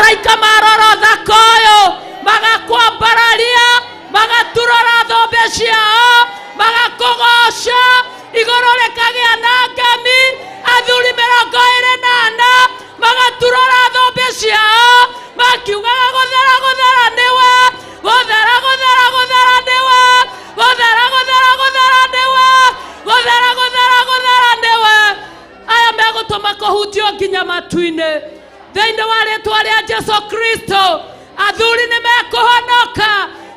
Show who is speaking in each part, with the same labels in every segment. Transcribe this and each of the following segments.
Speaker 1: Araika marora ũthaka ũyũ magakwambararia, magaturora thũmbĩ ciao, magakũgoca, igũrũ rĩkagĩa na ngemi. Athuri 24 magaturora thũmbĩ ciao, makiugaga gũthera gũthera nĩwe, gũthera gũthera gũthera nĩwe, gũthera gũthera gũthera nĩwe, gũthera gũthera gũthera nĩwe. Aya megũtũma kũhutio nginya matu-inĩ. Thĩinĩ wa rĩtwa rĩa Jesu Kristo, athuri nĩ mekũhonoka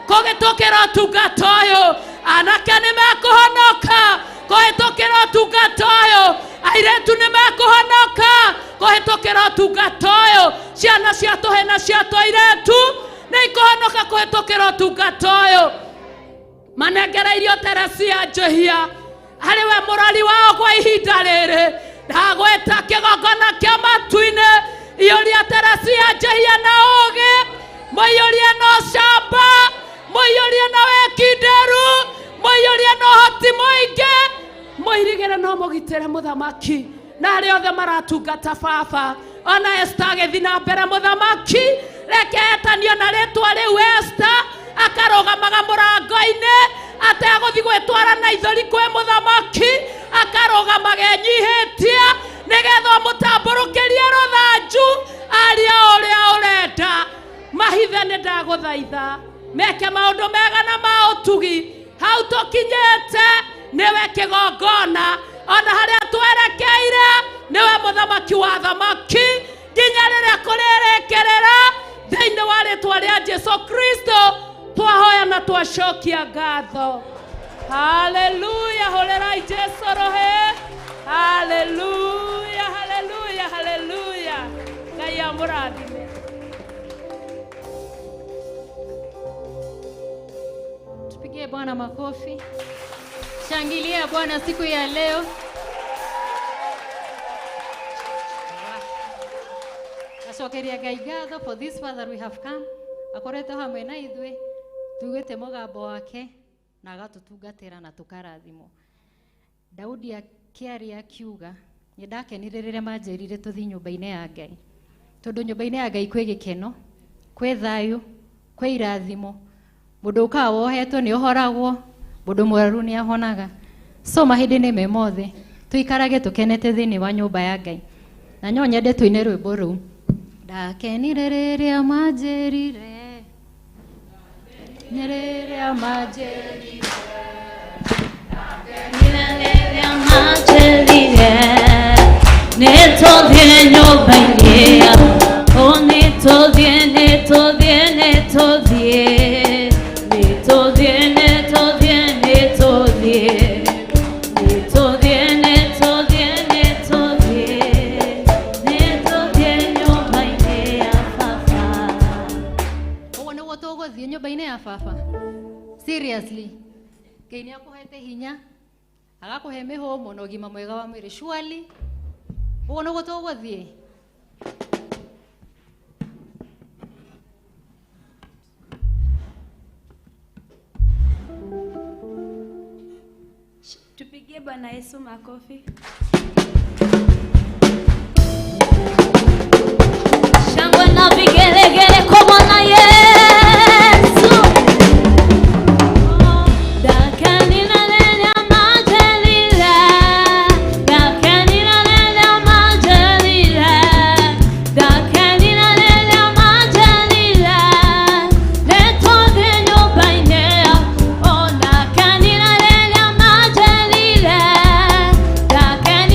Speaker 1: kũhĩtũkĩra ũtungata ũyũ, anake nĩ mekũhonoka kũhĩtũkĩra ũtungata ũyũ, airĩtu nĩ mekũhonoka kũhĩtũkĩra ũtungata ũyũ, ciana cia tũhĩ na cia tũirĩtu nĩ ikũhonoka kũhĩtũkĩra ũtungata ũyũ. Manengereirio Teresia Njũhia arĩ we mũrori wao kwa ihinda rĩrĩ. Ndagwĩta kĩgongona kĩa matu-inĩ, iyũria Teresia Njũhia na ũũgĩ, mũiyũrie na ũcamba, mũiyũrie na wĩkindĩru, mũiyũrie na ũhoti mũingĩ, mũirigĩre na ũmũgitĩre mũthamaki na arĩa othe maratungata baba. Ona Esta agĩthiĩ na mbere mũthamaki, reke etanio na rĩtwa rĩu Esta, akarũgamaga mũrango-inĩ ategũthiĩ gwĩtwara na ithũri kwĩ mũthamaki, akarũgamaga enyihĩtie nĩgetha ũmũtambũrũkĩrie rũthanju aria ũrĩa ũrenda. Mahithe nĩ ndagũthaitha meke maũndũ mega na ma ũtugi. Hau tũkinyĩte nĩwe kĩgongona, ona harĩa twerekeire nĩwe mũthamaki wa thamaki, nginya rĩrĩa kũrĩrĩkĩrĩra. Thĩinĩ wa rĩtwa rĩa Jesu Kristo twahoya na twacokia ngatho. Haleluya! Hũrĩrai Jesu rũhĩ. Haleluya, haleluya, haleluya! Ngai amũrathime.
Speaker 2: Tupigie Bwana makofi. Shangilia Bwana siku ya leo. Acokeria Ngai ngatho for this far that we have come. Akoretwo hamwe na ithuĩ, tugĩte mũgambo wake na agatutungatĩra na tũkarathimwo. Daudi akĩaria akiuga, nĩ ndakenire rĩrĩa manjĩrire tũthiĩ nyũmba-inĩ ya Ngai, tondũ nyũmba-inĩ ya Ngai kwĩ gĩkeno, kwĩ thayũ, kwĩ irathimo. Mũndũ ũkaga wohetwo nĩ ũhoragwo, mũndũ mũraru nĩ ahonaga. So mahinda-inĩ me mothe tũikarage tũkenete thĩinĩ wa nyũmba ya Ngai. Na no nyende tũine rwĩmbo rũu. Ndakenire rĩrĩa manjĩrire, nĩ rĩrĩa manjĩrire,
Speaker 3: ndakenire rĩrĩa manjĩrire, nĩtũthiĩ nyũmba-inĩ ya, oh, nĩtũthiĩ, nĩtũthiĩ, nĩtũthiĩ, nĩtũthiĩ, nĩtũthiĩ, nĩtũthiĩ, nĩtũthiĩ, nĩtũthiĩ, nĩtũthiĩ, nĩtũthiĩ nyũmba-inĩ ya baba.
Speaker 2: Ũguo nĩguo tũgũthiĩ nyũmba-inĩ ya baba. Seriously, Ngai nĩ akũhete hinya, agakũhe mĩhũmũ na ũgima mwega wa mwĩrĩ. Surely, ũguo nĩguo tũgũthiĩ.
Speaker 4: Tupigie Bwana Yesu makofi.
Speaker 3: Shangwe na vigelegele kwa Bwana Yesu. Ndakenire rĩrĩa manjĩrire, ndakenire rĩrĩa manjĩrire, ndakenire rĩrĩa manjĩrire, nĩtũthiĩ nyũmba-inĩ ya, oh, ndakenire rĩrĩa manjĩrire, ndakenire.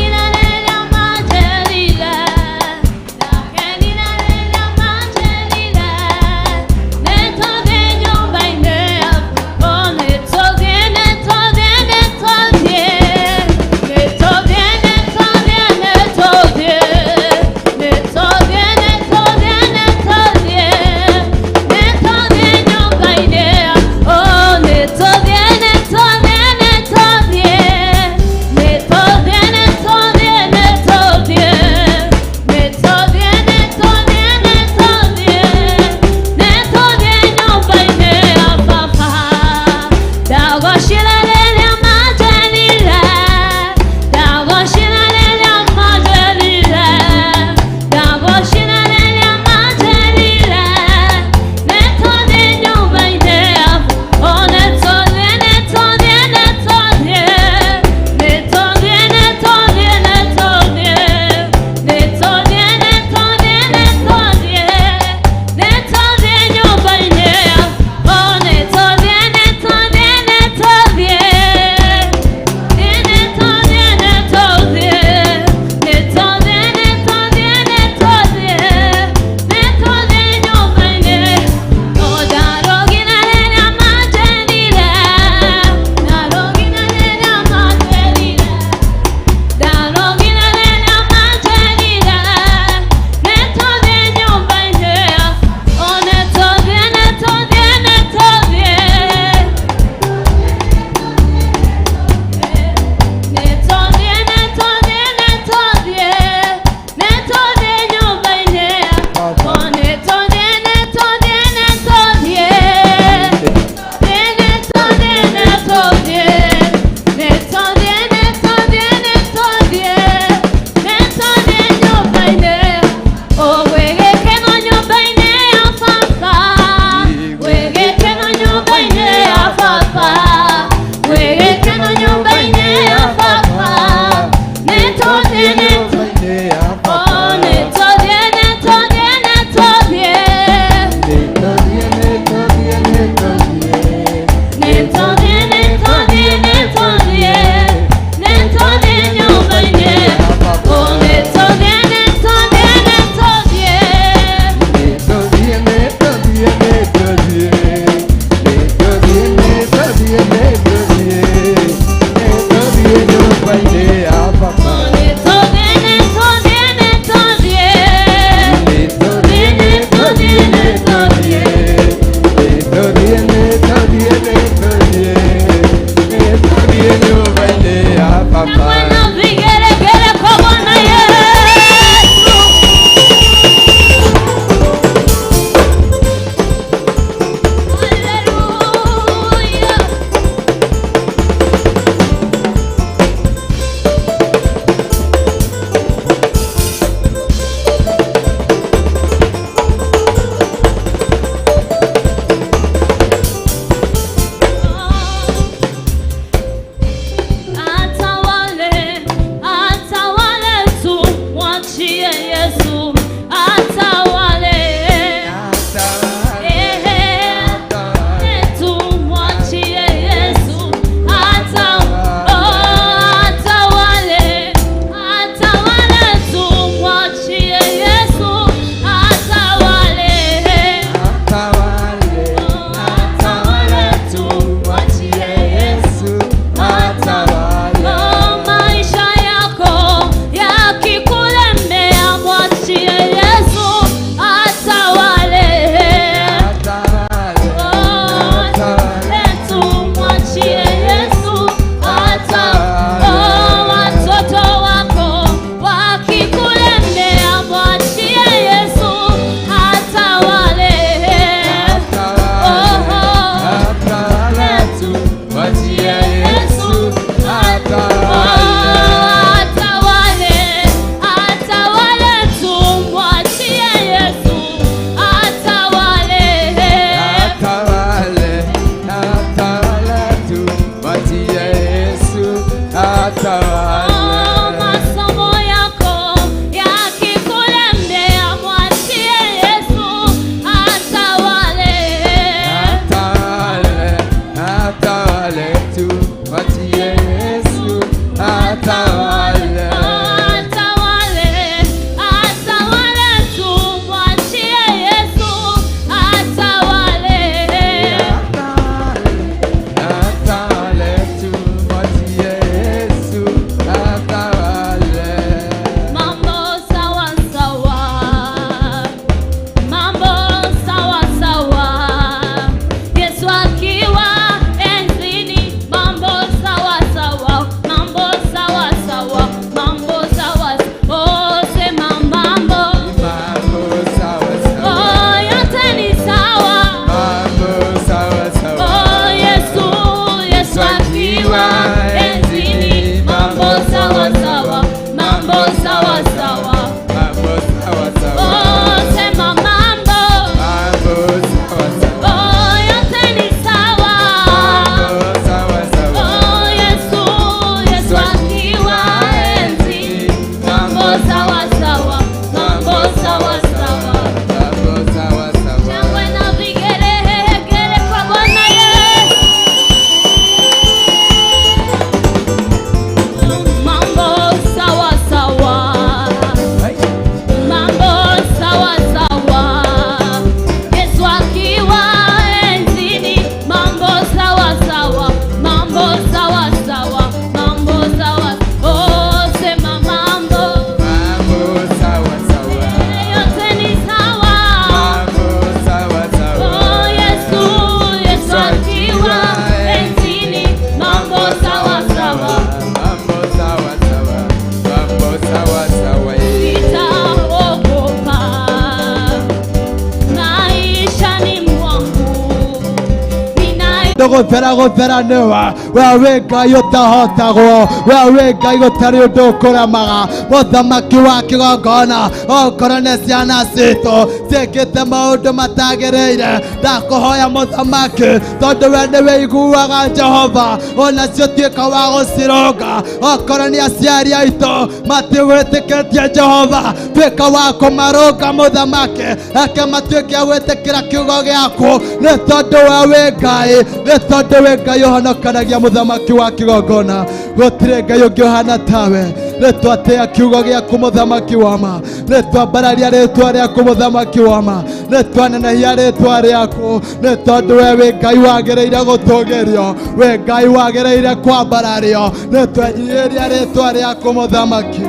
Speaker 5: Gũthera gũthera nĩwe we wĩ Ngai ũtahotagwo, we wĩ Ngai gũtarĩ ũndũ ũkũremaga. Mũthamaki wa kĩgongona, okorwo nĩ ciana citũ ciĩkĩte maũndũ matagĩrĩire, ndakũhoya mũthamaki, tondũ we nĩ wĩiguaga Jehova, onacio tuĩka wa gũcironga. Okorwo nĩ aciari aitũ matigwĩtĩkĩtie Jehova, tuĩka wa kũmarũnga mũthamaki, reke matuĩke a gwĩtĩkĩra kiugo gĩaku, nĩ tondũ we wĩ Ngai, nĩ tondũ wĩ Ngai ũhonokanagia. Mũthamaki wa kĩgongona, gũtirĩ Ngai ũngĩ ũhana tawe. Nĩ twatĩa kiugo gĩaku mũthamaki wa ma, nĩ twambararia rĩtwa rĩaku mũthamaki wa ma, nĩ twanenehia rĩtwa rĩaku, nĩ tondũ we wĩ Ngai wagĩrĩire gũtũgĩrio, wĩ Ngai wagĩrĩire kwambarario. Nĩ twenyihĩria rĩtwa rĩaku mũthamaki,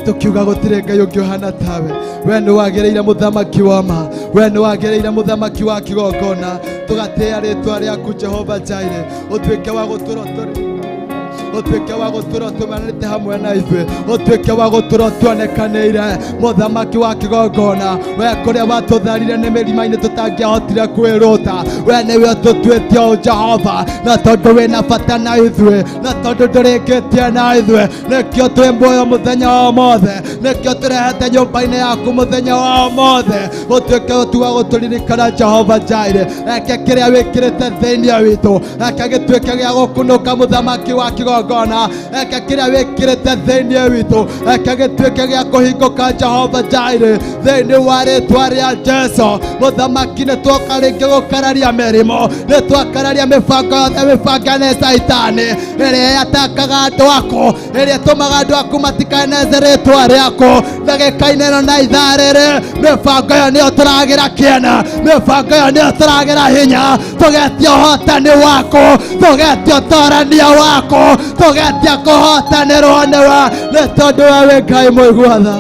Speaker 5: tukiuga gũtirĩ Ngai ũngĩ ũhana tawe. We nĩ wagĩrĩire mũthamaki wa ma, we nĩ wagĩrĩire mũthamaki wa kĩgongona. Tũgatĩĩa rĩtwa rĩaku Jehova Jaire, ũtuĩke wa gũtũra tũrĩ, ũtuĩke wa gũtũra tũmanĩte hamwe na ithuĩ, ũtuĩke wa gũtũra tuonekanĩire mũthamaki wa kĩgongona. We kũrĩa watũtharire nĩ mĩrima-inĩ tũtangĩahotire kwĩrũta, we nĩwe ũtũtuĩte ũũ Jehova, na tondũ wĩna bata na ithuĩ, na tondũ ndũrĩkĩtie na ithuĩ, nĩkĩo twĩ muoyo mũthenya wa ũmũthĩ, nĩkĩo tũrehete nyũmba-inĩ yaku mũthenya wa ũmũthĩ. Ũtuĩke ũtu wa gũtũririkana Jehova Jaire, reke kĩrĩa wĩkĩrĩte thĩinĩ witũ reke gĩtuĩke gĩa gũkunũka mũthamaki wa kĩgongona, reke kĩrĩa wĩkĩrĩte thĩinĩ witũ reke gĩtuĩke gĩa kũhingũka Jehova Jaire, thĩinĩ wa rĩtwa rĩa Jesu. Mũthamaki, nĩ twoka rĩngĩ gũkararia mĩrimũ, nĩ twakararia mĩbango yothe mĩbange nĩ Caitani, ĩrĩa yatakaga andũ aku, ĩrĩa ĩtũmaga andũ aku matikaneze rĩtwa rĩaku. Ndagĩka-inĩ ĩno na ithaa rĩrĩ, mĩbango ĩyo nĩyo tũragĩra kĩene, mĩbango ĩyo nĩyo tũragĩra hinya, tũgetia ũhotani waku, tũgetia ũtorania waku, tũgetia kũhotanĩrwo nĩwe, nĩ tondũ we wĩ Ngai mũigua tha.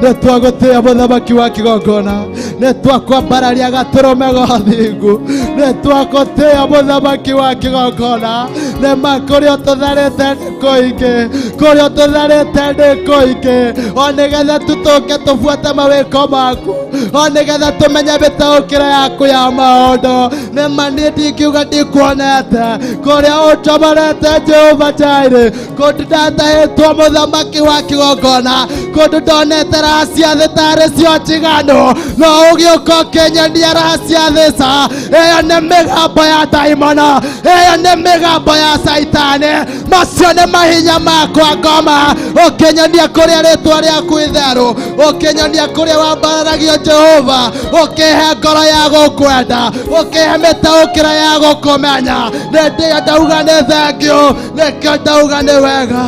Speaker 5: Nĩ twagũtĩĩa mũthamaki wa kĩgongona, nĩ twakwambararia gatũrũme gothingu, nĩ twagũtĩĩa mũthamaki wa kĩgongona. Nĩ ma kũrĩa ũtũtharĩte nĩ kũingĩ, kũrĩa ũtũtharĩte nĩ kũingĩ, o nĩgetha tũtũke tũbuate mawĩko maku, o nĩgetha tũmenye mĩtaũkĩre yaku ya maũndũ. Nĩ ma niĩ ndingiuga ndikuonete kũrĩa ũnjomorete Jehova Jaire, kũndũ ndatahĩtwo mũthamaki wa kĩgongona, kũndũ ndonete raha cia thĩ tarĩ cio njiganu, no ũgĩũka ũkĩnyonia raha cia thĩ ca. Ĩyo nĩ mĩgambo ya ndaimono, ĩyo nĩ mĩgambo ya Caitani, macio nĩ mahinya makwa ngoma. Ũkĩnyonia kũrĩa rĩtwa rĩaku itheru, ũkĩnyonia kũrĩa wambararagio Jehova, ũkĩhe ngoro ya gũkwenda, ũkĩhe mĩtaũkĩro ya gũkũmenya. Nĩ ndĩyo ndauga nĩ thengiũ, nĩkĩo ndauga nĩ wega,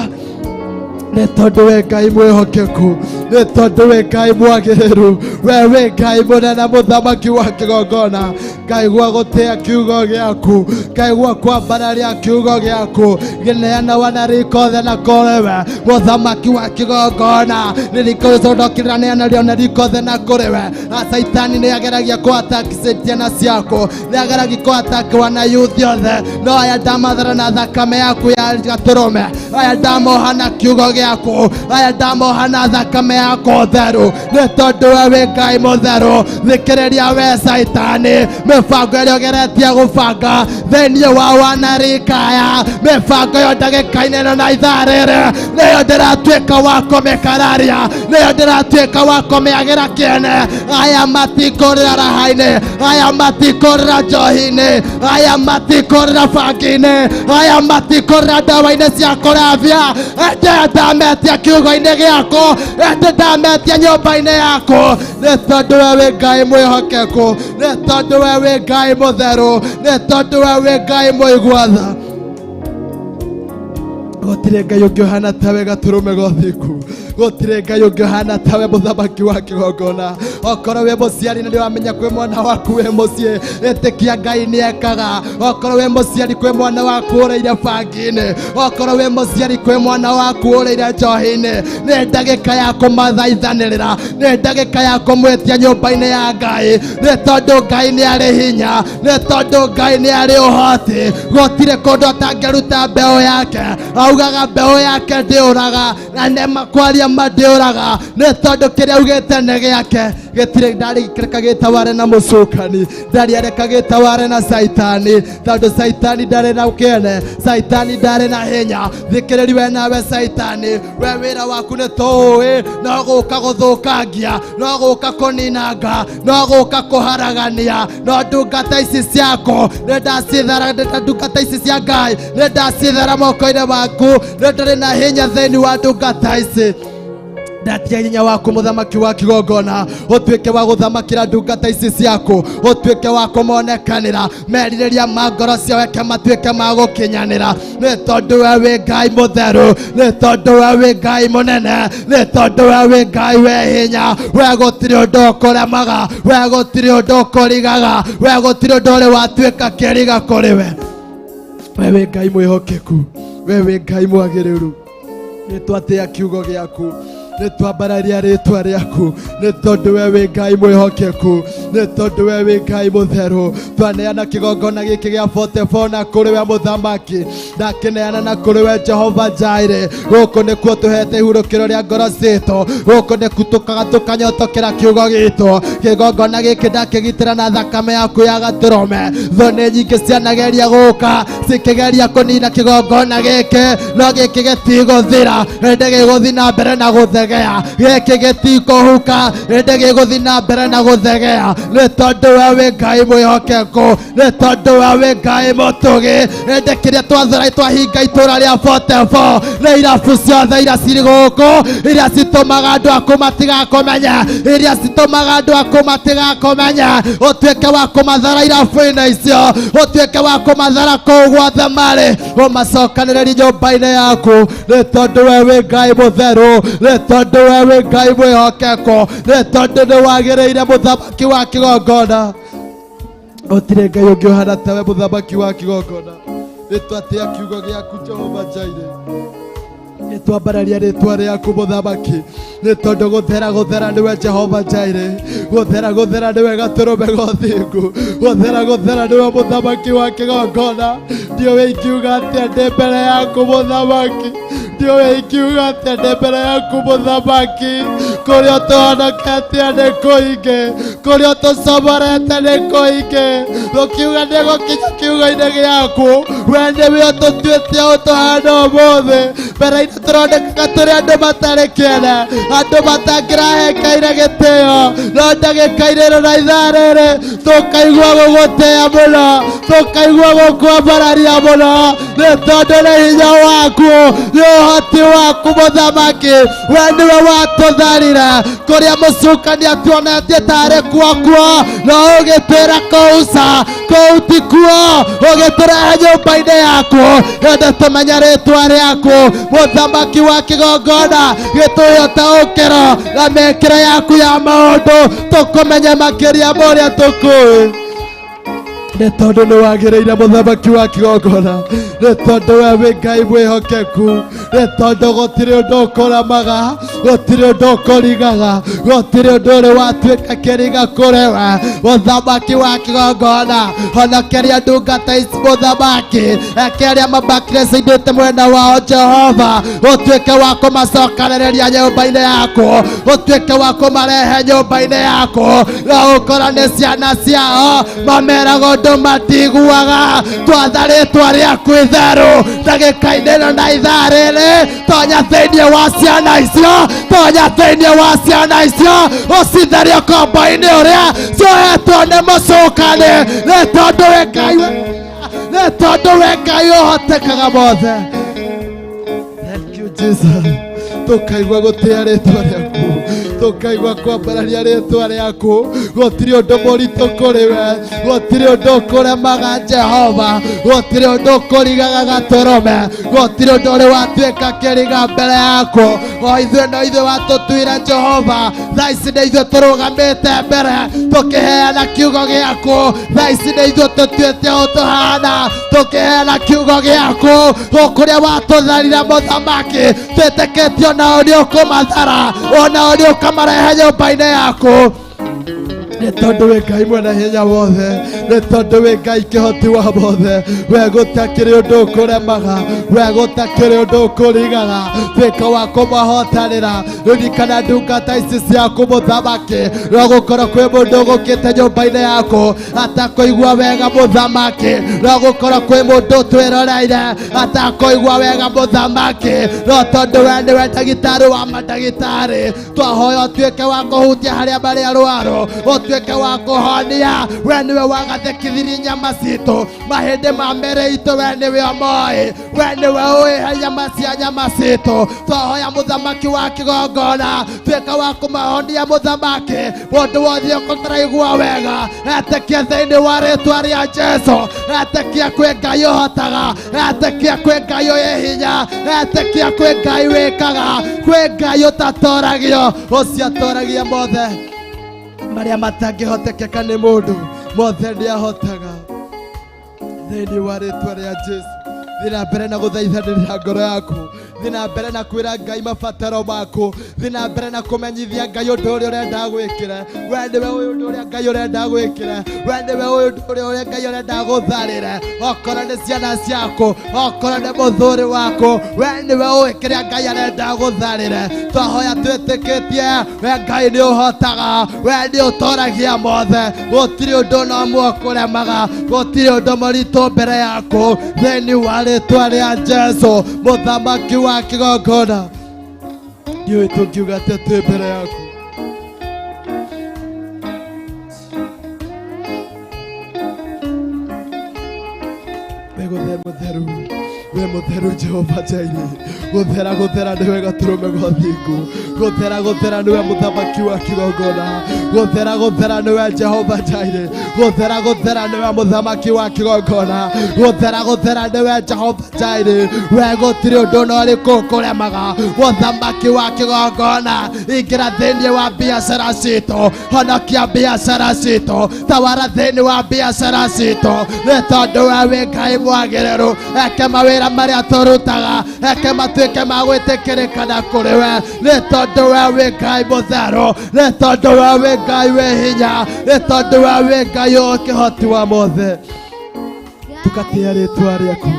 Speaker 5: nĩ tondũ we Ngai mwĩhokeku, nĩ tondũ we Ngai mwagĩrĩru, we wĩ Ngai mũnene mũthamaki wa kĩgongona. Ngaigua gũtĩa kiugo gĩaku, ngaigua kwambararia kiugo gĩaku, gĩneana wanarikothe na kũrĩ we mũthamaki wa kĩgongona. Nĩrikũcondokĩra rĩona rikothe na kũrĩ we, na Caitani nĩ ageragia kũataki ciana ciaku, nĩ ageragia kũataki wana yuthi othe, no aya ndamathara na thakame yaku ya gatũrũme, aya ndamoha na kiugo gĩaku, aya ndamoha na thakame yaku theru, nĩ tondũ we wĩ Ngai mũtheru. Thikĩrĩria we Caitani, mĩbango ĩrĩa ũgeretie gũbanga thĩinĩ wa wanarikaya, mĩbango ĩyo ndagĩka-inĩ ĩno na ithaa rĩrĩ nĩyo ndĩratuĩka wa kũmĩkararia, nĩyo ndĩratuĩka wa kũmĩagĩra kĩene. Aya matikũrĩra raha-inĩ, aya matikũrĩra njohi-inĩ, aya matikũrĩra bangi-inĩ, aya matikũrĩra ndawa-inĩ cia kũrebia, ĩndĩ ndametia kiugo-inĩ gĩaku, ĩndĩ ndametia nyũmba-inĩ yaku, nĩ tondũ we wĩ Ngai mwĩhokeku, nĩ tondũ we wĩ Ngai mũtheru, nĩ tondũ we wĩ Ngai mũigua tha. Gũtirĩ Ngai ũngĩ ũhana tawe gatũrũme gothingu, gũtirĩ Ngai ũngĩ ũhana tawe mũthamaki wa kĩgongona. Okorwo wĩ mũciari na nĩwamenya kwĩ mwana waku wĩ mũciĩ, ĩtĩkia Ngai nĩ ekaga. Okorwo wĩ mũciari kwĩ mwana waku ũrĩire bangi-inĩ, okorwo wĩ mũciari kwĩ mwana waku ũrĩire njohi-inĩ, nĩ ndagĩka ya kũmathaithanĩrĩra, nĩ ndagĩka ya kũmwĩtia nyũmba-inĩ ya Ngai, nĩ tondũ Ngai nĩ arĩ hinya, nĩ tondũ Ngai nĩ arĩ ũhoti. Gũtirĩ kũndũ atangĩruta mbeũ yake. Augaga mbeũ yake ndĩũraga, na nĩ makwaria ma ndĩũraga, nĩ tondũ kĩrĩa augĩte nĩ gĩake. Gĩtirĩ ndarĩ gĩtaware na mũcukani, ndarĩ areka gĩtaware na Saitani, tondũ Saitani ndarĩ na kĩene, Saitani ndarĩ na hinya. Thikĩrĩri we nawe Saitani, we wĩra waku nĩ tũũĩ, no gũka gũthũkangia, no gũka kũninanga, no gũka kũharagania, no ndungata ici ciaku nĩ ndacithara, ndungata ici cia Ngai nĩ ndacithara moko-inĩ maku, nĩ ndarĩ na hinya thĩinĩ wa ndungata ici. Ndatia hinya waku mũthamaki wa kĩgongona, ũtuĩke wa gũthamakĩra ndungata ici ciaku, ũtuĩke wa kũmonekanĩra merirĩria ma ngoro ciao, reke matuĩke ma gũkinyanĩra, nĩ tondũ we wĩ Ngai mũtheru, nĩ tondũ we wĩ Ngai mũnene, nĩ tondũ we wĩ Ngai wĩ hinya. We gũtirĩ ũndũ ũkũremaga, we gũtirĩ ũndũ ũkũrigaga, we gũtirĩ ũndũ ũrĩ watuĩka kĩriga kũrĩ we. We wĩ Ngai mwĩhokeku, we wĩ Ngai mwagĩrĩru. Nĩ twatĩa kiugo gĩaku, nĩ twambararia rĩtwa rĩaku, nĩ tondũ we wĩ Ngai mwĩhokeku, nĩ tondũ we wĩ Ngai mũtheru. Twaneana kĩgongona gĩkĩ gĩa 44 na kũrĩ we mũthamaki, ndakĩneana na kũrĩ we Jehova Jaire. Gũkũ nĩkuo tũhete ihurũkĩro rĩa ngoro citũ, gũkũ nĩkuo tũkaga tũkanyotokera kiugo gitũ. Kĩgongona gĩkĩ ndakĩgitĩra na thakame yaku ya gatũrũme. Thũ nĩ nyingĩ cianageria gũka cikĩgeria kũnina kĩgongona gĩkĩ, no gĩkĩ gĩtigũthira, ĩndĩ gĩgũthiĩ na mbere na gũthegea. Gĩkĩ gĩtikũhuka, ĩndĩ gĩgũthiĩ na mbere na gũthegea, nĩ tondũ we wĩ Ngai mwĩhokeku, nĩ tondũ we wĩ Ngai mũtugi. Ĩndĩ kĩrĩa twathara twahinga itũra rĩa 44 nĩ irabu ciothe iria cirĩ gũkũ, iria citũmaga andũ aku matigakũmenye, iria citũmaga andũ aku matigakũmenye, ũtuĩke wa kũmathara irabu-inĩ icio, ũtuĩke wa kũmathara kũu guothe marĩ, ũmacokanĩrĩrie nyũmba-inĩ yaku, nĩ tondũ we wĩ Ngai mũtheru, nĩ tondũ we wĩ Ngai mwĩhokeku, nĩ tondũ nĩ wagĩrĩire mũthamaki wa kĩgongona. Gũtirĩ Ngai ũngĩ ũhana tawe mũthamaki wa kĩgongona. Nĩ twatĩa kiugo gĩaku Jehova Jaire, nĩ twambararia rĩtwa rĩaku mũthamaki, nĩ tondũ gũthera gũthera nĩwe Jehova Jaire, gũthera gũthera nĩwe gatũrũme ga ũthingu, gũthera gũthera nĩwe mũthamaki wa kĩgongona. Ndiũĩ ingiuga atĩa ndĩ mbere yaku mũthamaki, ndiũĩ ingiuga atĩa ndĩ mbere yaku mũthamaki. Kũrĩa ũtũhonoketie nĩ kũingĩ, kũrĩa ũtũcomorete nĩ kũingĩ, tũkiuga nĩ gũkinya kiugo-inĩ gĩaku, we nĩwe ũtũtuĩte ũtũhana ũmũthĩ. Mbere-inĩ tũronekaga tũrĩ andũ matarĩ kĩene, andũ matangĩrahengeire gĩtĩo, no ndagĩka-inĩ ĩno na ithaa rĩrĩ tũkaigua gũgũtĩa mũno, tũkaigua gũkwambararia mũno, nĩ tondũ nĩ hinya waku, nĩ ũhoti waku mũthamaki. We nĩwe watũtharire kũrĩa mũcukani atuonetie tarĩ kuo kuo, no ũgĩtwĩra kũu ca, kũu ti kuo, ũgĩtũrehe nyũmba-inĩ yaku. Ende tũmenye rĩtwa rĩaku mũthamaki wa kĩgongona, gĩtũhe ũtaũkĩro na mĩkĩre yaku ya maũndũ, tũkũmenye makĩria ma ũrĩa tũkũĩ, nĩ tondũ nĩ wagĩrĩire mũthamaki wa kĩgongona, nĩ tondũ we wĩ Ngai mwĩhokeku, nĩ tondũ gũtirĩ ũndũ ũkũremaga, gũtirĩ ũndũ ũkũrigaga, gũtirĩ ũndũ ũrĩ watuĩka kĩriga kũrĩ we mũthamaki wa kĩgongona. Honokeria ndungata ici mũthamaki, reke arĩa mabakirĩcindĩte mwena wao Jehova, ũtuĩke wa kũmacokanĩrĩria nyũmba-inĩ yaku, ũtuĩke wa kũmarehe nyũmba-inĩ yaku, no ũkorwo nĩ ciana ciao mameraga ũndũ matiguaga. Twatha rĩtwa rĩaku itheru ndagĩka-inĩ ĩno na ithaa rĩrĩ, tonya thĩinĩ wa ciana icio, tonya thĩinĩ wa ciana icio, ũcitherie ũkombo-inĩ ũrĩa ciohetwo nĩ mũcukani, nĩ tondũ wĩ Ngai, nĩ tondũ wĩ Ngai ũhotekaga mothe. Thank you Jesus. Tũkaigua gũtĩa rĩtwa rĩaku, tũkaigua kwambararia rĩtwa rĩaku. Gũtirĩ ũndũ mũritũ kũrĩ we, gũtirĩ ũndũ ũkũremaga Jehova, gũtirĩ ũndũ ũkũrigaga gatũrũme, gũtirĩ ũndũ ũrĩ watuĩka kĩriga mbere yaku. O ithuĩ no ithuĩ watũtuire Jehova, thaa ici nĩ ithuĩ tũrũgamĩte mbere tũkĩheana kiugo gĩaku, thaa ici nĩ ithuĩ tũtuĩte ũũ tũhana tũkĩheana kiugo gĩaku. Kũrĩa watũtharire mũthamaki, twĩtĩkĩtie onao nĩ ũkũmathara, onao nĩ ũkamarehe nyũmba-inĩ yaku. Nĩ tondũ wĩ Ngai mwene hinya wothe, nĩ tondũ wĩ Ngai kĩhoti wa mothe. We gũtakĩrĩ ũndũ ũkũremaga, we gũtakĩrĩ ũndũ ũkũrigaga. Tuĩka wa kũmahotanĩra. Ririkana ndungata ici ciaku mũthamaki. No gũkorwo kwĩ mũndũ ũgũkĩte nyũmba-inĩ yaku atakũigua wega mũthamaki. No gũkorwo kwĩ mũndũ twĩroreire atakũigua wega mũthamaki. No tondũ we nĩwe ndagĩtarĩ wa mandagĩtarĩ, twahoya ũtuĩke wa kũhutia harĩa marĩ arwaru, ũtuĩke wa kũhonia. We nĩwe wagathekithirie nyama citũ, mahĩndĩ ma mĩĩrĩ itũ, we nĩwe ũmoĩ, we nĩwe ũĩ nyama cia nyama citũ. Twahoya mũthamaki wa kĩgongona, tuĩka wa kũmahonia mũthamaki. Mũndũ wothe ũkũtaraigua wega, etĩkia thĩinĩ wa rĩtwa rĩa Jesu, etĩkia kwĩ Ngai ũhotaga, etĩkia kwĩ Ngai ũyĩ hinya, etĩkia kwĩ Ngai wĩkaga, kwĩ Ngai ũtatoragio, ũcio atoragia mothe marĩa matangĩhotekeka nĩ mũndũ, mothe nĩahotaga thĩinĩ wa rĩtwa rĩa Jesu. Thiĩ na mbere na gũthaithanĩrĩra ngoro yaku, thiĩ na mbere na kwĩra Ngai mabataro maku, thiĩ na mbere na kũmenyithia Ngai ũndũ ũrĩa ũrenda gwĩkĩre. We nĩwe ũyũ ũndũ ũrĩa Ngai ũrenda gwĩkĩre, we nĩwe ũyũ ũndũ ũrĩa Ngai ũrenda gũtharĩre. Okorwo nĩ ciana ciaku, okorwo nĩ mũthuri waku, we nĩwe ũĩ kĩrĩa Ngai arenda gũtharĩre. Twahoya twĩtĩkĩtie we Ngai nĩ ũhotaga, we nĩ ũtoragia mothe, gũtirĩ ũndũ na ũmwe ũkũremaga, gũtirĩ ũndũ mũritũ mbere yaku. Thĩinĩ wa rĩtwa rĩa Jesu mũthamaki wa kĩgongona, ndiũĩ tũngiuga atĩa twĩ mbere yaku. We gũthe mũtheru, we mũtheru Jehova Jairi, gũthera gũthera nĩwe gatũrũme ga ũthingu, gũthera gũthera nĩwe mũthamaki wa kĩgongona, gũthera gũthera nĩwe Jehova Jairi, gũthera gũthera nĩwe mũthamaki wa kĩgongona, gũthera gũthera nĩwe Jehova Jairi. We gũtirĩ ũndũ na ũrĩkũ ũkũremaga, mũthamaki wa kĩgongona. Ingĩra thĩinĩ wa biacara citũ, honokia biacara citũ, tawara thĩinĩ wa biacara citũ, nĩ tondũ we wĩ Ngai mwagĩrĩru. Eke mawĩra marĩa tũrutaga, eke matuĩke ma gwĩtĩkĩrĩka kũrĩ we, nĩ tondũ we wĩ Ngai mũtheru, nĩ tondũ we wĩ Ngai wĩ hinya, nĩ tondũ we wĩ Ngai ũkĩhoti wa mothe. Tũgatĩa rĩtwa rĩaku,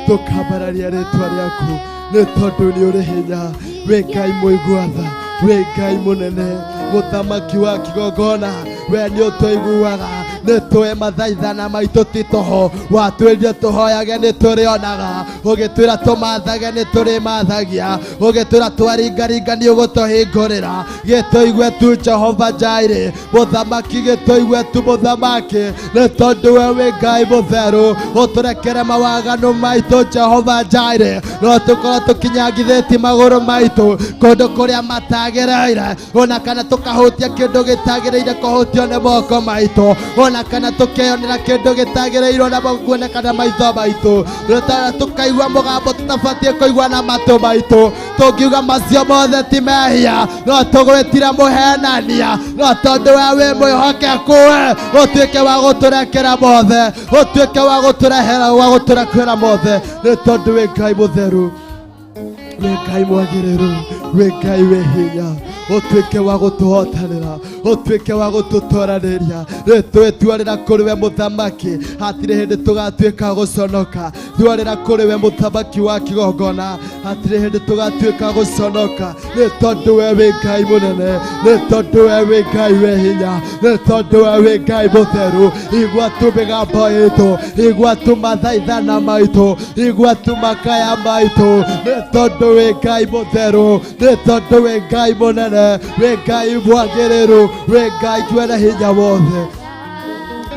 Speaker 5: tũkambararia rĩtwa rĩaku, nĩ tondũ nĩ ũrĩ hinya. Wĩ Ngai mũigua tha, wĩ Ngai mũnene, mũthamaki wa kĩgongona. We nĩ ũtũiguaga, nĩ tũĩ mathaithana maitũ ti tũhũ. Watwĩrire tũhoyage nĩ tũrĩonaga, ũgĩtwĩra tũmathage nĩ tũrĩmathagia, ũgĩtwĩra twaringaringa nĩ ũgũtũhingũrĩra. Gĩtũigue tu Jehova Jaire mũthamaki, gĩtũigue tu mũthamaki, nĩ tondũ we wĩ Ngai mũtheru. Ũtũrekere mawaganu maitũ Jehova Jaire, no tũkorwo tũkinyangithĩtie magũrũ maitũ kũndũ kũrĩa matagĩrĩire, ona kana tũkahutia kĩndũ gĩtagĩrĩire kũhutio nĩ moko maitũ, ona kana tũkeyonera kĩndũ gĩtagĩrĩirwo na kuonekana maitho maitũ, tũkaigua mũgambo tũtabatiĩ kũigua na matũ maitũ. Tũngiuga macio mothe ti mehia, no tũgwĩtire mũhenania, no tondũ we wĩ mwĩhokeku, we ũtuĩke wa gũtũrekera mothe, ũtuĩke wa gũtũrehera wa gũtũrekera mothe, nĩ tondũ wĩ Ngai mũtheru, wĩ Ngai mwagĩrĩru, wĩ Ngai wĩ hinya. Ũtuĩke wa gũtũhotanĩra, ũtuĩke wa gũtũtoranĩria. Rĩ twĩtuarĩra kũrĩ we mũthamaki, hatirĩ hĩndĩ tũgatuĩka gũconoka. Twarĩra kũrĩ we mũthamaki wa kĩgongona, hatirĩ hĩndĩ tũgatuĩka gũconoka, nĩ tondũ we wĩ Ngai mũnene, nĩ tondũ we wĩ Ngai wĩ hinya, nĩ tondũ we wĩ Ngai mũtheru. Igua tu mĩgambo itũ, igua tu mathaithana maitũ, igua tu makaya maitũ, nĩ tondũ wĩ Ngai mũtheru, nĩ tondũ wĩ Ngai mũnene, wĩ Ngai mwagĩrĩru, wĩ Ngai twene hinya wothe.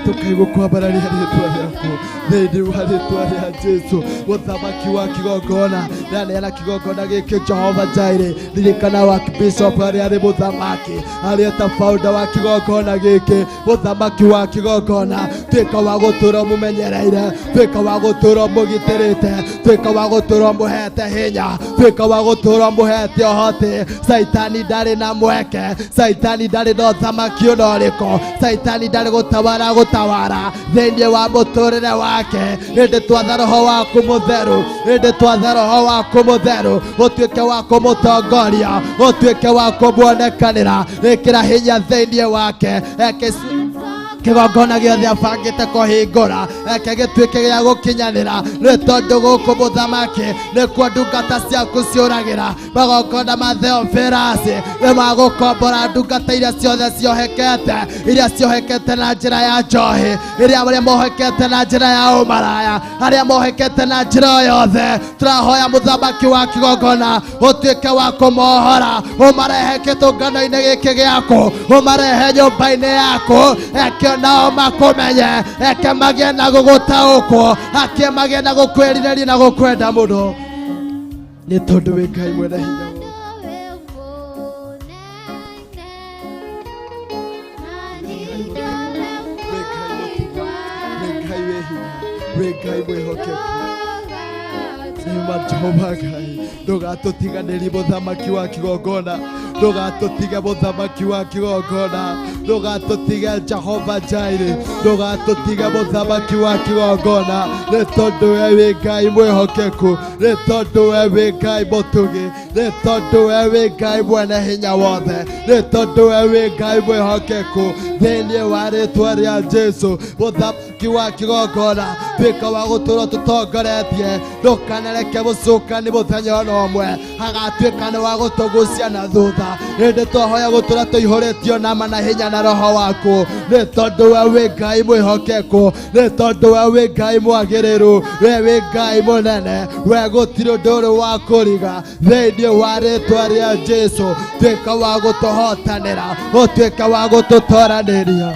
Speaker 5: Tũkaigua kwambararia rĩtwa rĩaku thĩinĩ wa rĩtwa rĩa Jesu mũthamaki wa kĩgongona. Ndaneana kĩgongona gĩkĩ Jehova Jaire, ririkana wa bishop arĩa arĩ mũthamaki, arĩa ta founder wa kĩgongona gĩkĩ, mũthamaki wa kĩgongona. Tuĩka wa gũtũra mũmenyereire, tuĩka wa gũtũra mũgitĩrĩte, tuĩka wa gũtũra mũhete hinya, tuĩka wa gũtũra mũhete ũhoti. Caitani ndarĩ na mweke, Caitani ndarĩ na ũthamaki ona ũrĩkũ, Caitani ndarĩ gũtawara gũtawara thĩinĩ wa mũtũrĩre wake. Ĩndĩ twatha roho waku mũtheru, ĩndĩ twatha roho waku mũtheru ũtuĩke wa kũmũtongoria, ũtuĩke wa kũmuonekanĩra. Ĩkĩra hinya thĩinĩ wake, eke kĩgongona gĩothe abangĩte kũhingũra, eke gĩtuĩke gĩa gũkinyanĩra. Nĩ tondũ gũkũ mũthamaki nĩkuo ndungata ciaku ciũragĩra. Magongona ma Theophilus nĩ magũkombora ndungata iria ciothe ciohekete, iria ciohekete na njĩra ya njohi, iria arĩa mohekete na njĩra ya ũmaraya, arĩa mohekete na njĩra o yothe. Tũrahoya mũthamaki wa kĩgongona ũtuĩke wa kũmohora, ũmarehe kĩtũngano-inĩ gĩkĩ gĩaku, ũmarehe nyũmba-inĩ yaku, eke nao makũmenye, eke magĩe na gũgũtaũkwo, ake magĩe na gũkwĩrirĩria na gũkwenda mũno, nĩ tondũ wĩ Ngai mwene hinya wothe. Wĩ Ngai mũtugi, wĩ Ngai wĩ hinya, wĩ Ngai mwĩhokeku. Nĩma Jehova Ngai, ndũgatũtiganĩrie mũthamaki wa kĩgongona, ndũgatũtige mũthamaki wa kĩgongona, ndũgatũtige Jehova Jireh, ndũgatũtige mũthamaki wa kĩgongona, nĩ tondũ we wĩ Ngai mwĩhokeku, nĩ tondũ we wĩ Ngai mũtugi, nĩ tondũ we wĩ Ngai mwene hinya wothe, nĩ tondũ we wĩ Ngai mwĩhokeku. Thĩinĩ wa rĩtwa rĩa Jesu, mũthamaki wa kĩgongona, tuĩka wa gũtũra tũtongoretie, ndũkanareke mũcukani mũthenya ona ũmwe agatuĩka nĩ wa gũtũgucia na thutha. Ĩndĩ twahoya gũtũra tũihũrĩtio nama na hinya na roho waku, nĩ tondũ we wĩ Ngai mwĩhokeku, nĩ tondũ we wĩ Ngai mwagĩrĩru, we wĩ Ngai mũnene, we gũtirĩ ũndũ ũrĩ wa kũriga. Thĩinĩ wa rĩtwa rĩa Jesu, tuĩka wa gũtũhotanĩra, ũtuĩka wa gũtũtoranĩria,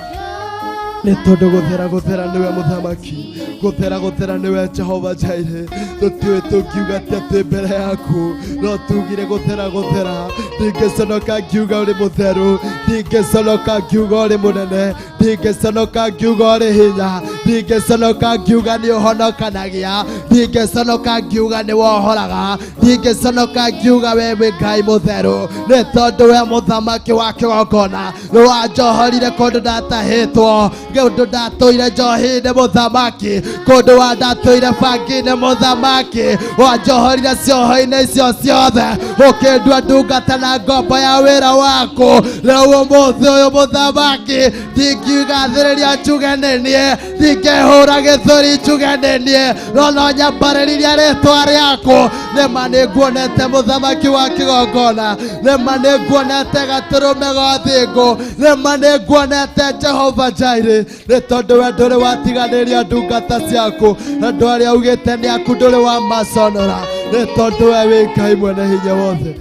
Speaker 5: nĩ tondũ gũthera gũthera nĩwe mũthamaki, gũthera gũthera nĩwe Jehova Jireh. Tũtiũĩ tũngiuga atĩa twĩ mbere yaku, no tugire gũthera gũthera. Ndingĩconoka ngiuga ũrĩ mũtheru, ndingĩconoka ngiuga ũrĩ mũnene, ndingĩconoka ngiuga ũrĩ hinya, ndingĩconoka ngiuga nĩ ũhonokanagia, ndingĩconoka ngiuga nĩ wohoraga, ndingĩconoka ngiuga we wĩ Ngai mũtheru, nĩ tondũ we mũthamaki wa kĩgongona nĩ wanjohorire kũndũ ndatahĩtwo, kũndũ ndatũire njohi-inĩ mũthamaki, kũndũ wa ndatũire bangi-inĩ mũthamaki, wanjohorire cioho-inĩ icio ciothe, ũkĩndua ndungata na ngombo ya wĩra waku. Rĩu ũmũthĩ ũyũ mũthamaki, ndingigathĩrĩria njuge nĩ niĩ, ndingĩhũra gĩthũri njuge nĩ niĩ, no no nyambarĩrĩria rĩtwa rĩaku. Nĩma nĩ nguonete mũthamaki wa kĩgongona, nĩma nĩ nguonete gatũrũme ga thingo, nĩma nĩ nguonete Jehova Jireh, nĩ tondũ we ndũrĩ watiganĩria ndungata ciaku, andũ arĩa augĩte nĩ aku ndũrĩ wamaconora, nĩ tondũ we wĩ Ngai mwene hinya wothe,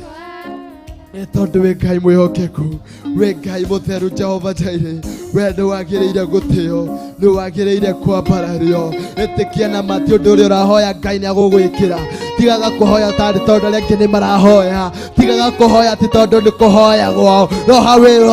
Speaker 5: nĩ tondũ wĩ Ngai mwĩhokeku, wĩ Ngai mũtheru. Jehova Jireh, we nĩ wagĩrĩire gũtĩo, nĩ wagĩrĩire kwambarario. Ĩtĩkia na mati ũndũ ũrĩa ũrahoya Ngai nĩ agũgwĩkĩra. Tigaga kũhoya tarĩ tondũ arĩa angĩ nĩ marahoya, tigaga kũhoya ti tondũ nĩ kũhoyagwo, no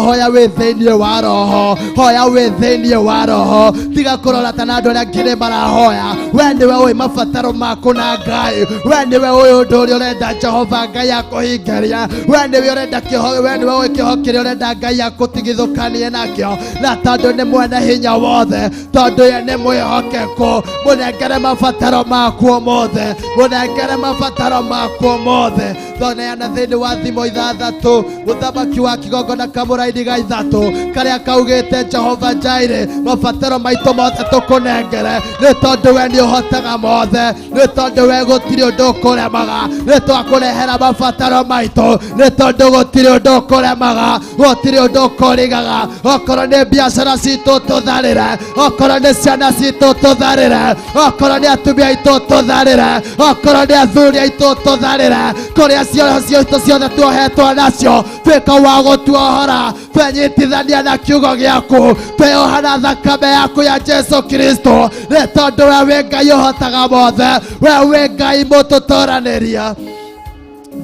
Speaker 5: hoya wĩ thĩinĩ wa roho, hoya wĩ thĩinĩ wa roho. Tiga kũrora ta na andũ arĩa angĩ nĩ marahoya. We nĩwe ũĩ mabataro maku na Ngai, we nĩwe ũĩ ũndũ ũrĩa ũrenda Jehova Ngai akũhingĩria, we nĩwe ũrenda kĩho, we nĩwe ũĩ kĩho kĩrĩa ũrenda Ngai akũtigithũkanie nakĩo. Na tondũ nĩ mwene hinya wothe, tondũ ye nĩ mwĩhokeku, mũnengere mabataro maku mothe, mũnengere mabataro maku mothe. Thoneana thĩinĩ wa thimo ithathatũ, mũthamaki wa kĩgongona kamũraini ga ithatũ karĩa kaugĩte, Jehova Jireh, mabataro maitũ mothe tũkũnengere, nĩ tondũ we nĩ ũhotaga mothe, nĩ tondũ we gũtirĩ ũndũ ũkũremaga. Nĩ twakũrehera mabataro maitũ, nĩ tondũ gũtirĩ ũndũ ũkũremaga, gũtirĩ ũndũ ũkũrigaga. Okorwo nĩ biacara citũ tũtharĩre, okorwo nĩ ciana citũ tũtharĩre, okorwo nĩ atumia aitũ tũtharĩre, okorwo nĩ athuri aitũ tũtharĩre, kũrĩa cioho citũ ciothe tuohetwo nacio, tuĩka wa gũtuohora. Twenyitithania na kiugo gĩaku, tweyoha na thakame yaku ya Jesu Kristo, nĩ tondũ we wĩ Ngai ũhotaga mothe, we wĩ Ngai mũtũtoranĩria.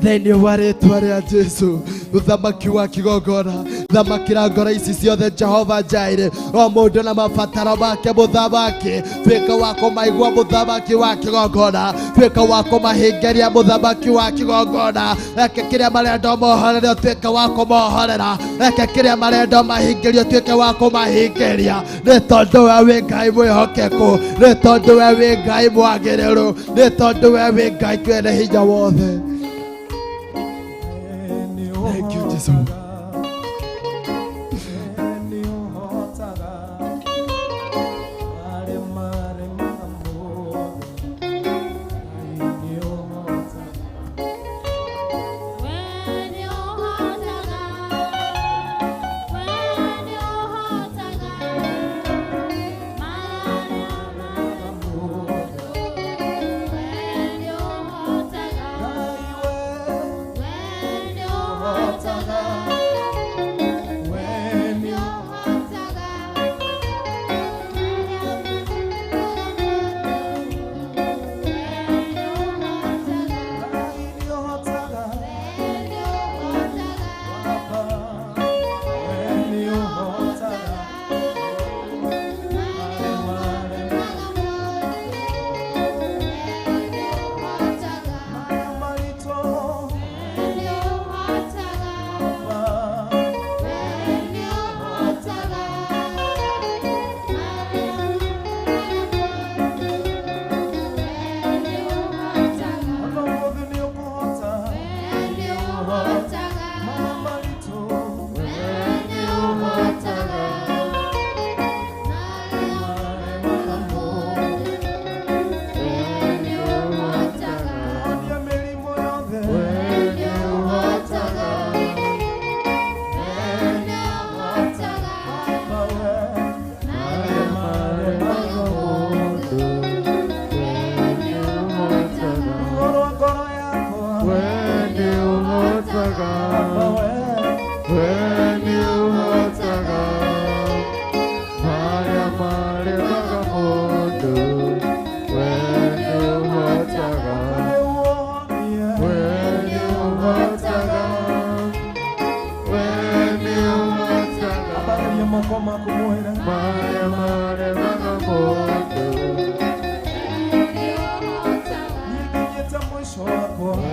Speaker 5: Thĩinĩ wa rĩtwa rĩa Jesu, mũthamaki wa kĩgongona, thamakĩra ngoro ici ciothe Jehova Jaire, o mũndũ na mabataro make. Mũthamaki, tuĩka wa kũmaigua. Mũthamaki wa kĩgongona, tuĩka wa kũmahingĩria. Mũthamaki wa kĩgongona, reke kĩrĩa marenda ũmohorere, ũtuĩke wa kũmohorera. Reke kĩrĩa marenda ũmahingĩrie, ũtuĩke wa kũmahingĩria, nĩ tondũ we wĩ Ngai mwĩhokeku, nĩ tondũ we wĩ Ngai mwagĩrĩru, nĩ tondũ we wĩ Ngai twene hinya wothe. Thank you, Jesus.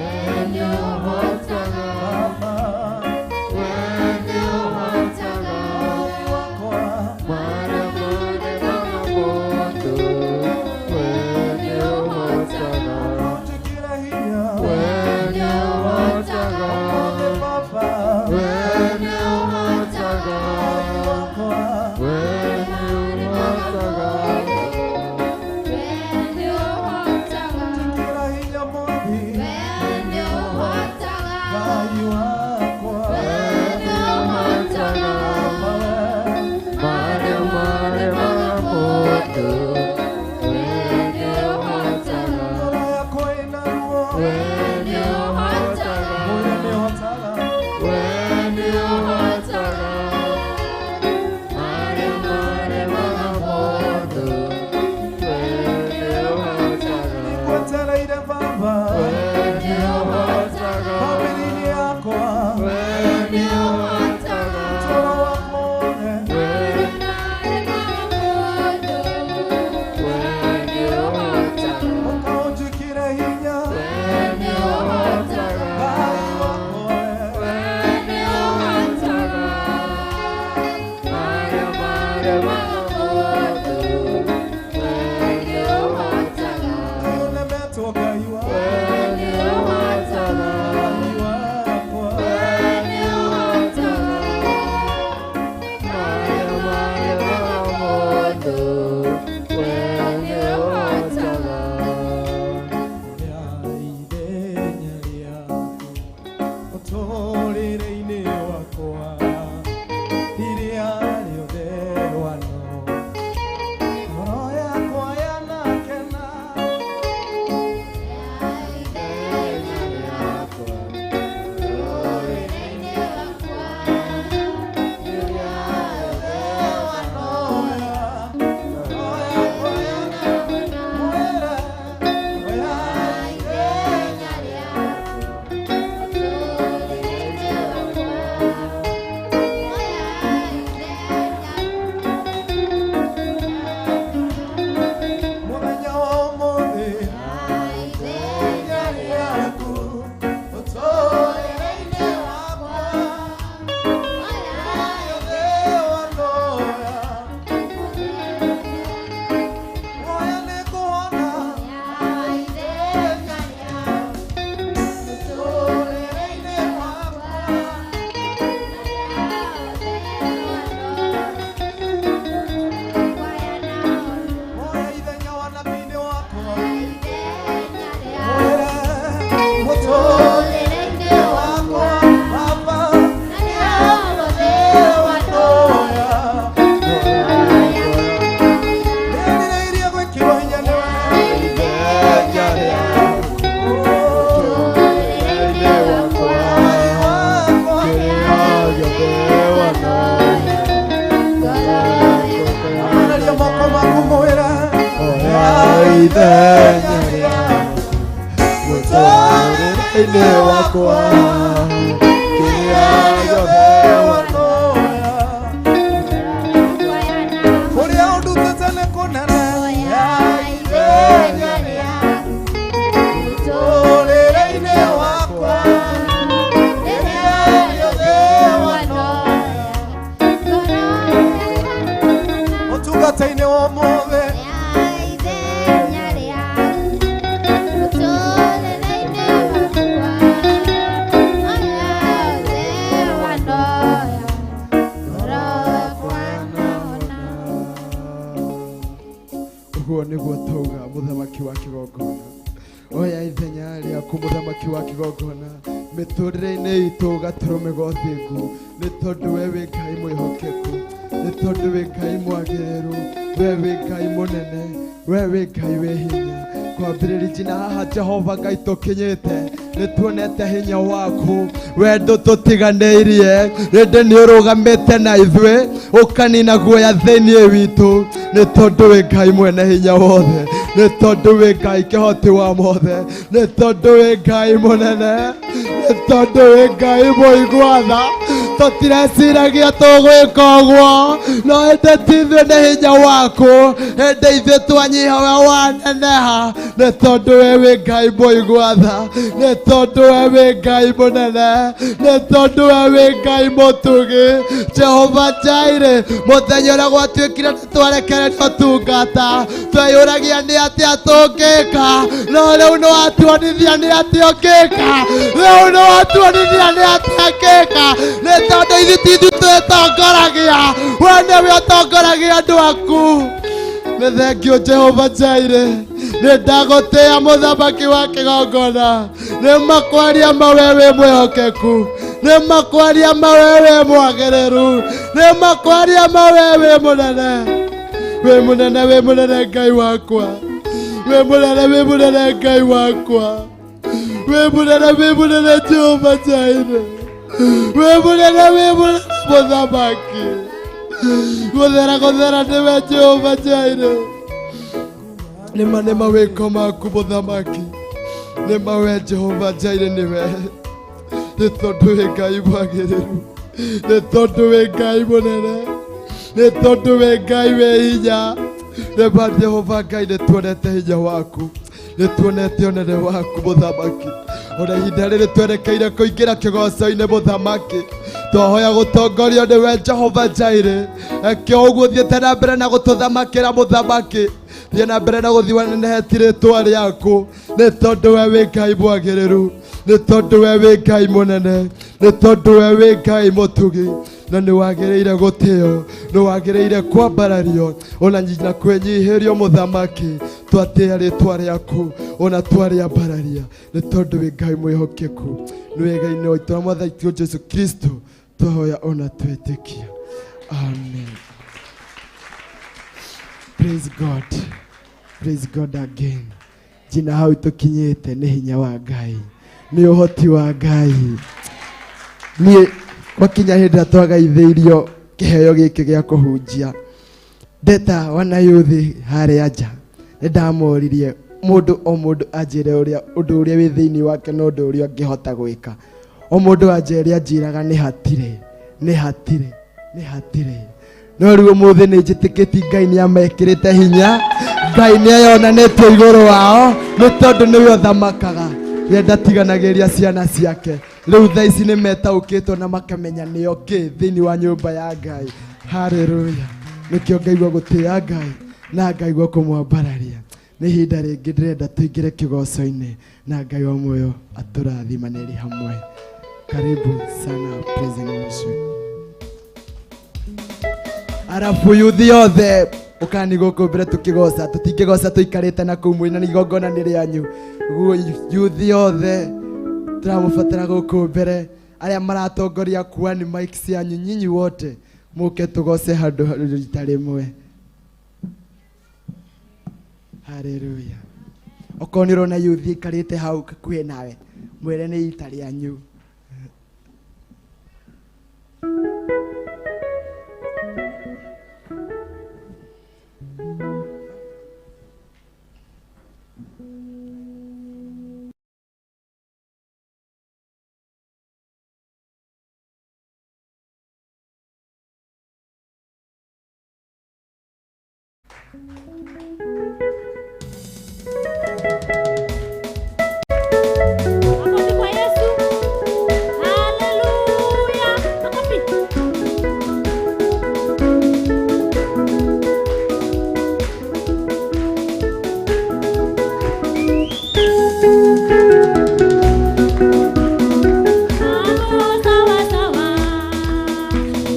Speaker 6: When you
Speaker 5: ithenya rĩaku mũtũrĩre-inĩ wakwa kĩrĩa gĩothe wanoya
Speaker 6: Kũrĩa ũndutĩte nĩ kũnene
Speaker 5: ithenya rĩaku mũtũrĩre-inĩ wakwa kĩrĩa gĩothe wanoya
Speaker 6: ũtungata-inĩ wa ũmũthĩ
Speaker 5: Ũguo nĩguo tauga mũthamaki wa kĩgongona oya ithenya rĩaku mũthamaki wa kĩgongona mĩtũrĩre-inĩ itũ gatũrũme ga ũthingu nĩ tondũ we wĩ Ngai mwĩhokeku nĩ tondũ wĩ Ngai mwagĩrĩru we wĩ Ngai mũnene we wĩ Ngai wĩ hinya kwambĩrĩria nginya haha Jehova Ngai tũkinyĩte nĩ tuonete hinya waku we ndũtũtiganĩirie rĩndĩ nĩ ũrũgamĩte na ithuĩ ũkanina guoya thĩinĩ witũ nĩ tondũ wĩ Ngai mwene hinya wothe nĩ tondũ wĩ Ngai kĩhoti wa mothe nĩ tondũ wĩ Ngai mũnene nĩ tondũ wĩ Ngai mũigua tha tũtireciragia tũgwĩka ũguo no ĩndĩ ti ithuĩ nĩ hinya waku ĩndĩ ithuĩ twanyiha we waneneha nĩ tondũ we wĩ Ngai mũigua tha nĩ tondũ we wĩ Ngai mũnene nĩ tondũ we wĩ Ngai mũtugi Jehova Jireh mũthenya ũrĩa gwatuĩkire nĩ twarekererio tungata tweyũragia nĩ atĩa tũngĩka no rĩu nĩ watuonithia nĩ atĩa ũngĩka rĩu nĩ watuonithia nĩ atĩa ngĩka nĩ tondũ ithuĩ ti ithuĩ twĩtongoragia we nĩwe ũtongoragia andũ aku nĩ thengio Jehova Jireh nĩ ndagũtĩĩa mũthamaki wa kĩgongona nĩ makwaria ma we wĩ mwĩhokeku nĩ makwaria ma we wĩ mwagĩrĩru nĩ makwaria ma we wĩ mũnene wĩ mũnene wĩ mũnene Ngai wakwa wĩ mũnene wĩ mũnene Ngai wakwa wĩ mũnene wĩ mũnene Jehova Jireh wĩ mũnene wĩ mũnene mũthamaki gũthera gũthera nĩwe Jehova Jireh nĩma nĩma wĩko maku mũthamaki nĩma we Jehova Jireh nĩwe nĩ tondũ wĩ Ngai mwagĩrĩru nĩ tondũ wĩ Ngai mũnene nĩ tondũ wĩ Ngai wĩ hinya nĩma Jehova Ngai nĩ tuonete hinya waku nĩ tuonete ũnene waku mũthamaki ona ihinda rĩrĩ twerekeire kũingĩra kĩgoco-inĩ mũthamaki twahoya gũtongorio nĩwe Jehova Jireh eke ũguo thiĩte na mbere na gũtũthamakĩra mũthamaki thiĩ na mbere na gũthiĩ wanenehetie rĩtwa rĩaku nĩ tondũ we wĩ Ngai mwagĩrĩru nĩ tondũ we wĩ Ngai mũnene nĩ tondũ we wĩ Ngai mũtugi na nĩ wagĩrĩire gũtĩo nĩ wagĩrĩire kwambarario ona na kwĩnyihĩrio mũthamaki twatĩĩa rĩtwa rĩaku ona twarĩambararia nĩ tondũ wĩ Ngai mwĩhokeku nĩ wega-inĩ waitũ na mwathani witũ Jesu Kristo twahoya ona twĩtĩkia amen. Praise God. Praise God again. Jina hau tũkinyĩte nĩ hinya wa Ngai nĩ ũhoti wa Ngai niĩ gwakinya hĩndĩ ĩrĩa twagaithĩirio kĩheo gĩkĩ gĩa kũhunjia ndeta wanayuthi harĩa nja nĩ ndamoririe mũndũ o mũndũ anjĩre ũrĩa ũndũ ũrĩa wĩ thĩinĩ wake na ũndũ ũrĩa angĩhota gwĩka o mũndũ anjĩre anjĩraga nĩ hatirĩ nĩ hatirĩ nĩ hatirĩ no rĩu ũmũthĩ nĩ njĩtĩkĩtie Ngai nĩ amekĩrĩte hinya Ngai nĩ eyonanĩtie igũrũ wao nĩ tondũ nĩwe ũthamakaga we ndatiganagĩria ciana ciake rĩu thaa ici nĩ metaũkĩtwo na makamenya nĩo kĩ thĩinĩ wa nyũmba ya Ngai haleluya nĩkĩo ngaigua gũtĩĩa Ngai na ngaigua kũmwambararia nĩ ihinda rĩngĩ ndĩrenda tũingĩre kĩgoco-inĩ na Ngai wa muoyo atũrathimanĩrie hamwe karibu sana praise and worship arabu yuthi yothe ũkani gũkũ mbere tũkĩgoca tũtingĩgoca tũikarĩte na kũu mwena igongona nĩ rĩanyu guo yuthi yothe tũramũbatara gũkũ mbere arĩa maratongoria kuani mic cianyu nyinyi wote mũke tũgoce handũ rita rĩmwe haleluya okorwo nĩ ũrona yuthi ikarĩte hau hakuhĩ nawe mwĩre nĩ ita rĩanyu.
Speaker 3: Makofi kwa Yesu. Haleluya. Makofi. Mambo sawa sawa.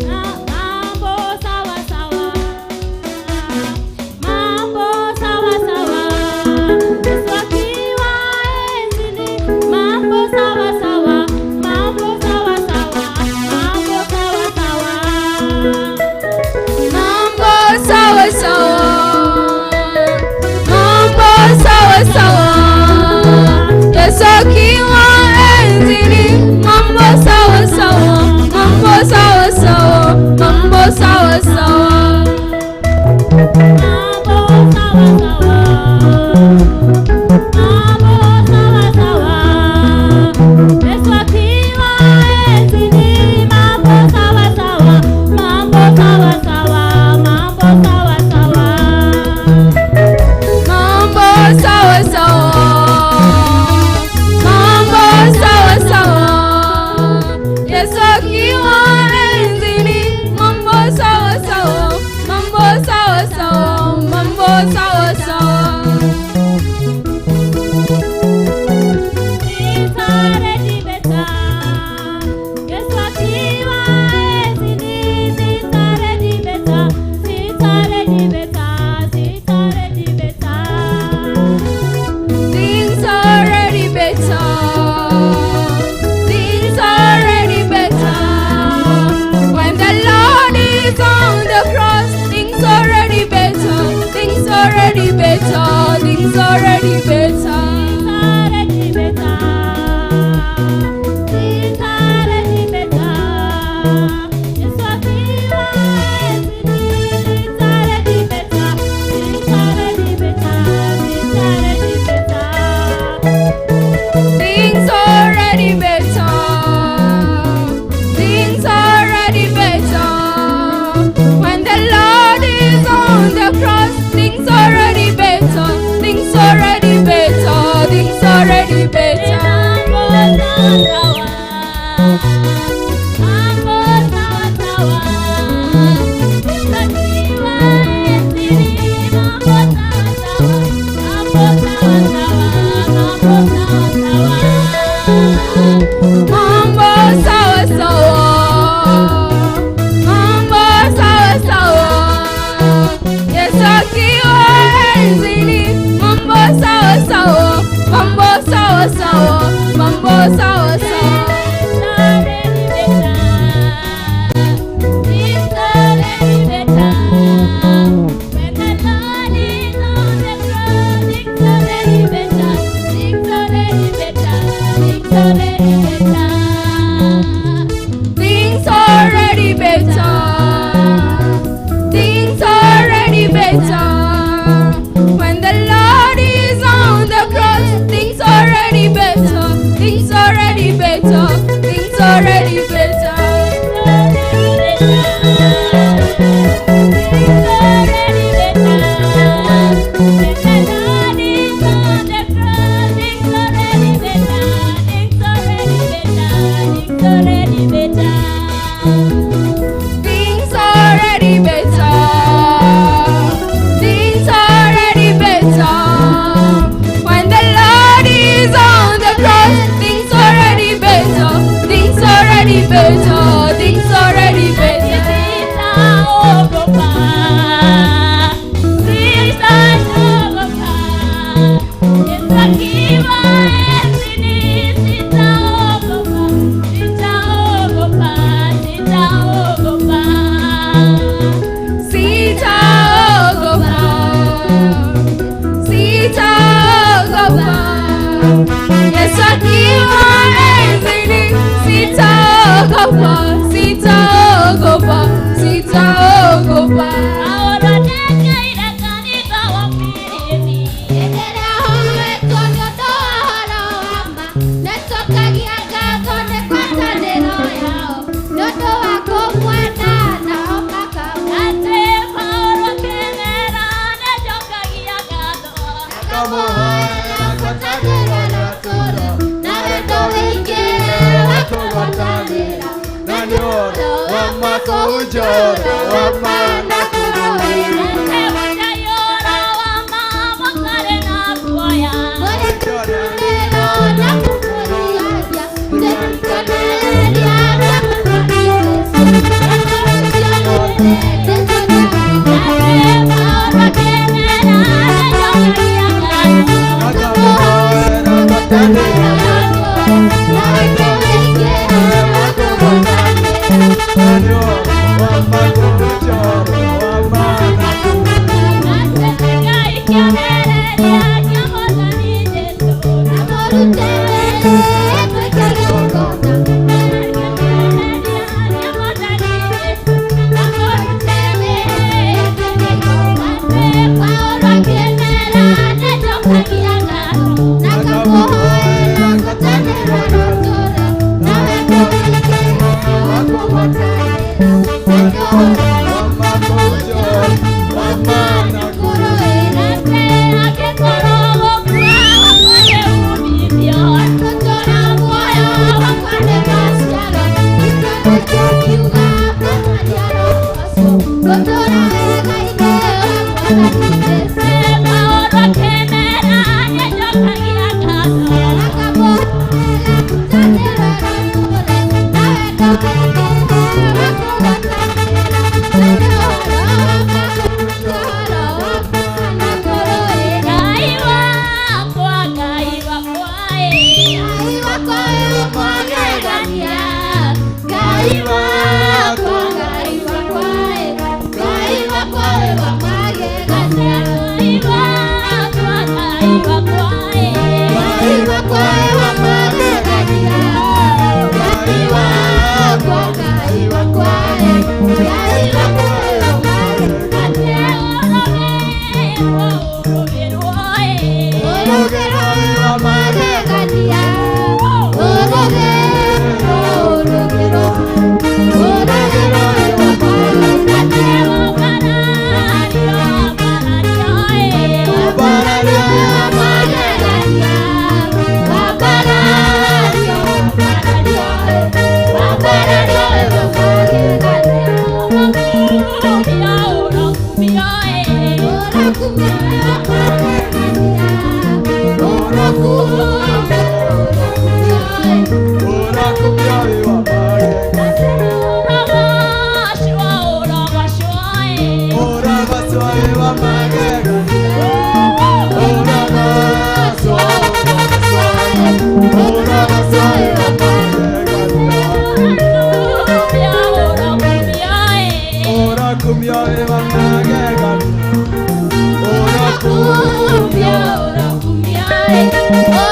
Speaker 3: Mambo sawa sawa. Mambo sawa sawa. Yesu akiwa enzini. Mambo sawa sawa. Mambo sawa sawa. Mambo sawa sawa.
Speaker 7: Mambo sawa sawa. Mambo sawa sawa. Yesu akiwa enzini. Mambo sawa sawa. Mambo sawa sawa. Mambo sawa sawa.
Speaker 3: Mambo sawa sawa. Mambo sawa sawa. Yesu akiwa enzini. Mambo sawa sawa. Mambo sawa sawa. Mambo sawa sawa.
Speaker 7: Mambo sawa sawa. Mambo sawa sawa. Yesu akiwa enzini. Mambo sawa sawa. Mambo sawa sawa. Mambo sawa sawa.
Speaker 3: Things already better. Yesu akiwa enzini. Things already better. Things already better. Things already better.
Speaker 7: Things are already better. Things are already better. When the Lord is on the cross, things are already better. Things are already better. Things are already better.
Speaker 3: Already better. Things already better. Yesu akiwa enzini. Things already better.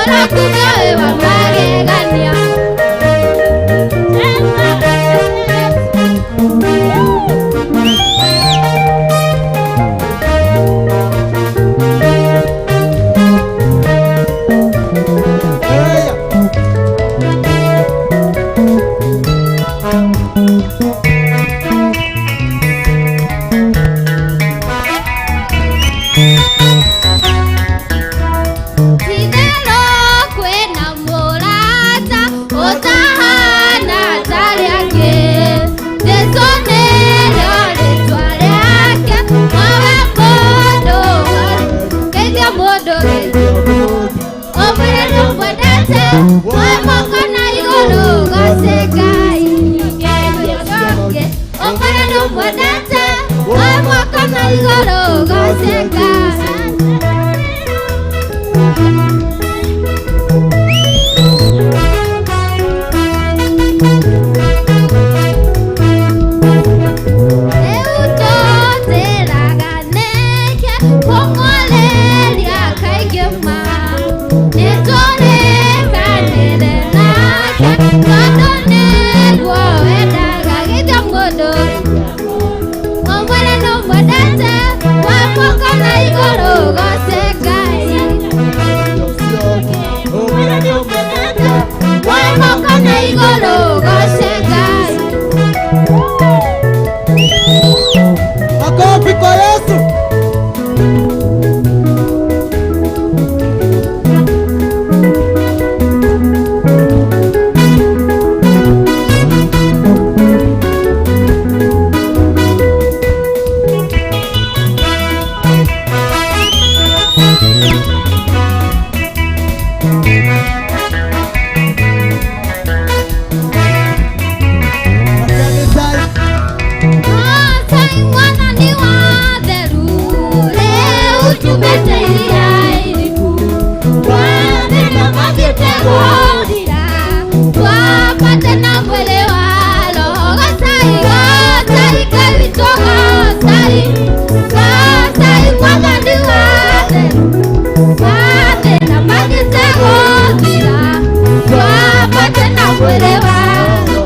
Speaker 3: Ũrakumio wĩ wa magegania. Titherũ kwĩna mũrata ũtahana ta arĩa angĩ. Jesũ nĩrĩo rĩtwa rĩake, nowe mũndũ geithia mũndũ geithia ũmwĩre nĩũmwendete, woe moko na igũrũ goce Ngai. Ũmwĩre nĩũmwendete, woe moko na igũrũ goce Ngai. Rĩu tũtĩraga nĩkĩ kũng'oreria kaingĩ ma nĩtũrĩmanĩre nake tondũ nĩguo wendaga githĩ mũndũ ũmwĩre nĩũmwendete woe moko na igũrũ goce Ngai. Ũmwĩre nĩũmwendete woe moko na igũrũ goce Ngai.
Speaker 5: Makofi kwa Yesu. Makanisa.
Speaker 3: Goca Mwathani wa theru, rĩu tumĩte iria iriku. Mathĩna mathiĩte gũthira, twambate na mwĩrĩ wa Roho. Gocai, gocai Ngai witũ, gocai, gocai Mwathani wa theru. Mathĩna mathiĩte gũthira, twambate na mwĩrĩ wa Roho.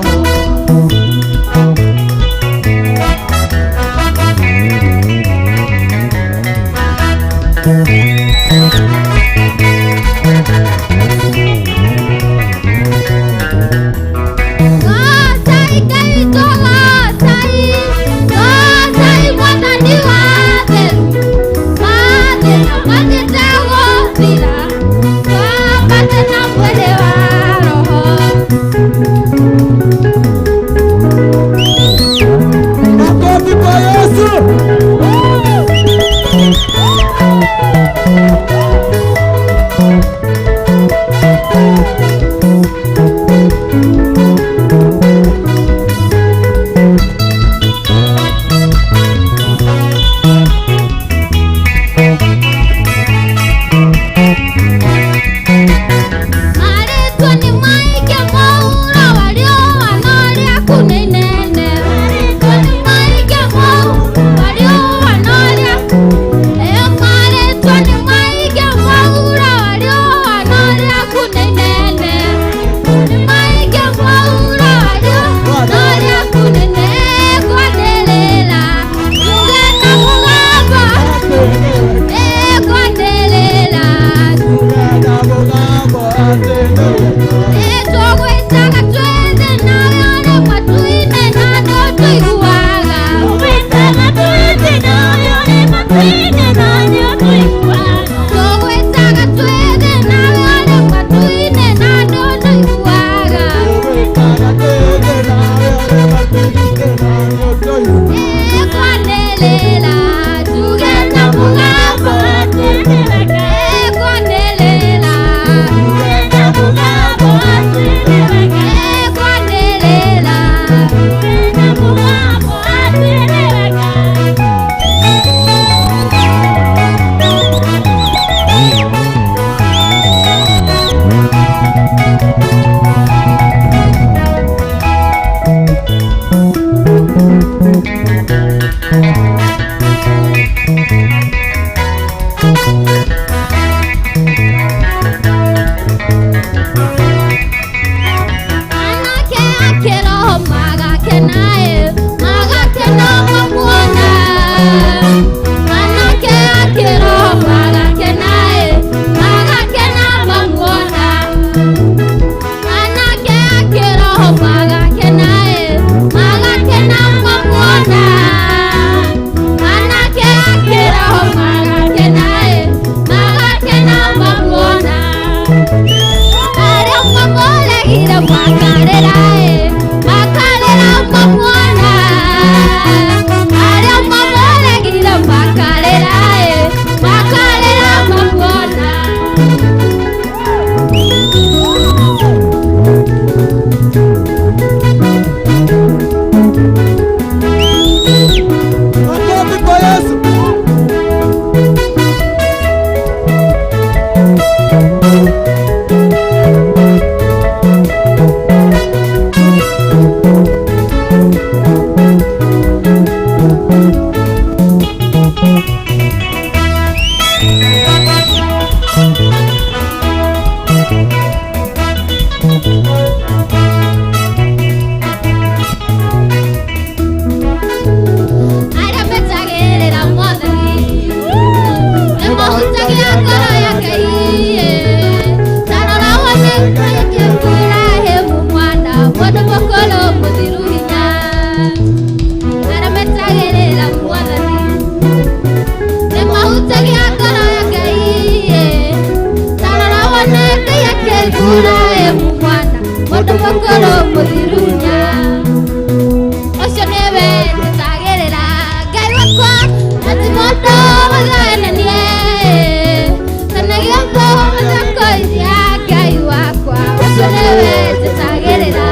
Speaker 3: Gocai Ngai witũ, gocai, gocai Mwathani wa theru. Mathĩna mathiĩte gũthira, twambate na mwĩrĩ wa Roho.
Speaker 5: Makofi kwa Yesu.
Speaker 3: Mũndũ mũkũrũ mũthirunya ũcio nĩwe njĩtagĩrĩra Ngai wakwa na ti mũndũ mũthenenie kana gĩũndũ mũthakoithia Ngai wakwa ũcio nĩwe njĩtagĩrĩra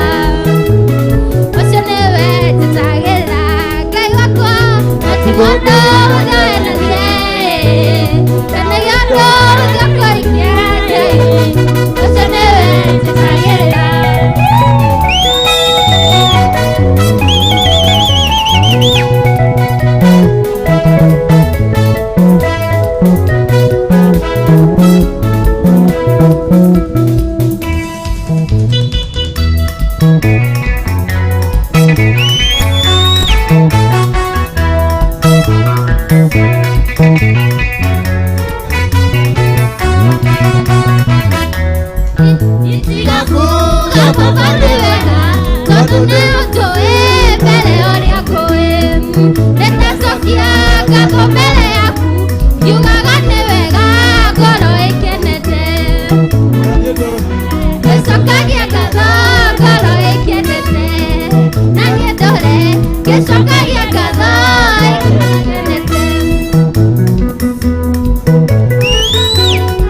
Speaker 3: ũcio nĩwe njĩtagĩrĩra Ngai wakwa na ti mũndũ mũthenenie kana gĩũndũ mũthakoithia Ngai ũcio nĩwe njĩtagĩrĩra.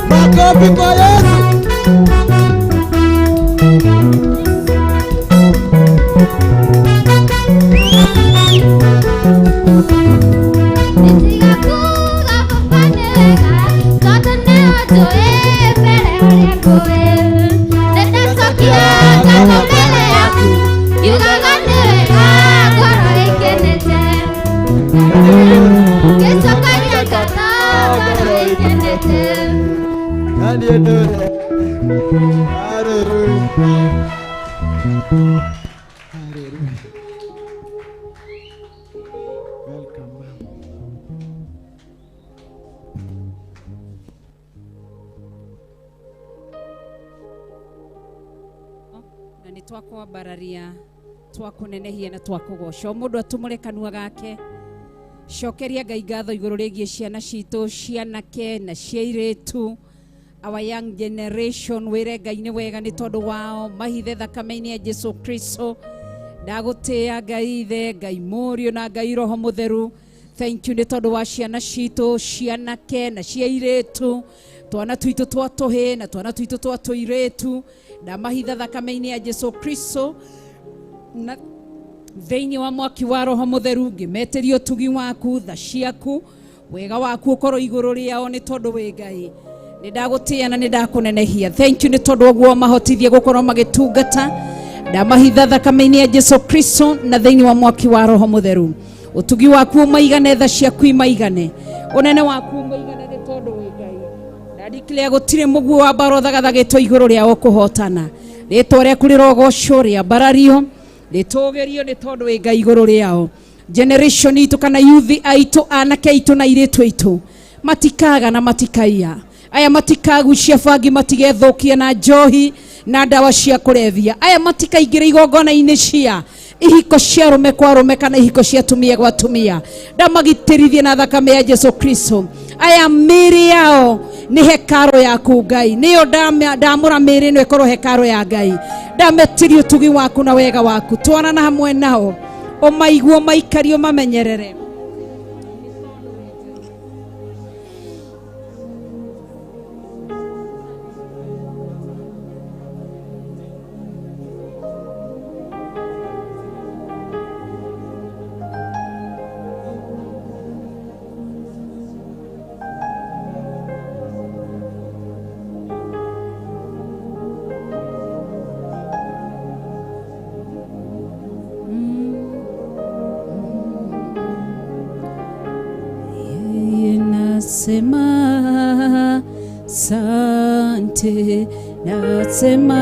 Speaker 5: Makofi kwa Yesu.
Speaker 1: Na nĩ twakwambararia twakũnenehia na twakũgoca o mũndũ atumũre kanua gake cokeria Ngai ngatho igũrũ rĩgiĩ ciana citũ cianake na cia airĩtu our young generation wĩre Ngai nĩ wega nĩ tondũ wao mahithe thakame-inĩ ya Jesu Kristo ndagũtĩĩa Ngai ithe Ngai mũriũ na Ngai roho mũtheru. Thank you nĩ tondũ wa ciana citũ cianake na cia airĩtu twana twitũ twa tũhĩ na twana twitũ twa tũirĩtu ndamahitha thakame-inĩ ya Jesu Kristo na thĩinĩ wa mwaki wa roho mũtheru ngĩmetĩria ũtugi waku tha ciaku wega waku ũkorwo igũrũ rĩao nĩ tondũ wĩ Ngai nĩ ndagũtĩĩa na nĩ ndakũnenehia. Thank you nĩ tondũ ũguo mahotithie gũkorwo magĩtungata ndamahitha thakame-inĩ ya Jesu Kristo na thĩinĩ wa mwaki wa roho mũtheru ũtugi waku ũmaigane tha ciaku imaigane ũnene waku ũmaigane nĩ tondũ wĩ Ngai ndadeclare gũtirĩ mũguo wa mbara ũthagathagĩtwo igũrũ rĩao kũhotana rĩtwa rĩaku rĩrogocwo rĩambarario rĩtũgĩrio nĩ tondũ wĩ Ngai igũrũ rĩao generation itũ kana youth aitũ anake aitũ na airĩtu aitũ matikaga na matikaiya aya matikagucia bangi matigethũkia na njohi na ndawa cia kũrebia aya matikaingĩra igongona-inĩ cia ihiko cia arũme kwa arũme kana ihiko cia atumia gwa atumia ndamagitĩrithie na thakame ya Jesu Kristo aya mĩĩrĩ yao nĩ hekaro yaku Ngai nĩyo ndamũra mĩĩrĩ ĩno ĩkorwo hekaro ya Ngai ndametirie ũtugi waku na wega waku twarana hamwe nao ũmaiguo maikario mamenyerere. Nasema sante, nasema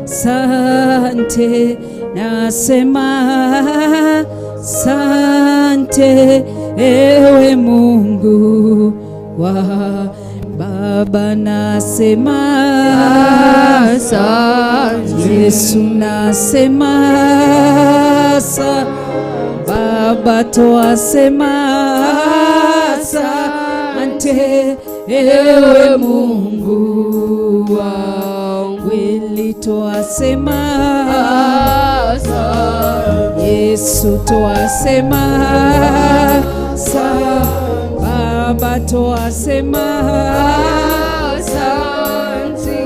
Speaker 1: sante, nasema sante, ewe Mungu wa Baba, nasema asante, Yesu nasema asante, Baba twasema asante, ewe Mungu wangu.
Speaker 8: twasema asante, Yesu twasema asante, Baba twasema asante,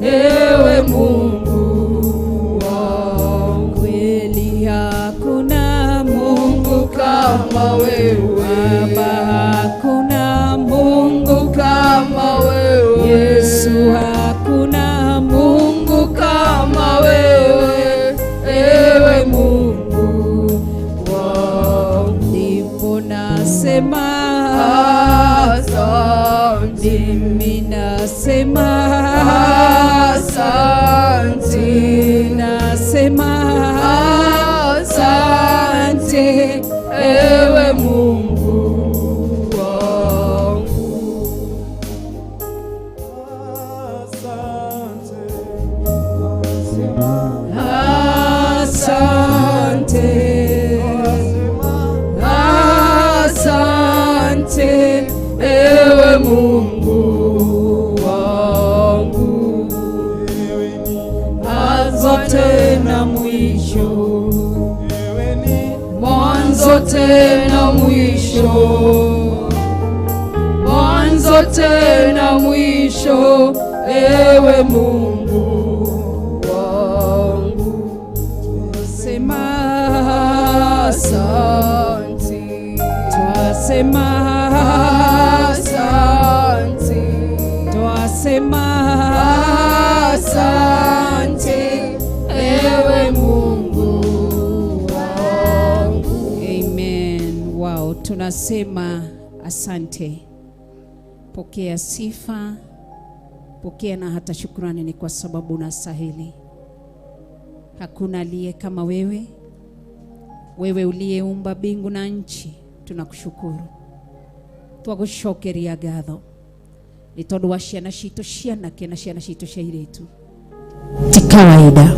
Speaker 8: ewe Mungu wangu. Kweli hakuna Mungu kama wewe, Baba hakuna Mungu kama wewe, Yesu hakuna Mungu kama wewe, ewe Mungu wangu. Ndipo nasema asante, mimi nasema asante, nasema asante, ewe Mungu wangu. Asante, asante, ewe Mungu wangu. Mwanzo tena mwisho, mwanzo tena mwisho, mwanzo tena mwisho, ewe Mungu wangu. Twasema asante, twasema asante, twasema asante, ewe Mungu wangu. Amen. Wow, tunasema asante. Pokea sifa, pokea na hata shukrani, ni kwa sababu unastahili. Hakuna aliye kama wewe, wewe uliyeumba mbingu na nchi, tunakushukuru. Twagucokeria ngatho nĩ tondũ wa ciana citũ cianake na ciana citũ cia airĩtu. Ti kawaida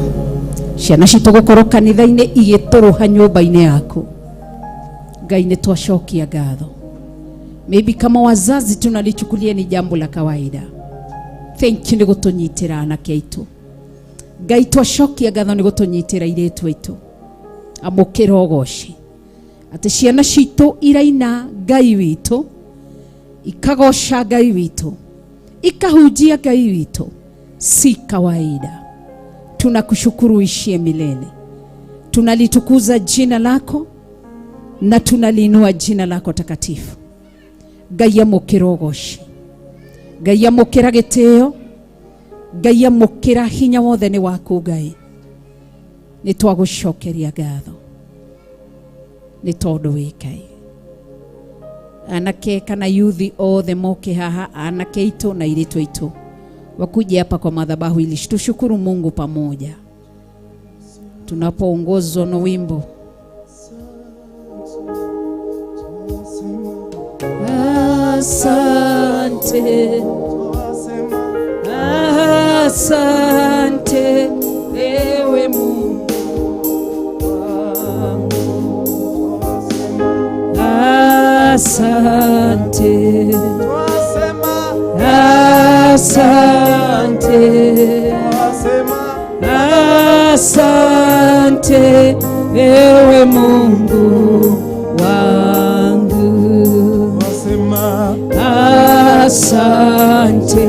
Speaker 8: ciana citũ gũkorwo kanitha-inĩ igĩtũrũha nyũmba-inĩ yaku. Ngai, nĩ twacokia ngatho. Maybe kama wazazi tunalichukulia ni jambo la kawaida. Thank you nĩ gũtũnyitĩra anake aitũ. Ngai, twacokia ngatho nĩ gũtũnyitĩra airĩtu aitũ. Amũkĩra ũgoci atĩ ciana citũ iraina Ngai witũ, ikagoca Ngai witũ, ikahunjia Ngai witũ. Si kawaida. Tunakushukuru ishie milele. Tunalitukuza jina lako na tunaliinua jina lako takatifu. Ngai, amũkĩra ũgoci, Ngai, amũkĩra gĩtĩo, Ngai, amũkĩra hinya wothe nĩ waku. Ngai, nĩ twagũcokeria ngatho nĩ tondũ wĩ Ngai. Anake kana yuthi othe moke haha, anake aitũ na airĩtu aitũ wakuje hapa kwa madhabahu ili tushukuru Mungu pamoja tunapoongozwa na wimbo. Asante, asante, ewe Mungu wangu. Asante, asante, asante, ewe Mungu wangu. Asante,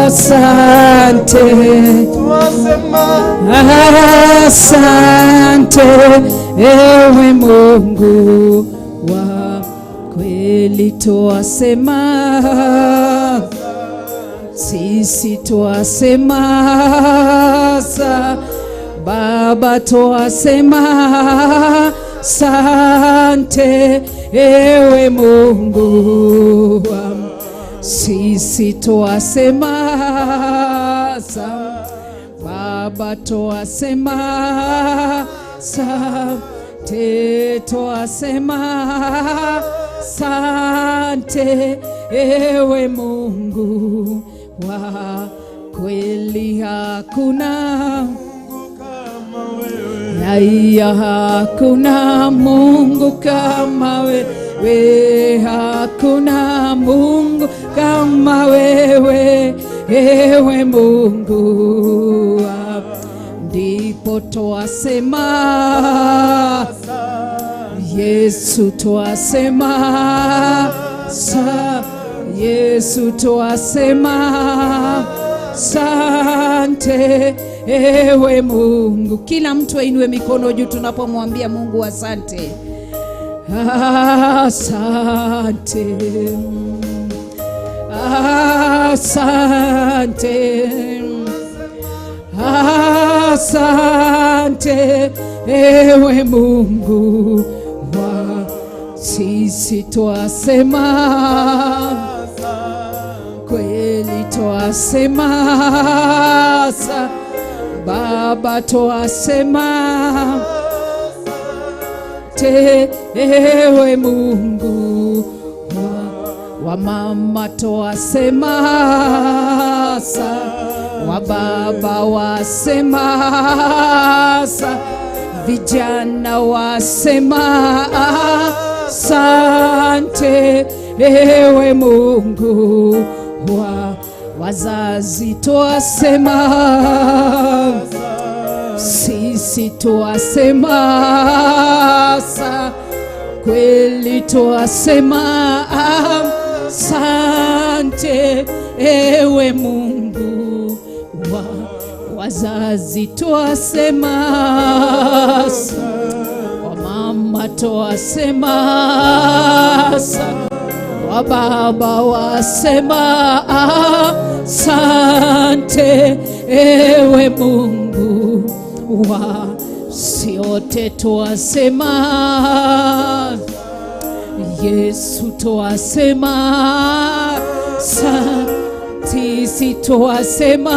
Speaker 8: asante, asante, ewe Mungu wa kweli. Twasema sisi, twasema Baba, twasema sante, ewe Mungu. Sisi twasema Baba, twasema sante, twasema sante, ewe Mungu wa kweli. Hakuna Haya, hakuna Mungu kama wewe, hakuna Mungu kama wewe, ewe Mungu, ndipo twasema Yesu, twasema sa Yesu, twasema sante ewe Mungu. Kila mtu ainue mikono juu tunapomwambia Mungu asante. Asante, asante, asante ewe Mungu wa sisi, twasema kweli, twasema Baba, twasema te ewe Mungu wa mama, twasema sa wa baba wasema sa vijana wasema asante ewe Mungu wa wazazi, twasema sisi, twasema sa kweli, twasema asante ewe Mungu wa wazazi, twasema wa mama, twasema wa baba wasema asante ewe Mungu wa siote, twasema Yesu, twasema sisi, twasema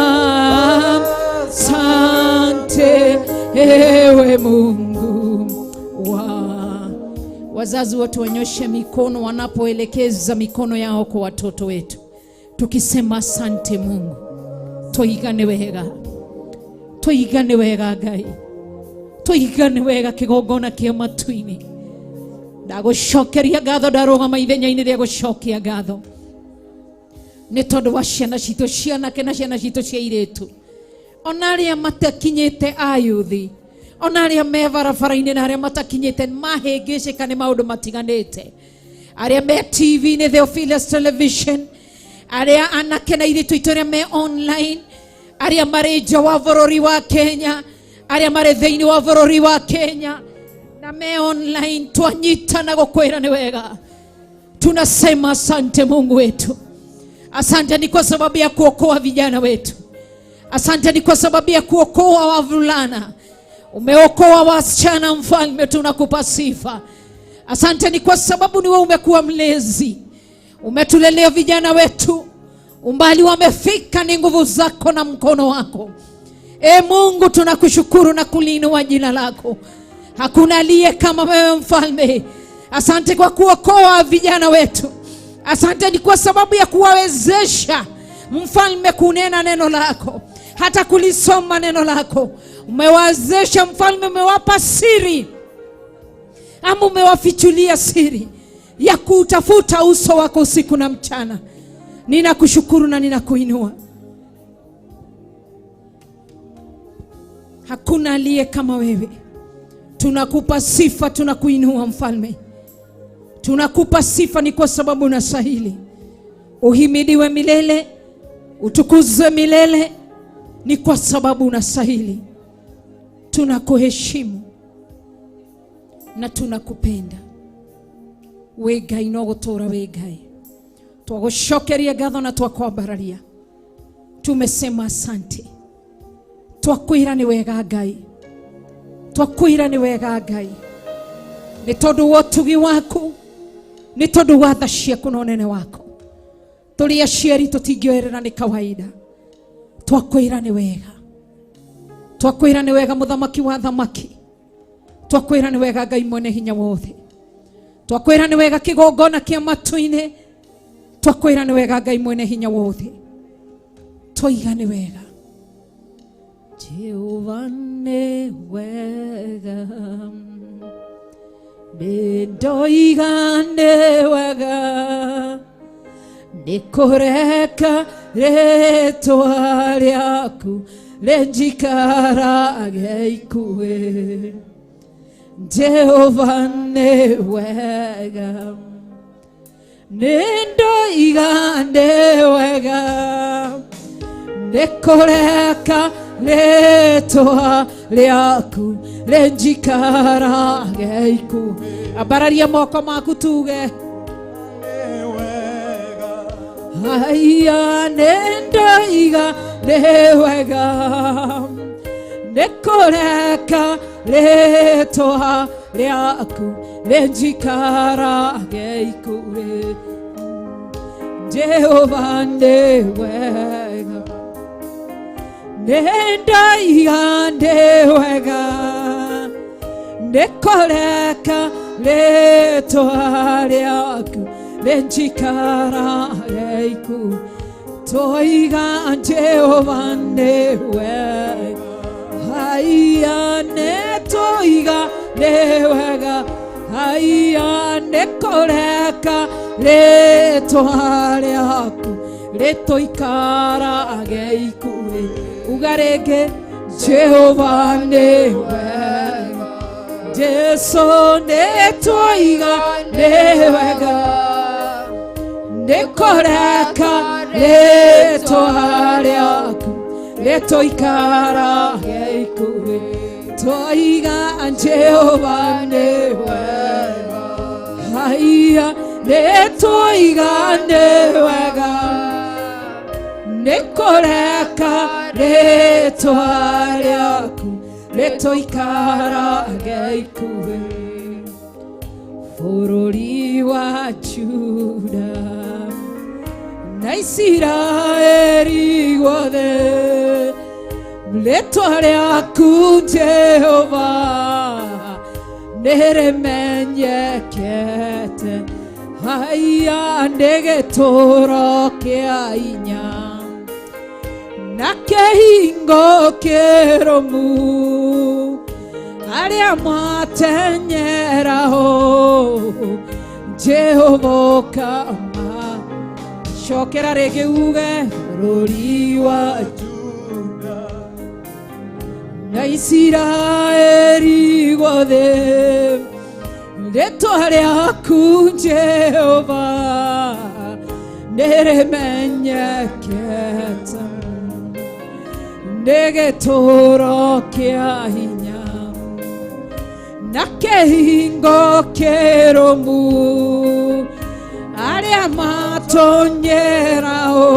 Speaker 8: sante ewe Mungu wa wazazi wote wanyoshe mikono wanapoelekeza mikono yao kwa watoto wetu, tukisema asante Mungu. Toigane wega, toigane wega Ngai, toigane wega kigongona kia matu-inĩ. Ndagũcokeria ngatho, ndarũgama ithenya-inĩ rĩa gũcokia ngatho nĩ tondũ wa ciana citũ cia anake na ciana citũ cia airĩtu, ona arĩa matakinyĩte ayuthi, ona arĩa me barabara-inĩ na arĩa matakinyĩte mahĩngĩcĩka nĩ maũndũ matiganĩte, arĩa me TV-inĩ, Theophilus Television, arĩa anake na airĩtu aitũ arĩa me online, arĩa marĩ nja wa bũrũri wa Kenya, arĩa marĩ thĩinĩ wa bũrũri wa Kenya na me online, twanyitana gũkwĩra nĩ wega. Tunasema asante Mungu wetu. Asante ni kwa sababu ya kuokoa vijana wetu. Asante ni kwa sababu ya kuokoa wavulana. Umeokoa wasichana, mfalme, tunakupa sifa. Asante ni kwa sababu ni wewe umekuwa mlezi. Umetulelea vijana wetu. Umbali wamefika ni nguvu zako na mkono wako. E Mungu, tunakushukuru na kuliinua jina lako. Hakuna aliye kama wewe mfalme. Asante kwa kuokoa vijana wetu. Asante ni kwa sababu ya kuwawezesha mfalme kunena neno lako, hata kulisoma neno lako. Umewawezesha mfalme, umewapa siri ama umewafichulia siri ya kutafuta uso wako usiku na mchana. Ninakushukuru na ninakuinua. Hakuna aliye kama wewe. Tunakupa sifa, tunakuinua mfalme. Tunakupa sifa ni kwa sababu unastahili. Uhimidiwe milele, utukuzwe milele, ni kwa sababu unastahili. Tunakuheshimu na tunakupenda. We Ngai no gũtũũra wĩ Ngai. Twagũcokeria ngatho na twakwambararia. Tumesema asante. Twakwĩra nĩ wega Ngai. Twakwĩra nĩ wega Ngai. Nĩ tondũ wa ũtugi waku, nĩ tondũ wa tha ciaku na ũnene waku. Tũrĩ aciari tũtingĩoerera nĩ kawaida. Twakwĩra nĩ wega. Twakwĩra nĩ wega mũthamaki wa thamaki. Twakwĩra nĩ wega Ngai mwene hinya wothe. Twakwĩra nĩ wega kĩgongona kĩa matu-inĩ. Twakwĩra nĩ wega Ngai mwene hinya wothe. Twoiga nĩ wega. Jehova nĩ wega. Ndoiga nĩ wega. Nĩ kũreka
Speaker 1: rĩtwa rĩaku rĩnjikarage ikuhĩ. Jehova nĩ wega, nĩ ndoiga nĩ wega, nĩ kũreka rĩtwa rĩaku rĩnjikarage ikuhĩ. Ambararia moko maku tuge haya, nĩ ndoiga nĩ wega, nĩ kũreka rĩtwa rĩaku rĩnjikarage ikuhĩ. Jehova nĩ wega, nĩ ndoiga nĩ wega, nĩ kũreka rĩtwa rĩaku rĩnjikarage ikuhĩ. Toiga Jehova nĩ wega, haya nĩ toiga nĩ wega, haya nĩ kũreka rĩtwa rĩaku rĩtũikarage ikuhĩ. Uga rĩngĩ Jehova nĩ wega, Jesu nĩ twoiga nĩ wega, nĩ kũreka rĩtwa rĩaku rĩtũikarage ikuhĩ. Twoiga Jehova nĩ wega, haya nĩ twoiga nĩ wega, nĩ kũreka rĩtwa rĩaku rĩtũikarage ikuhĩ. Bũrũri wa Juda na Isiraeli guothe, rĩtwa rĩaku Jehova nĩ rĩmenyekete. Haya nĩ gĩtũũro kĩa hinya na kĩhingo kĩrũmu, arĩa matenyeraho Jehova ũkama. Cokera rĩngĩ uge bũrũri wa Juda na Isiraeli guothe, rĩtwa rĩaku Jehova nĩ rĩmenyekete. Nĩ gĩtũũro kĩa hinya na kĩhingo kĩrũmu, arĩa matonyeraho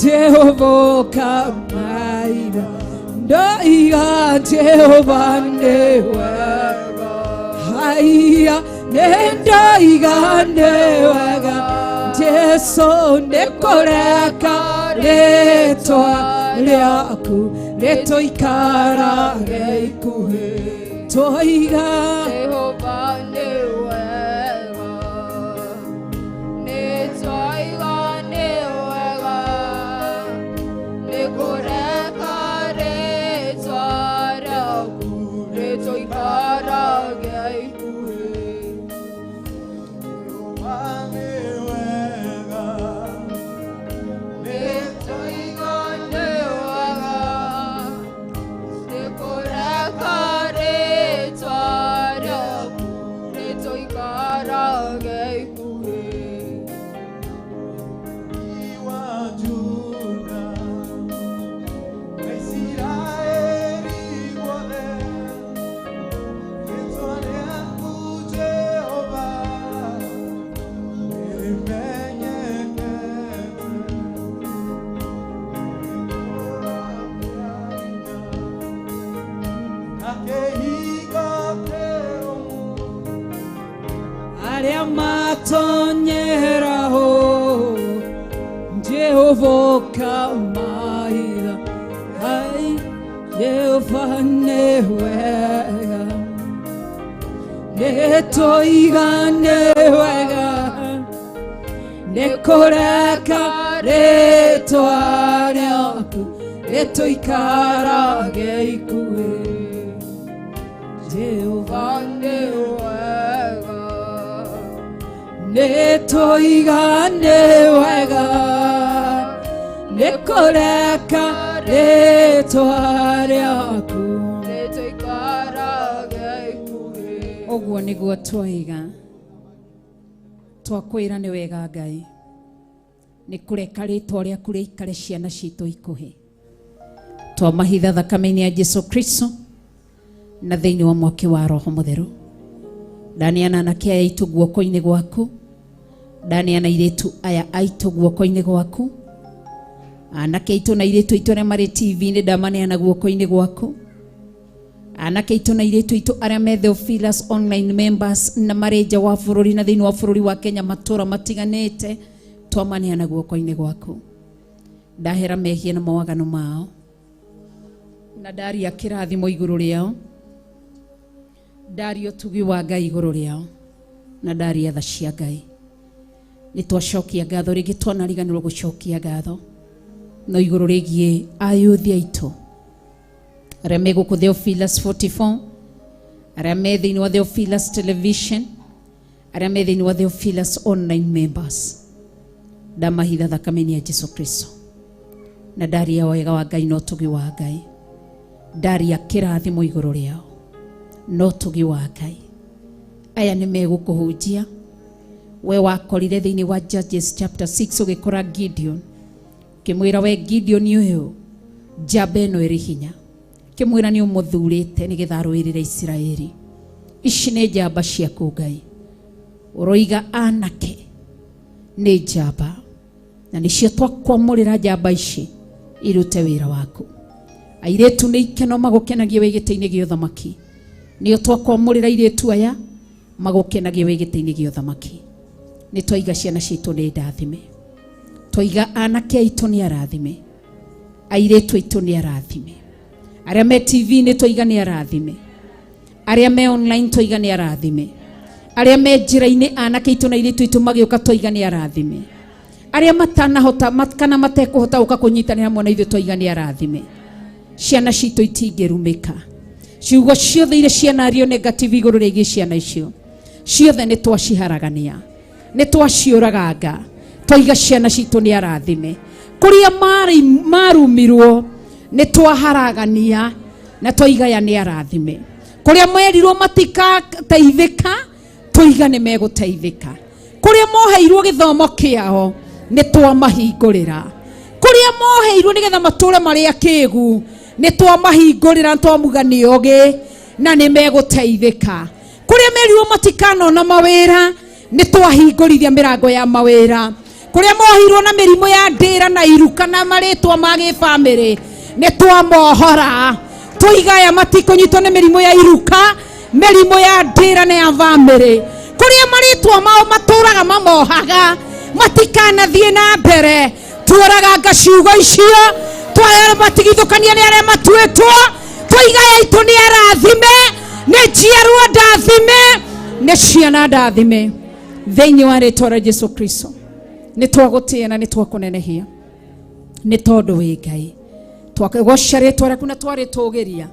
Speaker 1: Jehova ũkamaira. Ndoiga Jehova nĩ wega, haya nĩ ndoiga nĩ wega, Jesu nĩ kũreka rĩtwa rĩaku rĩtũikarage ikuhĩ. Twoiga
Speaker 7: Jehova nĩ wega, nĩ twoiga nĩ wega, nĩ kũreka rĩtwa rĩaku rĩtũikarage ikuhĩ. Nĩ twoiga nĩ wega, nĩ kũreka rĩtwa rĩaku rĩtũikarage ikuhĩ.
Speaker 1: Arĩa matonyeraho Jehova ũkamaira. Hai Jehova nĩ wega, nĩ twoiga nĩ wega, nĩ kũreka rĩtwa rĩaku rĩtũikarage ikuhĩ. Jehova
Speaker 7: nĩ wega,
Speaker 1: nĩ twoiga nĩ wega, Nĩ kũreka rĩtwa rĩaku ũguo nĩguo twaiga twakwĩra nĩ wega Ngai nĩ kũreka rĩtwa rĩaku rĩikare ciana citũ ikuhĩ twamahitha thakame-inĩ ya Jesu Kristo na thĩinĩ wa mwaki wa Roho Mũtheru. Ndaneana anake aya aitũ guoko-inĩ gwaku, ndaneana airĩtu aya aitũ guoko-inĩ gwaku, anake aitũ na airĩtu aitũ arĩa marĩ TV-inĩ ndamaneana guoko-inĩ gwaku, anake aitũ na airĩtu aitũ arĩa me Theophilus online members na marĩ nja wa bũrũri na thĩinĩ wa bũrũri wa Kenya matũra matiganĩte twamaneana guoko-inĩ gwaku. Ndahera mehia na mawaganu mao na ndaria kĩrathimo igũrũ rĩao, ndaria ũtugi wa Ngai igũrũ rĩao na ndaria tha cia Ngai. Nĩ twacokia ngatho rĩngĩ, twanariganĩrwo gũcokia ngatho no igũrũ rĩgiĩ ayuthi aitũ arĩa me gũkũ Theophilus 44, arĩa me thĩinĩ wa Theophilus television, arĩa me thĩinĩ wa Theophilus online members. Ndamahitha thakame-inĩ ya Jesu Kristo na ndaria wega wa Ngai na ũtugi wa Ngai, ndaria kĩrathimo igũrũ rĩao na ũtugi wa Ngai. Aya nĩ megũkũhunjia. We wakorire thĩinĩ wa Judges chapter 6 ũgĩkora Gideon, ũkĩmwĩra we Gideon ũyũ njamba ĩno ĩrĩ hinya, ũkĩmwĩra nĩ ũmũthurĩte nĩgetha arũĩrĩre Isiraeli. Ici nĩ njamba ciaku Ngai, ũroiga anake nĩ njamba na nĩcio twakwamũrĩra njamba ici irute wĩra waku. Airĩtu nĩ ikeno magũkenagie wĩ gĩtĩ-inĩ gĩa ũthamaki, nĩo twakwamũrĩra airĩtu aya magũkenagie wĩ gĩtĩ-inĩ gĩa ũthamaki. Nĩ twaiga ciana citũ nĩ ndathime, twaiga anake aitũ nĩ arathime, airĩtu aitũ nĩ arathime, arĩa me TV-inĩ twaiga nĩ arathime, arĩa me online twaiga nĩ arathime, arĩa me njĩra-inĩ anake aitũ na airĩtu aitũ magĩũka twaiga nĩ arathime, arĩa matanahota kana matekũhota gũka kũnyitanĩra hamwe na ithuĩ twaiga nĩ arathime. Ciana citũ itingĩrumĩka, ciugo ciothe iria cianario negative igũrũ rĩgiĩ ciana icio ciothe nĩ twaciharagania, nĩ twaciũraganga, twaiga ciana citũ nĩ arathime. Kũrĩa marumirwo nĩ twaharagania na twaiga ya nĩ arathime. Kũrĩa merirwo matikateithĩka twaiga nĩ megũteithĩka. Kũrĩa moheirwo gĩthomo kĩao nĩ twamahingũrĩra. Kũrĩa moheirwo nĩgetha matũre marĩ akĩgu nĩ twamahingũrĩra, twamuga nĩ ogĩ na nĩ megũteithĩka. Kũrĩa merirwo matikanona mawĩra nĩ twahingũrithia mĩrango ya mawĩra. Kũrĩa moheirwo na mĩrimũ ya ndĩra na iruka na marĩtwa ma gĩbamĩrĩ nĩ twamohora, twaiga aya matikũnyitwo nĩ mĩrimũ ya iruka, mĩrimũ ya ndĩra na ya bamĩrĩ. Kũrĩa marĩtwa mao matũraga mamohaga matikanathiĩ na mbere, tuoraganga ciugo icio, twamatigithũkania nĩ arĩa matuĩtwo, twaiga aya aitũ nĩ arathime, nĩ njiarwa ndathime, nĩ ciana ndathime thĩinĩ wa rĩtwa rĩa Jesu Kristo. Nĩ twagũtĩĩa na nĩ twakũnenehia nĩ tondũ wĩ Ngai. Twakũgoca rĩtwa rĩaku na twarĩtũgĩria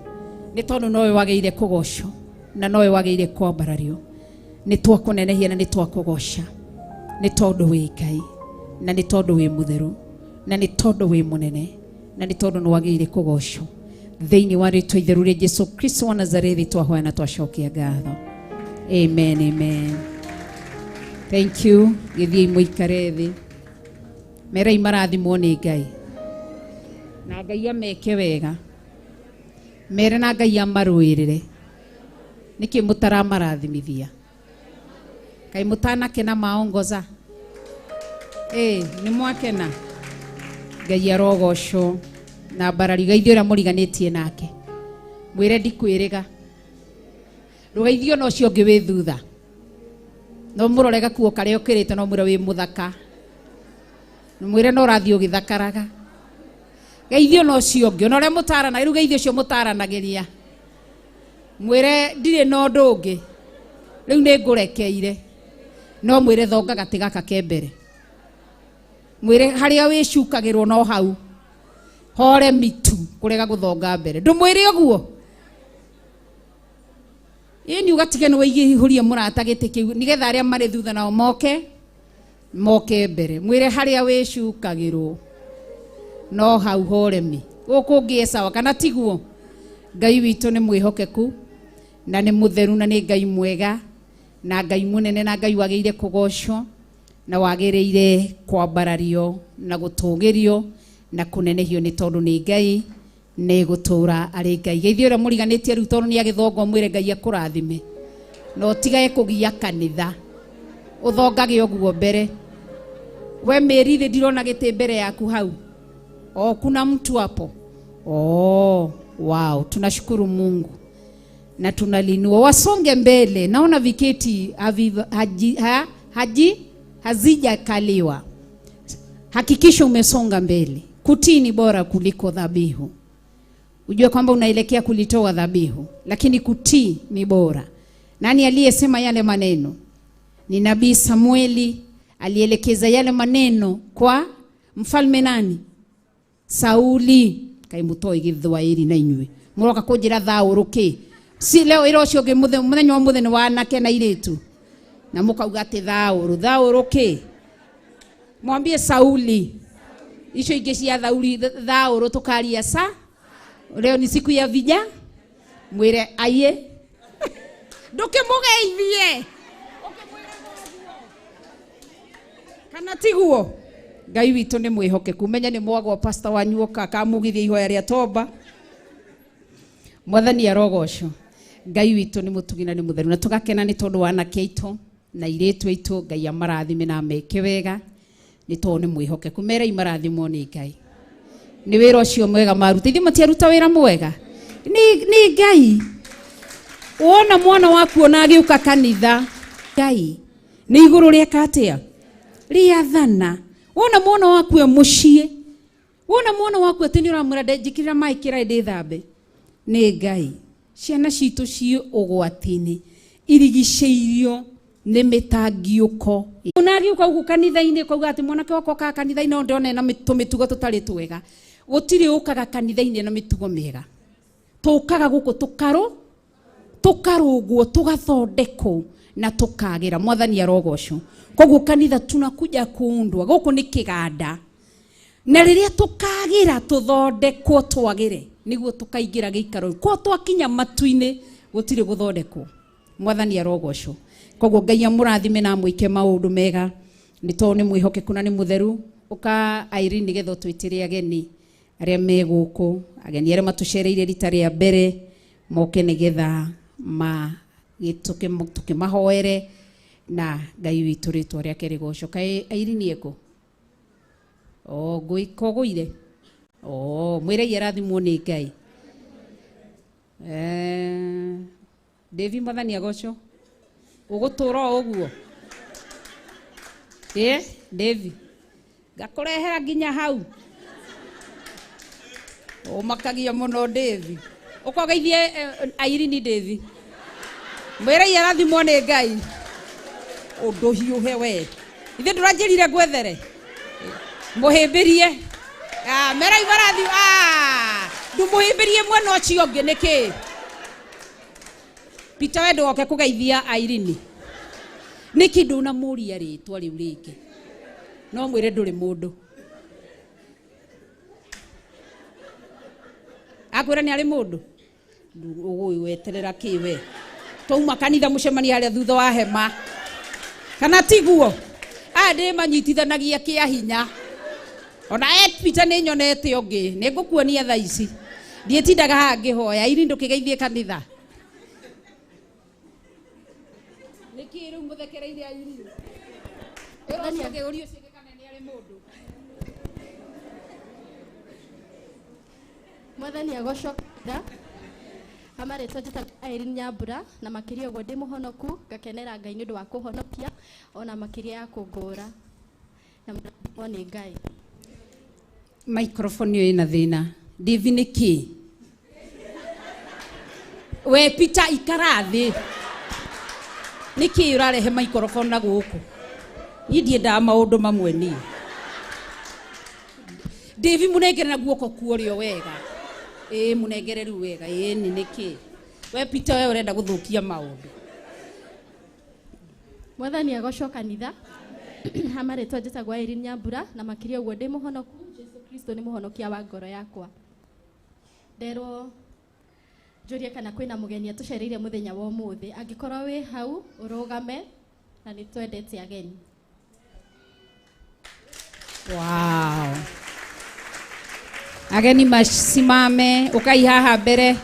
Speaker 1: nĩ tondũ nowe wagĩrĩire kũgocwo na nowe wagĩrĩire kwambarario. Nĩ twakũnenehia na nĩ twakũgoca nĩ tondũ wĩ Ngai na nĩ tondũ wĩ mũtheru na nĩ tondũ wĩ mũnene na nĩ tondũ nĩ wagĩrĩire kũgocwo. Thĩinĩ wa rĩtwa itheru rĩa Jesu Kristo wa Nazarethi twahoya na twacokia ngatho. Amen, amen. Thank you. Gĩthiĩi mũikare thĩ. Merai marathimwo nĩ Ngai na Ngai ameke wega. Mere na Ngai amarũĩrĩre. Nĩkĩ mũtaramarathimithia? Kaĩ mũtanakena maongoza? Nĩ mwakena? Ngai arogocwo na mbararigaithio ũrĩa mũriganĩtie nake. Mwĩre ndikwĩrĩga. Rũgeithio na ũcio ũngĩ wĩ thutha. No mũrore gakuo karĩa ũkĩrĩte no mwĩre wĩ mũthaka. Mwĩre no ũrathiĩ ũgĩthakaraga. Geithio na ũcio ũngĩ, ona ũrĩa mũtarana, rĩu geithio ũcio mũtaranagĩria. Mwĩre ndirĩ na ũndũ ũngĩ. Rĩu nĩ ngũrekeire. No mwĩre thonga gatĩ gaka ke mbere. Mwĩre harĩa wĩcukagĩrwo no hau. Hore mitu kũrega gũthonga mbere. Ndũmwĩre ũguo. Ĩni ũgatige nĩ wĩihũrie mũrata gĩtĩ kĩu nĩgetha arĩa marĩ thutha nao moke mbere. Mwĩre harĩa wĩcukagĩrwo.
Speaker 8: No hau horemi. Gũkũ ngĩe sawa kana tiguo. Ngai witũ nĩ mwĩhokeku na nĩ mũtheru na nĩ Ngai mwega na Ngai mũnene na Ngai wagĩrĩire kũgocwo na wagĩrĩire kwambarario na gũtũgĩrio na kũnenehio nĩ tondũ nĩ Ngai nĩ gũtũra arĩ Ngai. Geithio ũrĩa mũriganĩtie rĩu tondũ nĩ agĩthongo mwĩre Ngai akũrathime. Na ũtigage kũgia kanitha. Ũthongage ũguo mbere. We Mary thĩ ndirona gĩtĩ mbere yaku hau. Oh, kuna mtu hapo. Oh, wow. Tunashukuru Mungu na tunalinua. Wasonge mbele. Naona viketi hazijakaliwa. Hakikisha umesonga mbele. Kutii ni bora kuliko dhabihu. Ujue kwamba unaelekea kulitoa dhabihu, lakini kutii ni bora. Nani aliyesema yale maneno? Ni Nabii Samueli alielekeza yale maneno kwa mfalme nani? Sauli. Kaimutoi githwairi na inyue. Muroka kunjira thaũrũki. Si leo ira ucio ngi muthenya wa muthenya wa anake na iritu. Na mukauga ati thaũrũ, thaũrũki. Mwambie Sauli. Icio ingĩ cia thauri thaũrũ tukaria sa. Leo ni siku ya vija. Mwire aye. Ndukimugeithie. Kana tiguo. Ngai witũ nĩ mwĩhokeku. Menya nĩ mwagwa pastor wanyu oka akamugithia ihoya rĩa toba. Mwathani arogocwo. Ngai witũ nĩ mũtugi na nĩ mũtheru na tũgakena nĩ tondũ wa anake aitũ na airĩtu aitũ. Ngai amarathime na ameke wega nĩ tondũ nĩ mwĩhokeku. Merei marathimwo nĩ Ngai. Nĩ wĩra ũcio mwega maruta. Ithuĩ matiaruta wĩra mwega. Nĩ Ngai. Wona mwana waku ona agĩũka kanitha. Ngai nĩ igũrũ rĩeka atĩa? Rĩathana. Wona mwana waku e mũciĩ. Wona mwana waku atĩ nĩ ũramwĩra njĩkĩrĩra maĩ kĩraĩ ndĩthambe. Nĩ Ngai. Ciana citũ ciĩ ũgwati-inĩ. Irigicĩirio nĩ mĩtangiũko. Ona agĩũka gũkũ kanitha-inĩ kauga atĩ mwanake wakwa okaga kanitha-inĩ no ndĩrona ena tũmĩtugo tũtarĩ twega. Gũtirĩ ũkaga kanitha-inĩ na mĩtugo mĩega. Tũkaga gũkũ tũkarũngwo, tũgathondekwo na tũkagĩra. Mwathani arogocwo. Koguo kanitha tunakuja kuundwa. Gũkũ nĩ kĩganda. Na rĩrĩa tũkagĩra tũthondekwo twagĩre nĩguo tũkaingĩra gĩikaro. Kwa twakinya matu-inĩ gũtirĩ gũthondekwo. Mwathani arogocwo. Koguo Ngai amũrathime na amwĩke maũndũ mega nĩ tondũ nĩ mwĩhokeku na nĩ mũtheru. Ũka Irene nĩgetha ũtwĩtĩre ageni arĩa me gũkũ, ageni arĩa matũcereire rita rĩa mbere moke nĩgetha tũkĩmahoere na Ngai witũ rĩtwa rĩake rĩgocwo. Kaĩ Irene ekũ? Oh, kogũire. Oh, mwĩrei arathimwo nĩ Ngai. Devi mwathani agocwo. Ũgũtũra o ũguo. Devi. Ngakũrehera nginya hau. Ũmakagia mũno Devi. Ũkogeithie Irene Devi. Mwĩrei arathimwo nĩ Ngai. Ũndũ hiũhe we. Ithe ndũranjĩrire ngwethere. Mũhĩmbĩrie. Merai marathi. Ndũmũhĩmbĩrie mwena ũcio ũngĩ nĩkĩ? Peter we ndũgoke kũgeithia Irene. Nĩkĩ ndũnamũria rĩtwa rĩu rĩngĩ? No mwĩre ndũrĩ mũndũ. Akwĩra nĩ arĩ mũndũ. Ũgũgweterera kĩ we? Twauma kanitha mũcemania harĩa thutha wa hema. Kana tiguo? Aya ndĩmanyitithanagia kĩa hinya. Ona Peter nĩ nyonete ũngĩ. Nĩ ngũkuonia thaa ici. Ndiĩtindaga haha ngĩhoya. Irene ndũkĩgeithie kanitha. Nĩkĩ rĩu mũthekereire Irene? Ĩra ũcio ũngĩ, ũria ũcio ũngĩ kana nĩ arĩ mũndũ.
Speaker 4: Mwathani agocwo kanitha. Amarĩtwa njĩtagwo Irene Nyambura na makĩria ũguo ndĩ mũhonoku ngakenera Ngai nĩ ũndũ wa kũhonokia ona makĩria ya kũngũra. Na mũrathimwo nĩ Ngai.
Speaker 8: Microphone ĩyo ĩna thĩna. Devi nĩ kĩ? We Peter ikara thĩ. Nĩkĩ ũrarehe microphone na gũkũ? Niĩ ndiendaga maũndũ mamwe niĩ. Devi mũnengere na guoko kuorio wega. Ĩĩ mũnengere rĩu wega. Ĩĩ nĩ nĩkĩ? We Peter we ũrenda gũthũkia maũndũ.
Speaker 4: Mwathani agocwo kanitha. Amarĩtwa njĩtagwo Irene Nyambura na makĩria ũguo ndĩ mũhonoku. Jesu Kristo nĩ mũhonokia wa ngoro yakwa. Nderwo njũrie kana kwĩna mũgeni atũcereire mũthenya wa ũmũthĩ. Angĩkorwo wĩ hau ũrũgame, na nĩ twendete ageni.
Speaker 8: Wow. Ageni masimame, ukai haha mbere.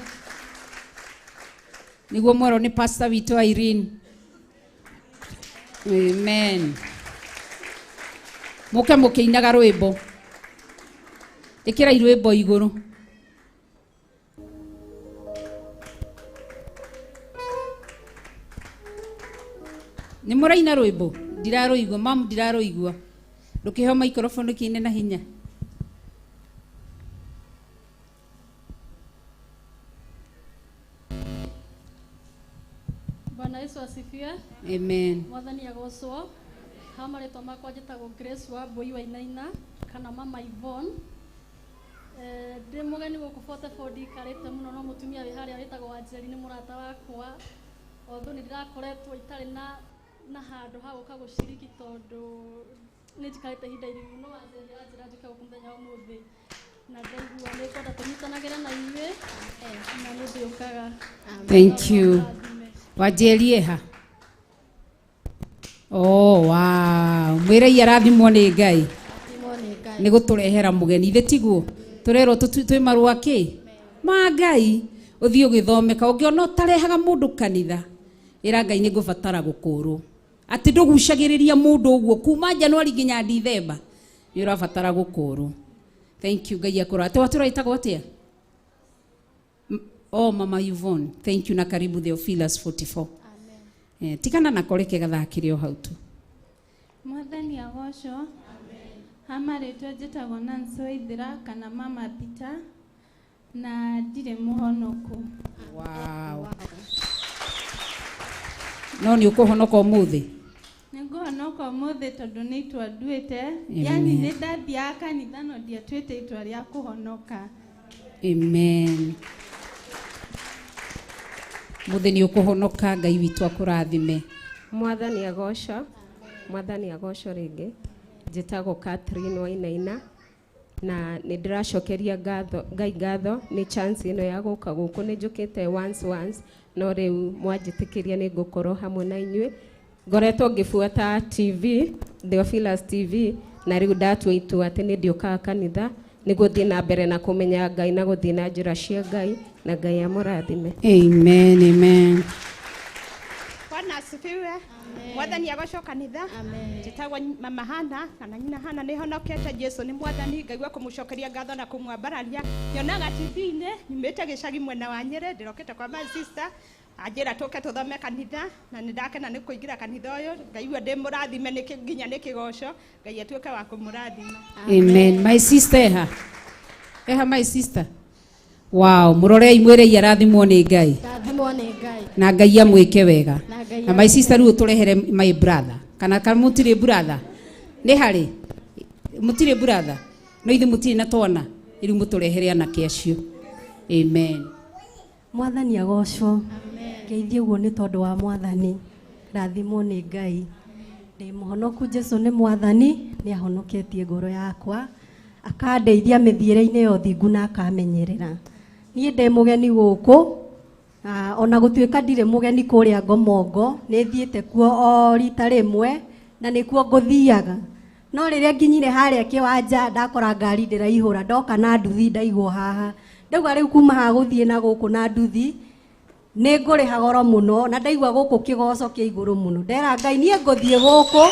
Speaker 8: Niguo mwerwo nĩ pastor witũ Irene. Amen. Muke mũkĩinaga rwĩmbo. Ĩkĩrai rwĩmbo igũrũ. Nĩ mũraina rwĩmbo? Ndirarũigua, mamu ndirarũigua. Ndũkĩheo microphone kĩine na hinya.
Speaker 9: Bwana Yesu asifiwe.
Speaker 8: Amen.
Speaker 9: Mwathani agocwo. Ha marĩtwa makwa njĩtagwo Grace wa Mbui Wainaina kana Mama Yvonne. Eh, ndĩ mũgeni gũkũ 44 ndikarĩte mũno no mũtumia wĩ harĩa wĩtagwo Wanjeri nĩ mũrata wakwa. Although nĩ ndĩrakoretwo itarĩ na handũ ha gũka gũciriki tondũ nĩ njikarĩte ihinda iraihu no Wanjeri aranjĩra njũke gũkũ mũthenya wa ũmũthĩ na ndaigua nĩ ngwenda tũnyitanagĩre na inyuĩ na nĩ ndĩũkaga.
Speaker 8: Thank you. Wanjeri eha? Oh, wow. Mwĩrei arathimwo nĩ Ngai. Nĩ gũtũrehera mũgeni. Ithe tiguo? Tũrerwo twĩ marũa kĩ? Ma Ngai. Ũthiĩ ũgĩthomeka. Ũngĩona ũtarehaga mũndũ kanitha, ĩra Ngai nĩ ngũbatara gũkũrwo. Atĩ ndũgucagĩrĩria mũndũ ũguo kuma Januari nginya Dithemba. Nĩ ũrabatara gũkũrwo. Thank you Ngai akũra. Atĩ watũra ĩtagwo atĩa? Oh, Mama Yvonne, thank you na karibu Theophilus 44. Amen. Tikana na koreke gathakire o hau tu.
Speaker 10: Mwathani agocwo. Ha marĩtwa njĩtagwo Nancy Waithera kana Mama Peter na ndirĩ mũhonoku.
Speaker 8: Wow. No nĩ ũkũhonoka ũmũthĩ?
Speaker 10: Nĩngũhonoka ũmũthĩ tondũ nĩ itua nduĩte.
Speaker 8: Amen.
Speaker 10: Yani nĩ ndathiaga kanitha no ndiatuĩte itua rĩa kũhonoka.
Speaker 8: Amen. Mũthĩ nĩ ũkũhonoka, Ngai witũ akũrathime.
Speaker 11: Mwathani agocwo. Mwathani agocwo rĩngĩ. Njĩtagwo Catherine Wainaina na nĩ ndĩracokeria ngatho Ngai ngatho nĩ chance ĩno ya gũka gũkũ. Nĩ njũkĩte once no rĩu mwanjĩtĩkĩria nĩ ngũkorwo hamwe na inyuĩ. Ngoretwo ngĩbuata TV, Theophilus TV, na rĩu ndatua itua atĩ nĩ ndĩũkaga kanitha nĩguo thiĩ na mbere na kũmenya Ngai na gũthiĩ na njĩra cia Ngai, na Ngai amũrathime.
Speaker 8: Amen, amen.
Speaker 12: Bwana asifiwe. Mwathani agocwo kanitha. Njĩtagwo Mama Hana kana Nyina Hana, nĩ honokete. Jesu nĩ mwathani, ngaigua kũmũcokeria ngatho na kũmwambararia. Nyonaga TV-inĩ, nyumĩte gĩcagi mwena wa Nyĩrĩ, ndĩrokĩte kwa my sister anjĩra tũke tũthome kanitha, na nĩ ndakena nĩ kũingĩra kanitha ũyũ, ngaigua ndĩ mũrathime nĩ nginya nĩ kĩgoco. Ngai atuĩke wa kũmũrathima.
Speaker 8: Amen. My sister eha. Eha my sister. Wow, mũrorei mwĩrei arathimwo nĩ Ngai.
Speaker 4: Rathimwo nĩ Ngai.
Speaker 8: Na Ngai amwĩke wega.
Speaker 4: Na Ngai
Speaker 8: Na my sister rĩu ũtũrehere my brother. Kana kana mũtirĩ brother? Nĩ harĩ? Mũtirĩ brother? No ithuĩ mũtirĩ na twana. Rĩu mũtũrehere anake acio. Amen.
Speaker 13: Mwathani agocwo. Ngeithie ũguo nĩ tondũ wa mwathani. Rathimwo nĩ Ngai. Ndĩ mũhonoku, Jesu nĩ mwathani, nĩ ahonoketie ngoro yakwa, akandeithia mĩthiĩre-inĩ ya ũthingu na akamenyerera. Niĩ ndĩ mũgeni gũkũ, ona gũtuĩka ndirĩ mũgeni kũrĩa Ngomongo, nĩ thiĩte kuo o rita rĩmwe na nĩkuo ngũthiaga. No rĩrĩa nginyire harĩa kĩwanja ndakora ngari ndĩraihũra, ndoka na nduthi ndaigwo haha. Ndauga rĩu kuma haha gũthiĩ na gũkũ na nduthi nĩ ngũrĩha goro mũno, na ndaigua gũkũ kĩgoco kĩa igũrũ mũno. Ndera Ngai niĩ ngũthiĩ gũkũ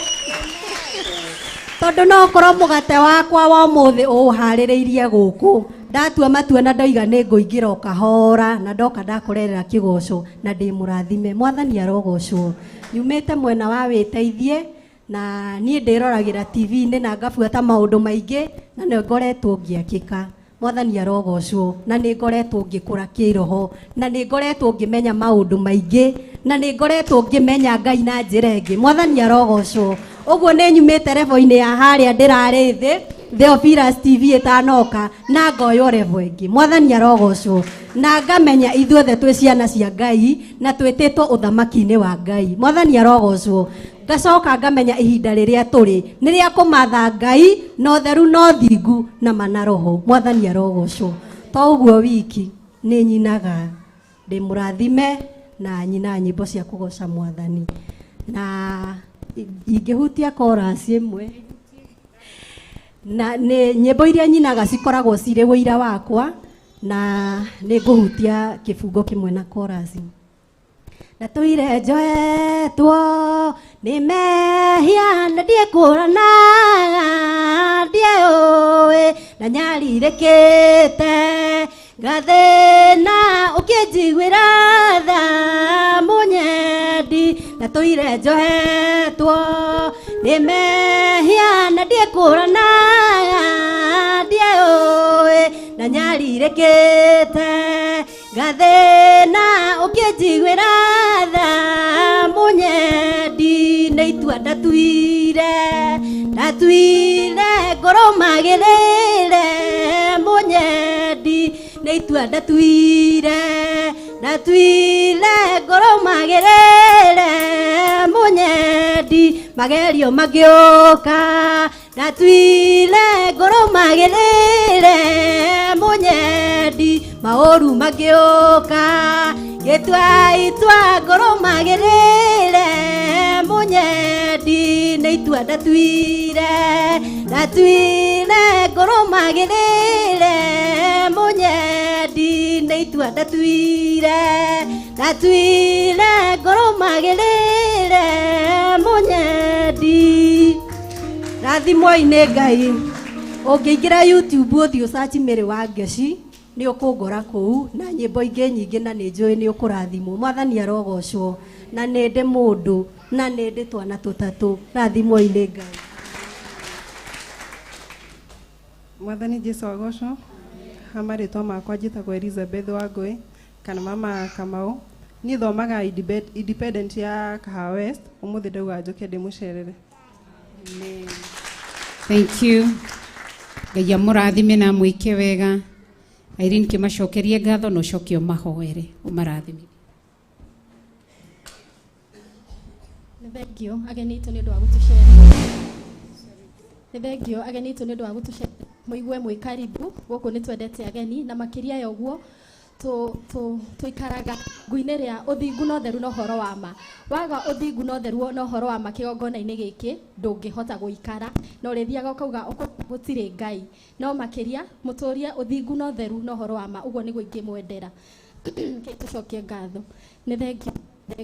Speaker 13: tondũ no ũkorwo mũgate wakwa wa ũmũthĩ ũũharĩrĩirie gũkũ. Ndatua matua na ndoiga nĩ ngũingĩra o kahora, na ndoka ndakorerera kĩgoco na ndĩ mũrathime. Mwathani arogocwo. Nyumĩte mwena wa wĩteithie, na niĩ ndĩroragĩra TV-inĩ na ngabuata maũndũ maingĩ, na nĩ ngoretwo ngĩakĩka. Mwathani arogocwo, na nĩ ngoretwo ngĩkũra kĩroho, na nĩ ngoretwo ngĩmenya maũndũ maingĩ, na nĩ ngoretwo ngĩmenya Ngai na njĩra ĩngĩ. Mwathani arogocwo. Ũguo nĩ nyumĩte level-inĩ ya harĩa ndĩrarĩ thĩ, Theophilus TV ĩtanoka, na ngoywo level ĩngĩ. Mwathani arogocwo. Na ngamenya ithuothe twĩ ciana cia Ngai, na twĩtĩtwo ũthamaki-inĩ wa Ngai. Mwathani arogocwo. Ngacoka ngamenya ihinda rĩrĩa tũrĩ nĩ rĩa kũmatha Ngai na ũtheru na ũthingu na ma na roho. Mwathani arogocwo. To ũguo wiki, nĩ nyinaga ndĩ mũrathime na nyinaga nyĩmbo cia kũgoca Mwathani, na ingĩhutia chorus ĩmwe, na nĩ nyĩmbo iria nyinaga cikoragwo cirĩ ũira wakwa, na nĩ ngũhutia kĩbungo kĩmwe na chorus. Ndatũire njoetwo nĩ mehia na ndiekũranaga, ndiũĩ na nyarirĩkĩte, ngathĩna ũkĩnjiguĩra tha mũnyendi. Ndatũire njohetwo nĩ mehia na ndiekũranaga, ndiũĩ na nyarirĩkĩte, ngathĩna ũkĩnjiguĩra tha mũnyendi. Nĩ itua ndatuire, ndatuire ngoro magĩrĩre mũnyendi. Nĩ itua ndatuire, ndatuire ngoro magĩrĩre mũnyendi. Magerio magĩũka, ndatuire ngoro magĩrĩre mũnyendi. Maũru magĩũka, ngĩtua itua ngoro magĩrĩre mũnyendi. Nĩ itua ndatuire, ndatuire ngoro magĩrĩre mũnyendi. Nĩ itua ndatuire, ndatuire ngoro magĩrĩre mũnyendi. Rathimwoi nĩ Ngai. Ũngĩingĩra YouTube ũthiĩ ũsearch Mary wa Ngeci, nĩ ũkũngora kũu na nyĩmbo ingĩ nyingĩ, na nĩ njũĩ nĩ ũkũrathimwo. Mwathani arogocwo. Na nĩ ndĩ mũndũ na nĩ ndĩ twana tũtatũ. Rathimwoi nĩ Ngai.
Speaker 10: Mwathani Jesu agocwo. Ha marĩtwa makwa njĩtagwo Elizabeth Wangũi kana mama Kamau. Niĩ thomaga Independent ya Kahawa West. Ũmũthĩ ndauga njũke ndĩmũcerere.
Speaker 8: Thank you. Ngai amũrathime na amwĩke wega. Irene, kĩmacokerie ngatho na ũcoke ũmahoere ũmarathime.
Speaker 4: Nĩ thengio ageni aitũ nĩ ũndũ wa gũtũcerera. Nĩ thengio ageni aitũ nĩ ũndũ wa gũtũcerera. Mũigue mwĩ karibu gũkũ, nĩ twendete ageni, na makĩria ya ũguo tũikaraga ngui-inĩ rĩa ũthingu na ũtheru na ũhoro wa ma. Waga ũthingu na ũtheru na ũhoro wa ma kĩgongona-inĩ gĩkĩ, ndũngĩhota gũikara, na ũrĩthiaga ũkauga gũtirĩ Ngai. No makĩria mũtũrie ũthingu na ũtheru na ũhoro wa ma, ũguo nĩguo ingĩmwendera. Rekei tũcokie ngatho. Nĩ thengio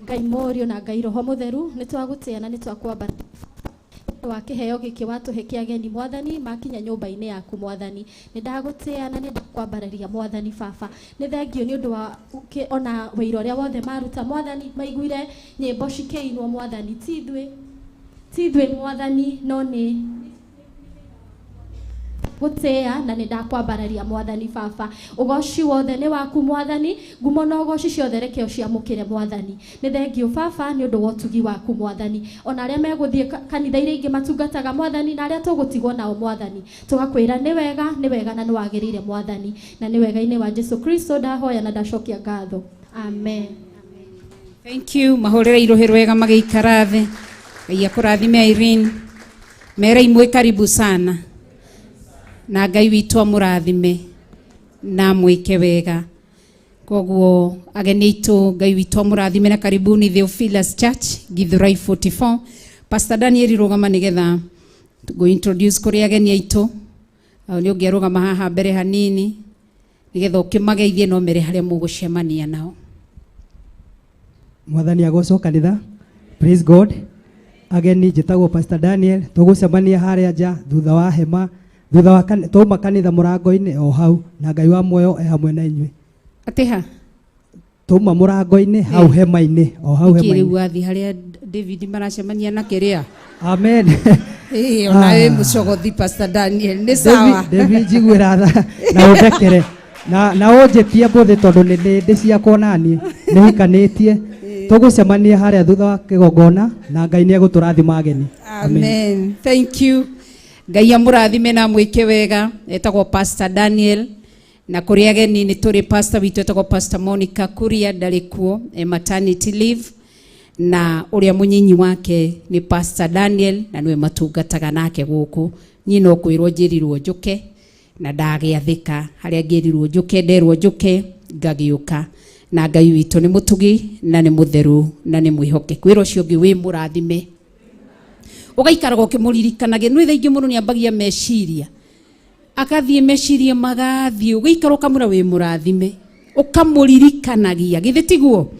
Speaker 4: Ngai Mũriũ na Ngai Roho Mũtheru, nĩ twagũtĩa na nĩ twakwambata wa kĩheo gĩkĩ watũhe kĩa ageni Mwathani makinya nyũmba-inĩ yaku. Mwathani, nĩ ndagũtĩa na nĩ ndakwambararia. Mwathani baba, nĩ thengio nĩ ũndũ wa ona wĩira ũrĩa wothe maruta. Mwathani, maiguire nyĩmbo cikĩinwo. Mwathani, ti ithuĩ, ti ithuĩ Mwathani, no nĩ gũtĩa na nĩ ndakwambararia. Mwathani baba, ũgoci wothe nĩ waku. Mwathani, ngumo na ũgoci ciothe reke ũciamũkĩre. Mwathani, nĩ thengio baba nĩ ũndũ wa ũtugi waku. Mwathani, ona arĩa megũthiĩ kanitha iria ingĩ matungataga, Mwathani, na arĩa tũgũtigwo nao, Mwathani, tũgakwĩra nĩ wega, nĩ wega na nĩ wagĩrĩire. Mwathani, na nĩ wega-inĩ wa Jesu Kristo ndahoya na ndacokia ngatho, amen.
Speaker 8: Thank you. Mahũrĩre irũhĩ rwega magĩikara thĩ. Ngai akũrathime Irene. Mere imwe karibu sana. Na Ngai witũ amũrathime na amwĩke wega. Koguo ageni aitũ, Ngai witũ amũrathime na karibuni Theophilus Church, Githurai 44. Pastor Daniel, rũgama nĩgetha go introduce kũrĩ ageni aitũ. Nĩ ũngĩarũgama haha mbere hanini nĩgetha ũkĩmageithie no mere harĩa mũgũcemania nao.
Speaker 14: Mwathani agocwo kanitha. Praise God. Ageni, njĩtagwo Pastor Daniel. Tũgũcemania harĩa nja thutha wa hema, thutha wa twauma kanitha mũrango-inĩ o hau, na Ngai wa muoyo e hamwe na inyuĩ.
Speaker 8: Atĩ ha?
Speaker 14: Twauma mũrango-inĩ hau hema-inĩ o hau.
Speaker 8: Nĩkĩ rĩu
Speaker 14: hema-inĩ.
Speaker 8: Wathiĩ harĩa David maracemania na kĩrĩa?
Speaker 14: Amen.
Speaker 8: Ĩĩ, ona wĩ mũcogothi Pastor Daniel, nĩ sawa.
Speaker 14: David, njiguĩra tha na ũndekere na ũnjĩtie mbũthĩ tondũ nĩ ndĩ ciakwa, naniĩ nĩ hikanĩtie. Tũgũcemania harĩa thutha wa kĩgongona na Ngai nĩ egũtũrathima ageni.
Speaker 8: Amen. Thank you. Ngai amũrathime na amwĩke wega. Etagwo Pastor Daniel, na kũrĩ ageni nĩ tũrĩ pastor witũ etagwo Pastor Monica Kuria, ndarĩ kuo, e maternity leave. Na ũrĩa mũnyinyi wake nĩ Pastor Daniel, na nĩwe matungataga nake gũkũ. Niĩ no kwĩrwo njĩrirwo njũke na ndagĩathĩka harĩa ngĩrirwo njũke, nderwo njũke ngagĩũka. Na Ngai witũ nĩ mũtugi na nĩ mũtheru na nĩ mwĩhokeku. Wĩra ũcio ũngĩ wĩ mũrathime, ũgaikaraga ũkĩmũririkanagia. Nĩ thaingĩ mũndũ nĩ ambagia meciria, akathiĩ meciria magathiĩ, ũgaikara ũkamwĩra wĩ mũrathime, ũkamũririkanagia. Githĩ tiguo?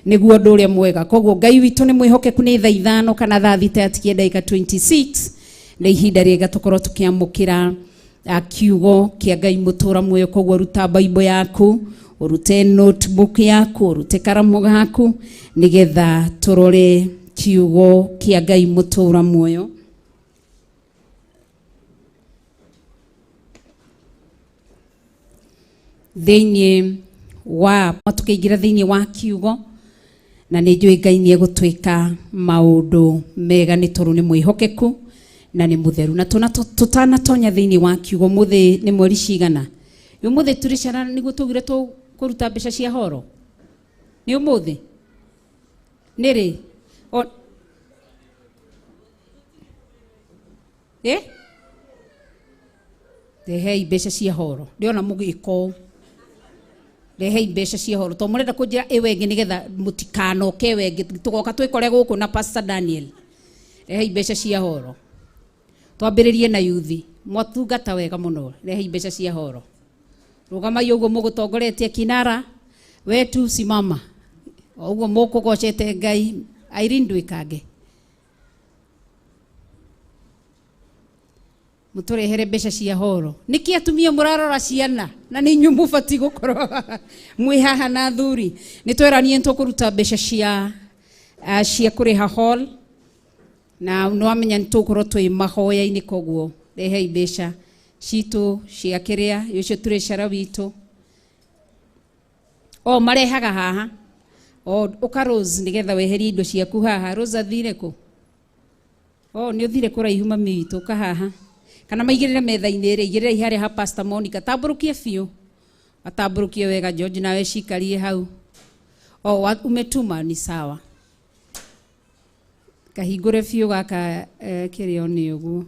Speaker 8: Nĩguo ũndũ ũrĩa mwega. Koguo Ngai witũ nĩ mwĩhokeku. Nĩ thaa 5 kana thaa 6 yatigie ndagĩka 26, nĩ ihinda rĩega tũkorwo tũkĩamũkĩra kiugo kĩa Ngai mũtũra muoyo. Koguo ruta Bible yaku, ũrute notebook yaku, ũrute karamu gaku, nĩgetha tũrore kiugo kĩa Ngai mũtũra muoyo. Thĩinĩ wa tũkĩingĩra thĩinĩ wa kiugo, na nĩ njũĩ Ngai nĩ egũtwĩka maũndũ mega, nĩ tondũ nĩ mwĩhokeku na nĩ mũtheru. Na tũtanatonya thĩinĩ wa kiugo, mũthĩ nĩ mweri cigana? Ũmũthĩ tũrĩ ciana nĩguo tugire tũkũruta mbeca cia horo. Nĩ ũmũthĩ? Nĩ rĩ? Eh? Rehei mbeca cia horo. Ndĩrona mũgĩka ũũ. Rehei mbeca cia horo. Tondũ mũrenda kũnjĩra ĩwe ĩngĩ nĩgetha mũtikanoke ĩwe ĩngĩ. Tũgoka twĩkore gũkũ na Pastor Daniel. Rehei mbeca cia horo. Twambĩrĩrie na yuthi. Mwatungata wega mũno. Rehei mbeca cia horo. Rũgamai ũguo mũgũtongoretie kinara wetu, simama. O ũguo mũkũgocete Ngai. Irene ndwĩkange. Mũtũrehere mbeca cia horo. Nĩkĩ atumia mũrarora ciana na nĩ inyuĩ mũbatiĩ gũkorwo mwĩ haha na athuri? Nĩ tweranie nĩ tũkũruta mbeca cia kũrĩha hall, na nĩ wamenya nĩ tũgũkorwo twĩ mahoya-inĩ. Koguo rehei mbeca citũ cia kĩrĩa ũcio tũrĩcara witũ o marehaga haha. O ũka Rose, nĩgetha weherie indo ciaku haha. Rose athire kũ? O nĩ ũthire kũraihu, mami witũ, ũka haha kana maigĩrĩre metha-inĩ ĩrĩa. Igĩrĩrai harĩa ha Pastor Monica. Tambũrũkie biũ, atambũrũkie wega. George, nawe cikarie hau. O umetuma ni sawa. Kahingũre biũ gaka, kĩrĩa nĩ ũguo.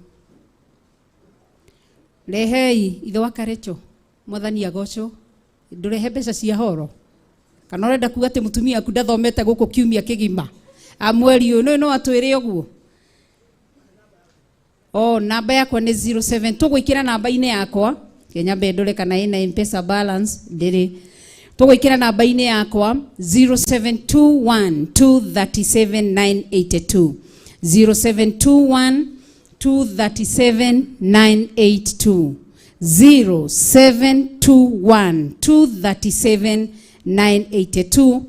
Speaker 8: Rehei ithe wa Karecho. Mwathani agocwo. Ndũrehe mbeca cia horo kana ũrenda kuga atĩ mũtumia waku ndathomete gũkũ kiumia kĩgima a mweri ũyũ? Nĩ no atwĩre ũguo. O namba yakwa nĩ 07, tũgwĩkĩra namba-inĩ yakwa. Kenya ndore kana ĩna M-Pesa balance. Ndĩrĩ. Tũgwĩkĩra namba-inĩ yakwa 0721 237 982, 0721 237 982, 0721 237 982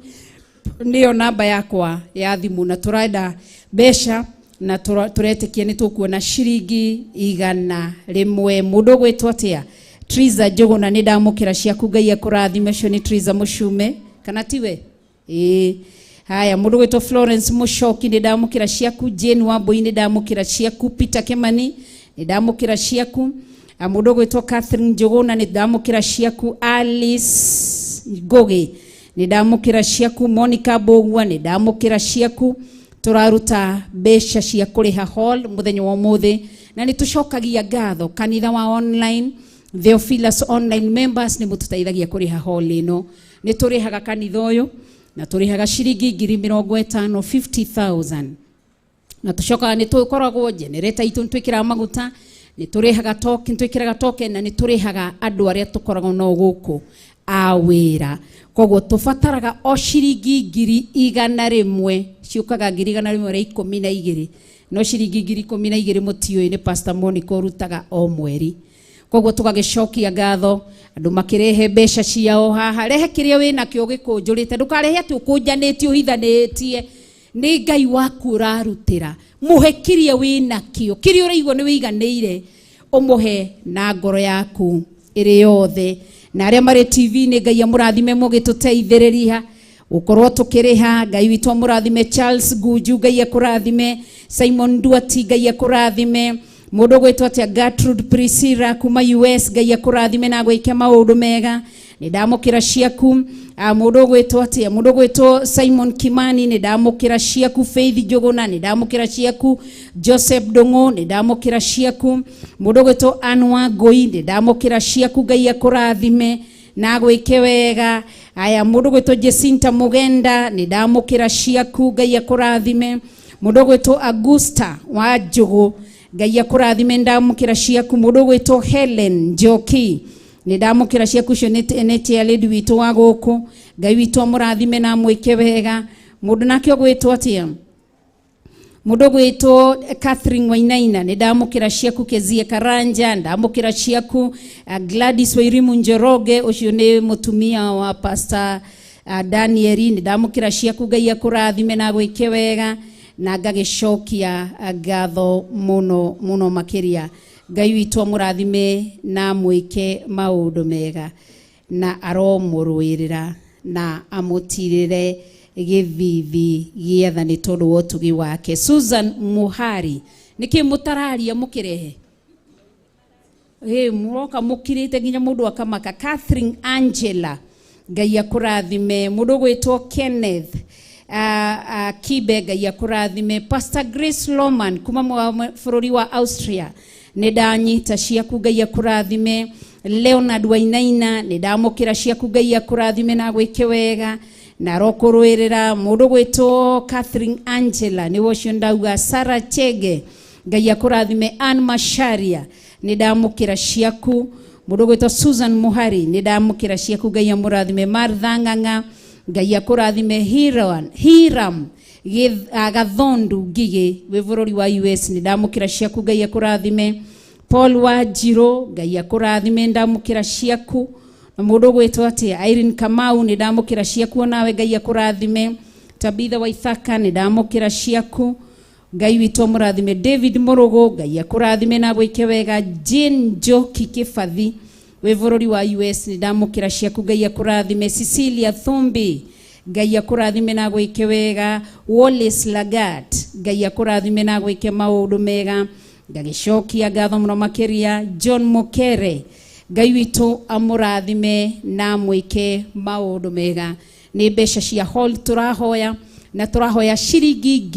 Speaker 8: nĩyo namba yakwa ya thimũ. Na tũrenda mbeca na tũretĩkia nĩ tũkuona ciringi 100. Mũndũ ũgwĩtwo atĩa? Triza Njũgũna, nĩ ndamũkĩra ciaku, Ngai akũrathime. Ũcio nĩ Triza Mũcume kana tiwe? Ĩĩ. Haya, mũndũ ũgwĩtwo Florence Mũcoki, nĩ ndamũkĩra ciaku. Jane Wambui, nĩ ndamũkĩra ciaku. Peter Kimani, nĩ ndamũkĩra ciaku. Mũndũ ũgwĩtwo Catherine Njũgũna, nĩ ndamũkĩra ciaku. Alice Ngũgĩ, nĩ ndamũkĩra ciaku. Monica Mbũgua, nĩ ndamũkĩra ciaku. Tũraruta mbeca cia kũrĩha hall mũthenya wa ũmũthĩ, na nĩ tũcokagia ngatho kanitha wa online. Theophilus online members nĩ mũtũteithagia kũrĩha hall ĩno. Nĩ tũrĩhaga kanitha ũyũ na tũrĩhaga ciringi 50,000, 50,000, na tũcokaga nĩ tũkoragwo generator itũ, nĩ twĩkĩraga maguta, nĩ tũrĩhaga token, twĩkĩraga token, na nĩ tũrĩhaga andũ arĩa tũkoragwo nao gũkũ a wĩra. Koguo tũbataraga o ciringi 100,000, ciũkaga 112,000, no ciringi 12,000 mũtiũĩ nĩ Pastor Monica ũrutaga o mweri. Koguo tũgagĩcokia ngatho andũ makĩrehe mbeca ciao haha. Rehe kĩrĩa wĩnakĩo gĩkũnjũrĩte, ndũkarehe atĩ ũkũnjanĩtie ũhithanĩtie. Nĩ Ngai waku ũrarutĩra, mũhe kĩrĩa wĩnakĩo, kĩrĩa ũraigua nĩ wĩiganĩire, ũmũhe na ngoro yaku ĩrĩ yothe. Na arĩa marĩ TV-inĩ, Ngai amũrathime mũgĩtũteithĩrĩria gũkorwo tũkĩrĩha. Ngai witũ amũrathime. Charles Gunju, Ngai akũrathime. Simon Duati, Ngai akũrathime. Mũndũ ũgwĩtwo atĩa? Gertrude Priscilla kuma US, Ngai akũrathime na gwĩke maũndũ mega. Nĩ ndamũkĩra ciaku. Mũndũ ũgwĩtwo atĩa, mũndũ ũgwĩtwo Simon Kimani, nĩ ndamũkĩra ciaku. Faith Njũgũna, nĩ ndamũkĩra ciaku. Joseph Ndũng'ũ, nĩ ndamũkĩra ciaku. Mũndũ ũgwĩtwo Ann Wangũi, nĩ ndamũkĩra ciaku. Ngai akũrathime na agwĩke wega. Aya, mũndũ ũgwĩtwo Jacinta Mũgenda, nĩ ndamũkĩra ciaku. Ngai akũrathime. Mũndũ ũgwĩtwo Augusta wa Njũgũ, Ngai akũrathime, ndamũkĩra ciaku. Mũndũ ũgwĩtwo Helen Njoki, nĩ ndamũkĩra ciaku. Ũcio nĩ chair lady witũ wa gũkũ. Ngai witũ amũrathime na amwĩke wega. Mũndũ nake ũgwĩtwo atĩa, mũndũ ũgwĩtwo Catherine Wainaina, nĩ ndamũkĩra ciaku. Kezia Karanja, ndamũkĩra ciaku. Gladys Wairimu Njoroge, ũcio nĩ mũtumia wa Pastor Danieli, nĩ ndamũkĩra ciaku. Ngai akũrathime na agwĩke wega, na ngagĩcokia ngatho mũno mũno makĩria. Ngai witũ amũrathime na amwĩke maũndũ mega, na aromũrũĩrĩra na amũtirĩre gĩthithi gĩetha nĩ tondũ wa ũtugi wake. Susan Muhari, nĩkĩ mũtararia mũkĩrehe? Ĩ mũroka mũkirĩte nginya mũndũ akamaka. Catherine Angela, Ngai akũrathime. Mũndũ ũgwĩtwo Kenneth Kibe, Ngai akũrathime. Pastor Grace Loman kuma bũrũri wa Austria, nĩ ndanyita ciaku. Ngai akũrathime. Leonard Wainaina, nĩ ndamũkĩra ciaku. Ngai akũrathime na agwĩke wega na arokũrũĩrĩra. Mũndũ ũgwĩtwo Catherine Angela, nĩwe ũcio ndauga. Sarah Chege, Ngai akũrathime. Ann Masharia, nĩ ndamũkĩra ciaku. Mũndũ ũgwĩtwo Susan Muhari, nĩ ndamũkĩra ciaku. Ngai amũrathime. Martha Ng'ang'a, Ngai akũrathime. Hiram Gathondu Ngigĩ wĩ bũrũri wa US, nĩ ndamũkĩra ciaku. Ngai akũrathime. Paul Wanjirũ, Ngai akũrathime, ndamũkĩra ciaku. Na mũndũ ũgwĩtwo atĩa, Irene Kamau, nĩ ndamũkĩra ciaku onawe. Ngai akũrathime. Tabitha Waithaka, nĩ ndamũkĩra ciaku. Ngai witũ amũrathime. David Mũrũgũ, Ngai akũrathime na agwĩke wega. Jane Njoki Kĩbathi wĩ bũrũri wa US, nĩ ndamũkĩra ciaku. Ngai akũrathime. Cecilia Thumbi, Ngai akũrathime na agwĩke wega. Wallace Lagat, Ngai akũrathime na agwĩke maũndũ mega, ngagĩcokia ngatho mũno makĩria. John Mukere, Ngai witũ amũrathime na amwĩke maũndũ mega. Nĩ mbeca cia hall tũrahoya, na tũrahoya ciringi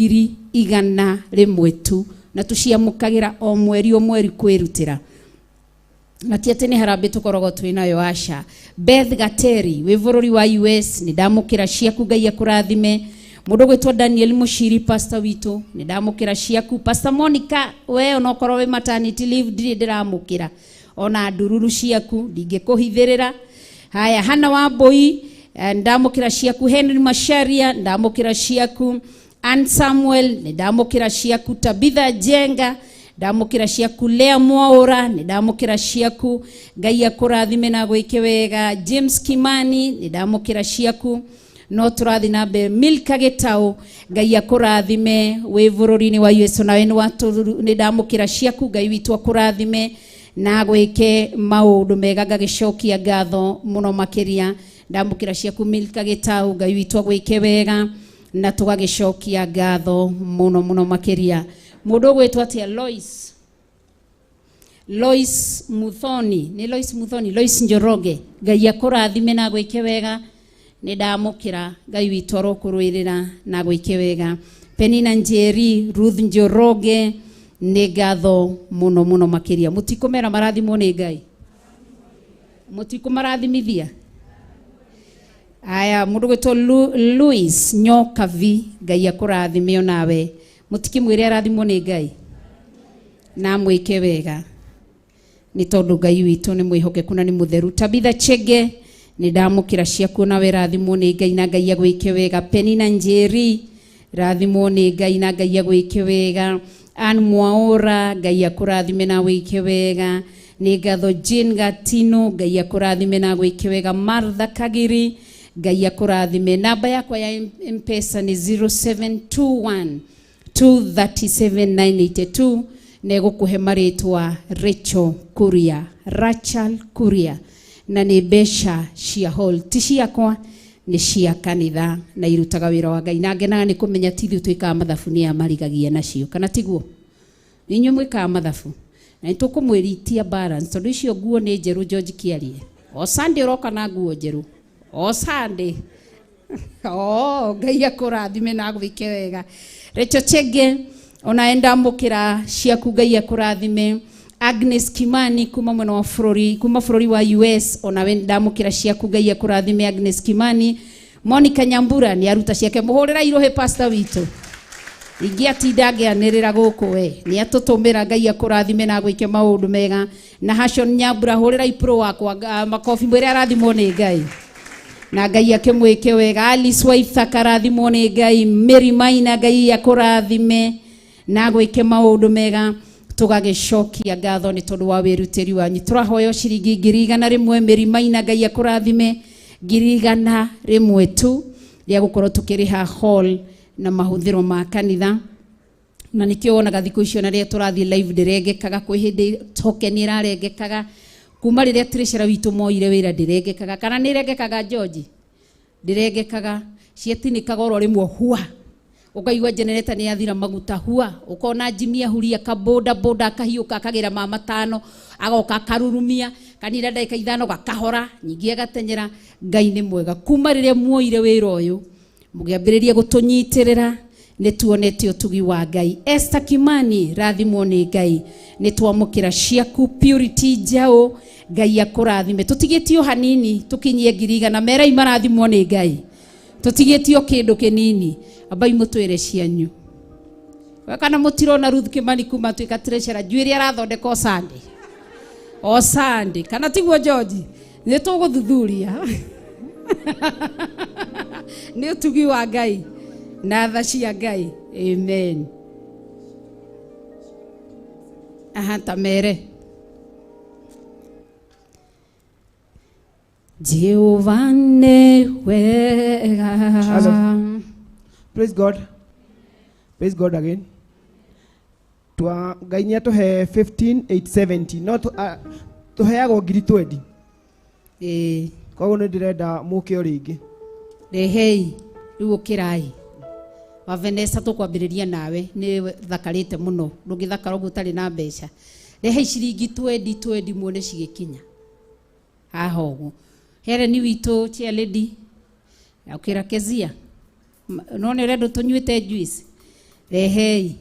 Speaker 8: 100,000 tu, na tũciamũkagĩra o mweri o mweri kwĩrutĩra, na ti atĩ nĩ harambĩ tũkoragwo twĩ nayo, aca. Beth Gateri wĩ bũrũri wa US, nĩ ndamũkĩra ciaku. Ngai akũrathime. Mũndũ ũgwĩtwo Daniel Mũciri, pastor witũ, nĩ ndamũkĩra ciaku. Pastor Monica, we onokorwo wĩ maternity leave, ndirĩ ndĩramũkĩra ona ndururu ciaku, ndingĩkũhithĩrĩra. Haya, Hana Wambui, ndamũkĩra ciaku. Henry Masharia, ndamũkĩra ciaku. Ann Samuel, nĩ ndamũkĩra ciaku. Tabitha Jenga, ndamũkĩra ciaku. Lea Mwaũra, nĩ ndamũkĩra ciaku. Ngai akũrathime na gwĩke wega. James Kimani, nĩ ndamũkĩra ciaku. No tũrathiĩ na mbere. Milka Gĩtaũ, Ngai akũrathime wĩ bũrũri-inĩ wa US, nawe nĩ ndamũkĩra ciaku. Ngai witũ akũrathime na gwĩke maũndũ mega, ngagĩcokia ngatho mũno makĩria. Ndamũkĩra ciaku, Milka Gĩtaũ. Ngai witũ agwĩke wega, na tũgagĩcokia ngatho mũno mũno makĩria. Mũndũ ũgwĩtwo atĩa, Lois Muthoni, nĩ Lois Muthoni, Lois Njoroge, Ngai akũrathime na gwĩke wega. Nĩ ndamũkĩra. Ngai witũ arokũrũĩrĩra na gwĩke wega. Penina Njeri, Ruth Njoroge, nĩ ngatho mũno mũno makĩria. Mũtikũmera marathimwo nĩ Ngai, mũtikũmarathimithia. Aya, mũndũ gwĩtwo Louis Nyokavi, Ngai akũrathime onawe. Mũtikĩmwĩre arathimwo nĩ Ngai na amwĩke wega, nĩ tondũ Ngai witũ nĩ mwĩhokeku na nĩ mũtheru. Tabitha Chege, nĩ ndamũkĩra ciaku, nawe rathimwo nĩ Ngai na Ngai agwĩke wega. Penina Njeri, rathimwo nĩ Ngai na Ngai agwĩke wega. Ann Mwaũra, Ngai akũrathime na wĩke wega. Nĩ ngatho. Jane Gatino, Ngai akũrathime na gwĩke wega. Martha Kagiri, Ngai akũrathime. Namba yakwa ya M-Pesa nĩ 0721 237982, na ĩgũkũhe marĩtwa Rachel Kuria, Rachel Kuria, na nĩ mbeca cia hall, ti ciakwa, nĩ cia kanitha, na irutaga wĩra wa Ngai, na ngenaga nĩ kũmenya ti ithuĩ twĩkaga mathabu, nĩ aya marigagia nacio, kana tiguo? Nĩ inyuĩ mwĩkaga mathabu, na nĩ tũkũmwĩritia balance, tondũ icio nguo nĩ njerũ. George Kĩarie, o Sunday ũroka na nguo njerũ. O Sunday. Oh, Ngai akũrathime na agwĩke wega. Rachel Chege ona ndamũkĩra ciaku, Ngai akũrathime. Agnes Kimani kuma mwena wa bũrũri, kuma bũrũri wa US, onawe ndamũkĩra ciaku, Ngai akũrathime Agnes Kimani. Monica Nyambura nĩ aruta ciake, mũhũrĩra irohe pastor witũ, ingĩatinda ngĩanĩrĩra gũkũ, we nĩ atũtũmĩra. Ngai akũrathime na agwĩke maũndũ mega. Na Hashon Nyambura, hũrĩra ipro wakwa makobi, mwĩre arathimwo nĩ Ngai na Ngai akĩmwĩke wega. Alice Waithaka, arathimwo nĩ Ngai. Mary Maina, Ngai akũrathime na agwĩke maũndũ mega. Tũgagĩcokia ngatho nĩ tondũ wa wĩrutĩri wanyu. Tũrahoya ciringi 100,000. Mary Maina, Ngai akũrathime. 100,000 tu rĩa gũkorwo tũkĩrĩha hall na mahũthĩro ma kanitha, na nĩkĩo wonaga thikũ icio na rĩrĩa tũrathiĩ live ndĩrengekaga. Kwĩ hĩndĩ token ĩrarengekaga, kuma rĩrĩa treasurer witũ moire wĩra ndĩrengekaga. Kana nĩ ĩrengekaga, George? Ndĩrengekaga, ciatinĩkaga oro rĩmwe hua, ũkaigua generator nĩ yathira maguta hua, ũkona Jimmy ahuria kaboda boda akahiũka akagĩra ma matano, agoka akarurumia kanitha ndagĩka 5 gakahora, nyingĩ agatenyera. Ngai nĩ mwega. Kuma rĩrĩa muoire wĩra ũyũ mũgĩambĩrĩria gũtũnyitĩrĩra, nĩ tuonete ũtugi wa Ngai. Esther Kimani, rathimwo nĩ Ngai, nĩ twamũkĩra ciaku. Purity Njaũ, Ngai akũrathime. Tũtigĩtio hanini tũkinyie 100,000. Merai marathimwo nĩ Ngai. Tũtigĩtio kĩndũ kĩnini. Ambai mũtwĩre cianyu. We kana mũtirona Ruth Kimani kuma tuĩka treasurer, njuĩrĩ arathondeka o Sunday, o Sunday, kana tiguo George? Nĩ tũgũthuthuria. Nĩ ũtugi wa Ngai na tha cia Ngai. Amen. Aha, tamere Jehova nĩ wega.
Speaker 15: Hello. Praise God. Praise God again. Twa Ngai nĩ atũhe 15870, no tũheagwo ngiri 20.
Speaker 8: Ĩĩ.
Speaker 15: Koguo nĩ ndĩrenda mũke o rĩngĩ.
Speaker 8: Rehei rĩu, ũkĩrai wa Vanessa, tũkwambĩrĩria nawe, nĩ thakarĩte mũno, ndũngĩthakara ũguo ũtarĩ na mbeca. Rehei ciringi 20 20 muone cigĩkinya haha ũguo. Helen witũ chair lady, ũkĩra Kezia, no nĩ ũrenda tũnyuĩte juice. Rehei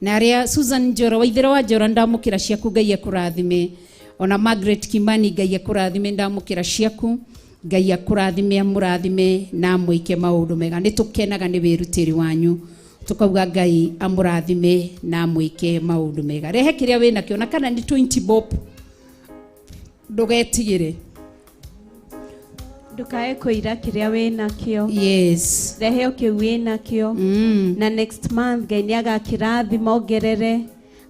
Speaker 8: na arĩa Susan Njoro, Waithĩra wa Njoro, ndamũkĩra ciaku, Ngai akũrathime. Ona Margaret Kimani, Ngai akũrathime, ndamũkĩra ciaku, Ngai akũrathime, amũrathime na amwĩke maũndũ mega. Nĩ tũkenaga nĩ wĩrutĩri wanyu, tukauga Ngai amũrathime na amwĩke maũndũ mega. Rehe kĩrĩa wĩnakĩo, na kana nĩ 20 bob, ndũgetigĩre.
Speaker 16: Ndukae kũira kĩrĩa wĩ nakĩo. Rehe o kĩu wĩ nakĩo. Na next month Ngai nĩ agakĩrathima ongerere,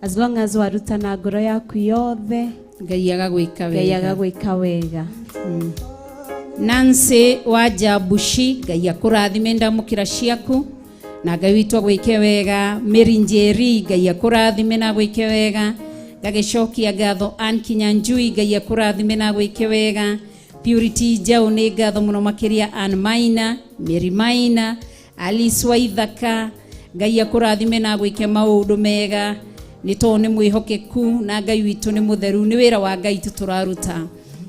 Speaker 16: as long as waruta na ngoro yaku yothe.
Speaker 8: Ngai agagwĩka
Speaker 16: Ngai
Speaker 8: wega.
Speaker 16: Agagwĩka wega.
Speaker 8: Nancy wa Jabushi, Ngai akũrathime, ndamũkĩra ciaku na Ngai witũ agwĩke wega. Mary Njeri, Ngai akũrathime na agwĩke wega. Ngagĩcokia ngatho Ann Kinyanjui, Ngai akũrathime na agwĩke wega. Purity Njaũ, nĩ ngatho mũno makĩria. Ann Maina, Mary Maina, Alice Waithaka, Ngai akũrathime na agwĩke maũndũ mega, nĩ tondũ nĩ mwĩhokeku na Ngai witũ nĩ mũtheru. Nĩ wĩra wa Ngai tu tũraruta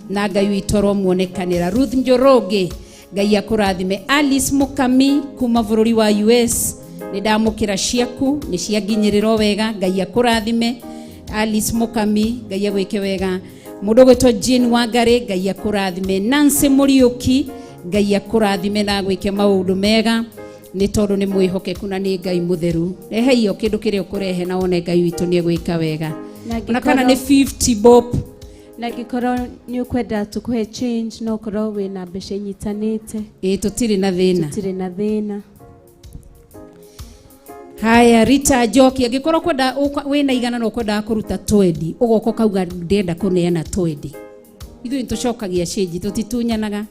Speaker 8: na Ngai witũ aromuonekanĩra. Ruth Njoroge, Ngai akũrathime. Alice Mukami kuma bũrũri wa US, nĩ ndamũkĩra ciaku, nĩ cianginyĩrĩrwo wega. Ngai akũrathime Alice Mukami, Ngai agwĩke wega. Mũndũ ũgwĩtwo Jane Wangari, Ngai akũrathime. Nancy Mũriũki, Ngai akũrathime na agwĩke maũndũ mega, nĩ tondũ nĩ mwĩhokeku na nĩ Ngai mũtheru. Rehei o kĩndũ kĩrĩa ũkũrehe na wone Ngai witũ nĩ egwĩka wega.
Speaker 16: Na
Speaker 8: ona kana nĩ 50 bob.
Speaker 16: Na angĩkorwo nĩ ũkwenda tũkũhe change, no ũkorwo wĩna mbeca inyitanĩte.
Speaker 8: Ĩĩ, tũtirĩ na thĩna.
Speaker 16: Tũtirĩ na thĩna.
Speaker 8: Haya, Rita Njoki, angĩkorwo kwenda wĩna 100 na ũkwendaga kũruta 20, ũgoka ũkauga ndĩrenda kũneana 20. Ithuĩ nĩtũcokagia cĩnji, tũtitunyanaga.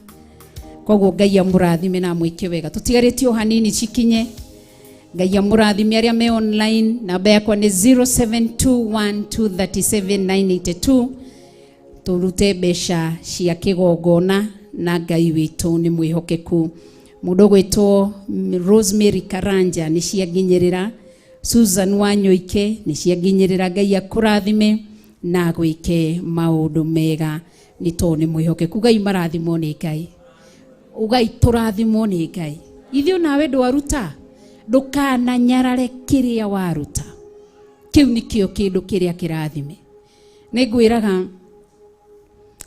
Speaker 8: Koguo Ngai amũrathime na amwĩke wega. Tũtigarĩtie o hanini cikinye. Ngai amũrathime arĩa me online. Namba yakwa nĩ 0721237982, tũrute mbeca cia kĩgongona na Ngai witũ nĩ mwĩhokeku. Mũndũ ũgwĩtwo Rosemary Karanja, nĩ cianginyĩrĩra. Susan Wanyoike, nĩ cianginyĩrĩra. Ngai akũrathime na agwĩke maũndũ mega, nĩ tondũ nĩ mwĩhokeku. Ngai marathimwo nĩ Ngai. Ugai tũrathimwo nĩ Ngai. Ithuĩ nawe ndwaruta, ndũkananyarare kĩrĩa waruta. Kĩu nĩkĩo kĩndũ kĩrĩa kĩrathime. Nĩngwĩraga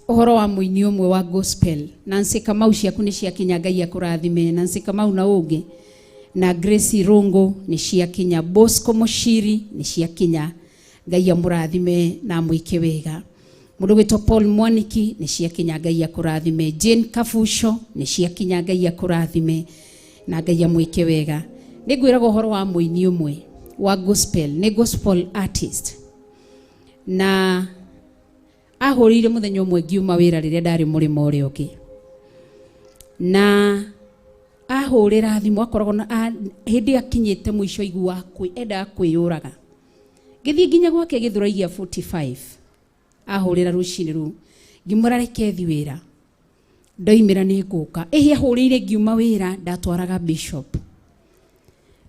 Speaker 8: ũhoro wa mũini ũmwe wa gospel, Nancy Kamau, ciaku nĩ ciakinya, Ngai akũrathime. Nancy Kamau na ũngĩ na Grace Rungu nĩ ciakinya, Bosco Mushiri nĩ ciakinya, Ngai amũrathime na amwĩke wega. Mũndũ gwĩtwo Paul Mwaniki nĩ ciakinya, Ngai akũrathime. Jane Kabuco nĩ ciakinya, Ngai akũrathime na Ngai amwĩke wega. Nĩngwĩraga ũhoro wa mũini ũmwe wa gospel, nĩ gospel artist, na ahũrĩire mũthenya ũmwe ngiuma wĩra rĩrĩa ndarĩ mũrĩmo ũrĩa ũngĩ, na ahũrĩra thimũ akoragwo na hĩndĩ akinyĩte mũico aiguaga endaga kwĩyũraga. Ngĩthiĩ nginya gwake Gĩthũrai gĩa 45, ahũrĩra rũcinĩ rũu ngĩmwĩra reke thi wĩra, ndoimĩra nĩ ngũka. Ĩhĩ ahũrĩire ngiuma wĩra, ndatwaraga bishop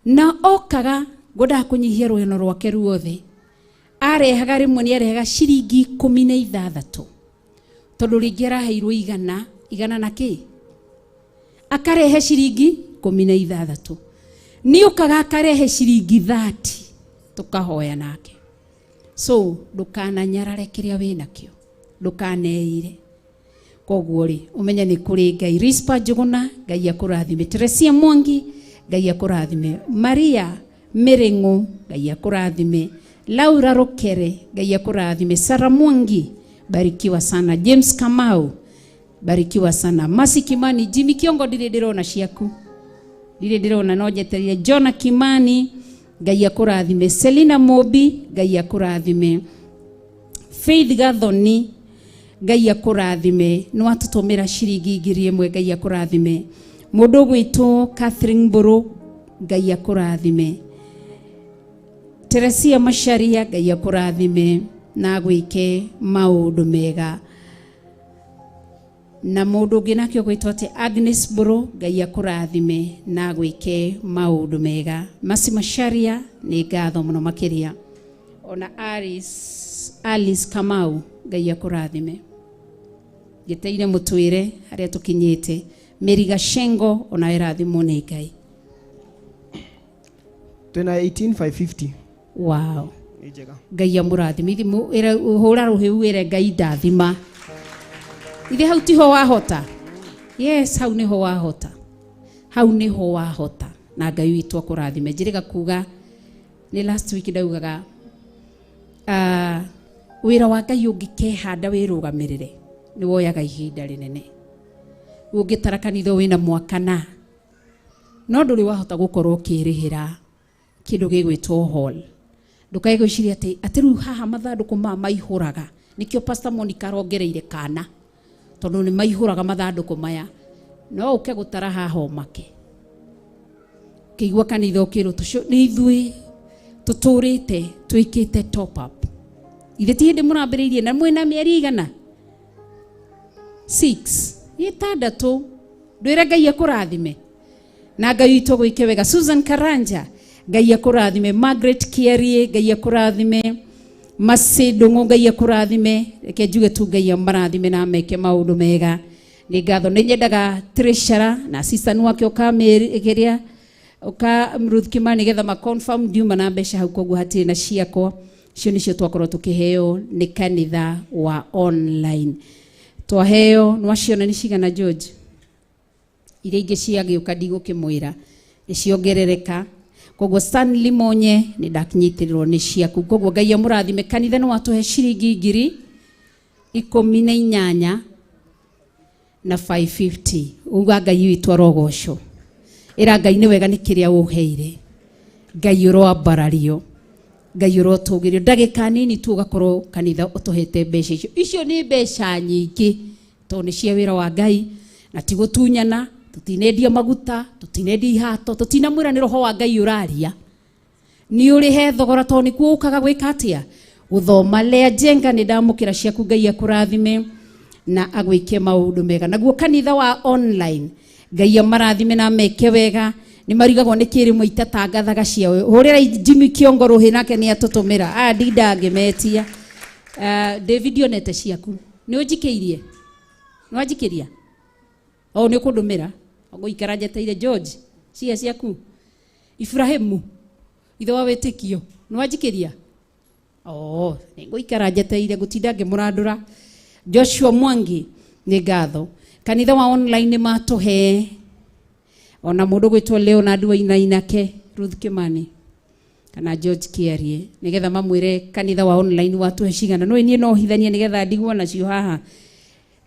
Speaker 8: na okaga ngwendaga kũnyihia rũgano rwake ruothe. Arehaga rĩmwe nĩ arehaga ciringi 16, tondũ rĩngĩ araheirwo igana igana na kĩ, akarehe ciringi 16. Nĩ okaga akarehe ciringi 30, tũkahoya nake. So ndũkananyarare kĩrĩa wĩnakĩo, ndũkaneire. Koguo rĩ, ũmenye nĩ kũrĩ Ngai. Rispa Njũgũna, Ngai akũrathime. Teresia Mwangi, Ngai akũrathime. Maria Mĩrĩng'ũ, Ngai akũrathime. Laura Rukere, Ngai akũrathime. Sara Mwangi, barikiwa sana. James Kamau, barikiwa sana. Masi Kimani, Jimmy Kiongo, ndirĩ ndĩrona ciaku, ndirĩ ndĩrona, no njetereire. Jona Kimani, Ngai akũrathime. Selina Mobi, Ngai akũrathime. Faith Gathoni, Ngai akũrathime. Nĩ watũtũmĩra ciringi 1000, Ngai akũrathime. Mũndũ ũgwĩtwo Catherine Mbũrũ, Ngai akũrathime. Teresia Macharia, Ngai akũrathime na agwĩke maũndũ mega. Na mũndũ ũngĩ nake ũgwĩtwo atĩ Agnes Mbũrũ, Ngai akũrathime na agwĩke maũndũ mega. Masi Macharia, nĩ ngatho mũno makĩria. Ona Alice Kamau, Ngai akũrathime. Njeteire mũtwĩre harĩa tũkinyĩte. Mary Gachengo, ona ĩrathimwo nĩ Ngai.
Speaker 15: Twĩna 18550.
Speaker 8: Wow.
Speaker 15: Nĩ njega.
Speaker 8: Ngai amũrathime. Ithi hũra rũhĩ wĩre Ngai ndathima. Ithe hau tiho wahota. Yes, hau niho wahota. Hau niho wahota. Na Ngai witũ akũrathime. Njĩrĩga kuga nĩ last week ndaugaga wĩra wa Ngai ũngĩkehanda wĩrũgamĩrĩre nĩ woyaga ihinda rĩnene. Ũngĩtara kanitha wĩna mwaka na no ndũrĩ wahota gũkorwo ũkĩrĩhĩra kĩndũ gĩgwĩtwo hall. Ndũkae gwĩciria atĩ rĩu haha mathandũkũ maya maihũraga, nĩkĩo Pastor Monica arongereire kana, tondũ nĩ maihũraga mathandũkũ maya. No ũke gũtara haha ũmake. Ũkĩigua kanitha ũkĩrwo nĩ ithuĩ tũtũrĩte twĩkĩte top up. Ithe ti hĩndĩ mũrambĩrĩirie na mwĩna mĩeri igana 6 6 ndwĩre Ngai akũrathime na Ngai witũ gwĩke wega. Susan Karanja, Ngai akũrathime. Margaret Kiarie, Ngai akũrathime. Masi Ndung'u, Ngai akũrathime. Reke njuge tu Ngai amarathime na ameke maũndũ mega. Nĩ ngatho. Nĩ nyendaga treasurer na assistant wake ũkamĩrĩria ũka Ruth Kimani getha ma confirm ndiuma na mbeca hau, koguo hatirĩ na ciakwa. Icio nĩcio twakorwo tũkĩheo nĩ kanitha wa online. Twaheo nĩwaciona nĩ cigana George? Iria ingĩ ciagĩũka ndigũkĩmwĩra nĩ ciongerereka. Koguo Stanley Monye nĩ ndakinyitĩrĩrwo nĩ ciaku. Koguo Ngai amũrathime. Kanitha nĩ watũhe ciringi 18,000 na 550. Uga Ngai witũ arogocwo. Ĩra Ngai nĩ wega nĩ kĩrĩa ũheire. Ngai ũroambarario. Ngai ũrotũgĩrio. Ndagĩka nini tu ũgakorwo kanitha ũtũhete mbeca icio. Icio nĩ mbeca nyingĩ tondũ nĩ cia wĩra wa Ngai na ti gũtunyana. Tũtinendia maguta, tũtinendia ihato, tũtinamwĩra nĩ roho wa Ngai ũraria. Nĩ ũrĩhe thogora tondũ nĩkuo ũkaga gwĩka atĩa? Gũthoma. Lea Njenga nĩ ndamũkĩra ciaku, Ngai akũrathime na agwĩke maũndũ mega. Naguo kanitha wa online, Ngai amarathime na ameke wega. Nĩ marigagwo nĩ kĩrĩ mwe itatangathaga ciao. Hũrĩra Jimmy Kiongo rũhĩ nake nĩ atũtũmĩra. Aya ndinda ngĩmetia. David onete ciaku. Nĩ ũnjikĩirie? Nĩ wanjikĩria? O nĩ ũkũndũmĩra ngũikara njeteire George cia ciaku Ibrahimu ithe wa wĩtĩkio nĩ wanjikĩria oh nĩngũikara njeteire ngũtinda ngĩmũrandũra Joshua Mwangi nĩ ngatho kanitha wa online nĩ matũhe ona mũndũ gwĩtwo Leonard Wainainake Ruth Kimani kana George Kiarie nigetha mamwire kanitha wa online watũhe cigana no niĩ no hithanie nigetha ndigwo nacio haha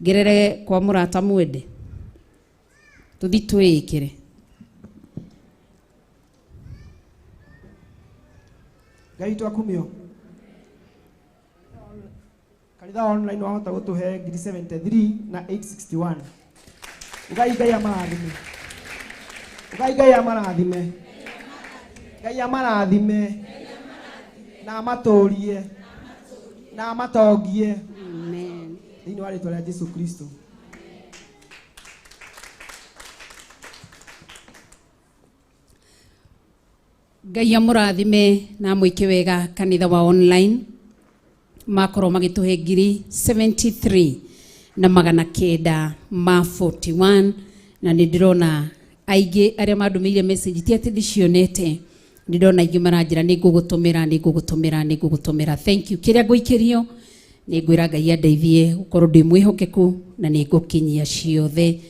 Speaker 8: ngerere kwa mũrata mwende tũthi twĩĩkĩre
Speaker 15: Ngai witũ akumio. Kanitha wa online wahota gũtũhe ngiri 73 na 861. Ugai Ngai amarathime. Ugai Ngai amarathime. Ngai amarathime. Na amatũrie. Na amatongie.
Speaker 8: Amen.
Speaker 15: Thĩinĩ wa rĩtwa rĩa Jesu Kristo.
Speaker 8: Ngai amũrathime na amwĩke wega kanitha wa online makorwo magĩtũhe ngiri 73 na magana kenda ma 41 na nĩ ndĩrona aingĩ arĩa mandũmĩire message ti atĩ ndicionete nĩ ndĩrona aingĩ maranjĩra nĩ ngũgũtũmĩra nĩ ngũgũtũmĩra nĩ ngũgũtũmĩra thank you kĩrĩa ngũikĩrio nĩ ngwĩra Ngai andeithie gũkorwo ndĩ mwĩhokeku na nĩ ngũkinyia ciothe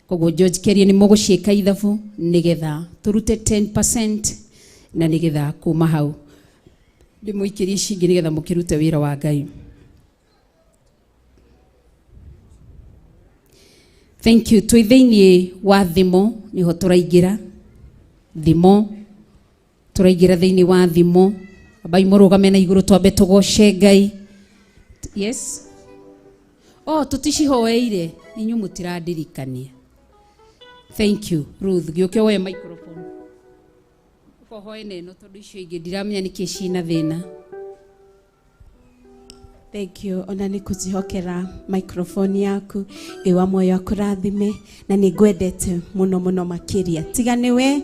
Speaker 8: koguo George Kerie nĩ mũgũciĩka ithabu nĩgetha tũrute 10% na nĩgetha kuma hau ndĩmũikĩrie cingĩ nĩgetha mũkĩrute wĩra wa Ngai. Thank you. Twĩ thĩinĩ wa thimo nĩho tũraingĩra thimo tũraingĩra thĩinĩ wa thimo ambai mũrũgame na igũrũ twambe tũgoce Ngai. Yes. Oh, tũticihoeire inyuĩ mũtirandirikania. Thank you Ruth gĩũke woe microphone ũkohoe na ĩno tondũ icio ingĩ ndiramenya nĩkĩ cina thĩna.
Speaker 16: Thank you. Ona nĩ kũnjĩhokera microphone yaku Ngai wa muoyo akũrathime na nĩ ngwendete mũno mũno makĩria tiga nĩwe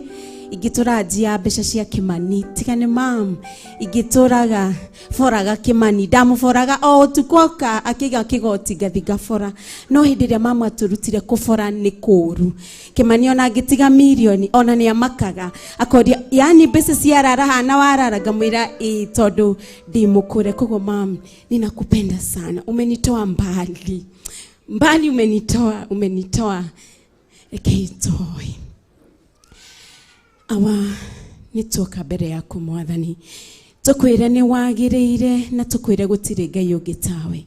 Speaker 16: ingĩtũra njia mbeca cia Kimani tiga nĩ mam ingĩtũraga boraga Kimani ndamũboraga o ũtukũ oka akĩiga kĩgoti ngathi ngabora no hĩndĩ ĩrĩa mamu atũrutire kũbora nĩ kũũru Kimani ona angĩtiga mirioni ona nĩ amakaga akoria yani mbeca ciarara hana warara ngamwĩra ĩ tondũ ndĩ mũkũre koguo mam ninakupenda sana umenitoa mbali mbali umenitoa umenitoa rekeitoi awa nĩtuoka mbere yaku mwathani tũkwĩre nĩ wagĩrĩire na tũkwĩre gũtirĩ Ngai ũngĩ tawe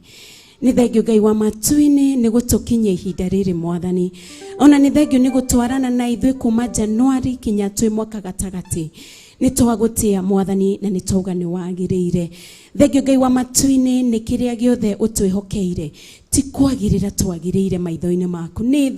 Speaker 16: nĩ thengio Ngai wa matu-inĩ nĩ gũtũkinyia ihinda rĩrĩ mwathani ona nĩ thengio nĩ gũtwarana na ithuĩ kuma Januari kinya twĩ mwaka gatagatĩ nĩ twagũtĩa mwathani na nĩ twauga nĩ wagĩrĩire thengio Ngai wa matu-inĩ nĩ kĩrĩa gĩothe ũtwĩhokeire ti kwagĩrĩra twagĩrĩire maitho-inĩ maku nĩ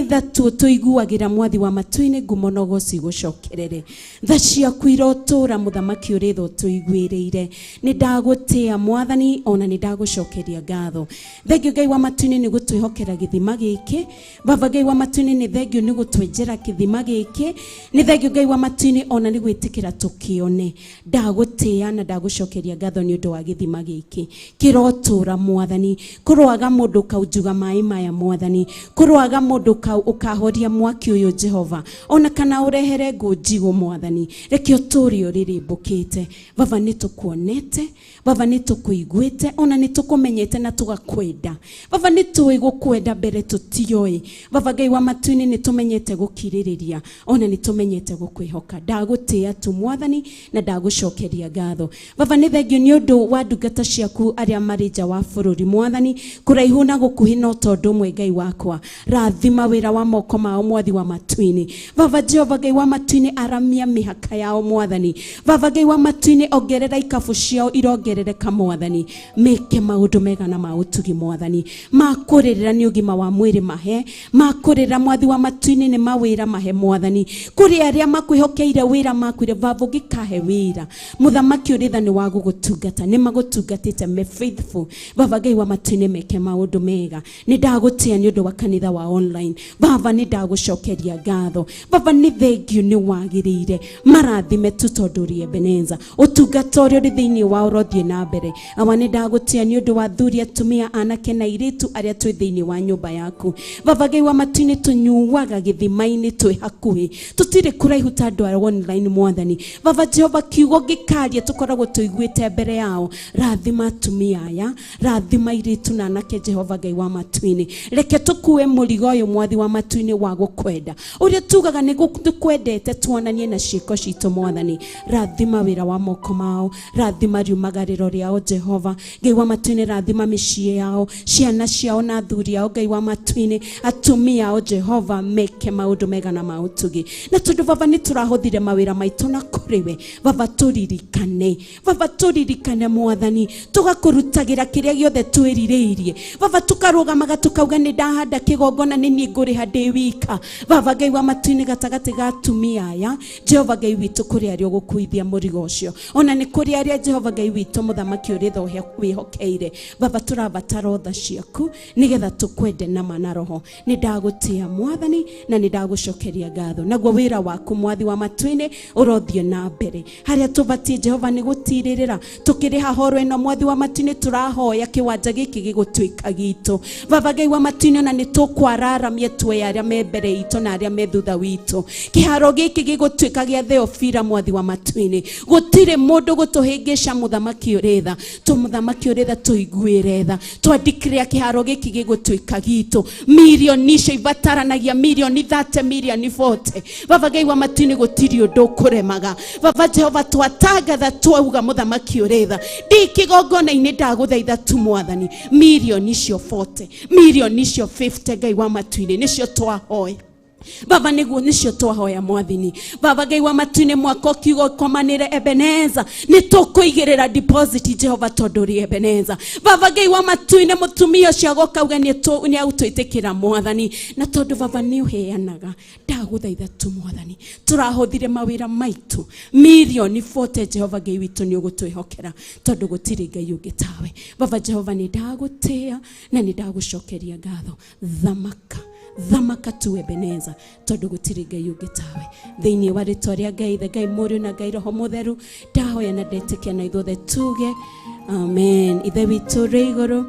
Speaker 16: thatu tũiguagĩra mwathi wa matu-inĩ ngumo na ũgoci gũcokerere tha ciaku irotũra mũthamaki ũrĩ tha ũtũiguĩrĩire nĩ ndagũtĩa mwathani ona nĩ ndagũcokeria ngatho thengio Ngai wa matu-inĩ nĩ gũtwĩhokera gĩthima gĩkĩ baba Ngai wa matu-inĩ nĩ thengio nĩ gũtwenjera gĩthima gĩkĩ nĩ thengio Ngai wa matu-inĩ ona nĩ gwĩtĩkĩra tũkĩone ndagũtĩa na ndagũcokeria ngatho nĩ ũndũ wa gĩthima gĩkĩ kĩrotũra mwathani kũroaga mũndũ kaunjuga maĩ maya mwathani kũroaga mũndũ ũkahoria mwaki ũyũ Jehova ona kana ũrehere ngũ njigũ mwathani reke ũtũre ũrĩrĩmbũkĩte baba nĩ tũkuonete baba nĩ tũkũiguĩte ona nĩ tũkũmenyete na tũgakwenda baba nĩ tũĩ gũkwenda mbere tũtioĩ baba Ngai wa matu-inĩ nĩ tũmenyete gũkirĩrĩria ona nĩ tũmenyete gũkwĩhoka ndagũtĩa tu mwathani na ndagũcokeria ngatho baba nĩ thengio nĩ ũndũ wa ndungata ciaku arĩa marĩ nja wa bũrũri mwathani kũraihu na gũkuhĩ no tondũ ũmwe Ngai wakwa rathima wĩra wa moko mao mwathi wa matu-inĩ baba Jehova Ngai wa matu-inĩ aramia mĩhaka yao mwathani baba Ngai wa matu-inĩ ongerera ikabu ciao irongerereka mwathani meke maũndũ mega na ma ũtugi mwathani makũrĩrĩra nĩ ũgima wa mwĩrĩ mahe makũrĩrĩra mwathi wa matu-inĩ nĩ mawĩra mahe mwathani kũrĩ arĩa makwĩhokeire wĩra makwĩre baba ũngĩkahe wĩra mũthamaki ũrĩ tha nĩ wa gũgũtungata nĩ magũtungatĩte me faithful. Baba Ngai wa matu-inĩ meke maũndũ mega. Nĩ ndagũtĩa nĩ ũndũ wa kanitha wa online. Baba nĩ ndagũcokeria ngatho. Baba nĩ thengiũ nĩ wagĩrĩire. Marathime tu tondũ ũrĩ Ebeneza. Ũtungata ũrĩa ũrĩ thĩinĩ wao ũrothiĩ na mbere. Awa nĩ ndagũtĩa nĩ ũndũ wa athuri, atumia, anake na airĩtu arĩa twĩ thĩinĩ wa nyũmba yaku. Baba Ngai wa matu-inĩ tũnyuaga gĩthima-inĩ twĩ hakuhĩ, tũtirĩ kũraihu ta andũ a online mwathani. Baba Jehova kiugo gĩkaria tũkoragwo tũiguĩte mbere yao. Rathima atumia aya, rathima airĩtu na anake Jehova Ngai wa matu-inĩ. Reke tũkue mũrigo ũyũ mwathi wa matu-inĩ wa gũkwenda, ũrĩa tugaga nĩ tũkwendete, tuonanie na ciĩko citũ mwathani. Rathima wĩra wa moko mao, rathima riumagarĩro rĩao Jehova Ngai wa matu-inĩ, rathima mĩciĩ yao, ciana ciao na athuri ao Ngai wa matu-inĩ, atumia ao Jehova meke maũndũ mega na ma ũtugi. Na tondũ baba nĩ tũrahũthire mawĩra maitũ na kũrĩ we, baba tũririkane, baba tũririkane mwathani, tũgakũrutagĩra kĩrĩa gĩothe twĩrirĩirie. Baba tũkarũgamaga tũkauga nĩ ndahanda kĩgongona nĩ niĩ ngũrĩha ndĩ wika. Baba Ngai wa matu-inĩ gatagatĩ ga atumia aya Jehova Ngai witũ, kũrĩ arĩa ũgũkuithia mũrigo ũcio, ona nĩ kũrĩ arĩa Jehova Ngai witũ mũthamaki ũrĩ tha wĩhokeire. Baba tũrabatara tha ciaku nĩgetha tũkwende na ma na roho. Nĩ ndagũtĩa mwathani na nĩ ndagũcokeria ngatho. Naguo wĩra waku mwathi wa matu-inĩ ũrothiĩ na mbere. Harĩa tũbatiĩ Jehova nĩ gũtirĩrĩra tũkĩrĩha horo ĩno mwathi wa matu-inĩ, tũrahoya kĩwanja gĩkĩ gĩgũtuĩka gitũ. Baba Ngai wa matu-inĩ, ona nĩ tũkwararamia tuoye arĩa me mbere itũ na arĩa me thutha witũ. Kĩharo gĩkĩ gĩgũtuĩka gĩa Theofila mwathi wa matu-inĩ. Gũtirĩ mũndũ gũtũhĩngĩca mũthamaki ũrĩ tha. Mũthamaki ũrĩ tha tũiguĩre tha. Twandĩkĩre kĩharo gĩkĩ gĩgũtuĩka gitũ. Mirioni icio ibataranagia mirioni 30, mirioni 40. Baba Ngai wa matu-inĩ gũtirĩ ũndũ ũkũremaga. Baba Jehova twatangatha twauga mũthamaki ũrĩ tha. Ndĩ kĩgongona-inĩ ndagũthaitha tu mwathani, mirioni icio 40, mirioni icio 50 Ngai wa matu-inĩ nĩcio twahoya. Baba nĩguo nĩcio twahoya mwathini. Baba Ngai wa matu-inĩ mwaka ũkiuga ũkomanĩre Ebeneza, nĩ tũkũigĩrĩra deposit Jehova tondũ ũrĩ Ebeneza. Baba Ngai wa matu-inĩ mũtumia ũcio agoka auge nĩ agũtwĩtĩkĩra mwathani, na tondũ baba nĩ ũheanaga, ndagũthaitha tu mwathani, tũrahũthire mawĩra maitũ mirioni 40 Jehova Ngai witũ nĩ ũgũtwĩhokera tondũ gũtirĩ Ngai ũngĩ tawe. Baba Jehova nĩ ndagũtĩa na nĩ ndagũcokeria ngatho. Thamaka thamaka tu Ebeneza tondũ gũtirĩ Ngai ũngĩ tawe. Thĩinĩ wa rĩtwa rĩa Ngai Ithe, Ngai Mũriũ na Ngai Roho Mũtheru, ndahoya na ndetĩkia na ithuothe tuge amen. Ithe witũ ũrĩ igũrũ,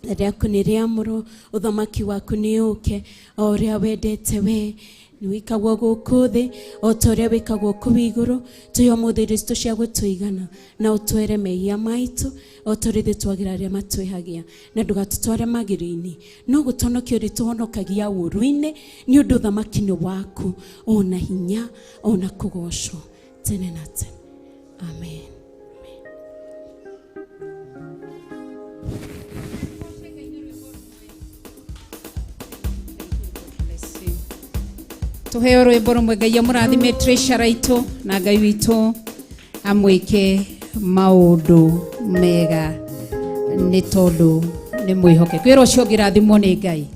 Speaker 16: rĩaku nĩ rĩamũrwo, ũthamaki waku nĩ ũke, o ũrĩa wendete we nĩ wĩkagwo gũkũ thĩ o ta ũrĩa wĩkagwo kũu igũrũ. Tũhe ũmũthĩ irio citũ cia gũtũigana, na ũtwere mehia maitũ o ta ũrĩa ithuĩ twagĩra arĩa matwĩhagia, na ndũgatũtware magĩrĩ-inĩ, no gũtũhonokia ũrĩtũhonokagia ũũru-inĩ, nĩ ũndũ ũthamaki nĩ waku, ona hinya ona kũgocwo tene na tene. Amen.
Speaker 8: Tuheo rwĩmbo rũmwe. Ngai amũrathime treasurer itũ na Ngai witũ amwĩke maũndũ mega nĩ tondũ nĩ mwĩhoke. Kwĩra ũcio ũngĩrathimwo nĩ Ngai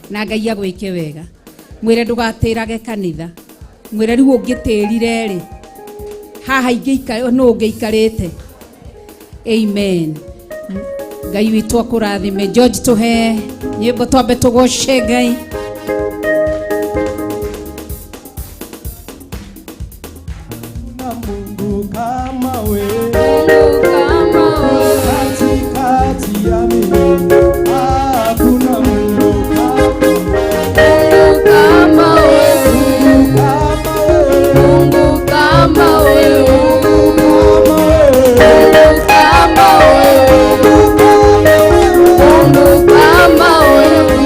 Speaker 8: na Ngai agwĩke wega. Mwĩre ndũgatĩrage kanitha, mwĩre rĩu ũngĩtĩrire rĩ haha nũ ũngĩikarĩte. Amen. Ngai witũ akũrathime. George, tũhe nyĩmbo twambe tũgoce Ngai.
Speaker 6: Mungu kama wewe, katikati ya miungu hakuna Mungu
Speaker 7: kama wewe, Mungu kama wewe, Mungu kama wewe, Mungu kama wewe,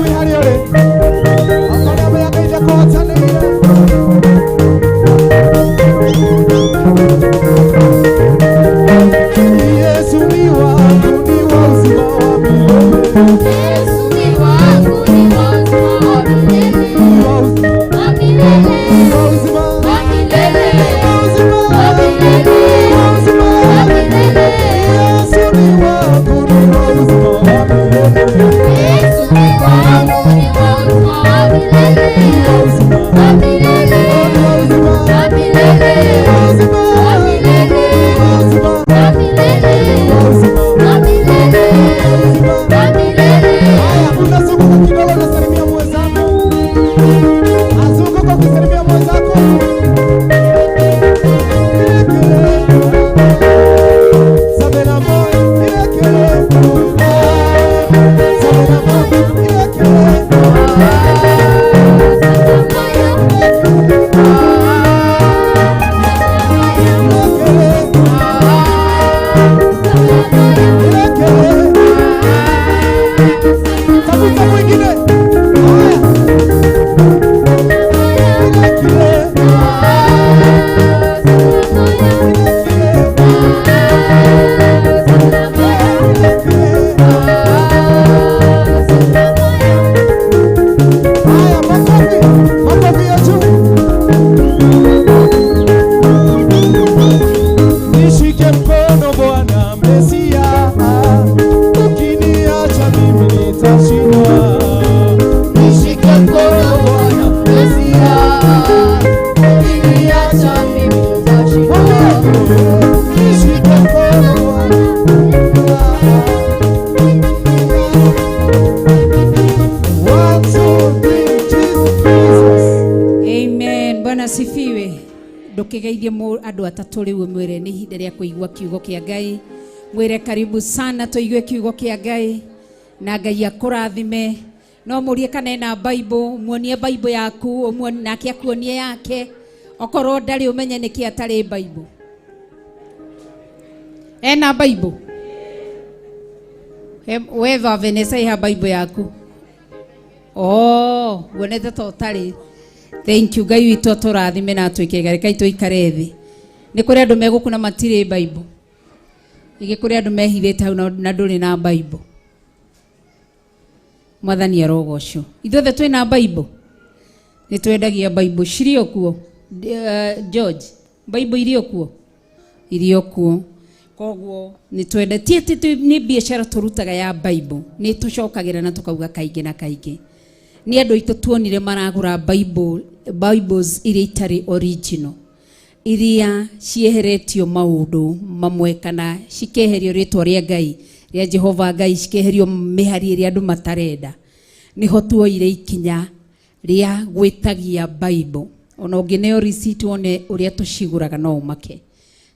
Speaker 5: Makofi harĩa ũrĩ. Okorwo ũmenya Ngai ndakũhotanĩire. Yesu ni wangu, ni wa uzima wa milele.
Speaker 3: Yesu ni wangu, ni wa uzima wa milele. Wa milele. Wa milele. Wa milele. Wa milele.
Speaker 5: Yesu ni wangu, ni wa uzima wa milele.
Speaker 3: Yesu ni wangu, ni wa uzima wa milele. Wa milele. Wa milele. Wa milele. Wa milele. Wa milele. Wa milele.
Speaker 5: Haya, unazunguka kidogo, unasalimia mwenzako. Azunguka ukisalimia mwenzako. Sabela moyo, ilekele. Sabela moyo, ilekele. Tafuta mwingine. Haya. Ilekele. Haya, makofi. Makofi ya juu. Nishike mkono Bwana Mesia, ukiniacha mimi nitashindwa.
Speaker 3: Nishike mkono Bwana Mesia, ukiniacha mimi nitashindwa.
Speaker 5: Nishike mkono Bwana. One, two, three, Jesus, Jesus.
Speaker 8: Amen. Bwana asifiwe. Ndũkĩgeithie andũ atatũ rĩu mwĩre nĩ ihinda rĩa kũigua kiugo kĩa Ngai. Mwĩre karibu sana tũigue kiugo kĩa Ngai na Ngai akũrathime. No mũrie kana ena Bible, muonie Bible yaku, ũmuonie nake akuonie yake. Okorwo ndarĩ ũmenye nĩkĩ atarĩ Bible. Ena Bible? We Vanessa iha Bible yaku. Oh, wonete ta ũtarĩ. Thank you Ngai witũ atũrathime na atwĩke wega. Rekei tũikare thĩ. Nĩ kũrĩ andũ megũkũ na matirĩ Bible. Ningĩ kũrĩ andũ mehithĩte hau na ndũrĩ na Bible. Mwathani arogocwo. Ithuothe twĩna Bible. Nĩ twendagia Bible. Cirĩ o kuo. George, Bible irĩ o kuo? Irĩ o kuo. Koguo nĩ twende ti atĩ nĩ biacara tũrutaga ya Bible. Nĩ tũcokagĩra na tũkauga kaingĩ na kaingĩ. Nĩ andũ aitũ tuonire maragũra Bibles iria itarĩ original, iria cieheretio maũndũ mamwe kana cikeherio rĩtwa rĩa Ngai, rĩa Jehova Ngai, cikeherio mĩhari ĩrĩa andũ matarenda. Nĩho tuoire ikinya rĩa gwĩtagia Bible. Ona ũngĩneo receipt wone ũrĩa tũcigũraga no ũmake.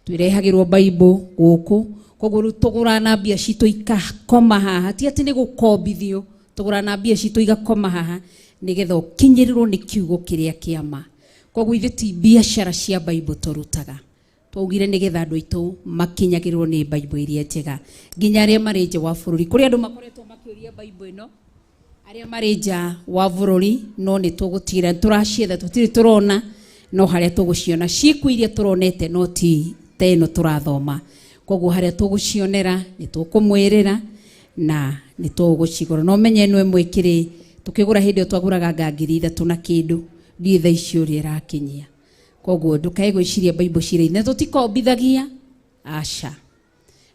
Speaker 8: Twĩrehagĩrwo Bible gũkũ, koguo rĩu tũgũraga na mbia citũ ikakoma haha, ti atĩ nĩ gũkombithio, tũgũraga na mbia citũ igakoma haha nĩgetha ũkinyĩrĩrwo nĩ kiugo kĩrĩa kĩa ma. Koguo ithuĩ ti biacara cia Bible tũrutaga. Twaugire nĩgetha andũ aitũ makinyagĩrwo nĩ Bible iria njega, nginya arĩa marĩ nja wa bũrũri. Kũrĩ andũ makoretwo makĩũria Bible ĩno, arĩa marĩ nja wa bũrũri, no nĩ tũgũtigĩrĩra nĩ tũracietha, tũtirĩ tũrona, no harĩa tũgũciona ciĩkuo iria tũronete no ti ta ĩno tũrathoma. Koguo harĩa tũgũcionera nĩ tũkũmwĩrĩra na nĩ tũgũcigũra. No menye ĩno ĩmwe ĩkĩrĩ tũkĩgũra hĩndĩ ĩyo twagũraga nga ngiri ithatũ na kĩndũ, ndiĩ thaa ici ũrĩa ĩrakinyia. Koguo ndũkae gwĩciria Bible cirĩ na tũtikombithagia, aca.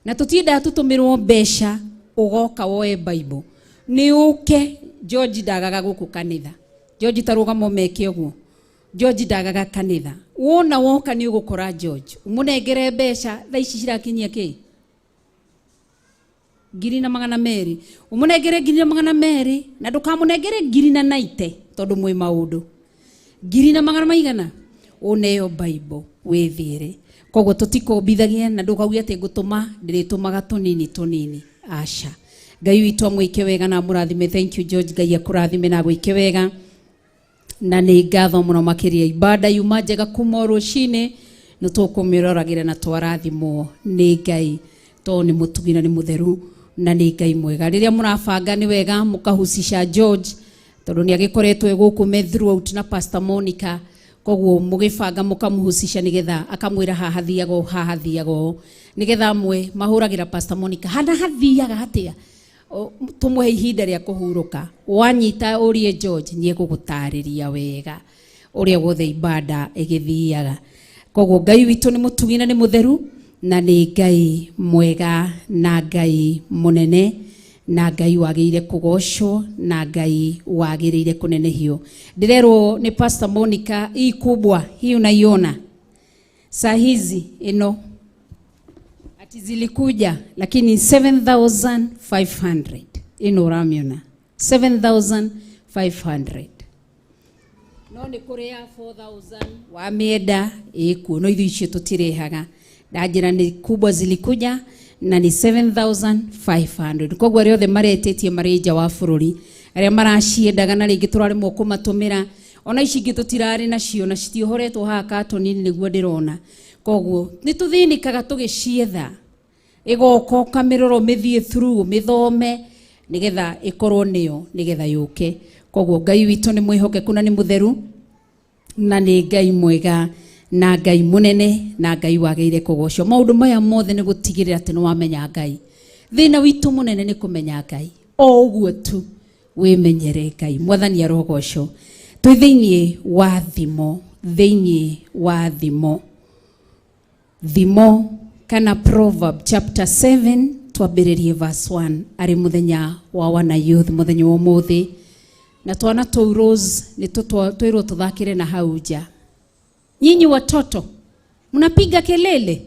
Speaker 8: Na tũtiendaga tũtũmĩrwo mbeca ũgoka woe Bible. Nĩ ũke, George ndagaga gũkũ kanitha. George ta rũgama ũmeke ũguo. George ndagaga kanitha. Wona woka nĩ ũgũkora George. Ũmũnengere mbeca thaa ici cirakinyia kĩ? Ngiri na magana merĩ. Ũmũnengere ngiri na magana merĩ na ndũkamũnengere ngiri na naite tondũ mwĩ maũndũ. Ngiri na magana maigana ũneo Bible wĩthiĩre. Koguo tũtikombithagia na ndũkauge atĩ ngũtũma, ndĩrĩtũmaga tũnini tũnini. Aca. Ngai witũ amwĩke wega na amũrathime. Thank you George, Ngai akũrathime na agwĩke wega. Na nĩ ngatho mũno makĩria. Ibada yuma njega kuma o rũcinĩ, nĩ tũkũmĩroragĩra na twarathimwo nĩ Ngai, tondũ nĩ mũtugi na nĩ mũtheru na nĩ Ngai mwega. Rĩrĩa mũrabanga nĩ wega mũkahucisha George Tondũ nĩ agĩkoretwo e gũkũ me throughout na Pastor Monica, koguo mũgĩbanga mũkamũhucisha nĩgetha akamwĩra haha hathiaga ũũ, haha hathiaga ũũ, nĩgetha amwe mahũragĩra Pastor Monica hana hathiaga atĩa. Tũmũhe ihinda rĩa kũhurũka. Wanyita ũrie George nĩ egũgũtarĩria wega ũrĩa wothe ibada ĩgĩthiaga. Koguo Ngai witũ nĩ mũtugi na nĩ mũtheru na nĩ Ngai mwega na Ngai mũnene na Ngai wagĩrĩire kũgocwo na Ngai wagĩrĩire kũnenehio. Ndĩrerwo nĩ Pastor Monica, hii kubwa hii unaiona saa hizi ĩno ati zilikuja lakini 7500 ĩno ũramĩona 7500 no nĩ kũrĩ ya 4000 wamĩenda ĩkuo, no ithuĩ icio tũtirĩhaga. Ndanjĩra nĩ kubwa zilikuja na ni 7500. Koguo arĩa othe maretĩtie marĩ nja wa bũrũri, arĩa maraciendaga na rĩngĩ tũraremwo kũmatũmĩra, ona ici ingĩ tũtirarĩ nacio na citiohoretwo haha katoni-inĩ nĩguo ndĩrona. Koguo nĩ tũthĩnĩkaga tũgĩcietha, ĩgoka ũkamĩrora ũmĩthiĩ through ũmĩthome nĩgetha ĩkorwo nĩyo nĩgetha yũke. Koguo Ngai witũ nĩ mwĩhokeku na nĩ mũtheru na nĩ Ngai mwega na Ngai mũnene na Ngai wagĩrĩire kũgocwo. Maũndũ maya mothe nĩ gũtigĩrĩra atĩ nĩ wamenya Ngai. Thĩna witũ mũnene nĩ kũmenya Ngai, o ũguo tu wĩmenyere Ngai. Mwathani arogocwo. Twĩ thĩinĩ wa thimo, thĩinĩ wa thimo, thimo kana Proverb chapter 7 twambĩrĩrie verse 1 arĩ mũthenya wa wana youth mũthenya wa ũmũthĩ. Na twana tũu Rose nĩ twĩrwo tũthakĩre na hau nja. Nyinyi watoto mnapiga kelele,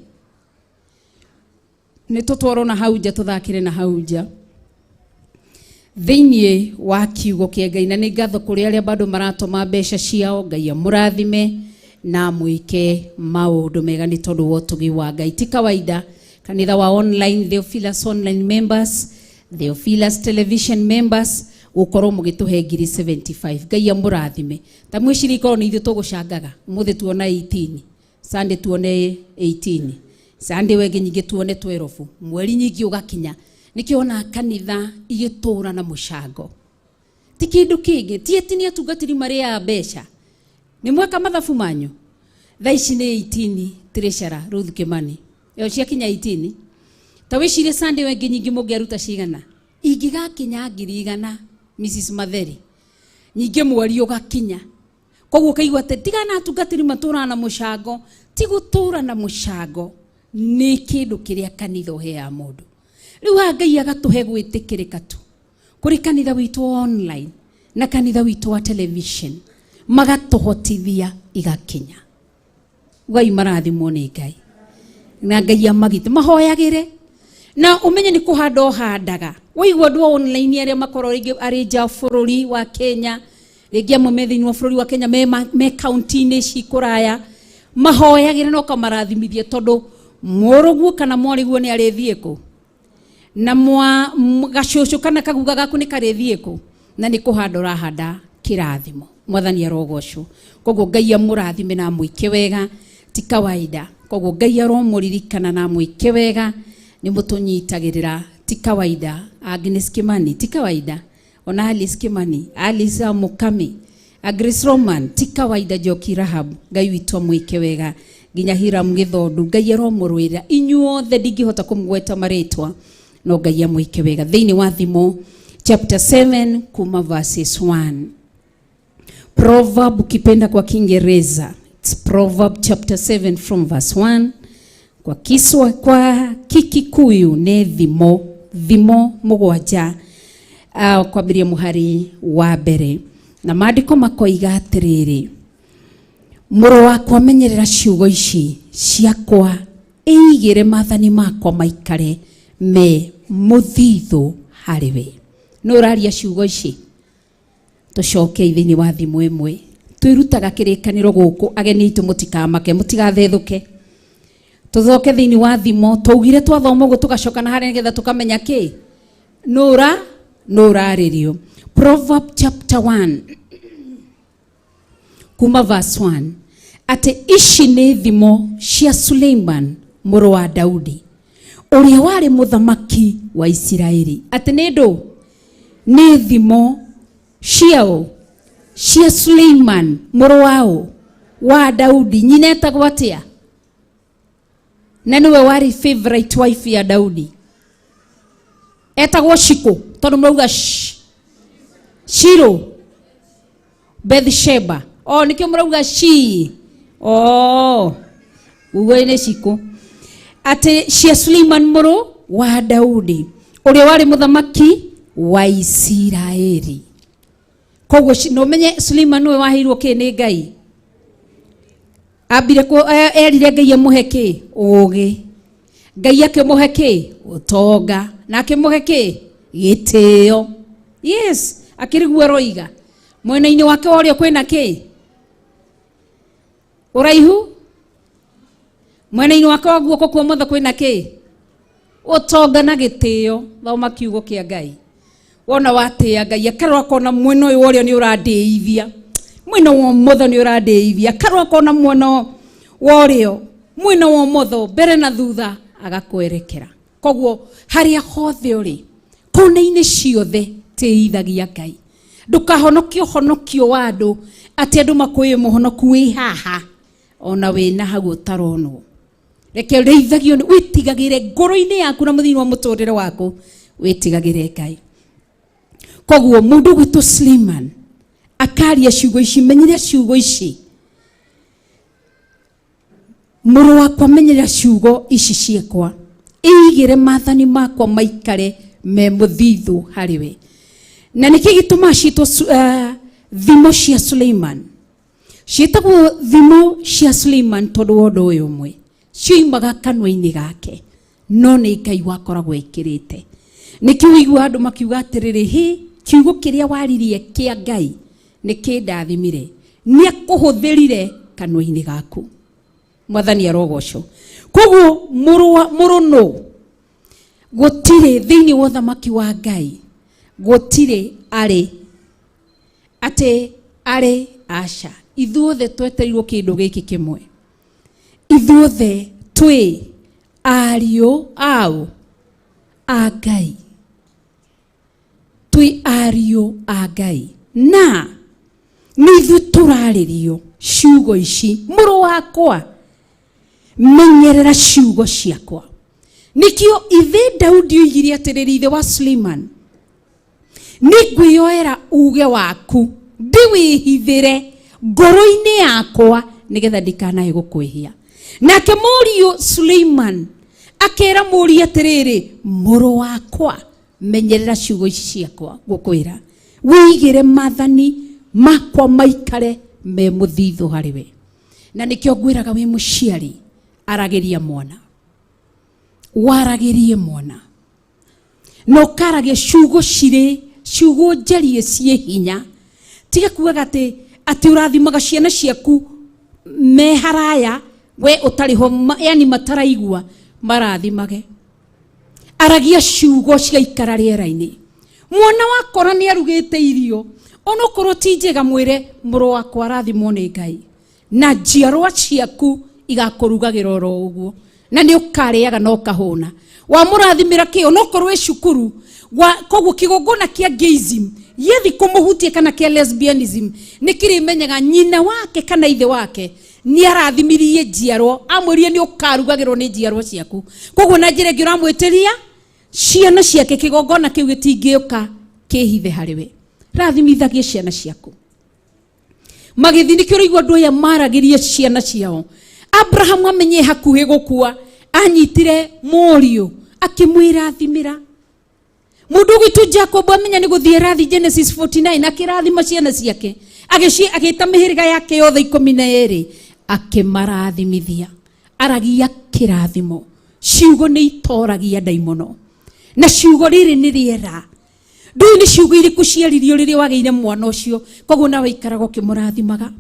Speaker 8: nĩ tũtwarwo na hau nja tũthakĩre na hau nja thĩinĩ wa kiugo kĩa Ngai. Na nĩ ngatho kũrĩ arĩa bado maratũma mbeca ciao. Ngai amũrathime na amwĩke maũndũ mega nĩ tondũ wa ũtugi wa Ngai. Ti kawaida kanitha wa online, Theophilus online members, Theophilus television members, gũkorwo mũgĩtũhe ngiri 75. Ngai amũrathime. Ta mwĩcirie ikorwo nĩ ithuĩ tũgũcangaga ũmũthĩ tuona 18, Sunday tuone 18, Sunday wengĩ nyingĩ tuone 12, mweri nyingĩ ũgakinya. Nĩkĩo ona kanitha igĩtũra na mũcango, ti kĩndũ kĩngĩ. Ti ati nĩ atungatĩri marĩaga mbeca, nĩ mweka mathabu manyu. Thaa ici nĩ 18 treasurer Ruth Kimani ĩyo ciakinya 18. Ta wĩcirie Sunday wengĩ nyingĩ mũngĩaruta cigana, ingĩgakinya ngiri igana Mrs Matheri, nyingĩ mweri ũgakinya. Koguo ũkaigua atĩ tigana atungatĩri matũraga na mũcango. Ti gũtũra na mũcango, nĩ kĩndũ kĩrĩa kanitha ũheaga mũndũ. Rĩu haha Ngai agatũhe gwĩtĩkĩrĩka tu kũrĩ kanitha witũ wa online na kanitha witũ wa television, magatũhotithia igakinya. Ngai marathimwo nĩ Ngai na Ngai amagite mahoyagĩre na ũmenye nĩ kũhanda ũhandaga. Waigua andũ a online arĩa makorwo rĩngĩ arĩ nja bũrũri wa Kenya, rĩngĩ amwe me thĩinĩ wa bũrũri wa Kenya, me kaunti-inĩ ici kũraya, mahoyagĩre na ũkamarathimithia, tondũ mũrũguo kana mwarĩguo nĩ arĩthiĩ kũ, na mwa gacũcũ kana kaguga gaku nĩ karĩthiĩ kũ, na nĩ kũhanda ũrahanda kĩrathimo. Mwathani arogocwo. Koguo Ngai amũrathime na amwĩke wega, ti kawaida. Koguo Ngai aromũririkana na amwĩke wega, nĩ mũtũnyitagĩrĩra, ti kawaida. Agnes Kimani, ti kawaida. Ona Alice Kimani, Alice Mukami, Grace Roman, ti kawaida. Njoki Rahab, Ngai witũ amwĩke wega. Nginya Hiram Gĩthondu, Ngai aromũrũĩrĩra. Inyuothe ndingĩhota kũmũgweta marĩtwa, no Ngai amwĩke wega. Thĩinĩ wa Thimo chapter 7 kuma verses 1. Proverb ukipenda kwa Kiingereza, it's Proverb chapter 7 from verse 1. Kwa kiswa, kwa Kikikuyu nĩ thimo, thimo mũgwanja, kwambĩrĩria mũhari wa mbere. Na maandĩko makoiga atĩrĩrĩ, mũrũ wakwa menyerera ciugo ici ciakwa, ĩigĩre maathani makwa maikare me mũthithũ harĩ we. Nũ ũraria ciugo ici? Tũcoke thĩinĩ wa thimũ ĩmwe twĩrutaga kĩrĩkanĩro gũkũ. Ageni aitũ mũtikamake, mũtigathethũke. Tũcoke thĩinĩ wa thimo, twaugire twathoma ũguo tũgacoka na harĩa nĩgetha tũkamenya kĩ nũra nũrarĩrio. Proverb chapter 1 kuma verse 1, atĩ ici nĩ thimo cia Suleiman mũrũ wa Daudi ũrĩa warĩ mũthamaki wa Isiraeli. Atĩ nĩ ndũ nĩ thimo. Ciaũ? Cia Suleiman mũrũ waũ wa Daudi. Nyina etagwo atĩa? Na nĩwe warĩ favorite wife ya Daudi. Etagwo Shiko tondũ mũrauga Shiro Bethsheba. Oh, nĩkĩo mũrauga shi. Oh, uguo nĩ Shiko. Atĩ cia Suleiman mũrũ wa Daudi ũrĩa warĩ mũthamaki wa Isiraeli. Koguo no menye Suleiman nĩwe waheirwo kĩ nĩ Ngai. Ambire erire Ngai amũhe kĩ? Ũũgĩ. Ngai akĩmũhe kĩ? Ũtonga. Na akĩmũhe kĩ? Gĩtĩo. Yes, akĩrigwo aroiga. Mwena-inĩ wake wa ũrĩo kwĩna kĩ? Ũraihu. Mwena-inĩ wake wa guoko kwa ũmotho kwĩna kĩ? Ũtonga na gĩtĩo. Thoma kiugo kĩa Ngai. Wona watĩa Ngai akarora akona mwena ũyũ wa ũrĩo nĩ ũrandĩithia, mwena wa ũmotho nĩ ũrandĩithia, akarora akona mwena wa ũrĩo, mwena wa ũmotho, mbere na thutha, agakwerekera. Koguo harĩa hothe ũrĩ, kona-inĩ ciothe tĩithagia Ngai. Ndũkahonokie ũhonokio wa andũ atĩ andũ makwĩĩ mũhonoku wĩ haha ona wĩna hau ũtaronwo. Reke ũrĩithagio, wĩtigagĩre ngoro-inĩ yaku na mũthĩinĩ wa mũtũrĩre waku, wĩtigagĩre Ngai. Koguo mũndũ ũgwĩtwo Suleiman akaria ciugo ici, menyera ciugo ici. Mũrũ wakwa, menyera ciugo ici ciakwa, ĩigĩre maathani makwa maikare me mũthithũ harĩ we. Na nĩkĩ gĩtũmaga ciĩtwo thimo cia Suleiman? Ciĩtagwo thimo cia Suleiman tondũ wa ũndũ ũyũ ũmwe, cioimaga kanua-inĩ gake, no nĩ Ngai wakoragwo ekĩrĩte. Nĩkĩo ũiguaga andũ makiuga atĩrĩrĩ, hĩ, kiugo kĩrĩa waririe kĩa Ngai nĩ kĩndathimire, nĩ akũhũthĩrire kanua-inĩ gaku. Mwathani arogocwo. Koguo mũrũ nũ? Gũtirĩ thĩinĩ wa ũthamaki wa Ngai, gũtirĩ arĩ atĩ arĩ aca. Ithuothe twetereirwo kĩndũ gĩkĩ kĩmwe. Ithuothe twĩ ariũ ao a Ngai. Twĩ ariũ a Ngai. Na nĩ ithuĩ tũrarĩrio ciugo ici. Mũrũ wakwa, menyerera ciugo ciakwa. Nĩkĩo ithe Daudi oigire atĩrĩrĩ, ithe wa Suleiman, nĩngwĩyoera uge waku ndĩwĩhithĩre ngoro-inĩ yakwa nĩgetha ndikanae gũkwĩhia. Nake mũriũ Suleiman akĩra mũriũ atĩrĩrĩ, mũrũ wakwa, menyerera ciugo ici ciakwa ngũkwĩra, wĩigĩre maathani makwa maikare me mũthithũ harĩ we. Na nĩkĩo ngwĩraga wĩ mũciari, aragĩria mwana, waragĩrie mwana, na ũkaragia ciugo cirĩ ciugo njarie ciĩ hinya. Tiga kugaga atĩ ũrathimaga ciana ciaku me haraya, we ũtarĩ ho, yani mataraigua, marathimage. Aragia ciugo cigaikara rĩera-inĩ. Mwana wakora nĩ arugĩte irio, onokorwo ti njega, mwĩre mũrũ wakwa arathimwo nĩ Ngai, na njiarwa ciaku igakũrugagĩra oro ũguo, na nĩ ũkarĩaga na ũkahũna. Wamũrathimĩra kĩ? Onokorwo wĩ cukuru, koguo kĩgongona kĩa gayism gĩathi kũmũhutia kana kĩa lesbianism, nĩ kĩrĩmenyaga nyina wake kana ithe wake nĩ arathimirie njiarwa, amwĩrire nĩ ũkarugagĩrwo nĩ njiarwa ciaku. Koguo na njĩra ĩngĩ ũramwĩtĩria ciana ciake, kĩgongona kĩu gĩtingĩũka kĩhithe harĩ we. Rathimithagie ciana ciaku. Magĩthiĩ, nĩkĩo ũraigua andũ aya maragĩrie ciana ciao. Abraham amenye hakuhĩ gũkua, anyitire mũriũ akĩmwĩra thimĩra. Mũndũ ũgwĩtwo Jacob amenya nĩ gũthiĩ rathi Genesis 49, akĩrathima ciana ciake, agĩta mĩhĩrĩga yake yothe 12, akĩmarathimithia. Aragia kĩrathimo. Ciugo nĩ itoragia ndaimono, na ciugo rĩrĩ nĩ rĩera. Ndũĩ nĩ ciugo irĩkũ ciaririo rĩrĩa wagĩire mwana ũcio, koguo nawe ikaraga ũkĩmũrathimaga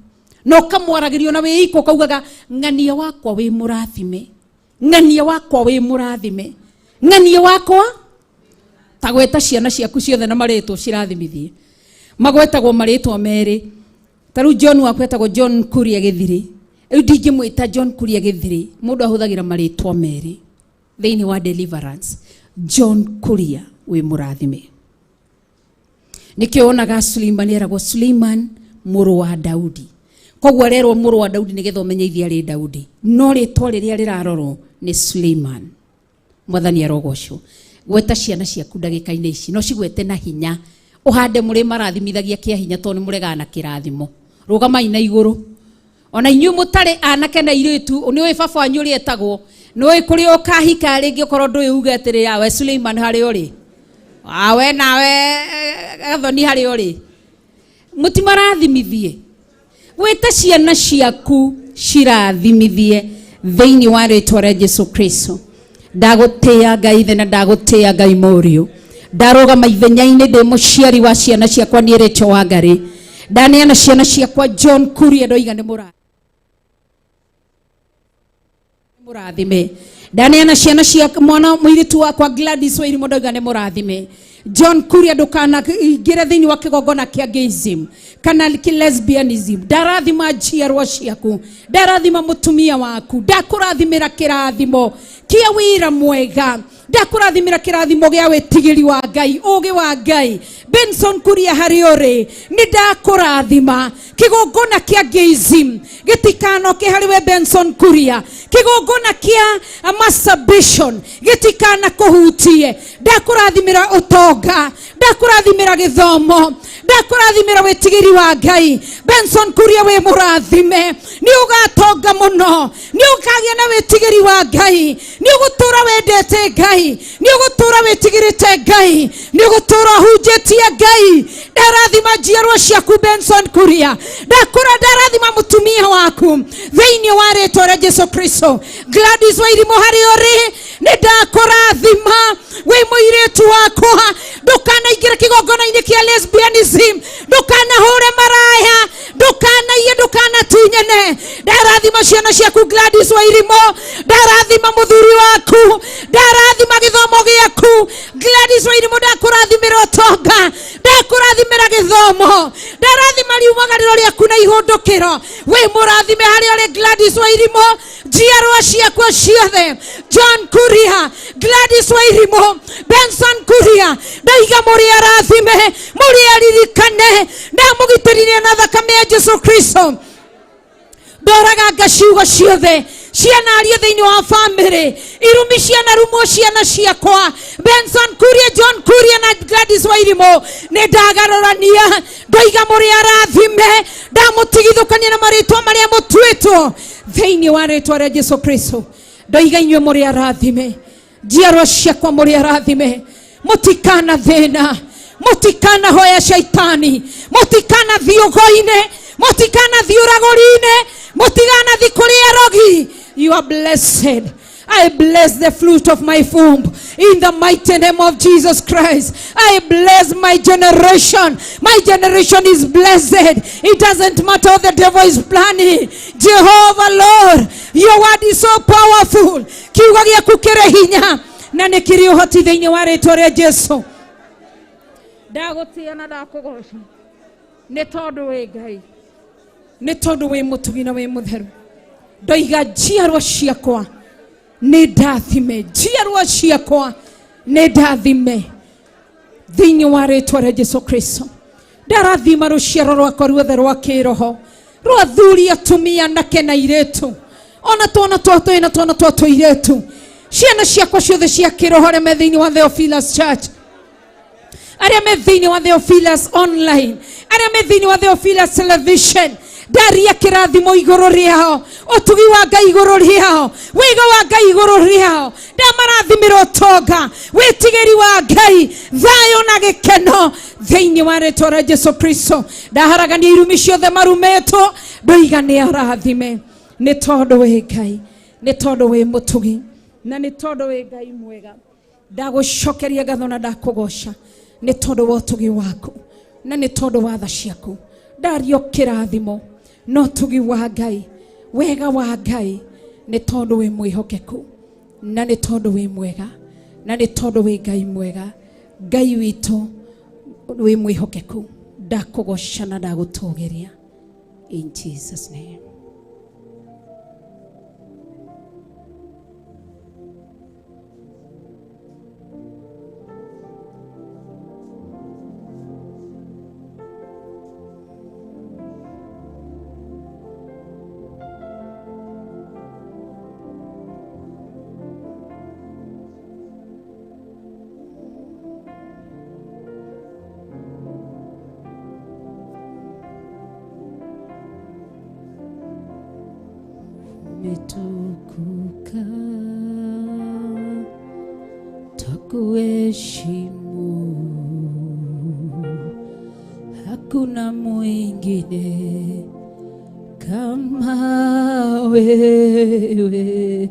Speaker 8: na ũkamwaragĩria na wĩ iko, ũkaugaga ng'ania wakwa wĩ mũrathime, ng'ania wakwa wĩ mũrathime, ng'ania wakwa. Ta gweta ciana ciaku ciothe na marĩtwa cirathimithie. Magwetagwo marĩtwa merĩ. Ta rĩu John wakwa etagwo John Kuria Gĩthirĩ. Rĩu ndingĩmwĩta John Kuria Gĩthirĩ, mũndũ ahũthagĩra marĩtwa merĩ thĩinĩ wa deliverance. John Kuria wĩ mũrathime. Nĩkĩo wonaga Suleiman eragwo Suleiman mũrũ wa Daudi. Koguo arerwo mũrũ wa Daudi nĩgetha ũmenye ithe arĩ Daudi, no rĩtwa rĩrĩa rĩrarorwo nĩ Suleiman. Mwathani arogocwo. Gweta ciana ciaku ndagĩka-inĩ ici, no cigwete na hinya, ũhande mũrĩ marathimithagia kĩa hinya, tondũ nĩ mũregaga na kĩrathimo. Rũgamai na igũrũ. Ona inyuĩ mũtarĩ anake na airĩtu, nĩ ũĩ baba wanyu ũrĩa etagwo, nĩ ũĩ kũrĩa ũkahika rĩngĩ, ũkorwo ndũĩ uge atĩrĩ, awe Suleiman harĩa ũrĩ, awe nawe Gathoni harĩa ũrĩ. Mũtimarathimithie. Wĩte ciana ciaku cirathimithie thĩinĩ wa rĩtwa rĩa Jesu Kristo. Ndagũtĩĩa Ngai ithe na ndagũtĩĩa Ngai mũriũ. Ndarũgama ithenya-inĩ ndĩ mũciari wa ciana ciakwa niĩ Rachel Wangari. Ndaneana ciana ciakwa John Kuria ndoiga nĩ mũrathime. Ndaneana ciana cia mwana mũirĩtu wakwa Gladys Wairimu ndoiga nĩ mũrathime. John Kuria ndũkanaingĩre thĩinĩ wa kĩgongona kĩa gayism kana lesbianism. Ndarathima njiarwa ciaku, ndarathima mũtumia waku, ndakũrathimĩra kĩrathimo kĩa wĩra mwega, ndakũrathimĩra kĩrathimo gĩa wĩtigĩri wa Ngai, ũgĩ wa Ngai. Benson Kuria harĩa ũrĩ, nĩ ndakũrathima. Kĩgongona kĩa gayism gĩtikanoke harĩ we Benson Kuria. Kĩgongona kĩa masturbation gĩtikana kũhutie. Ndakũrathimĩra ũtonga, ndakũrathimĩra gĩthomo, ndakũrathimĩra wĩtigĩri wa Ngai. Benson Kuria wĩ mũrathime, nĩ ũgatonga mũno, nĩ ũkagĩa na wĩtigĩri wa Ngai, nĩ ũgũtũra wendete Ngai, nĩ ũgũtũra wĩtigĩrĩte Ngai, nĩ ũgũtũra ũhunjĩtie Ngai. Ndarathima njiarwa ciaku Benson Kuria, ndakũra ndarathima mũtumia waku thĩinĩ wa rĩtwa rĩa Jesu Kristo. Gladys Wairimu harĩa ũrĩ, nĩ ndakũrathima wĩ mũirĩtu wakwa. Ndũkanaingĩre kĩgongona-inĩ kĩa lesbianism, ndũkanahũre maraya, ndũkanaiye, ndũkanatunyane. Ndarathima ciana ciaku Gladys Wairimu, ndarathima mũthuri waku, ndarathima gĩthomo gĩaku Gladys Wairimu. Ndakũrathimĩra ũtonga, ndakũrathimĩra gĩthomo, ndarathima riumagarĩro rĩaku na ihũndũkĩro. Wĩ mũrathime harĩa ũrĩ Gladys Wairimu, njiarwa ciakwa ciothe, John Kuria, Gladys Wairimu, Benson Kuria, ndaiga mũrĩ arathime, mũrĩ aririkane, ndamũgitĩrire na thakame ya Jesu Kristo. Ndoraganga ciugo ciothe ciana ario thĩinĩ wa famĩlĩ, irumi ciana rumwo ciana ciakwa Benson Kuria, John Kuria na Gladys Wairimu, nĩ ndagarũrania, ndoiga mũrĩ arathime, ndamũtigithũkania na marĩtwa marĩa mũtuĩtwo thĩinĩ wa rĩtwa rĩa Jesu Kristo. Ndoiga inyuĩ mũrĩ arathime, njiarwa ciakwa mũrĩ arathime, mũtikana thĩna, mũtikana hoya shaitani, mũtikana thiĩ ũgo-inĩ, mũtikana thiĩ ũragũri-inĩ, mũtikana thiĩ kũrĩ arogi. You are blessed. I bless the fruit of my womb in the mighty name of Jesus Christ. I bless my generation. My generation is blessed. It doesn't matter what the devil is planning. Jehovah Lord, your word is so powerful. Kiugo gĩaku kĩrĩ hinya na nĩ kĩrĩ ũhoti thĩinĩ wa rĩtwa rĩa Jesu. Ndagũtĩĩa na ndakũgoca nĩ tondũ wĩ Ngai, nĩ tondũ wĩ mũtugi na wĩ mũtheru. Ndoiga njiarwa ciakwa nĩ ndathime, njiarwa ciakwa nĩ ndathime thĩinĩ wa rĩtwa rĩa Jesu Kristo. Ndarathima rũciaro rwakwa ruothe rwa kĩroho, rwa athuri, atumia, anake na airĩtu, ona twana twa twĩ na twana twa tũirĩtu, ciana ciakwa ciothe cia kĩroho arĩa me thĩinĩ wa Theophilus Church, arĩa me thĩinĩ wa Theophilus Online, arĩa me thĩinĩ wa Theophilus Television, ndaria kĩrathimo igũrũ rĩao, ũtugi wa Ngai igũrũ rĩao, wĩga wa Ngai igũrũ rĩao. Ndamarathimĩra ũtonga, wĩtigĩri wa Ngai, thayũ na gĩkeno thĩinĩ wa rĩtwa rĩa Jesu Kristo. Ndaharagania irumi ciothe marumĩtwo, ndoiga nĩ arathime, nĩ tondũ wĩ Ngai, nĩ tondũ wĩ mũtugi, na nĩ tondũ wĩ Ngai mwega. Ndagũcokeria ngatho na ndakũgoca nĩ tondũ wa ũtugi waku na nĩ tondũ wa tha ciaku. Ndario kĩrathimo na ũtugi wa Ngai, wega wa Ngai, nĩ tondũ wĩ mwĩhokeku na nĩ tondũ wĩ mwega na nĩ tondũ wĩ Ngai mwega. Ngai witũ wĩ mwĩhokeku, ndakũgoca na ndagũtũgĩria in Jesus name. Umetukuka, twakuheshimu, hakuna mwingine kama wewe.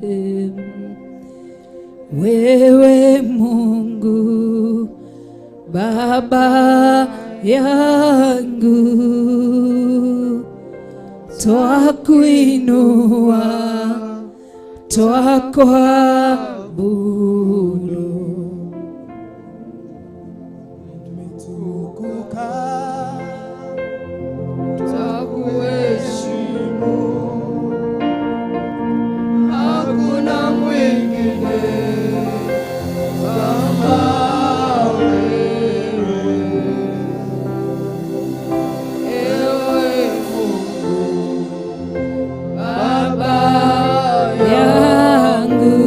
Speaker 8: Wewe Mungu Baba yangu, twakuinua, twakuabudu.
Speaker 6: Umetukuka, twakuheshimu, hakuna mwingine kama wewe. Ewe Mungu Baba
Speaker 8: yangu,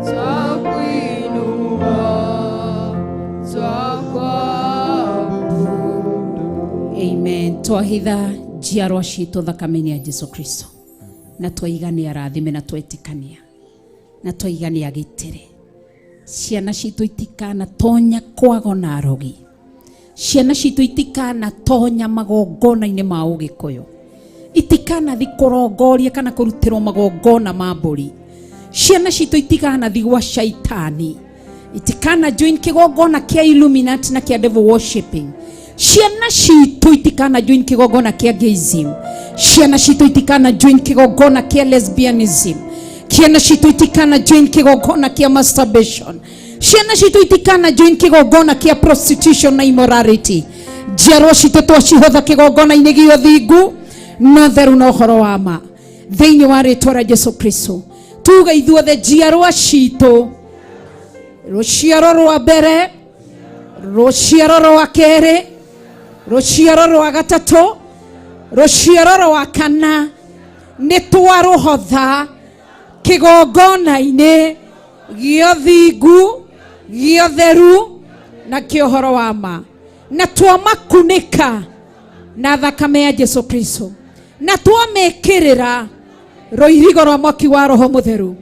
Speaker 7: twakuinua, twakuabudu.
Speaker 8: Amen. Twahitha njiarwa citũ thakame-inĩ ya Jesu Kristo, na twaiga nĩ arathime na twetĩkania, na twaiga nĩ agitĩre ciana citũ itikanatonya kwago na arogi, ciana citũ itikanatonya magongona-inĩ ma ũgĩkũyũ, itikanathi kũrongoria kana kũrutĩrwo magongona ma mbũri, ciana citũ itikanathi gwa shaitani, itikana join kĩgongona kĩa Illuminati na kĩa devil worshiping, ciana citũ itikana join kĩgongona kĩa gayism, ciana citũ itikana join kĩgongona kĩa lesbianism, ciana citũ itikana join kĩgongona kĩa masturbation, ciana citũ itikana join kĩgongona kĩa prostitution na immorality. Njiarwa citũ twacihotha kĩgongona-inĩ gĩa ũthingu na theru na ũhoro wa ma thĩinĩ wa rĩtwa rĩa Jesu Kristo. Tuge ithuothe njiarwa citũ, rũciaro rwa mbere, rũciaro rwa kerĩ, rũciaro rwa gatatũ, rũciaro rwa kana, nĩ twarũhotha kĩgongona-inĩ gĩa ũthingu, gĩa ũtheru na kĩa ũhoro wa ma, na twamakunĩka na thakame ya Jesu Kristo, na twamekĩrĩra rũirigo rwa mwaki wa Roho Mũtheru.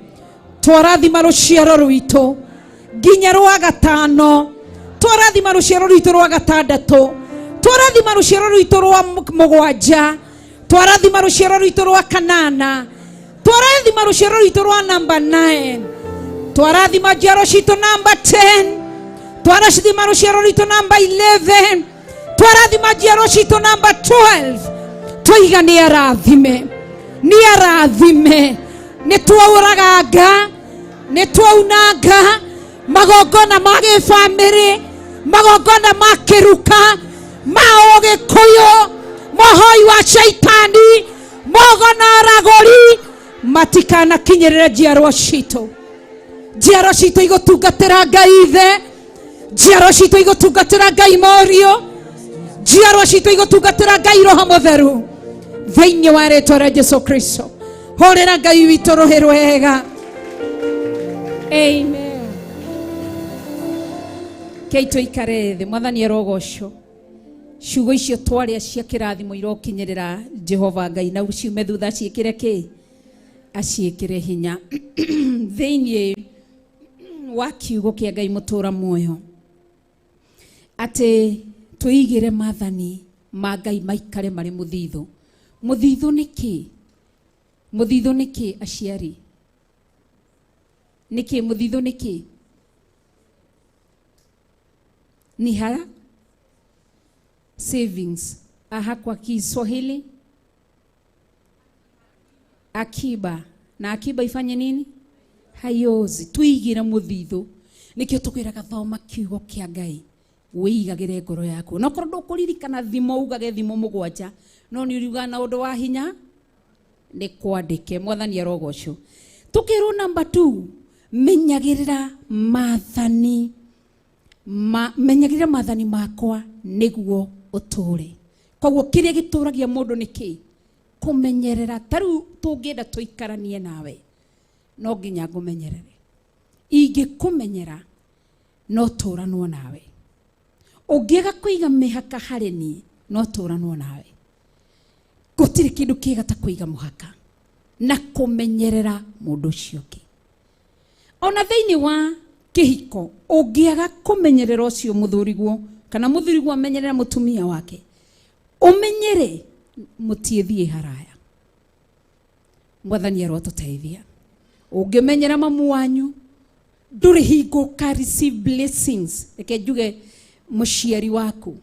Speaker 8: Twarathima rũciaro rwitũ nginya rwa gatano, twarathima rũciaro rwitũ rwa gatandatũ, twarathima rũciaro rwitũ rwa mũgwanja, twarathima rũciaro rwitũ rwa kanana, twarathima rũciaro rwitũ rwa namba 9, twarathima njiaro citũ namba 10, twarathima rũciaro rwitũ namba 11, twarathima njiaro citũ namba 12. Twaiga nĩ arathime, nĩ arathime. Nĩ twaũraganga, nĩ twaunanga magongona ma gĩbamĩrĩ, magongona ma kĩruka, ma ũgĩkũyũ, mohoi wa shaitani, mogona aragũri, matikanakinyĩrĩre njiarwa citũ. Njiarwa citũ igũtungatĩra Ngai Ithe, njiarwa citũ igũtungatĩra Ngai Mũriũ, njiarwa citũ igũtungatĩra Ngai Roho Mũtheru thĩinĩ wa rĩtwa rĩa Jesu Kristo. Hũrĩra Ngai witũ rũhĩ rwega. Amen. Kei tũikare thĩ. Mwathani arogocwo. Ciugo icio twaria cia kĩrathimo irokinyĩrĩra Jehova Ngai, na ciume thutha ciĩkĩre kĩ, aciĩkĩre hinya thĩinĩ wa kiugo kĩa Ngai mũtũra muoyo, atĩ twĩigĩre maathani ma Ngai maikare marĩ mũthithũ. Mũthithũ nĩ kĩ? Mũthithũ nĩ kĩ aciari? Nĩ kĩ mũthithũ nĩ kĩ? Ni haya savings. Aha, kwa Kiswahili akiba. Na akiba ifanye nini? Hayozi. Tuigire muthithu. Nikio tukwiraga thoma kiugo kia Ngai, wĩigagĩre ngoro yaku. Na korwo ndũkũririkana thimo, ugage thimo mũgwanja, no nĩ uriuga na ũndũ wa hinya nĩ kwandĩke. Mwathani arogocwo. Tukĩrwo namba 2, menyagĩrĩra maathani menyagĩrĩra maathani makwa nĩguo ũtũũre. Koguo kĩrĩa gĩtũragia mũndũ nĩ kĩ? Kũmenyerera. Ta rĩu tũngĩenda tũikaranie nawe, no nginya ngũmenyerere. Ingĩkũmenyera no tũranwo nawe. Ũngĩaga kũiga mĩhaka harĩ niĩ, no tũranwo nawe. Gũtirĩ kĩndũ kĩega ta kũiga mũhaka na kũmenyerera mũndũ ũcio ũngĩ. Ona thĩinĩ wa kĩhiko ũngĩaga kũmenyerera ũcio mũthuriguo kana mũthuriguo amenyerera mũtumia wake, ũmenyere mũtiĩthiĩ haraya. Mwathani arotũteithia. Ũngĩmenyera mamu wanyu ndũrĩ hingo ũka receive blessings. Reke njuge mũciari waku,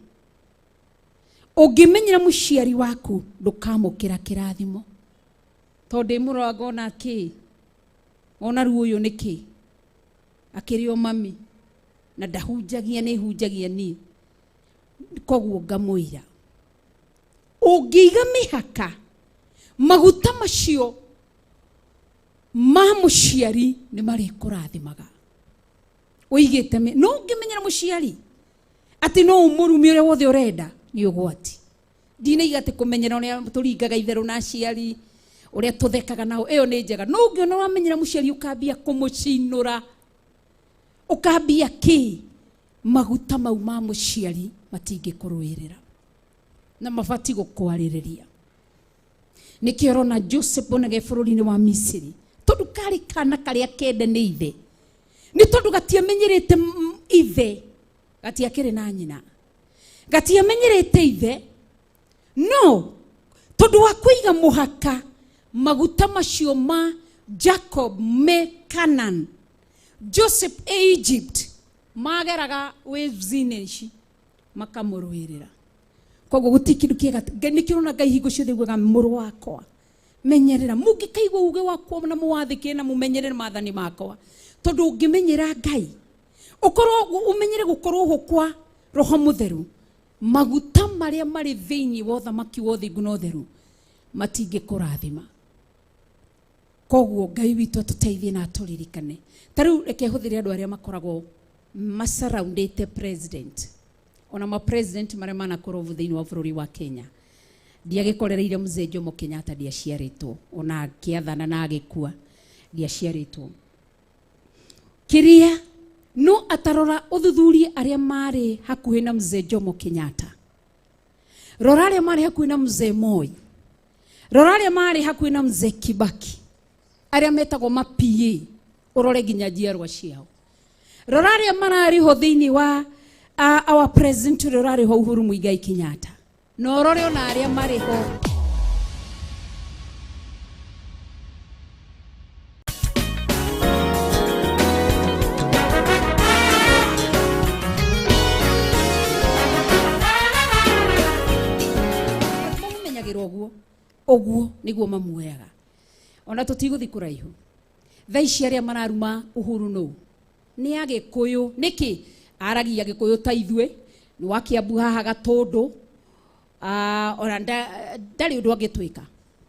Speaker 8: ũngĩmenyera mũciari waku ndũkamũkĩra kĩrathimo, tondũ ndĩmũrora ngona kĩ ona ruo ũyũ nĩ kĩ akĩrĩ o mami na ndahunjagia nĩ hunjagia niĩ, koguo ngamwĩra ũngĩiga mĩhaka maguta macio ma mũciari nĩ marĩkũrathimaga. Ũigĩte no ũngĩmenyera mũciari atĩ no ũmũrume ũrĩa wothe ũrenda nĩ ũgwati. Ndinaiga atĩ kũmenyera ũrĩa tũringaga itherũ na aciari, ũrĩa tũthekaga nao, ĩyo nĩ njega. No ũngĩona wamenyera mũciari ũkambia kũmũcinũra, ũkambia kĩ, maguta mau ma mũciari matingĩkũrũĩrĩra na mabati gũkwarĩrĩria. Nĩkĩo ũrona Joseph onage bũrũri-inĩ wa Misiri, tondũ karĩ kana karĩa kende nĩ ithe, nĩ tondũ gatiamenyerete ithe, gatiakĩrĩ na nyina, gatiamenyerete ithe, no tondũ wa kũiga mũhaka maguta macio ma Jacob me Canaan, Joseph e Egypt, mageraga waves-inĩ ici makamũrũĩrĩra. Koguo gũtirĩ kĩndũ kĩega, nĩkĩo ũrona Ngai hingo ciothe augaga mũrũ wakwa menyerera, mũngĩkaigua uge wakwa na mũwathĩkĩre na mũmenyerere maathani makwa. Tondũ ũngĩmenyera Ngai, ũkorwo ũmenyere gũkorwo ho kwa Roho Mũtheru, maguta marĩa marĩ thĩinĩ wa ũthamaki wa ũthingu na ũtheru matingĩkũrathima. Koguo Ngai witũ atũteithie na atũririkane. Ta rĩu reke hũthĩre andũ arĩa makoragwo masurroundĩte president, ona ma president marĩa manakorwo thĩinĩ wa bũrũri wa Kenya. Ndiagĩkorereire mzee Jomo Kenyatta, ndiaciarĩtwo, ona akĩathana na agĩkua ndiaciarĩtwo. Kĩrĩa no atarora ũthuthurie arĩa marĩ hakuhĩ na mzee Jomo Kenyatta, rora arĩa marĩ hakuhĩ na mzee Moi, rora arĩa marĩ hakuhĩ na mzee Kibaki, arĩa metagwo ma PA, ũrore nginya njiarwa ciao. Rora arĩa mararĩ ho thĩinĩ wa our president ũrĩa ũrarĩ ho Uhuru Muigai Kenyatta, na ũrore ona arĩa marĩ ho. Mamumenyagĩra ũguo, ũguo nĩguo mamuoyaga. Ona tũtigũthiĩ kũraihu. Thaa ici arĩa mararuma Uhuru nũ? Nĩ Agĩkũyũ. Nĩkĩ? Aragia Gĩkũyũ ta ithuĩ, nĩ wa Kĩambu haha Gatũndũ, ona ndarĩ ũndũ angĩtwĩka.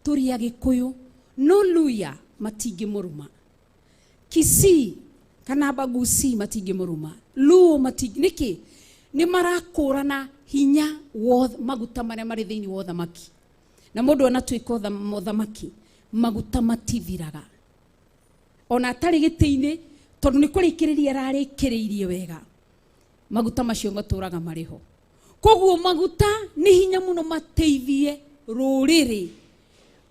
Speaker 8: Tũrĩ Agĩkũyũ, no Luya matingĩmũruma. Kisii kana Bagusi matingĩmũruma. Luo matingĩ, nĩkĩ? Nĩ marakũrana hinya wa maguta marĩa marĩ thĩinĩ wa ũthamaki. Na mũndũ anatuĩka mũthamaki, maguta matithiraga. Ona atarĩ gĩtĩ-inĩ, tondũ nĩ kũrĩkĩrĩria ararĩkĩrĩirie wega, maguta macio matũraga marĩ ho. Koguo maguta nĩ hinya mũno mateithie rũrĩrĩ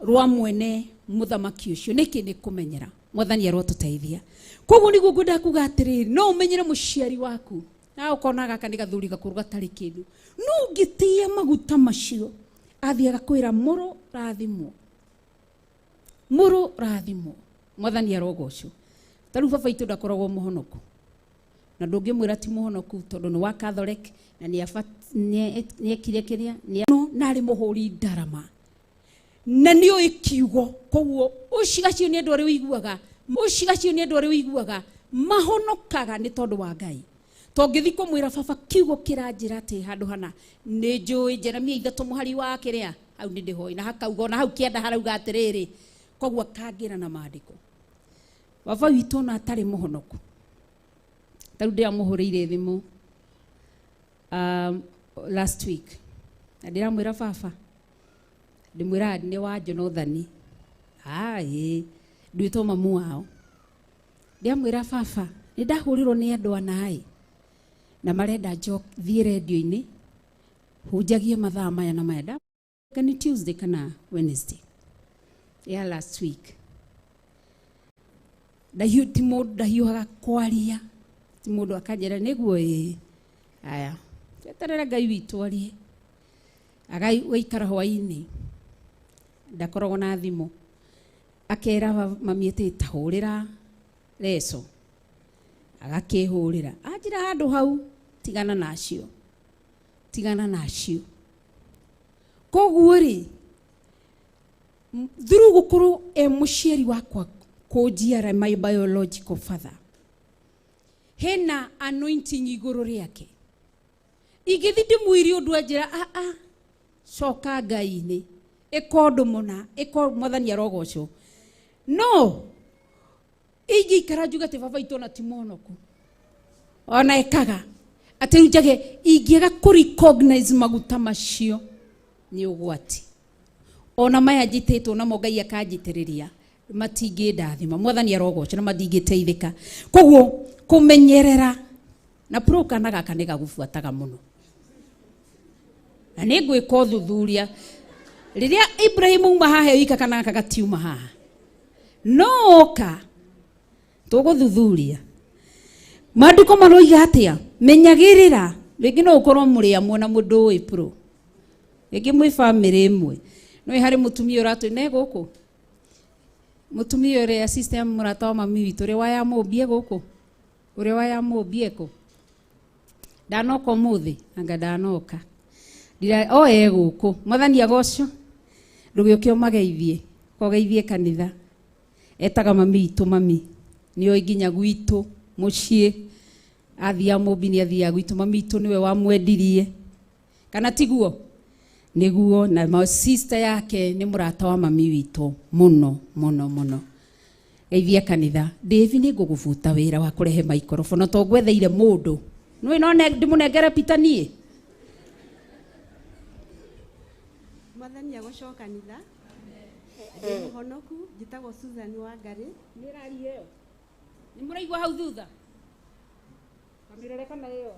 Speaker 8: rwa mwene mũthamaki ũcio. Nĩkĩ? Nĩ kũmenyera. Mwathani arotũteithia. Koguo nĩguo ngwendaga kuga atĩrĩrĩ, no ũmenyere mũciari waku, na ũkona gaka nĩ gathuri gakũrũ gatarĩ kĩndũ, no ũngĩtĩĩa maguta macio, athiaga kwĩra mũrũ rathimwo, mũrũ rathimwo. Mwathani arogocwo. Ta rĩu baba itũ ndakoragwo mũhonoku, na ndũngĩmwĩra ti mũhonoku tondũ nĩ wa Catholic na nĩekire kĩrĩa, no na arĩ mũhũri ndarama na nĩoĩ kiugo. Koguo acio nĩ andũ arĩa ũiguaga, acio nĩ andũ arĩa ũiguaga mahonokaga nĩ tondũ wa Ngai. Tongĩthiĩ kũmwĩra baba kiugo kĩranjĩra atĩ handũ hana nĩ njũĩ Jeremia 3 mũhari wa kĩrĩa, hau nĩ ndĩhoĩ, na hakauga ona hau kĩanda harauga atĩrĩrĩ, koguo akangĩra na maandĩko. Baba witũ ona atarĩ mũhonoku, ta rĩu ndĩramũhũrĩire thimũ last week, na ndĩramwĩra baba, ndĩmwĩra nĩ wa Jonathani, ĩĩ nduĩtwo mamu wao. Ndĩramwĩra baba, nĩ ndahũrĩrwo nĩ andũ ana-ĩ, na marenda thiĩ redio-inĩ hunjagie mathaa maya na maya. Nĩ Tuesday kana Wednesday ya last week. Ndahiũ ti mũndũ ndahiũhaga kwaria, ti mũndũ akanjĩra nĩguo ĩĩ. Aya, tweterere Ngai witũ arie. Agaikara hwainĩ, ndakoragwo na thimũ, akera mami atĩ ta hũrĩra Leso, agakĩhũrĩra, anjĩra handũ hau tigana nacio, tigana nacio. Koguo rĩ, through gũkorwo e mũciari wakwa kũnjiara, my biological father, hena anointing igũrũ rĩake. Ingĩthiĩ ndĩmwĩre ũndũ anjĩra a a coka Ngai-inĩ, ĩka ũndũ mũna, ĩka, Mwathani arogocwo. No ingĩikara njuge atĩ baba witũ ona ti mũhonoku, ona ekaga atĩ rĩu njage, ingĩaga kũ recognize maguta macio nĩ ũgwati. Ona maya njĩtĩtwo namo Ngai akanjitĩrĩria matingĩndathima, Mwathani arogocwo, na matingĩteithĩka. Koguo kũmenyerera na pro kana gaka nĩ gagũbuataga mũno, na nĩ ngwĩka ũthuthuria rĩrĩa Ibrahim auma haha wika kana gaka gatiuma haha, no oka tũgũthuthuria maandĩko maroiga atĩa. Menyagĩrĩra, rĩngĩ no ũkorwo mũrĩ amwe na mũndũ ũĩ pro, rĩngĩ mwĩ bamĩrĩ ĩmwe, no harĩ mũtumia ũratwĩ ne gũkũ, mũtumia ũrĩa sister mũrata wa mami witũ ũrĩa wa mũmbie gũkũ, ũrĩa wa mũmbie kũ ndanoka ũmũthĩ, anga ndanoka ndira o e gũkũ. Mwathani agocwo. Ndũgĩũke ũmageithie, kogeithie kanitha. Etaga mami witũ mami, nĩoĩ nginya gwitũ mũciĩ, athiaga mũmbi nĩ athiaga gwitũ, mami witũ nĩwe wamwendirie, kana tiguo? Nĩguo. Na ma sister yake nĩ mũrata wa mami witũ mũno mũno mũno. Geithia kanitha. Davi, nĩ ngũgũbuta wĩra wa kũrehe microphone to ngwetheire mũndũ nĩũĩ no ndĩmũnengere Peter niĩ.
Speaker 17: Mwathani agocwo kanitha. Ndĩ mũhonoku, njĩtagwo Susan Wangari.
Speaker 8: Nĩ ĩraria ĩyo, nĩ mũraigua hau thutha? Kamĩrore kana ĩyo.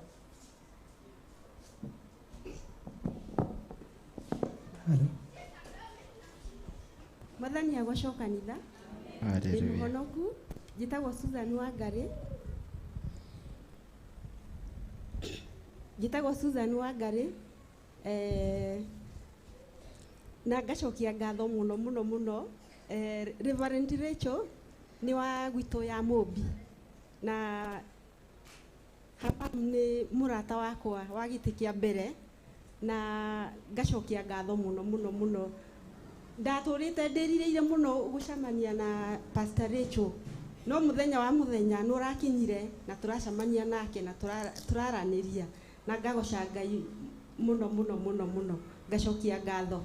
Speaker 14: Hello.
Speaker 17: Mwathani agocwo kanitha. Ndĩ
Speaker 18: Hallelujah.
Speaker 17: mũhonoku, njĩtagwo Susan Wangari. Njĩtagwo Susan Wangari, na ngacokia ngatho mũno mũno mũno. Reverend Rachel nĩ wa gwitũ ya Mũmbi, na hapa nĩ mũrata wakwa wa gĩtĩ kĩa mbere, na ngacokia ngatho mũno mũno mũno. Ndatũrĩte ndĩrirĩire mũno gũcemania na Pastor Rachel, no mũthenya wa mũthenya nĩ ũrakinyire na tũracemania nake na tũraranĩria, na ngagoca Ngai mũno mũno mũno mũno, ngacokia ngatho.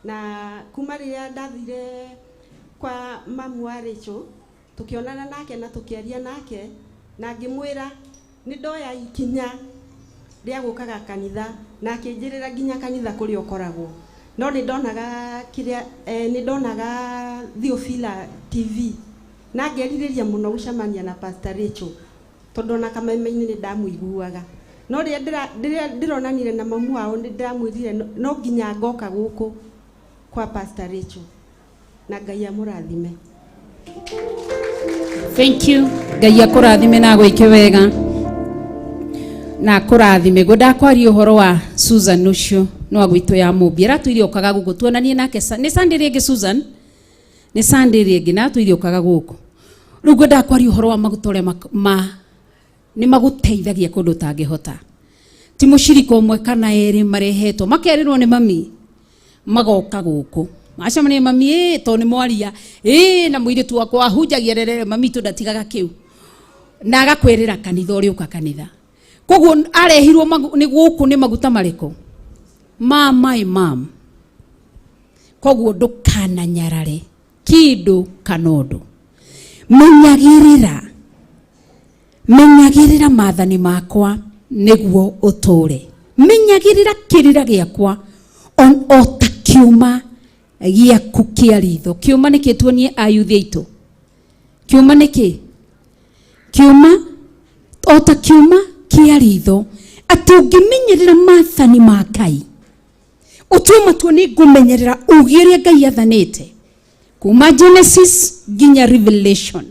Speaker 17: Na kuma rĩrĩa ndathire kwa mamu wa Rachel, tũkĩonana nake na tũkĩaria nake, na ngĩmwĩra nĩ ndoya ikinya rĩa gũkaga kanitha, na akĩnjĩrĩra nginya kanitha kũrĩa ũkoragwo. No nĩ ndonaga kĩrĩa, nĩ ndonaga Theophila TV, na ngerirĩria mũno gũcemania na Pastor Rachel, tondũ ona kameme-inĩ nĩ ndamũiguaga. No rĩrĩa ndĩronanire na mamu wao, nĩ ndĩramwĩrire no nginya ngoka gũkũ kwa Pastor Rachel, na Ngai amũrathime.
Speaker 8: Thank you. Ngai akũrathime na agwĩke wega na akũrathime. Ngwendaga kwaria ũhoro wa Susan ũcio no agwitũ ya Mũmbi, aratwĩire ũkaga gũkũ tuonanie nake. Nĩ Sunday rĩngĩ Susan, nĩ Sunday rĩngĩ, na atwĩire ũkaga gũkũ. Rĩu ngwendaga kwaria ũhoro wa maguta ũrĩa ma nĩ magũteithagia kũndũ ũtangĩhota. Ti mũcirika ũmwe kana erĩ marehetwo makerĩrwo nĩ mami magoka gũkũ, macemania mami, ĩ to nĩ mwaria ĩ na mũirĩtu wakwa ahunjagia rerere, mami tũ ndatigaga kĩu, na agakwĩrĩra kanitha ũrĩa ũka kanitha. Koguo arehirwo nĩ gũkũ nĩ maguta marĩkũ ma my mom. Koguo ndũkananyarare kĩndũ kana ũndũ, menyagĩrĩra, menyagĩrĩra maathani makwa nĩguo ũtũre, menyagĩrĩra kĩrĩra gĩakwa o ta kĩũma gĩaku kĩa ritho. Kĩũma nĩ kĩ? Tuonie ayuthi aitũ kĩũma nĩ kĩ. Kĩũma o ta kĩũma kĩa ritho, atĩ ũngĩmenyerera maathani ma Ngai. Ũtue matua nĩ ngũmenyerera uge ũrĩa Ngai athanĩte kuma Genesis nginya Revelation.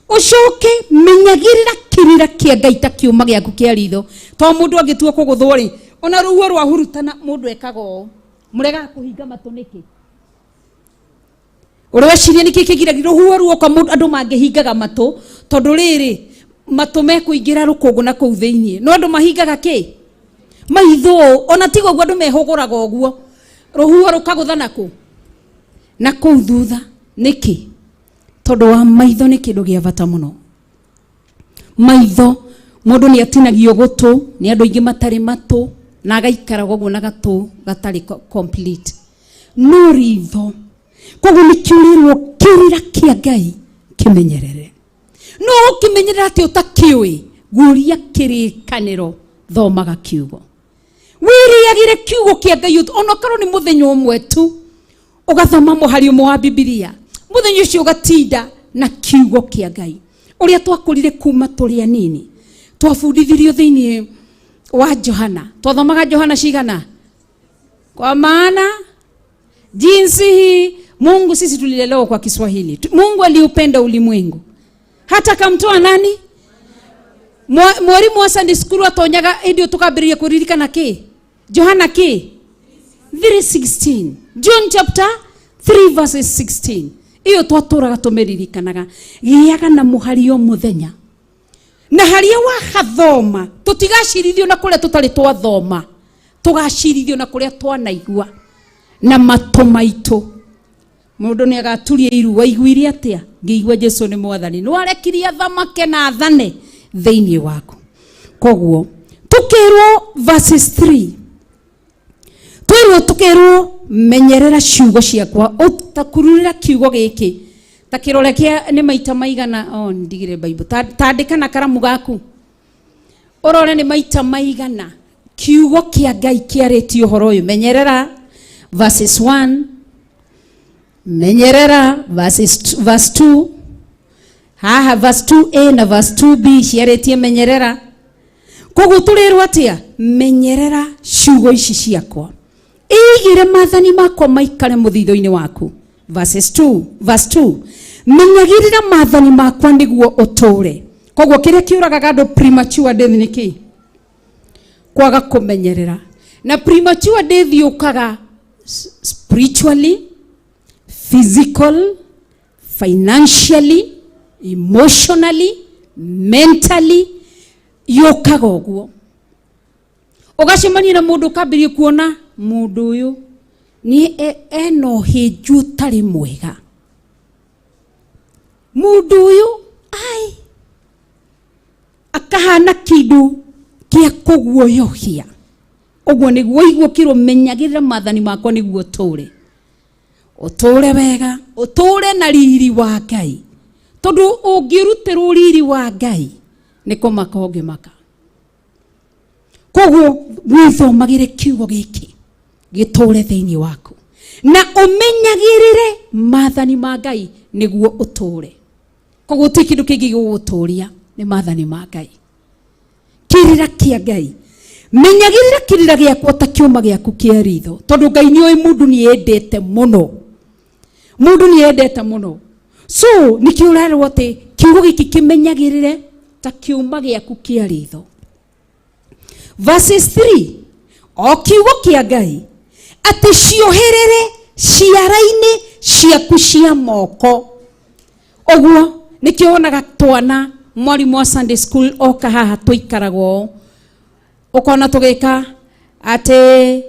Speaker 8: Ũcoke menyagĩrĩra kĩrĩra kĩa Ngai ta kĩũma gĩaku kĩa ritho, to mũndũ angĩtua kũgũthwo rĩ, ona rũhuho rwahurutana mũndũ ekaga ũũ. Mũregaga kũhinga matũ nĩkĩ? Ũrĩa weciria nĩkĩ kĩgiragia rũhuho ruoka mũndũ andũ mangĩhingaga matũ, tondũ rĩrĩ matũ mekũingĩra rũkũngũ na kũu thĩiniĩ, no andũ mahingaga kĩ? Maitho ũũ. Ona tiga ũguo andũ mehũgũraga ũguo, rũhuho rũkagũtha na kũ? Na kũu thutha. Nĩkĩ? Tondũ wa maitho nĩ kĩndũ gĩa bata mũno. Maitho, mũndũ nĩ atinagio gũtũ nĩ andũ aingĩ matarĩ matũ, na agaikara ũguo na gatũ gatarĩ complete. No ritho, koguo nĩ kĩũrĩrwo kĩrĩra kĩa Ngai kĩmenyerere. No ũkĩmenyerera atĩ ũtakĩũĩ, guũria kĩrĩkanĩro, thomaga kiugo. Wĩrĩagĩre kiugo kĩa Ngai ona korwo nĩ mũthenya ũmwe tu, ũgathoma mũhari ũmwe wa Bibilia, mũthenya ũcio ũgatinda na kiugo kĩa Ngai. Ũrĩa twakũrire kuma tũrĩ anini, twabundithirio thĩinĩ wa Johana. Twathomaga Johana cigana? Kwa maana jinsi hii Mungu, sisi tulilelewa kwa Kiswahili. Mungu aliupenda ulimwengu hata akamtoa nani? Mwalimu wa Sunday school atonyaga hĩndĩ ĩyo tũkambĩrĩria kũririkana kĩ? Johana kĩ? 3:16. John chapter 3 verses 16. Iyo twatũraga tũmĩririkanaga. Gĩaga na mũhari o mũthenya. Na harĩa wahathoma, tũtigacirithio na kũrĩa tũtarĩ twathoma, tũgacirithio na kũrĩa twanaigua na matũ maitũ. Mũndũ nĩ agaturia iru, waiguire atĩa? Ngĩigua Jesu nĩ mwathani. Nĩ warekirie athamake na athane thĩinĩ waku. Koguo tũkĩrwo verses 3, twĩrwo tũkĩrwo menyerera ciugo ciakwa, ũtakururĩra kiugo gĩkĩ ta kĩrore kĩa nĩ maita maigana. Oh, ndigire Bible. Tandĩka na karamu gaku ũrore nĩ maita maigana kiugo kĩa Ngai kĩarĩtie ũhoro ũyũ. Menyerera verses 1, menyerera verse 2, haha verse 2a na verse 2b ciarĩtie menyerera. Koguo tũrĩrwo atĩa? Menyerera ciugo ici ciakwa, ĩigĩre maathani makwa maikare mũthithũ-inĩ waku. Verses 2, verse 2, menyagĩrĩra maathani makwa nĩguo ũtũũre. Koguo kĩrĩa kĩũragaga andũ premature death nĩ kĩ? Kwaga kũmenyerera. Na premature death yũkaga spiritually, physical, financially, emotionally, mentally, yũkaga ũguo. Ũgacemania na mũndũ ũkambĩrĩria kuona mũndũ ũyũ nĩ ena ũhĩnju ũtarĩ mwega. Mũndũ ũyũ ai akahana kĩndũ kĩa kũguoyohia. Ũguo nĩguo ũigue ũkĩrwo menyagĩrĩra maathani makwa nĩguo ũtũũre. Ũtũũre wega, ũtũũre na riri wa Ngai. Tondũ ũngĩrutĩrwo riri wa Ngai nĩ kũmaka ũngĩmaka. Koguo wĩthomagĩre kiugo gĩkĩ gĩtũũre thĩinĩ waku na ũmenyagĩrĩre maathani ma Ngai nĩguo ũtũũre. Koguo ti kĩndũ kĩngĩ gĩgũgũtũũria nĩ maathani ma Ngai. Kĩrĩra kĩa Ngai, menyagĩrĩra kĩrĩra gĩakwa ta kĩũma gĩaku kĩa ritho, tondũ Ngai nĩoĩ mũndũ nĩendete mũno. Mũndũ nĩendete mũno. So nĩkĩo ũrerwo atĩ kiugo gĩkĩ kĩmenyagĩrĩre ta kĩũma gĩaku kĩa ritho. Verses 3, o kiugo kĩa Ngai atĩ cioherere ciara-inĩ ciaku cia moko. Ũguo nĩkĩo wonaga twana mwarimũ wa Sunday school oka haha tũikaraga ũũ, ũkona tũgĩka atĩ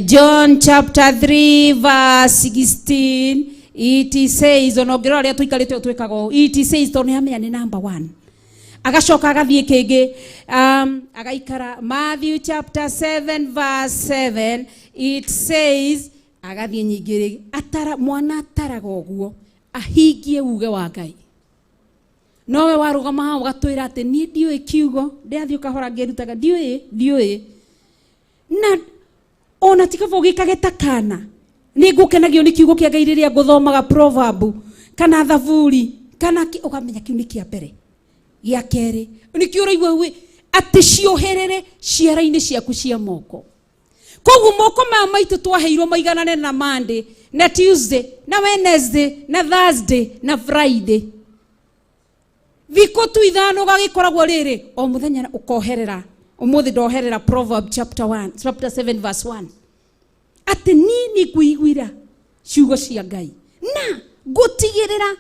Speaker 8: John chapter 3 verse 16 it says, ona ũngĩrora ũrĩa tũikarĩte ũũ twĩkaga ũũ, it says, tondũ nĩamenya nĩ number 1. Agacoka agathiĩ kĩngĩ, agaikara Matthew chapter 7 verse 7 it says, agathiĩ nyingĩ rĩngĩ. Atara, mwana ataraga ũguo ahingie uge wa Ngai. Nowe warũgama hau ũgatwĩra atĩ niĩ ndiũĩ kiugo, ndĩrathiĩ kahora ngĩrutaga, ndiũĩ, ndiũĩ. Na ona ti kaba ũgĩkage ta kana. Nĩ ngũkenagio nĩ kiugo kĩa Ngai rĩrĩa ngũthomaga proverb kana thaburi kana ũkamenya kĩu nĩ kĩa mbere, gĩa kerĩ nĩkĩo ũraigua atĩ cioherere ciara-inĩ ciaku cia moko. Koguo moko maya maitũ twaheirwo maiganane na Monday na Tuesday na Wednesday na Thursday na Friday. Thikũ tu ithano gagĩkoragwo rĩrĩ o mũthenya ũkoherera. Ũmũthĩ ndoherera Proverb chapter 1, chapter 7 verse 1. Atĩ niĩ nĩngũiguĩra ciugo cia Ngai na ngũtigĩrĩra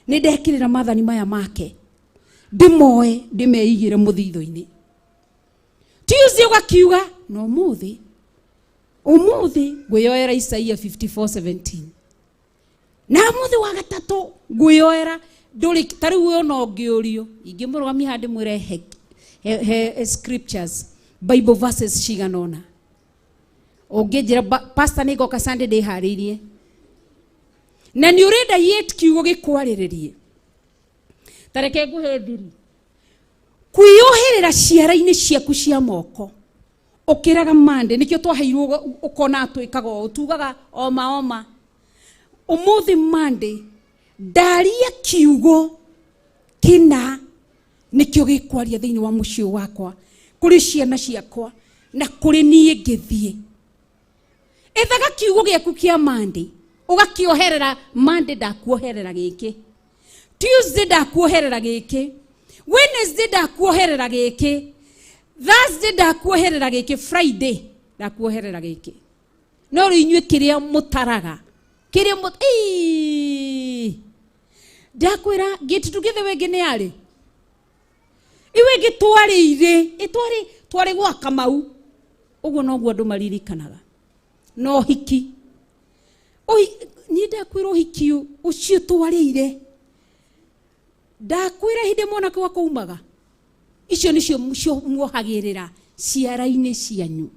Speaker 8: nĩ ndekĩrĩra maathani maya make, ndĩmoe ndĩmeigĩre mũthithũ-inĩ. Tuesday ũgakiuga na ũmũthĩ ũmũthĩ ngwĩyoera Isaia 54:17 na mũthĩ wa gatatũ ngwĩyoera ndũrĩ ta rĩu ona ũngĩũrio ingĩmũrũgamia haha ndĩmwĩre he scriptures Bible verses cigana ũna, ũngĩnjĩra pastor nĩ ngoka Sunday ndĩharĩirie na nĩ ũrenda yet kiugo gĩkwarĩrĩrie, ta reke ngũhe thiri. Kwĩyoherera ciara-inĩ ciaku cia moko ũkĩraga Monday, nĩkĩo twaheirwo ũkona twĩkaga ũũ, tugaga oma oma. Ũmũthĩ Monday ndaria kiugo kĩna nĩkĩo gĩkwaria thĩinĩ wa mũciĩ wakwa, kũrĩ ciana ciakwa na kũrĩ niĩ ngĩthiĩ. Ethaga kiugo gĩaku kĩa Monday ũgakĩoherera. Monday ndakuoherera gĩkĩ, Tuesday ndakuoherera gĩkĩ, Wednesday ndakuoherera gĩkĩ, Thursday ndakuoherera gĩkĩ, Friday ndakuoherera gĩkĩ. No rĩu inyuĩ kĩrĩa mũtaraga kĩrĩa ndakwĩra get together wengĩ nĩ arĩ iwe ĩngĩ twarĩire ĩtwarĩ twarĩ gwa Kamau ũguo noguo andũ maririkanaga. No hiki niĩ ndakwĩra ũhiki ũcio twarĩire, ndakwĩra hĩndĩ mwanake wakwa umaga, icio nĩcio muohagĩrĩra ciara-inĩ cianyu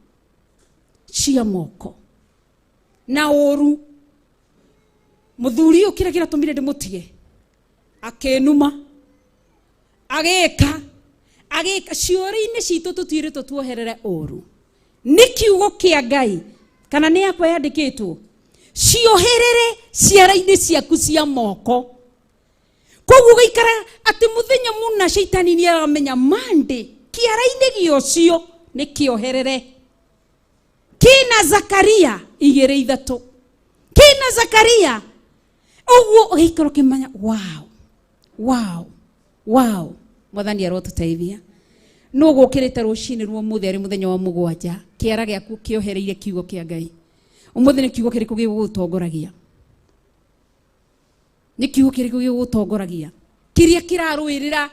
Speaker 8: cia moko na ũru. Mũthuri ũyũ kĩrĩa kĩratũmire ndĩmũtige akĩnuma agĩka agĩka. Ciũria-inĩ citũ tũtirĩtwo tuoherere ũru, nĩ kiugo kĩa Ngai kana nĩ yakwa yandĩkĩtwo, cioherere ciara-inĩ ciaku cia moko. Koguo ũgaikara atĩ mũthenya mũna caitani nĩ aramenya Monday kĩara-inĩ gĩa ũcio nĩ kĩoherere. Kĩna Zakaria 2:3, kĩna Zakaria ũguo ũgĩikara ũkĩmenya wow wow wow. Mwathani arotũteithia. Nũ gũkĩrĩte rũcinĩ rwa ũmũthĩ arĩ mũthenya wa mũgwanja, kĩara gĩaku kĩohereire kiugo kĩa Ngai. Ũmũthĩ nĩ kiugo kĩrĩkũ gĩgũgũtongoragia? Nĩ kiugo kĩrĩkũ gĩgũgũtongoragia kĩrĩa kĩrarũĩrĩra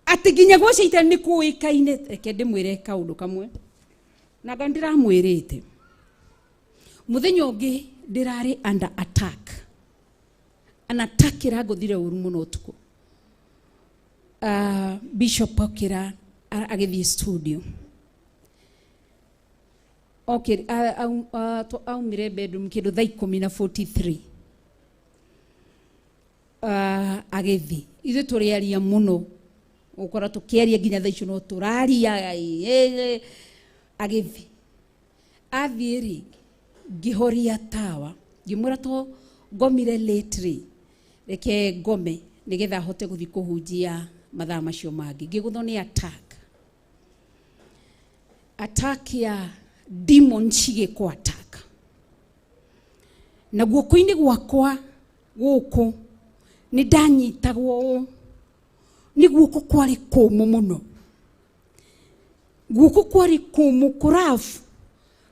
Speaker 8: atĩ nginya gwa caitani nĩ kũĩkaine? Reke ndĩmwĩre kaũndũ kamwe na nga ndĩramwĩrĩte. Mũthenya ũngĩ ndĩrarĩ under attack, an attack ĩrangũthire ũru mũno ũtukũ. Bishop okĩra agĩthiĩ studio, okay, aumire bedroom kĩndũ thaa 10:43 agĩthiĩ. Ithuĩ tũrĩaria mũno, ũkora tũkĩaria nginya thaa icio no tũraria. Agĩthiĩ, athiĩ rĩ, ngĩhoria tawa, ngĩmwĩra to ngomire late rĩ, reke ngome nĩgetha hote gũthiĩ kũhunjia mathaa macio mangĩ. Ngĩgũthwo nĩ attack ya demon cigĩkwo attack, na guoko-inĩ gwakwa gũkũ nĩ ndanyitagwo ũũ, nĩ guoko kwarĩ kũmũ mũno, guoko kwarĩ kũmũ kũrabu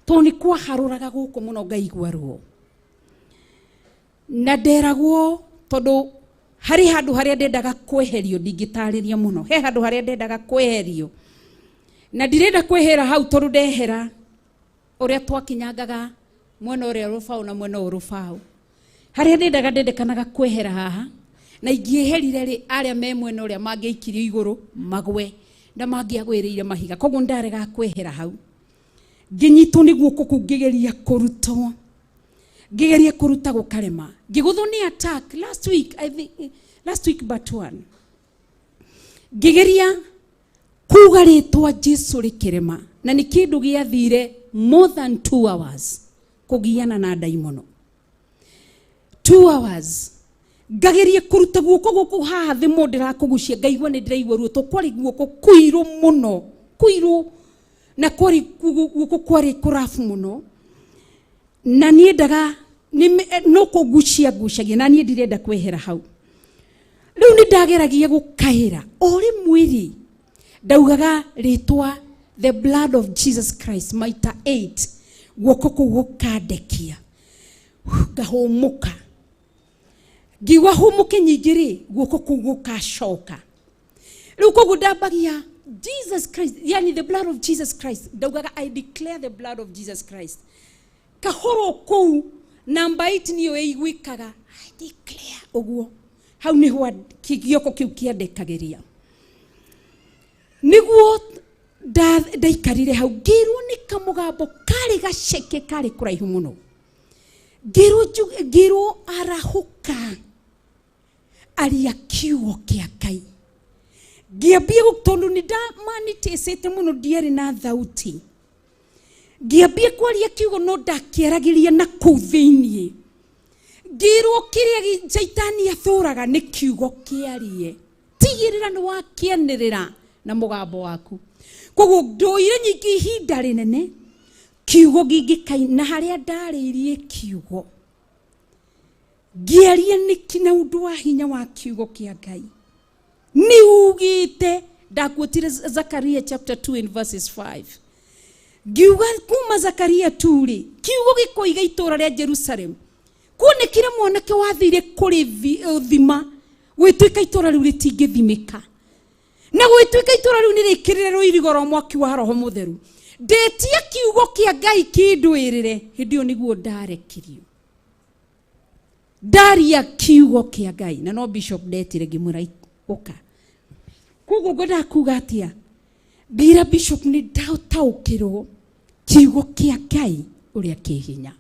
Speaker 8: tondũ nĩ kwaharũraga gũkũ mũno ngaigua ruo. Na nderagwo tondũ harĩ handũ harĩa ndendaga kweherio, ndingĩtarĩria mũno, he handũ harĩa ndendaga kweherio na ndirenda kwehera hau tondũ ndehera ũrĩa twakinyangaga mwena ũrĩa rũbaũ na mwena ũyũ rũbaũ, harĩa ndendaga ndendekanaga kwehera haha, na ingĩeherire rĩ, arĩa me mwena ũrĩa mangĩaikirio igũrũ magwe na mangĩagwĩrĩire mahiga. Koguo ndaregaga kwehera hau, ngĩnyitwo nĩ guoko kũu, ngĩgeria kũrutwo, ngĩgeria kũruta gũkarema, ngĩgũthwo nĩ attack last week, I think last week but one. Ngĩgeria kuga rĩtwa Jesu rĩkĩrema, na nĩ kĩndũ gĩathire more than 2 hours kũgiana na ndaimono. 2 hours ngageria kũruta guoko gũkũ haha thĩ mũndũ ndĩrakũgucia, ngaigua nĩ ndĩraigua ruo tondũ kwarĩ guoko kũirũ mũno, kũirũ, na kwarĩ guoko kwarĩ kũrabu mũno. Na niĩ ndaga no kũgucia ngucagia na niĩ ndirenda kwehera hau. Rĩu nĩ ndageragia gũkaĩra o rĩmwe rĩ ndaugaga rĩtwa the blood of Jesus Christ maita 8 guoko kũu gũkandekia ngahũmũka ngiuga hũmũke nyingĩ rĩ guoko kũu gũkacoka rĩu koguo ndambagia Jesus Christ, yani the blood of Jesus Christ, ndaugaga I declare the blood of Jesus Christ kahoro kũu namba 8 niyo ĩiguĩkaga I declare ũguo hau nĩho kĩgioko kĩu kĩandekagĩria nĩguo ndaikarire hau ngĩrwo nĩ kamũgambo karĩ gaceke karĩ kũraihu mũno ngĩrwo arahũka aria kiugo kĩa Ngai ngĩambia tondũ nĩ ndamanitĩcĩte mũno ndiarĩ na thauti ngĩambia kwaria kiugo no ndakĩaragĩria na kũu thĩiniĩ ngĩrwo kĩrĩa Shaitani athũraga nĩ kiugo kĩarie tigĩrĩra nĩ wakĩanĩrĩra na mũgambo waku koguo ndũire nyingĩ ihinda rĩnene kiugo gĩngĩkai na harĩa ndarĩirie kiugo ngĩaria nĩkĩ na ũndũ wa hinya wa kiugo kĩa Ngai nĩ ugĩte ndakuotire Zakaria chapter 2 and verses 5 ngiuga kuma Zakaria 2 rĩ kiugo gĩkoiga itũra rĩa Jerusalem kuonekire mwanake wathire kũrĩ thima gwĩtuĩka itũra rĩu rĩtingĩthimĩka na gwĩtuĩka itũra rĩu nĩrĩkĩrĩre rũirigo rwa mwaki wa Roho Mũtheru ndĩtie kiugo kĩa Ngai kĩndwĩrĩre hĩndĩ ĩyo nĩguo ndarekirio ndaria kiugo kĩa Ngai na no bishop ndetire ngĩmwĩra ũka koguo ngwendaga kuga atĩa ndĩra bishop nĩ ndataũkĩrwo kiugo kĩa Ngai ũrĩa kĩ hinya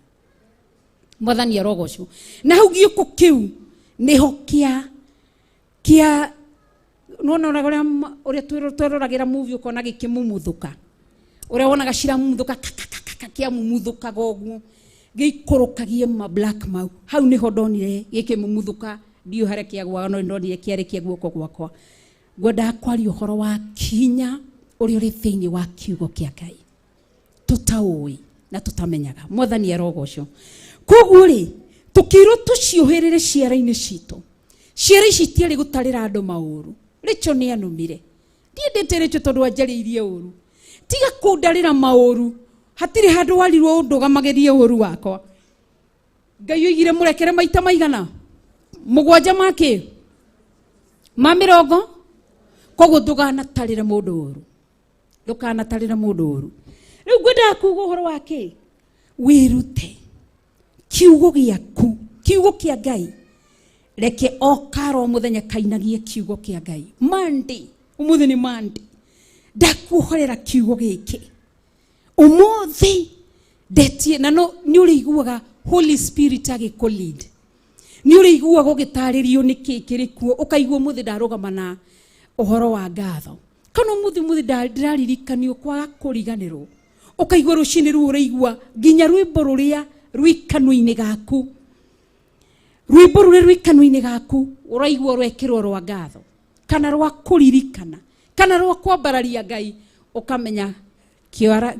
Speaker 8: mwathani arogocwo na hau gĩũkũ kĩu nĩho kĩa nona ũrĩa tweroragĩra movie ũkona gĩkĩmumuthũka ũrĩa wonaga ciramumuthũka kĩamumuthũkaga ũguo gĩikũrũkagie ma black mau hau nĩho ndonire gĩkĩmumuthũka ndiũ harĩa kĩagwaga no ndonire kĩarĩkia guoko gwakwa ngwendaga kwaria ũhoro wa kinya ũrĩa ũrĩ thĩinĩ wa kiugo kĩa Ngai tũtaũĩ na tũtamenyaga mwathani arogocwo koguo rĩ tũkĩrwo tũciũhĩrĩre ciara-inĩ citũ ciara ici itiarĩ gũtarĩra andũ maũru Rĩcho nĩ anumire ndiendete Rĩcho tondũ anjarĩirie ũru tiga kũndarĩra maũru hatirĩ handũ warirwo ũndũgamagĩrie ũru wakwa Ngai oigire mũrekere maita maigana mũgwanja makĩ ma mĩrongo koguo ndũganatarĩre mũndũ ũru ndũkanatarĩre mũndũ ũru rĩu ngwendaga kuga ũhoro wa kĩ wĩrute kiugo gĩaku kiugo kĩa Ngai reke o karo mũthenya kainagie kiugo kĩa Ngai Monday ũmũthĩ nĩ Monday ndakuohorera kiugo gĩkĩ ũmũthĩ ndetie na no nĩ ũrĩiguaga Holy Spirit agĩkũ lead nĩ ũrĩiguaga ũgĩtarĩrio nĩkĩ kĩrĩ kuo ũkaigua ũmũthĩ ndarũgama na ũhoro wa ngatho kana ũmũthĩ ndĩraririkanio kwaga kũriganĩrwo ũkaigua rũcinĩ rũu ũraigua nginya rwĩmbo rũrĩa rwĩ kanua-inĩ gaku rwĩmbo rũrĩa rwĩ kanua-inĩ gaku ũraigua rwekĩrwo rwa ngatho kana rwa kũririkana kana rwa kwambararia Ngai ũkamenya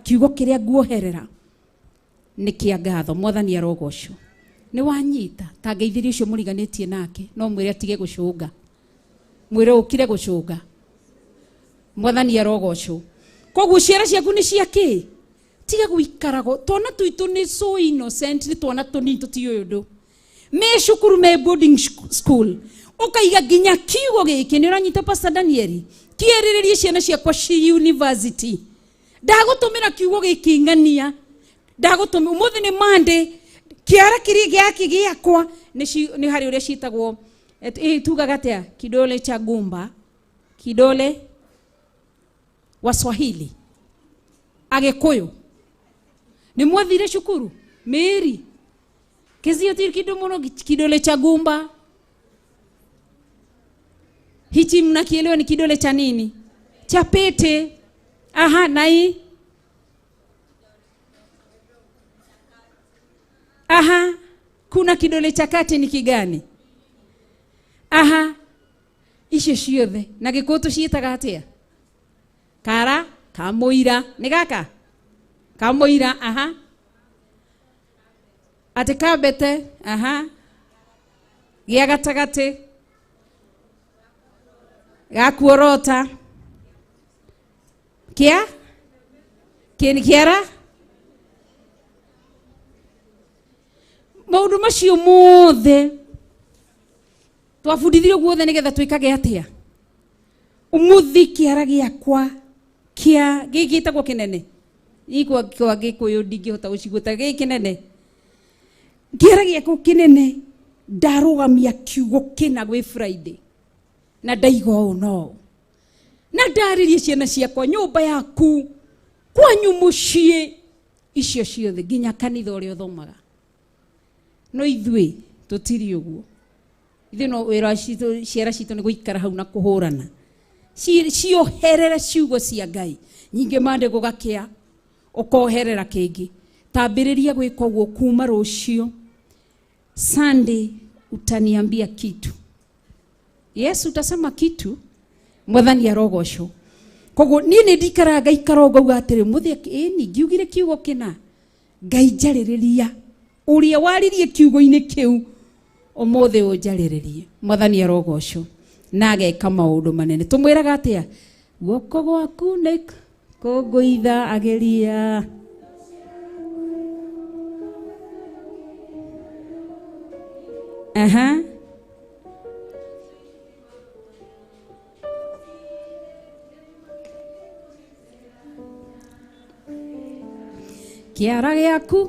Speaker 8: kiugo kĩrĩa nguoherera nĩ kĩa ngatho mwathani arogocwo nĩ wanyita ta ngeithĩrie ũcio mũriganĩtie nake no mwĩre atige gũcũnga mwĩre ũkire gũcũnga mwathani arogocwo koguo ciara ciaku nĩ cia kĩ tiga gũikarago twana twitũ nĩ so innocent nĩ twana tũnini tũtiũĩ ũndũ me cukuru me boarding school ũkaiga nginya kiugo gĩkĩ nĩ ũranyita Pastor Daniel kĩerĩrĩrie ciana ciakwa ci university ndagũtũmĩra kiugo gĩkĩ ng'ania ndagũtũmĩra ũmũthĩ nĩ Monday kĩara kĩrĩa gĩake gĩakwa nĩ harĩ ũrĩa ciĩtagwo tugaga atĩa kidole cha gumba kidole Waswahili Agĩkũyũ nĩ mwathire cukuru mĩĩri kizio ti kido muno kidole cha gumba hichi mnakielewa ni kidole cha nini cha pete aha na hii aha kuna kidole cha kati ni kigani aha icio ciothe na gĩkũyũ tũciĩtaga atĩa kara kamũira nĩ gaka kamũira aha Atĩ kambete aha gĩa gatagatĩ gakuorota kĩa kĩni kĩara maũndũ macio mothe twabundithirio guothe nĩgetha twĩkage atĩa umuthi kĩara gĩakwa kĩa gĩkĩ gĩtagwo kĩnene ikwa kwa gĩkũyũ ndingĩhota gũcigwĩta gĩkĩ kĩnene kĩara gĩakwa kĩnene ndarũgamia kiugo kĩna gwĩ Friday na ndaiga ũũ no na ndarĩrie ciana ciakwa nyũmba yaku kwanyu mũciĩ icio ciothe nginya kanitha ũrĩa ũthomaga no ithuĩ tũtirĩ ũguo ithuĩ no wĩra citũ ciara citũ nĩ gũikara hau na kũhũrana cioherere ciugo cia Ngai nyingĩ mande gũgakĩa ũkoherera kĩngĩ tambĩrĩria gwĩka ũguo kuma rũciũ Sunday utaniambia kitu. Yesu utasema kitu mwathani arogocwo koguo niĩ nĩ ndikaraga ngaikara ũguo ngauga atĩrĩ mũthĩ ĩni ngiugire kiugo kĩna Ngai njarĩrĩria ũrĩa waririe kiugo-inĩ kĩu ũmũthĩ ũnjarĩrĩrie mwathani arogocwo na ageka maũndũ manene tũmwĩraga atĩa guoko gwaku nĩ kũngũitha ageria aha kĩara gĩaku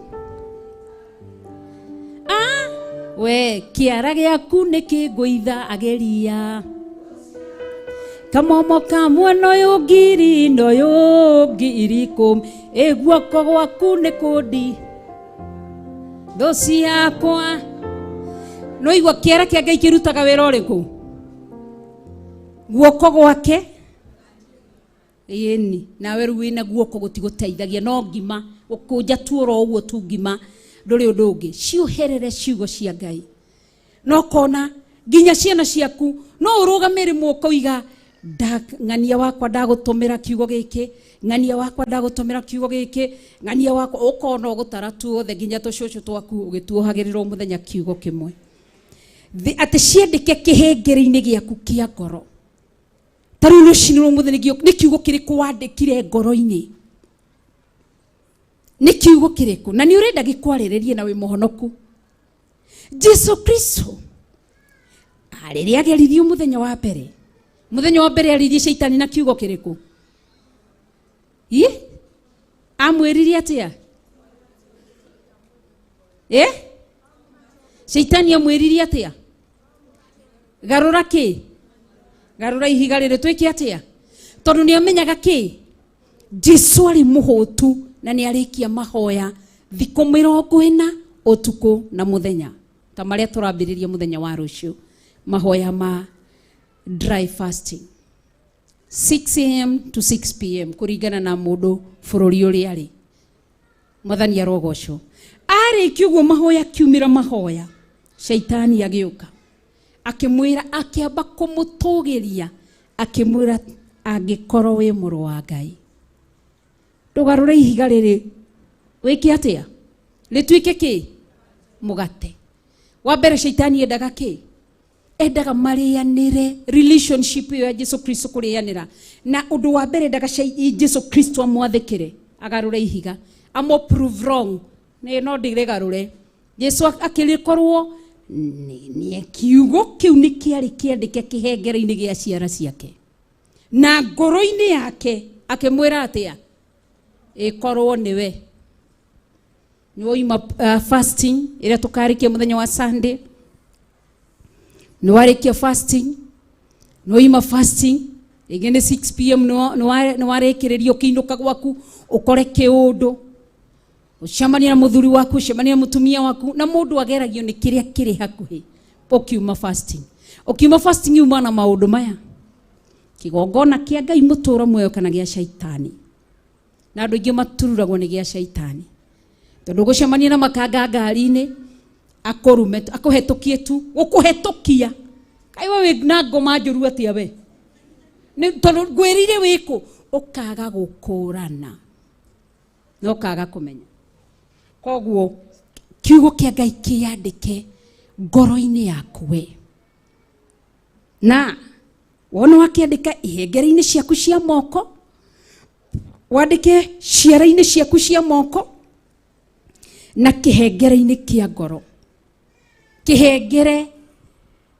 Speaker 8: we kĩara gĩaku nĩ kĩngũitha ageria kamomo ka mwena ũyũ ngiri na ũyũ ngiri ikũmi ĩ guoko gwaku nĩ kũndi thũ ciakwa no igua kĩara kĩa Ngai kĩrutaga wĩra ũrĩkũ guoko gwake ĩni nawe rĩu wĩna guoko gũtigũteithagia no ngima gũkũnja tu oro ũguo tu ngima ndũrĩ ũndũ ũngĩ cioherere ciugo cia Ngai no kona nginya ciana ciaku no ũrũgame rĩmwe ũkoiga ng'ania wakwa ndagũtũmĩra kiugo gĩkĩ ng'ania wakwa ndagũtũmĩra kiugo gĩkĩ ng'ania wakwa ũkona ũgũtara tuothe nginya tũcũcũ twaku ũgĩtuohagĩrĩrwo mũthenya kiugo kĩmwe atĩ ciandĩke kĩhengere-inĩ gĩaku kĩa ngoro ta rĩu rũcinĩ rwa mũthenya nĩ kiugo kĩrĩkũ wandĩkire ngoro-inĩ nĩ kiugo kĩrĩkũ na nĩ ũrenda gĩkwarĩrĩrie na wĩ mũhonoku Jesu Kristo rĩrĩa ageririo mũthenya wa mbere aririe caitani na kiugo kĩrĩkũ ĩ amwĩririe atĩa ĩ caitani amwĩririe atĩa garũra kĩ garũra ihiga rĩrĩ twĩke atĩa tondũ nĩ amenyaga kĩ Jesu arĩ mũhũtu na nĩ arĩkia mahoya thikũ 40 ũtukũ na mũthenya ta marĩa tũrambĩrĩria mũthenya wa rũciũ mahoya ma dry fasting 6 am to 6 pm kũringana na mũndũ bũrũri ũrĩa arĩ mwathani arogocwo arĩkia ũguo mahoya kiumĩra mahoya caitani agĩũka akĩmwĩra akĩamba kũmũtũgĩria akĩmwĩra angĩkorwo wĩ mũrũ wa Ngai ndũgarũre ihiga rĩrĩ wĩke atĩa rĩtuĩke kĩ mũgate wa mbere caitani endaga kĩ endaga marĩanĩre relationship ĩyo ya Jesu Kristo kũrĩanĩra na ũndũ wa mbere endaga Jesu Kristo amwathĩkĩre agarũre ihiga amo prove wrong nĩ no ndĩrĩgarũre Jesu akĩrĩkorwo nĩ kiugo kĩu nĩ kĩarĩ kĩandĩke kĩhengere-inĩ gĩa ciara ciake na ngoro-inĩ yake akĩmwĩra atĩa ĩkorwo nĩwe nĩ woima fasting ĩrĩa tũkarĩkia mũthenya wa Sunday nĩ warĩkia fasting nĩ woima fasting rĩngĩ nĩ 6 pm nĩ warĩkĩrĩria ũkĩinũka gwaku ũkore kĩũndũ ũcemanie na mũthuri waku ũcemanie na mũtumia waku na mũndũ ageragio nĩ kĩrĩa kĩrĩ hakuhĩ ũkiuma fasting ũkiuma fasting uma na maũndũ maya kĩgongona kĩa Ngai mũtũũra muoyo kana gĩa caitani na andũ aingĩ matururagwo nĩ gĩa caitani tondũ ũgũcemania na makanga ngari-inĩ akũrume akũhetũkie tu gũkũhetũkia kaĩ we wĩ na ngoma njũru atĩa we nĩ tondũ ngwĩrire wĩkũ ũkaga gũkũrana na ũkaga kũmenya koguo Kiugo kĩa Ngai kĩandĩke ngoro-inĩ yaku we. Na wona wakĩandĩka ihengere-inĩ ciaku cia moko, wandĩke ciara-inĩ ciaku cia moko na kĩhengere-inĩ kĩa ngoro. Kĩhengere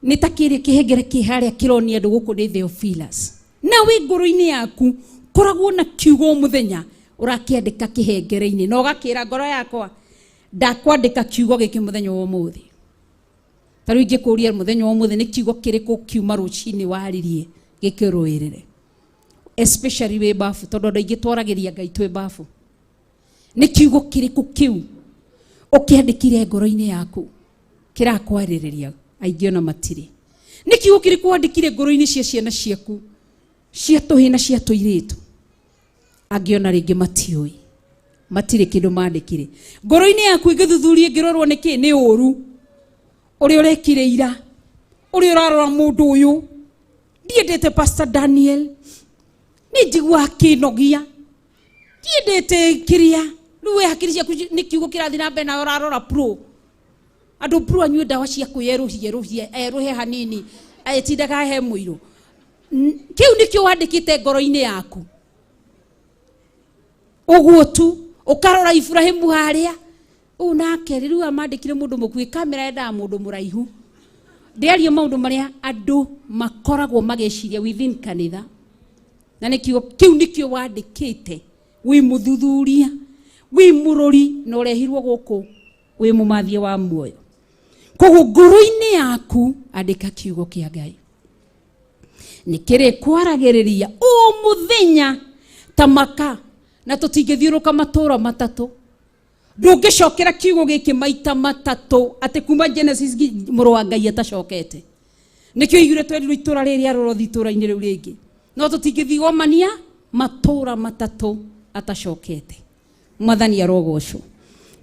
Speaker 8: nĩ ta kĩrĩa kĩhengere kĩ harĩa kĩronia andũ gũkũ nĩ Theophilus. Na wĩ ngoro-inĩ yaku koragwo na kiugo o mũthenya ũrakĩandĩka kĩhengere-inĩ na ũgakĩra ngoro yakwa ndakwandĩka kiugo gĩkĩ mũthenya wa ũmũthĩ. Ta rĩu ingĩkũria mũthenya wa ũmũthĩ nĩ kiugo kĩrĩkũ kiuma rũcinĩ waririe gĩkĩrũĩrĩre, especially wĩ bafu, tondũ andũ aingĩ twaragĩria Ngai twĩ bafu. Nĩ kiugo kĩrĩkũ kĩu ũkĩandĩkire ngoro-inĩ yaku kĩrakwarĩrĩria? Aingĩ ona matirĩ. Nĩ kiugo kĩrĩkũ wandĩkire ngoro-inĩ cia ciana ciaku cia tũhĩĩ na cia tũirĩtu? Angĩ ona rĩngĩ matiũĩ, matirĩ kĩndũ mandĩkire ngoro-inĩ yaku. Ĩngĩthuthuria ĩngĩrorwo nĩ kĩ? Nĩ ũru ũrĩa ũrekire ira, ũrĩa ũrarora mũndũ ũyũ, ndiendete Pastor Daniel, nĩ njiguaga kĩnogia, ndiendete kĩrĩa. Rĩu we hakiri ciaku nĩ kiugo kĩrathiĩ na mbere nawe ũrarora pro andũ pro anyue ndawa cia kwĩyerũhia erũhie erũhe hanini etindaga he mũirũ. Kĩu nĩkĩo wandĩkĩte ngoro-inĩ yaku ũguo tu. Ũkarora Ibrahimu harĩa ũũ nake rĩu amandĩkire mũndũ mũkuĩ, kamera yendaga mũndũ mũraihu. Ndĩarie maũndũ marĩa andũ makoragwo magĩciria within kanitha, na nĩkĩo kĩu nĩkĩo wandĩkĩte. Wĩ mũthuthuria, wĩ mũrori, na ũrehirwo gũkũ wĩ mũmathie wa muoyo. Koguo ngoro-inĩ yaku andĩka kiugo kĩa Ngai nĩ kĩrĩkwaragĩrĩria o mũthenya ta maka, na tũtingĩthiũrũka matũra matatũ ndũngĩcokera kiugo gĩkĩ maita matatũ atĩ kuma Genesis mũrũ wa Ngai atacokete. Nĩkĩo iguire twerirwo itũra rĩrĩ arorothi itũra-inĩ rĩu rĩngĩ, no tũtingĩthigomania matũra matatũ atacokete. Mwathani arogocwo.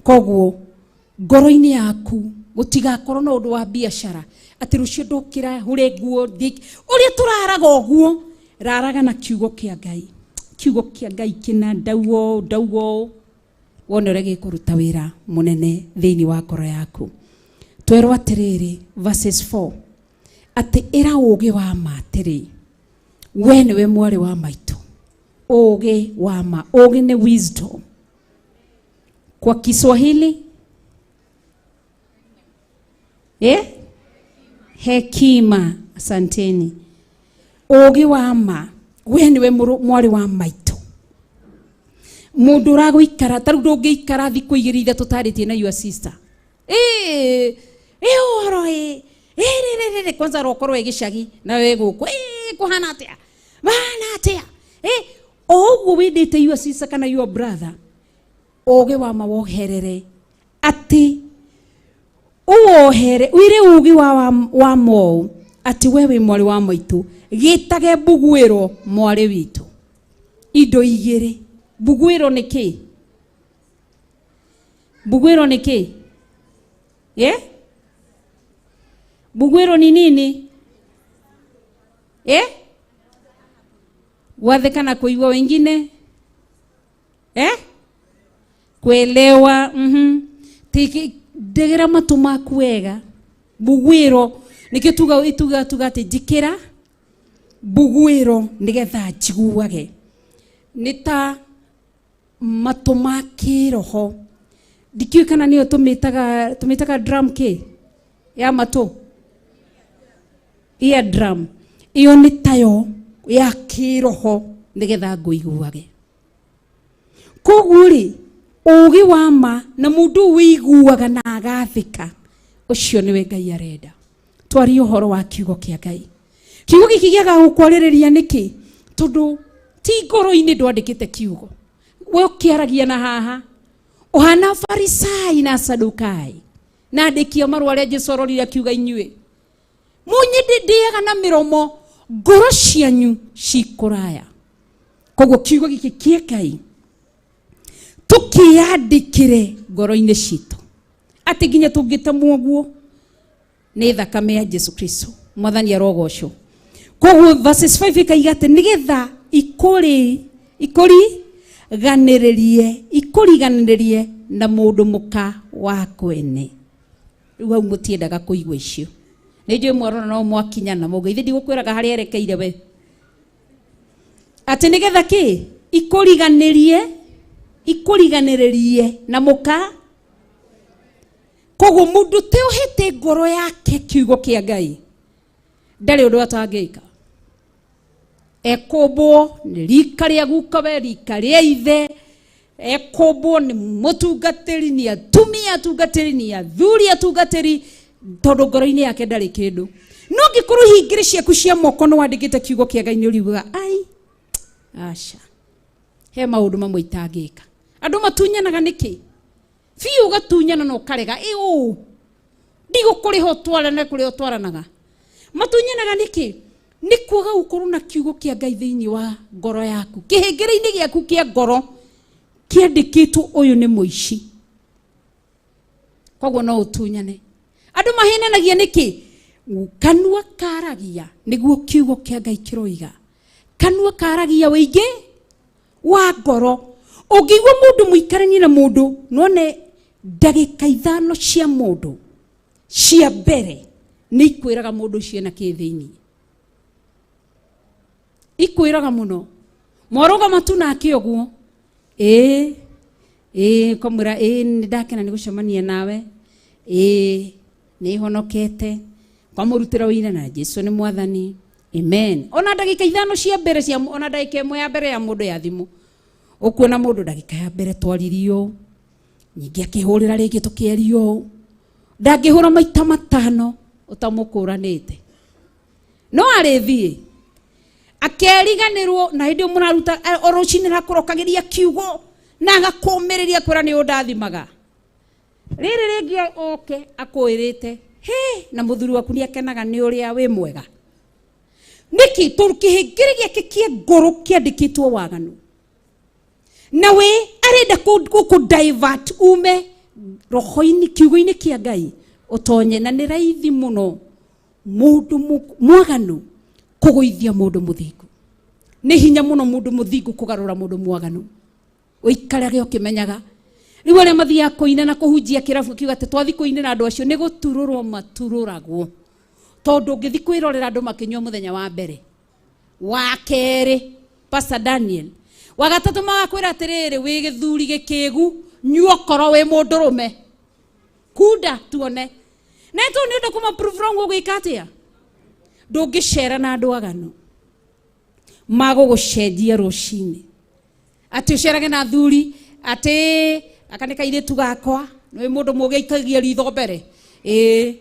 Speaker 8: Koguo ngoro-inĩ yaku gũtigakorwo na ũndũ wa biacara atĩ rũciũ ndũkĩra hũre nguo ũrĩa tũraraga ũguo, raraga na kiugo kĩa Ngai. Kiugo kĩa Ngai kĩna ndauo ndauo wone ũrĩa gĩkũruta wĩra mũnene thĩinĩ wa ngoro yaku. Twerwo atĩrĩrĩ verses 4 atĩ ĩra ũũgĩ wa ma atĩrĩ, we nĩwe mwarĩ wa maitũ. Ũũgĩ wa ma, ũũgĩ nĩ wisdom kwa Kiswahili, eh? Hekima. Asanteni. Ũũgĩ wa ma, we nĩwe mwarĩ wa maitũ. Mũndũ ũragũikara ta rĩu ndũngĩikara thikũ igĩrĩ ithatũ tarĩtie na your sister, ĩ ĩ ũhoro ĩ ĩ rĩ kwanza rokorwo ĩ gĩcagi na we gũkũ, ĩ kũhana atĩa, mahana atĩa, ĩ o ũguo wendete your sister kana your brother. Ũũgĩ wa ma woherere atĩ ũwohere wĩre ũũgĩ wa mou atĩ we wĩ mwarĩ wa maitũ. Gĩtage mbuguĩro mwarĩ witũ. Indo igĩrĩ. Mbuguĩro nĩ kĩ? Mbuguĩro nĩ kĩ? Eh? Mbuguĩro ni nini? Eh? Gwathĩka na kũigua wengine, eh? Kuelewa. Ndegera matũ maku wega. Mbuguĩro nĩkĩo tuga ituga tuga atĩ njĩkĩra mbuguĩro nĩgetha njiguage. Nĩ ta matũ ma kĩroho, ndikĩũĩ kana nĩyo tũmĩtaga tũmĩtaga drum kĩ ya matũ, ear drum. Ĩyo nĩ tayo ya kĩroho nĩgetha ngũiguage. Koguo rĩ, ũũgĩ wa ma na mũndũ wĩiguaga na agathĩka, ũcio nĩwe Ngai arenda twarie ũhoro wa kiugo kĩa Ngai. Kiugo gĩkĩ gĩagaga gũkwarĩrĩria nĩkĩ? Tondũ ti ngoro-inĩ ndwandĩkĩte kiugo, we ũkĩaragia na haha ũhana Farisai na Sadukai na andĩki a marũa arĩa Jesu arorire akiuga, inyuĩ mũnyĩndĩndĩaga na mĩromo, ngoro cianyu cikũraya. Koguo kiugo gĩkĩ kĩa Ngai tũkĩyandĩkĩre ngoro-inĩ citũ atĩ nginya tũngĩtemwo ũguo nĩ thakame ya Jesu Kristo. Mwathani arogocwo. Koguo verses 5 ĩkaiga atĩ nĩgetha ikũri ikũriganĩrĩrie ikũriganĩrĩrie. Na mũndũ mũka wa kwene. Rĩu hau mũtiendaga kũigua icio. Nĩ njũĩ mwarora no mwakinyana mũngĩ ithe ndigũkwĩraga harĩa erekeire we. Atĩ nĩgetha kĩ ikũriganĩrie ikũriganĩrĩrie na mũka. Koguo mũndũ ũteohete ngoro yake kiugo kĩa Ngai ndarĩ ũndũ atangĩka. Ekũmbwo nĩ rika rĩa gukawe, rika rĩa ithe, ekũmbwo nĩ mũtungatĩri, nĩ atumia atungatĩri, nĩ athuri atungatĩri, tondũ ngoro-inĩ yake ndarĩ kĩndũ. No angĩkorwo hingĩrĩ ciaku cia moko nĩ wandĩkĩte kiugo kĩa Ngai nĩ ũriugaga ai aca, he maũndũ mamwe itangĩka. Andũ matunyanaga nĩkĩ? Biũ ũgatunyana na ũkarega ĩ ũũ ndigũkũrĩha ũtwarane kũrĩa ũtwaranaga. Matunyanaga nĩkĩ? Nĩ kwaga gũkorwo na kiugo kĩa Ngai thĩinĩ wa ngoro yaku. Kĩhengere-inĩ gĩaku kĩa ngoro kĩandĩkĩtwo ũyũ nĩ mũici. Koguo no ũtunyane. Andũ mahenanagia nĩkĩ? Kanua karagia nĩguo kiugo kĩa Ngai kĩroiga. Kanua karagia wĩingĩ wa ngoro. Ũngĩigua mũndũ mũikaranie na mũndũ none ndagĩka 5 cia mũndũ cia mbere nĩ ikwĩraga mũndũ ũcio ena kĩ thĩinĩ. Ikwĩraga mũno. Mwarũgama tu nake ũguo. Ĩĩ, ĩĩ, ũkamwĩra ĩĩ nĩ ndakena nĩ gũcemania nawe. Ĩĩ, nĩ honokete. Ũkamũrutĩra ũira na Jesu nĩ mwathani. Amen. Ona ndagĩka 5 cia mbere cia ona ndagĩka 1 ya mbere ya mũndũ ya thimũ. Ũkuona mũndũ ndagĩka ya mbere twaririo. Ningĩ akĩhũrĩra rĩngĩ tũkĩario. Ndangĩhũra maita 5 ũtamũkũranĩte. No arĩthiĩ akeriganĩrwo na hĩndĩ ĩyo mũraruta o rũcinĩ arakũrokagĩria kiugo na agakũmĩrĩria kwĩra nĩ ũndathimaga. Rĩrĩ rĩngĩ oke akwĩrĩte he na mũthuri waku nĩ akenaga nĩ ũrĩa wĩ mwega. Nĩkĩ? Tondũ kĩhengere gĩake kĩa ngoro kĩandĩkĩtwo waganu. Na we arenda gũkũ divert ume roho-inĩ kiugo-inĩ kĩa Ngai ũtonye, na nĩ raithi mũno mũndũ mwaganu kũgũithia mũndũ mũthingu. Nĩ hinya mũno mũndũ mũthingu kũgarũra mũndũ mwaganu. Ũikarage ũkĩmenyaga. Rĩu arĩa mathiaga kũina na kũhunjia kĩrabu kiuga atĩ twathi kũinĩra andũ acio nĩ gũturũrwo maturũragwo. Tondũ ũngĩthi kwĩrorera andũ makĩnyua mũthenya wa mbere, wa kerĩ, Pastor Daniel, wa gatatũ magakwĩra atĩrĩrĩ wĩ gĩthuri gĩkĩgu, nyua okorwo wĩ mũndũrũme. Kunda tuone. Na ĩtũ nĩ ũndũ kũma prove wrong ũgwĩka atĩa? Ndũngĩcera na andũ aganu magũgũcenjia rũcinĩ. Atĩ ũcerage na athuri atĩ aka nĩ kairĩtu gakwa, nĩ mũndũ mũũgĩ aikagia ritho mbere. Ĩĩ.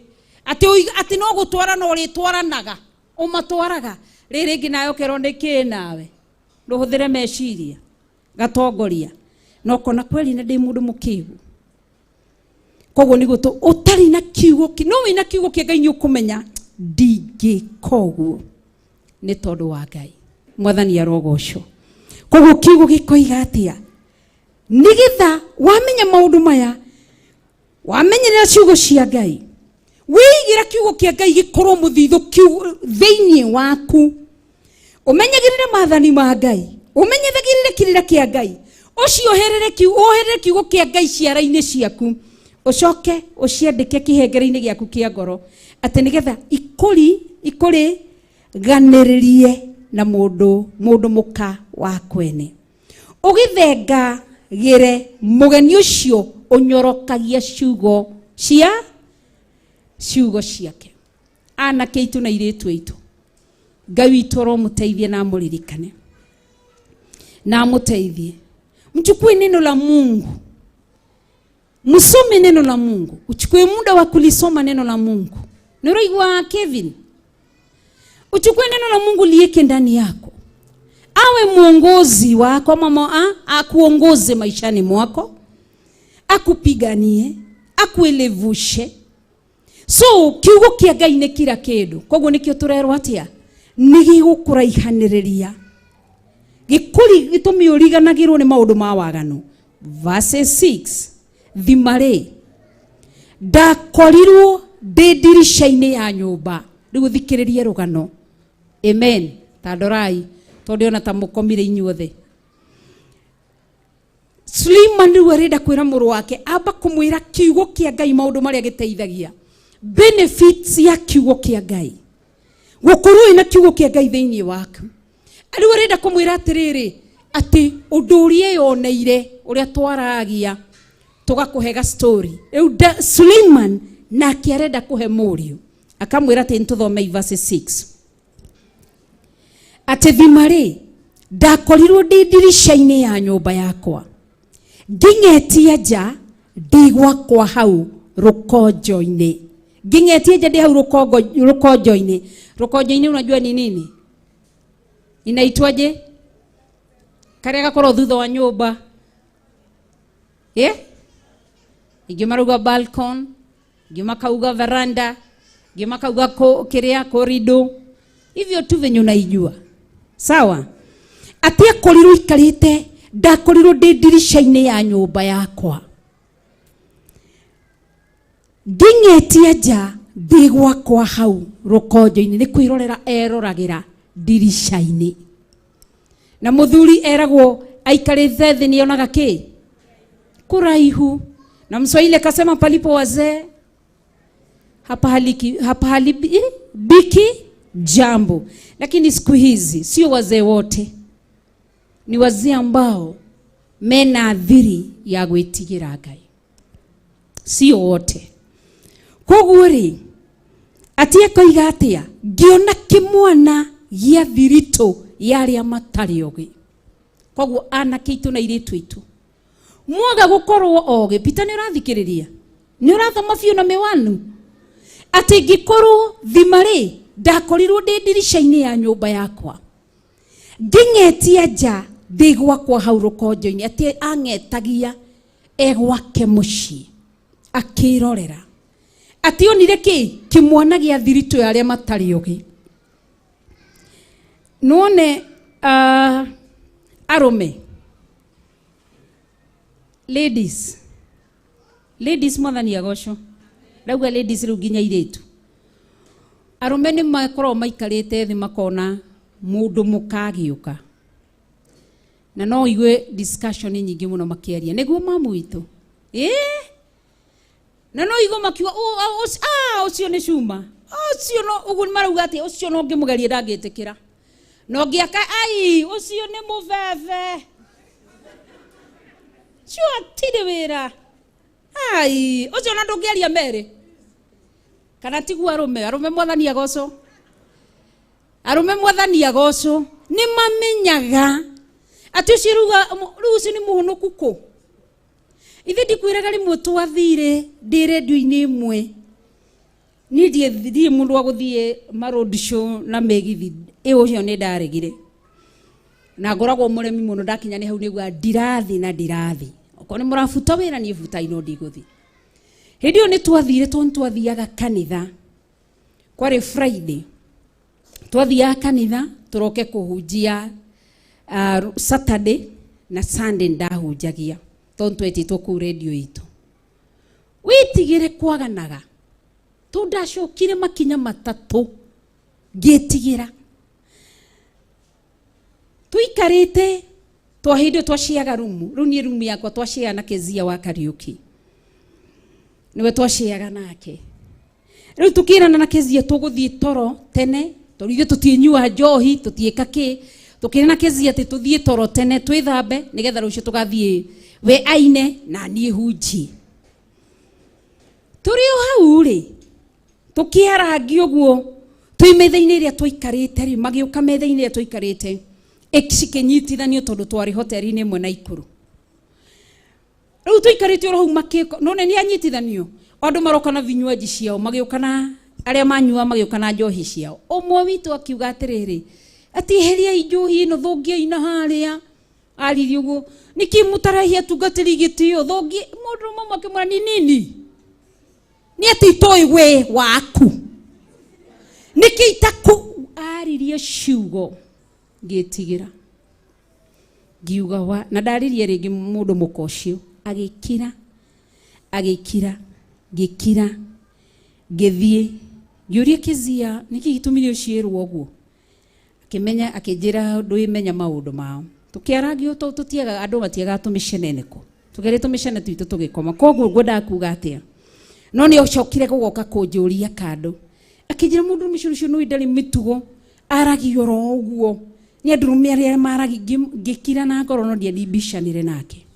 Speaker 8: Atĩ atĩ no gũtwarana ũrĩtwaranaga, ũmatwaraga. Rĩrĩ rĩngĩ nawe ũkerwo nĩ kĩ nawe? Ndũhũthĩre meciria gatongoria. Na ũkona kweli na ndĩ mũndũ mũkĩgu. Koguo nĩguo ũtarĩ na kiugo no wĩna kiugo kĩa Ngai nĩ ũkũmenya ndingĩka ũguo nĩ tondũ wa Ngai. Mwathani arogocwo. Koguo kiugo gĩkoiga atĩa? Nĩgetha wamenya maũndũ maya, wamenyerera ciugo cia Ngai, wĩigĩra kiugo kĩa Ngai gĩkorwo mũthithũ thĩinĩ waku, ũmenyagĩrĩre maathani ma Ngai, ũmenyagĩrĩre kĩrĩra kĩa Ngai, ũcioherere woherere kiugo kĩa Ngai ciara-inĩ ciaku, ũcoke ũciandĩke kĩhengere-inĩ gĩaku kĩa ngoro, atĩ nĩgetha ikũrĩ ganĩrĩrie na mũndũ mũka wa kwene. Ũgĩthengagĩre mũgeni ũcio ũnyorokagia ciugo cia ciugo ciake. Anake aitũ na airĩtu aitũ, Ngai witũ aromũteithie na amũririkane na amũteithie. Mchukue neno la Mungu, msome neno la Mungu, uchukue muda wa kulisoma neno la Mungu. Nuraigua Kevin, uchukue neno la Mungu lieke ndani yako, awe mwongozi wako, mama akuongoze maishani mwako, akupiganie, akuelevushe. So kiugo kĩa Ngai nĩ kira kĩndũ. Koguo nĩkĩo tũrerwo atĩa? Nĩ gĩgũkũraihanĩrĩria, gĩtũmi ũriganagĩrwo nĩ maũndũ ma waganu. Verse 6, thima rĩ, ndakorirwo ndĩ ndirica-inĩ ya nyũmba. Rĩu ũthikĩrĩrie rũgano. Amen. Ta ndorai tondũ ona ta mũkomire inyuothe. Suleiman rĩu arenda kwĩra mũrũ wake amba kũmwĩra kiugo kĩa Ngai maũndũ marĩa gĩteithagia, benefits ya kiugo kĩa Ngai, gũkorwo wĩna kiugo kĩa Ngai thĩinĩ waku. Rĩu arenda kũmwĩra atĩrĩrĩ, atĩ ũndũ ũrĩa eyoneire, ũrĩa twaragia tũgakũhe ga story. Rĩu Suleiman nake arenda kũhe mũriũ, akamwĩra atĩ nĩtũthome verse 6 atĩ thima rĩ, ndakorirwo ndĩ ndirica-inĩ ya nyũmba yakwa nging'etie nja ndĩ gwakwa hau rũkonjo-inĩ, nging'etie nja ndĩ hau rũkonjo-inĩ. Rũkonjo-inĩ unajua ni nini? Inaitwaje? Karĩa gakorwo thutha wa nyũmba, ingĩ marauga balcony, ingĩ makauga veranda, ingĩ makauga kĩrĩa korido, hivyo tu venye unaijua. Sawa? Atĩ akorirwo ikarĩte, ndakorirwo ndĩ ndirica-inĩ ya nyũmba yakwa nging'etie nja ndĩ gwakwa hau rũkonjo-inĩ, nĩ kwĩrorera eroragĩra ndirica-inĩ. Na mũthuri eragwo aikarĩte thĩ nĩonaga kĩ kũraihu, na Mswahili akasema palipo wazee hapahalibiki jambo. Lakini siku hizi sio wazee wote, ni wazee ambao mena thiri ya gwĩtigĩra Ngai, sio wote. Koguo rĩ, atĩ akoiga atĩa, ngĩona kĩmwana gĩa thiritũ ya arĩa matarĩ ogĩ. Koguo anake aitũ na airĩtu aitũ mwaga gũkorwo ogĩ, Peter nĩ ũrathikĩrĩria, nĩ ũrathoma biũ na mĩwanu, atĩ ngĩkorwo thima rĩ, ndakorirwo ndĩ ndirica-inĩ ya nyũmba yakwa nging'etie nja ndĩ gwakwa hau rũkonjo-inĩ, atĩ ang'etagia e gwake mũciĩ akĩrorera, atĩ onire kĩ kĩmwana gĩa thiritũ ya arĩa matarĩ ogĩ. Nĩwone arũme, ladies, ladies mwathani agocwo, rauga ladies rĩu nginya airĩtu. Arũme nĩ makoragwo maikarĩte thĩ makona mũndũ mũka agĩũka, na no igue discussion nyingĩ mũno makĩaria, nĩguo mamu witũ, na no igue makiuga ũcio nĩ cuma, ũcio no ũguo marauga atĩ ũcio no ngĩmũgerie ndangĩtĩkĩra, na ũngĩaka ai ũcio nĩ mũbebe, ũcio atirĩ wĩra, ai ũcio na ndũngĩaria merĩ. Kana tiguo arũme, arũme mwathani agocwo, arũme mwathani agocwo, nĩ mamenyaga atĩ ũcio rĩu ũcio nĩ mũhonoku kũ. Ithe ndikwĩraga rĩmwe twathire ndĩ redio-inĩ ĩmwe, niĩ ndirĩ mũndũ wa gũthiĩ ma road show na mĩgithi, ĩ ũcio nĩ ndaregire, na ngoragwo mũremi mũno, ndakinya nĩ hau nĩguo ndirathi na ndirathi, okorwo nĩ mũrabuta wĩra niĩ butai no ndigũthiĩ. Hĩndĩ ĩyo nĩ twathire, tondũ nĩ twathiaga kanitha, kwarĩ Friday, twathiaga kanitha tũroke kũhunjia Saturday na Sunday ndahunjagia, tondũ twetĩtwo kũu redio itũ. Wĩtigĩre kwaganaga, tondũ ndacokire makinya matatũ ngĩtigĩra. Tũikarĩte twa hĩndĩ ĩyo twaciaga rumu, rĩu niĩ rumu yakwa twaciaga na Kezia wa Kariũki, nĩwe twaciaga nake. Rĩu tũkĩrana na Kezia tũgũthiĩ toro tene, tondũ ithuĩ tũtinyua njohi, tũtiĩka kĩ, tũkĩrana na Kezia atĩ tũthiĩ toro tene twĩthambe nĩgetha rũciũ tũgathiĩ we aine na niĩ hunjie. Tũrĩ o hau rĩ, tũkĩarangia ũguo twĩ metha-inĩ ĩrĩa twaikarĩte rĩ, magĩũka metha-inĩ ĩrĩa twaikarĩte cikĩnyitithanio tondũ twarĩ hoteli-inĩ ĩmwe Naikuru. Rĩu tũikarĩte oro hau makĩko, no nĩ anyitithanio, andũ maroka na vinywaji ciao, magĩũka na arĩa manyua magĩũka na njohi ciao. Ũmwe witũ akiuga atĩrĩrĩ, atĩ eheriai njohi ĩno, thũngiai na harĩa. Aririe ũguo, nĩkĩ mũtarahi atungatĩri gĩtĩo, thũngie. Mũndũ ũmwe akĩmwĩra ni nini, nĩ atĩ itoĩ we waku, nĩkĩ itakũ. Aririe ciugo ngĩtigĩra, ngiuga wa, na ndaririe rĩngĩ mũndũ mũka ũcio agĩkira, agĩkira, ngĩkira, ngĩthiĩ ngĩũria Kezia nĩkĩ gĩtũmire ũciĩrwo ũguo. Akĩmenya, akĩnjĩra ndwĩmenya maũndũ mao. Tukiaragio to tutiaga andu matiaga tumicene niko. Tugere tumicene twitu tugikoma. Koguo ngwendaga kuga atia. No ni ocokire gugoka kunjuria kando. Akinjira mundu mucurucu no ndari mitugo aragio ro uguo. Ni andurume aria maragi ngikira na ngoro no ndiambicanire nake.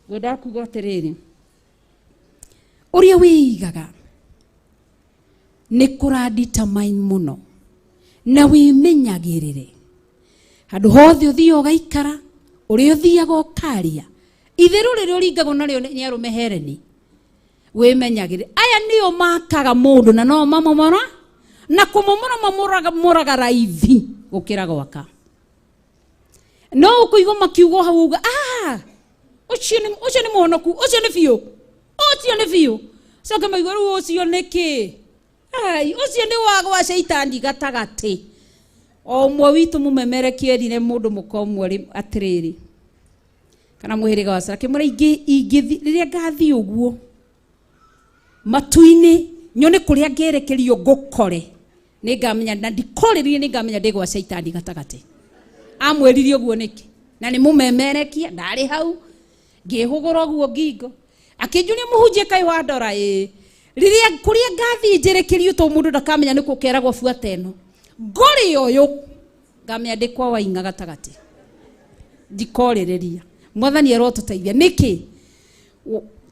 Speaker 8: Ngwendaga kuga atiriri. Uria wiigaga ni kũradetermine mũno na wĩmenyagĩrĩre handũ hothe ũthiaga ũgaikara ũrĩa ũthiaga ũkaria itherũ rĩrĩa ũringagwo narĩo nĩ arũme hereni wĩmenyagĩrĩre aya nĩo makaga mũndũ na no mamomora na kũmomora mamoraga raithi gũkĩra gwaka no ũkũigua makiuga hau uga ah ũcio nĩ mũhonoku ũcio nĩ biũ ũcio nĩ biũ coke maigua rĩu ũcio nĩ kĩ ai ũcio nĩ wa gwa caitani gatagatĩ o ũmwe witũ mũmemerekie erire mũndũ mũka ũmwe atĩrĩrĩ kana mũhĩrĩga wa Sara akĩmwĩra ingĩthiĩ rĩrĩa ngathiĩ ũguo matu-inĩ nyone kũrĩa ngerekerio ngũkore nĩngamenya na ndikorĩrie nĩngamenya ndĩ gwa caitani gatagatĩ amwĩrire ũguo nĩkĩ na nĩ mũmemerekia ndarĩ hau ngĩhũgũra ũguo ngingo akĩnjũria mũhunjia kaĩ wa ndora ĩĩ rĩrĩa kũrĩa ngathiĩ njerekerio to mũndũ ndakamenya nĩ kũkeragwo buata ĩno ngũrĩ ũyũ ngamenya ndĩ kwa Waing'a gatagatĩ ndikorĩrĩria mwathani arotũteithia nĩkĩ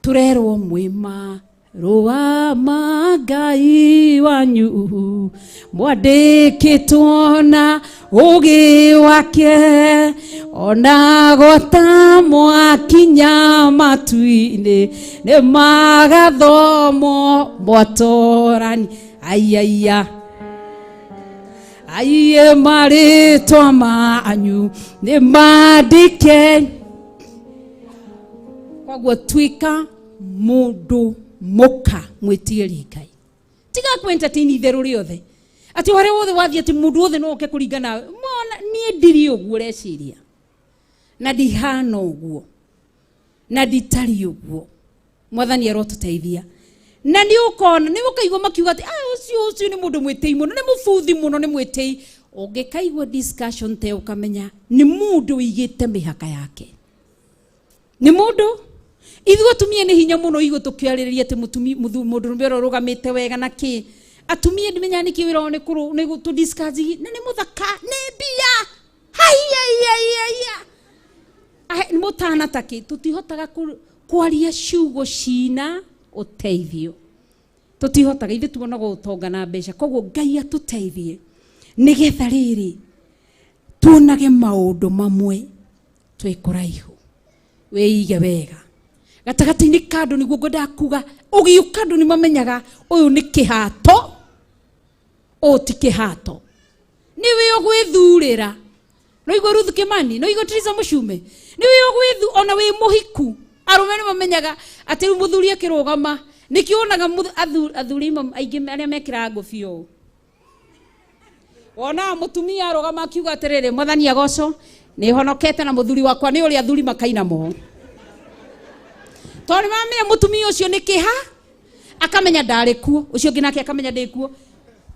Speaker 8: tũrerwo mwĩma rũa ma Ngai wanyu mwandĩkĩtwo na ũgĩ wake ona gwata mwakinya matu-inĩ nĩ magathomwo mwatorani aiaiya aiye marĩtwa manyu nĩ mandĩke koguo tuĩka mũndũ muka mwĩtigĩri Ngai tiga ku entertain itherũ rĩothe atĩ harĩa wothe wathiĩ atĩ mũndũ wothe no oke kũringa nawe mona niĩ ndiri ũguo ũreciria na ndihana ũguo na nditari ũguo mwathani arotũteithia na nĩ ũkona nĩ ũkaigua makiuga atĩ ah ũcio nĩ mũndũ mwĩtĩi mũno nĩ mũbuthi mũno nĩ mwĩtĩi ũngĩkaigua discussion te ũkamenya nĩ mũndũ ũigĩte mĩhaka yake nĩ mũndũ ithuĩ atumia nĩ hinya mũno igũ tũkĩarĩrĩria atĩ mũndũrũme ũrĩa ũrũgamĩte wega na kĩ atumia ndimenyaga nĩkĩ wĩra wao nĩ tũ discuss na nĩ mũthaka nĩ mbia haiya mũtana ta kĩ tũtihotaga kwaria ciugo cina ũteithio tũtihotaga ithuĩ tuonaga ũtonga na mbeca koguo Ngai atũteithie nĩgetha rĩrĩ tuonage maũndũ mamwe twĩ kũraihu wĩige wega gatagatĩ-inĩ ka andũ nĩguo ngwendaga kuga ũgĩũka andũ nĩ mamenyaga ũyũ nĩ kĩhato ũyũ ti kĩhato nĩwe ũgwĩthurĩra no igua Ruth Kimani no igua Teresa Mũcume nĩwe ũgwĩthu ona wĩ mũhiku arũme nĩ mamenyaga atĩ rĩu mũthuri akĩrũgama nĩkĩo wonaga athuri aingĩ arĩa mekĩraga ngũbia ũũ wonaga mũtumia arũgama akiuga atĩrĩrĩ mwathani agocwo nĩ honokete na mũthuri wakwa nĩ ũrĩa athuri makaina mo tondũ nĩmamenya mũtumia ũcio nĩ kĩha akamenya ndarĩ kuo ũcio ũngĩ nake akamenya ndĩ kuo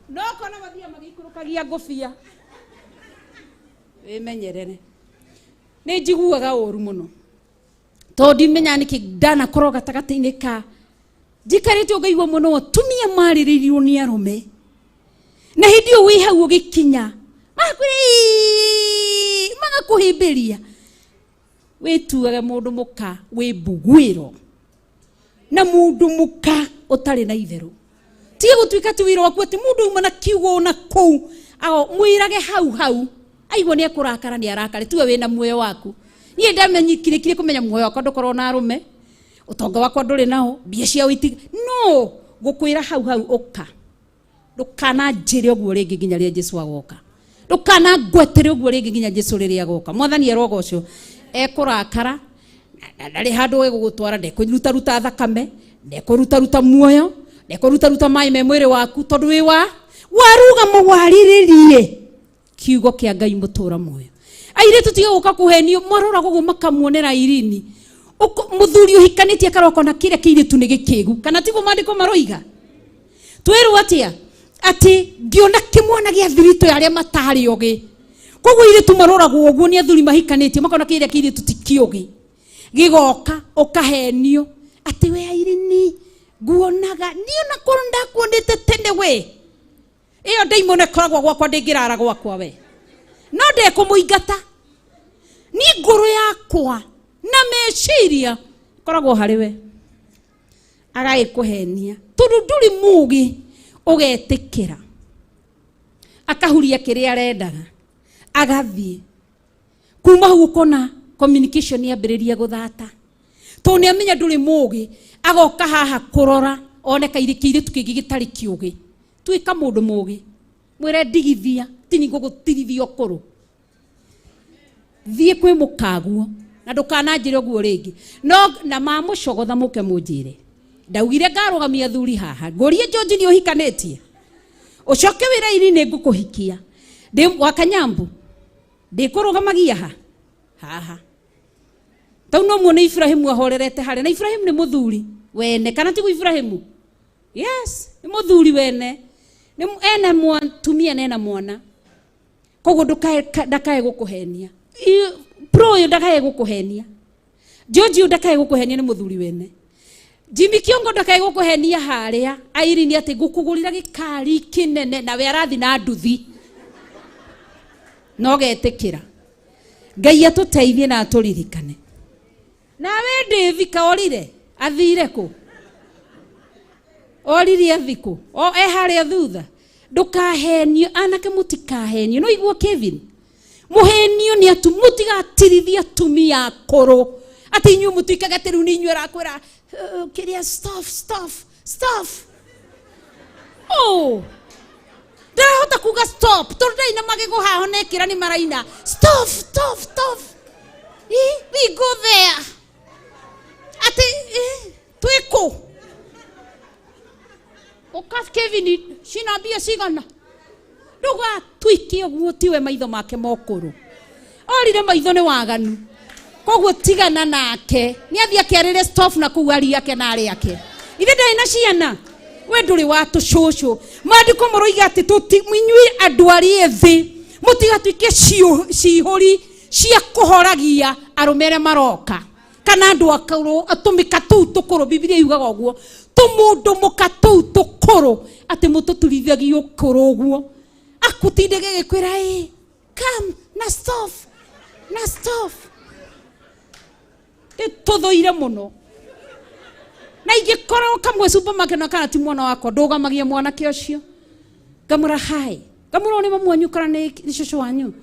Speaker 8: no kona mathiaga magĩikũrũkagia ngũbia wĩmenyerere nĩ njiguaga ũru mũno tondũ ndimenyaga nĩkĩ ndanakorwo gatagatĩ-inĩ ka njikarĩte ũngaigua mũno atumia marĩrĩirio nĩ arũme na hĩndĩ ĩyo wĩ hau ũgĩkinya magakũhĩmbĩria wĩtuage mũndũ mũka wĩ mbuguĩro na mũndũ mũka ũtarĩ na itherũ tiga gũtuĩka ti wĩra waku atĩ mũndũ auma na kiugo na kũu mwĩrage hau hau aigua nĩ ekũrakara nĩ arakare tiwe wĩna muoyo waku niĩ ndamenyikirĩkire kũmenya muoyo wakwa ndũkorwo na arũme ũtonga wakwa ndũrĩ nao mbia ciao iti no ngũkwĩra hau hau ũka ndũkananjĩre ũguo rĩngĩ nginya rĩrĩa Jesũ agoka ndũkanangwetere ũguo rĩngĩ nginya Jesũ rĩrĩa agoka mwathani arogocwo ekũrakara ndarĩ handũ egũgũtwara ndekũrutaruta thakame ndekũrutaruta muoyo ndekũrutaruta maĩ me mwĩrĩ waku tondũ wĩ wa warũgama warĩrĩrie kiugo kĩa Ngai mũtũra muoyo airĩtu tiga gũka kũhenio maroraga ũguo makamuonera Irini mũthuri ũhikanĩtie akaroka na kĩrĩa kĩirĩtu nĩ gĩkĩgu kana tiguo maandĩko maroiga twĩrwo atĩa atĩ ngĩona kĩmwana gĩa thiritũ ya arĩa matarĩ ogĩ Koguo airĩtu maroragwo ũguo nĩ athuri mahikanĩtie makona kĩrĩa kĩirĩtu ti kĩũgĩ. Gĩgoka ũkahenio atĩ we Irene nguonaga niĩ ona korwo ndakuonete tene we. Ĩyo ndaimono ĩkoragwo gwakwa ndĩngĩrara gwakwa we. No ndekũmũingata. Niĩ ngoro yakwa na meciria koragwo harĩ we. Agagĩkũhenia tondũ ndũrĩ mũgĩ ũgetĩkĩra. Akahuria kĩrĩa arendaga agathiĩ. Kuma hau ũkona communication yambĩrĩria gũthata. Tondũ nĩ amenya ndũrĩ mũgĩ agoka haha kũrora one kĩirĩtu kĩngĩ gĩtarĩ kĩũgĩ. Tuĩka mũndũ mũgĩ. Mwĩre ndigithia tini ngũgũtirithia ũkũrũ. Thiĩ kwĩ mũkaguo na ndũkananjĩre ũguo rĩngĩ. No na mamũcogotha mũke mũnjĩre. Ndaugire ngarũgamia athuri haha. Ngũrie George nĩ ũhikanĩtie. Ũcoke wĩre Irene ngũkũhikia. Ndĩ wa Kanyambu. Ndĩkũrũgamagia ha? Haha. Tau no muone Ibrahimu ahorerete harĩa. Na Ibrahimu nĩ mũthuri wene. Kana tiguo Ibrahimu? Yes, nĩ mũthuri wene. Nĩ ena mũtumia na ena mwana. Koguo ndakae gũkũhenia. Pro ũyũ ndakae gũkũhenia. George ũyũ ndakae gũkũhenia nĩ mũthuri wene. Jimmy Kiongo ndakae gũkũhenia harĩa. Irene atĩ ngũkũgũrĩra gĩkari kĩnene nawe arathi na nduthi. No getĩkĩra. Ngai atũteithie na atũririkane. Nawe ndĩthika orire athire kũ? Oririe athi kũ? O e harĩa thutha. Ndũkahenio anake mũtikahenio. No iguo Kevin. Mũhenio nĩ atu mũtigatirithie atumia akũrũ. Atĩ inyuĩ mũtuĩkaga atĩ rĩu nĩ inyuĩ arakwĩra kĩrĩa stop stop stop. Oh. Ndarahota kuga stop tondũ ndarĩ na magego haha ona ekĩra nĩ maraina stop stop stop. We go there. Atĩ twĩ kũ? Ũka Kevin cina mbia cigana? Ndũgatuĩke ũguo tiwe maitho make mokũrũ. Orire maitho nĩ waganu. Koguo tigana nake. Nĩ athiĩ akĩarĩre stop na kũu aria ake na arĩa ake. Ithe ndarĩ na ciana. We ndũrĩ wa tũcũcũ. Maandĩko maroiga atĩ inyuĩ andũ arĩa ethĩ mũtigatuĩke cihũri cia kũhoragia arũme arĩa maroka. Kana andũ akũrũ atũmĩka tũu tũkũrũ. Bibilia yugaga ũguo. Tũmũndũ mũka tũu tũkũrũ atĩ mũtũturithagia ũkũrũ ũguo. Akũtindĩke gĩkwĩra ĩ come na stop na stop. Tũthũire mũno. Na ingĩkorwo kamwe supermarket na kana ti mwana wakwa ndũgamagia mwanake ũcio. Ngamwĩra hi. Ngamwĩra nĩ mamu wanyu kana nĩ cũcũ wanyu.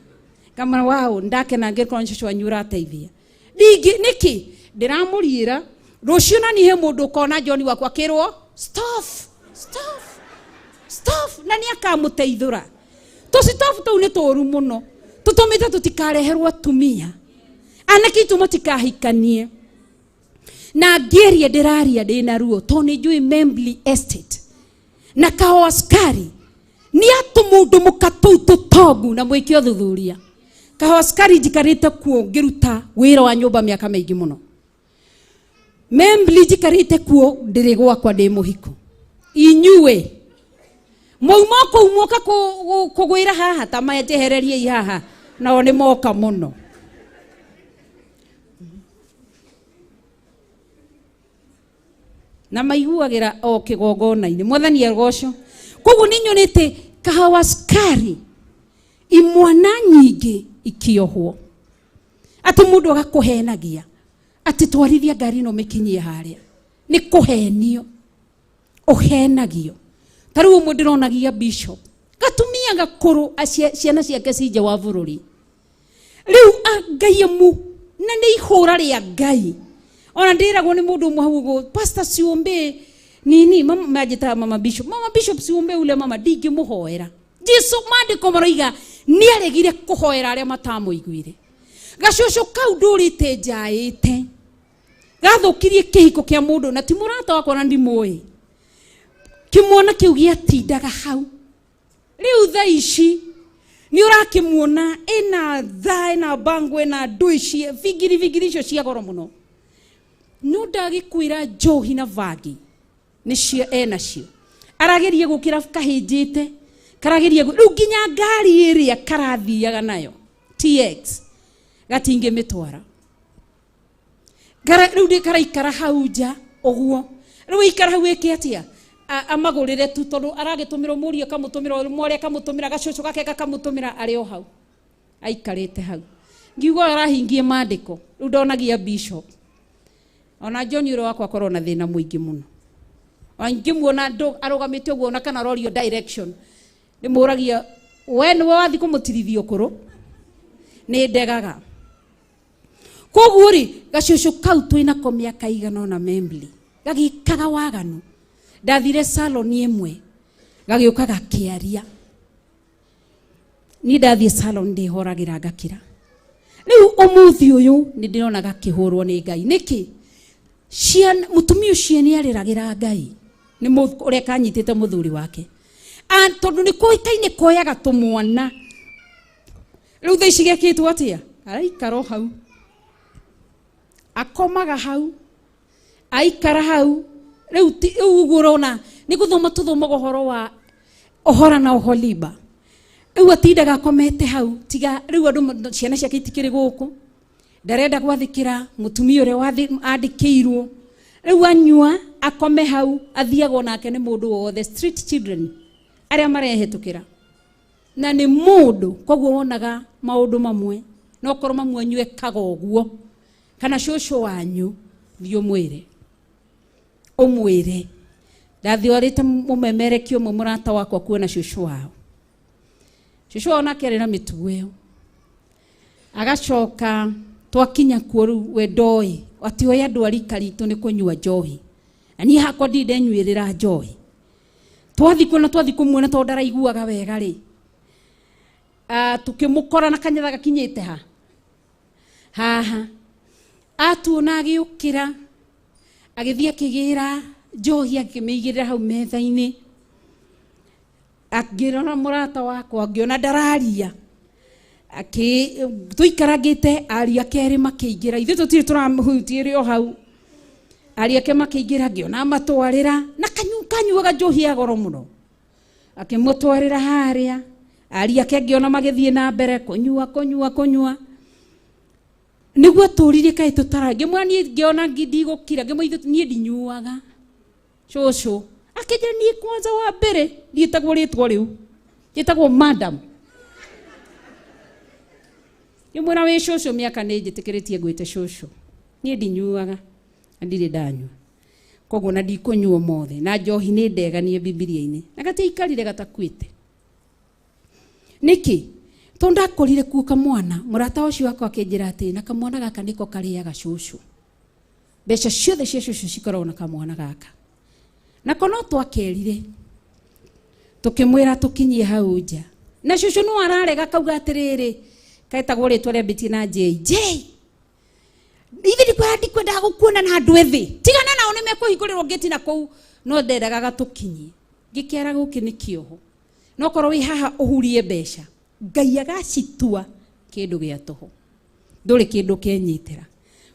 Speaker 8: Ngamwĩra wow ndakena ngĩkorwo nĩ cũcũ wanyu ũrateithia. Ningĩ nĩkĩ ndĩramũriĩra rũciũ na niĩ he mũndũ ũkona John wakwa akĩrwo stop stop stop na nĩ akamũteithũra. Tũcitobu tũu nĩ tũũru mũno. Tũtũmĩte tũtikareherwo atumia. Anake aitũ matikahikanie. Na ngĩaria ndĩraria ndĩna ruo tondũ nĩ njũĩ Membly Estate na Kahoa Sukari nĩ atũmũndũ mũka tũu tũtongu na mwĩke ũthuthuria. Kahoa Sukari njikarĩte kuo ngĩruta wĩra wa nyũmba mĩaka mĩingĩ mũno. Membly njikarĩte kuo ndĩrĩ gwakwa ndĩ mũhiku. Inyuĩ mwauma kũu mwoka kũgwĩra haha ta maya njehereriei haha nao nĩ moka mũno. Na maiguagĩra o kĩgongona-inĩ. Mwathani agocwo. Koguo nĩ nyonete Kahawa Sukari imwana nyingĩ ikĩohwo. Atĩ mũndũ agakũhenagia atĩ twarithia ngari ĩno mĩkinyie harĩa. Nĩ kũhenio. Ũhenagio. Ta rĩu ũmwe ndĩronagia bishop. Gatumia gakũrũ ciana ciake ci nja wa bũrũri. Rĩu Ngai amu na nĩ ihũra rĩa Ngai. Ona ndĩragwo nĩ mũndũ ũmwe hau ũguo, Pastor siombe nini, mama manjĩtaga mama bishop. Mama bishop siombe ule mama ndingĩmũhoera. Jesu maandĩko maroiga nĩaregire kũhoera arĩa matamũiguire. Gacũcũ kau ndũrĩte njaĩte. Gathũkirie kĩhiko kĩa mũndũ na ti mũrata wakwa na ndimũĩ. Kĩmwana kĩu gĩatindaga hau. Rĩu thaa ici nĩ ũrakĩmuona ĩna thaa, ĩna bango, ĩna ndũ ici, bingiri bingiri icio cia goro mũno. No ndagĩkwĩra njohi na bangi nĩcio enacio. Arageria gũkĩra kahĩnjĩte, karageria rĩu nginya ngari ĩrĩa karathiaga nayo.
Speaker 16: TX gatingĩmĩtwara. Gara rĩu ndĩ karaikara hau nja ũguo. Rĩu ikara hau ĩke atĩa? Amagũrĩre tu tondũ aragĩtũmĩrwo mũriũ akamũtũmĩra mwarĩ akamũtũmĩra gacũcũ gake gakamũtũmĩra arĩ o hau aikarĩte hau. Ngiuga arahingie maandĩko rĩu ndonagia bishop. Ona John ũrĩa wakwa akorwo na thĩna mũingĩ mũno. Angĩmuona arũgamĩte ũguo ona kana arorio direction ndĩmũragia we nĩwe wathiĩ kũmũtirithia ũkũrũ nĩ ndegaga. Koguo rĩ gacũcũ kau twĩnako mĩaka igana ũna membly gagĩkaga waganu. Ndathire salon ĩmwe gagĩũka gakĩaria. Niĩ ndathiĩ salon ndĩhoragĩra ngakĩra. Rĩu ũmũthĩ ũyũ nĩ ndĩrona gakĩhũrwo nĩ Ngai. Nĩkĩ? Ciana mũtumia ũcio nĩ arĩragĩra Ngai nĩ ũrĩa kanyitĩte mũthuri wake. Tondũ nĩ kũĩkaine koyaga tũmwana. Rĩu thaa ici gekĩtwo atĩa? Araikara o hau. Akomaga hau. Aikara hau. Rĩu rĩu ũguo ũrona nĩ gũthoma tũthomaga ũhoro wa Ohora na Oholiba. Rĩu atindaga akomete hau tiga rĩu andũ ciana ciake itikĩrĩ gũkũ. Ndarenda gwathĩkĩra mũtumia ũrĩa andĩkĩirwo. Rĩu anyua akome hau athiagwo nake nĩ mũndũ wothe street children arĩa marehĩtũkĩra. Na nĩ mũndũ koguo wonaga maũndũ mamwe no korwo mamwe anyu ekaga ũguo kana cũcũ wanyu thiĩ ũmwĩre ũmwĩre ndathiorĩte mũmemerekia ũmwe mũrata wakwa kuona cũcũ wao. Cũcũ wao nake arĩ na mĩtugo ĩyo. Agacoka twakinya kuo rĩu we ndoĩ atĩ oĩ andũ a rika ritũ nĩ kũnyua njohi. Na niĩ hakwa ndirĩ ndenyuĩrĩra njohi. Twathiĩ kuo na twathiĩ kũmuona tondũ ndaraiguaga wega rĩ. Tũkĩmũkora na kanyatha gakinyĩte ha? Haha. Atuona agĩũkĩra agĩthiĩ akĩgĩra njohi akĩmĩigĩrĩra hau metha-inĩ. Akĩrora mũrata wakwa ngĩona ndararia. Tũikarangĩte ariũ ake erĩ makĩingĩra ithuĩ tũtirĩ tũramũhutia ĩrĩ o hau. Ariũ ake makĩingĩra ngĩona amatwarĩra na kanyuaga njohi ya goro mũno. Akĩmũtwarĩra harĩa ariũ ake ngĩona magĩthiĩ na mbere kũnyua kũnyua kũnyua. Nĩguo tũririe kaĩ tũtara ngĩmwĩra niĩ ngĩona ndigũkira ngĩmwĩra niĩ ndinyuaga. Cũcũ akĩnjĩra niĩ kwanza wa mbere ndiĩtagwo rĩtwa rĩu njĩtagwo madam. Ngĩmwĩra wĩ cũcũ mĩaka nĩ njĩtĩkĩrĩtie ngwĩte cũcũ. Niĩ ndinyuaga na ndirĩ ndanyua. Koguo na ndikũnyua ũmũthĩ na njohi nĩ ndeganie Bibilia-inĩ. Na gatiaikarire gatakuĩte. Nĩkĩ? Tondũ ndakorire kuo kamwana mũrata ũcio wakwa akĩnjĩra atĩ na kamwana gaka nĩko karĩaga cũcũ. Mbeca ciothe cia cũcũ cikoragwo na kamwana gaka. Nako no twakerire tũkĩmwĩra tũkinyie hau nja. Na cũcũ no ararega kauga atĩrĩrĩ ketagwo rĩtwa rĩambĩtie na J. J. Ithe ndikwendaga gũkuona na andũ ethĩ. Tigana nao nĩ mekũhingũrĩrwo ngĩti na kũu no ndendaga gatũkinyie. Ngĩkĩara gũkĩ nĩ kĩoho. No korwo wĩ haha ũhurie mbeca Ngai agacitua kĩndũ gĩa tũhũ. Ndũrĩ kĩndũ kenyitĩra.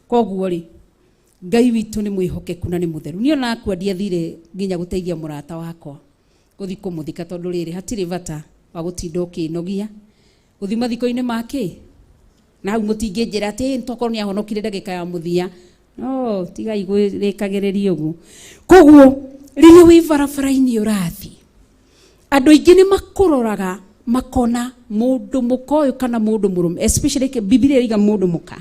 Speaker 16: Koguo rĩ Ngai witũ nĩ mwĩhokeku na nĩ mũtheru. Niĩ ona akua ndiathire nginya gũteithia mũrata wakwa gũthiĩ kũmũthika tondũ rĩrĩ hatirĩ bata wa gũtinda ũkĩnogia gũthiĩ mathiko-inĩ ma kĩ. Na hau mũtingĩnjĩra atĩ tokorwo nĩ ahonokire ndagĩka ya mũthia. No tigai gwĩrĩkagĩrĩria ũguo. Koguo rĩrĩa wĩ barabara-inĩ ũrathiĩ andũ aingĩ nĩ makũroraga makona mũndũ mũka ũyũ kana mũndũ mũrũme especially Bibilia ĩraiga mũndũ mũka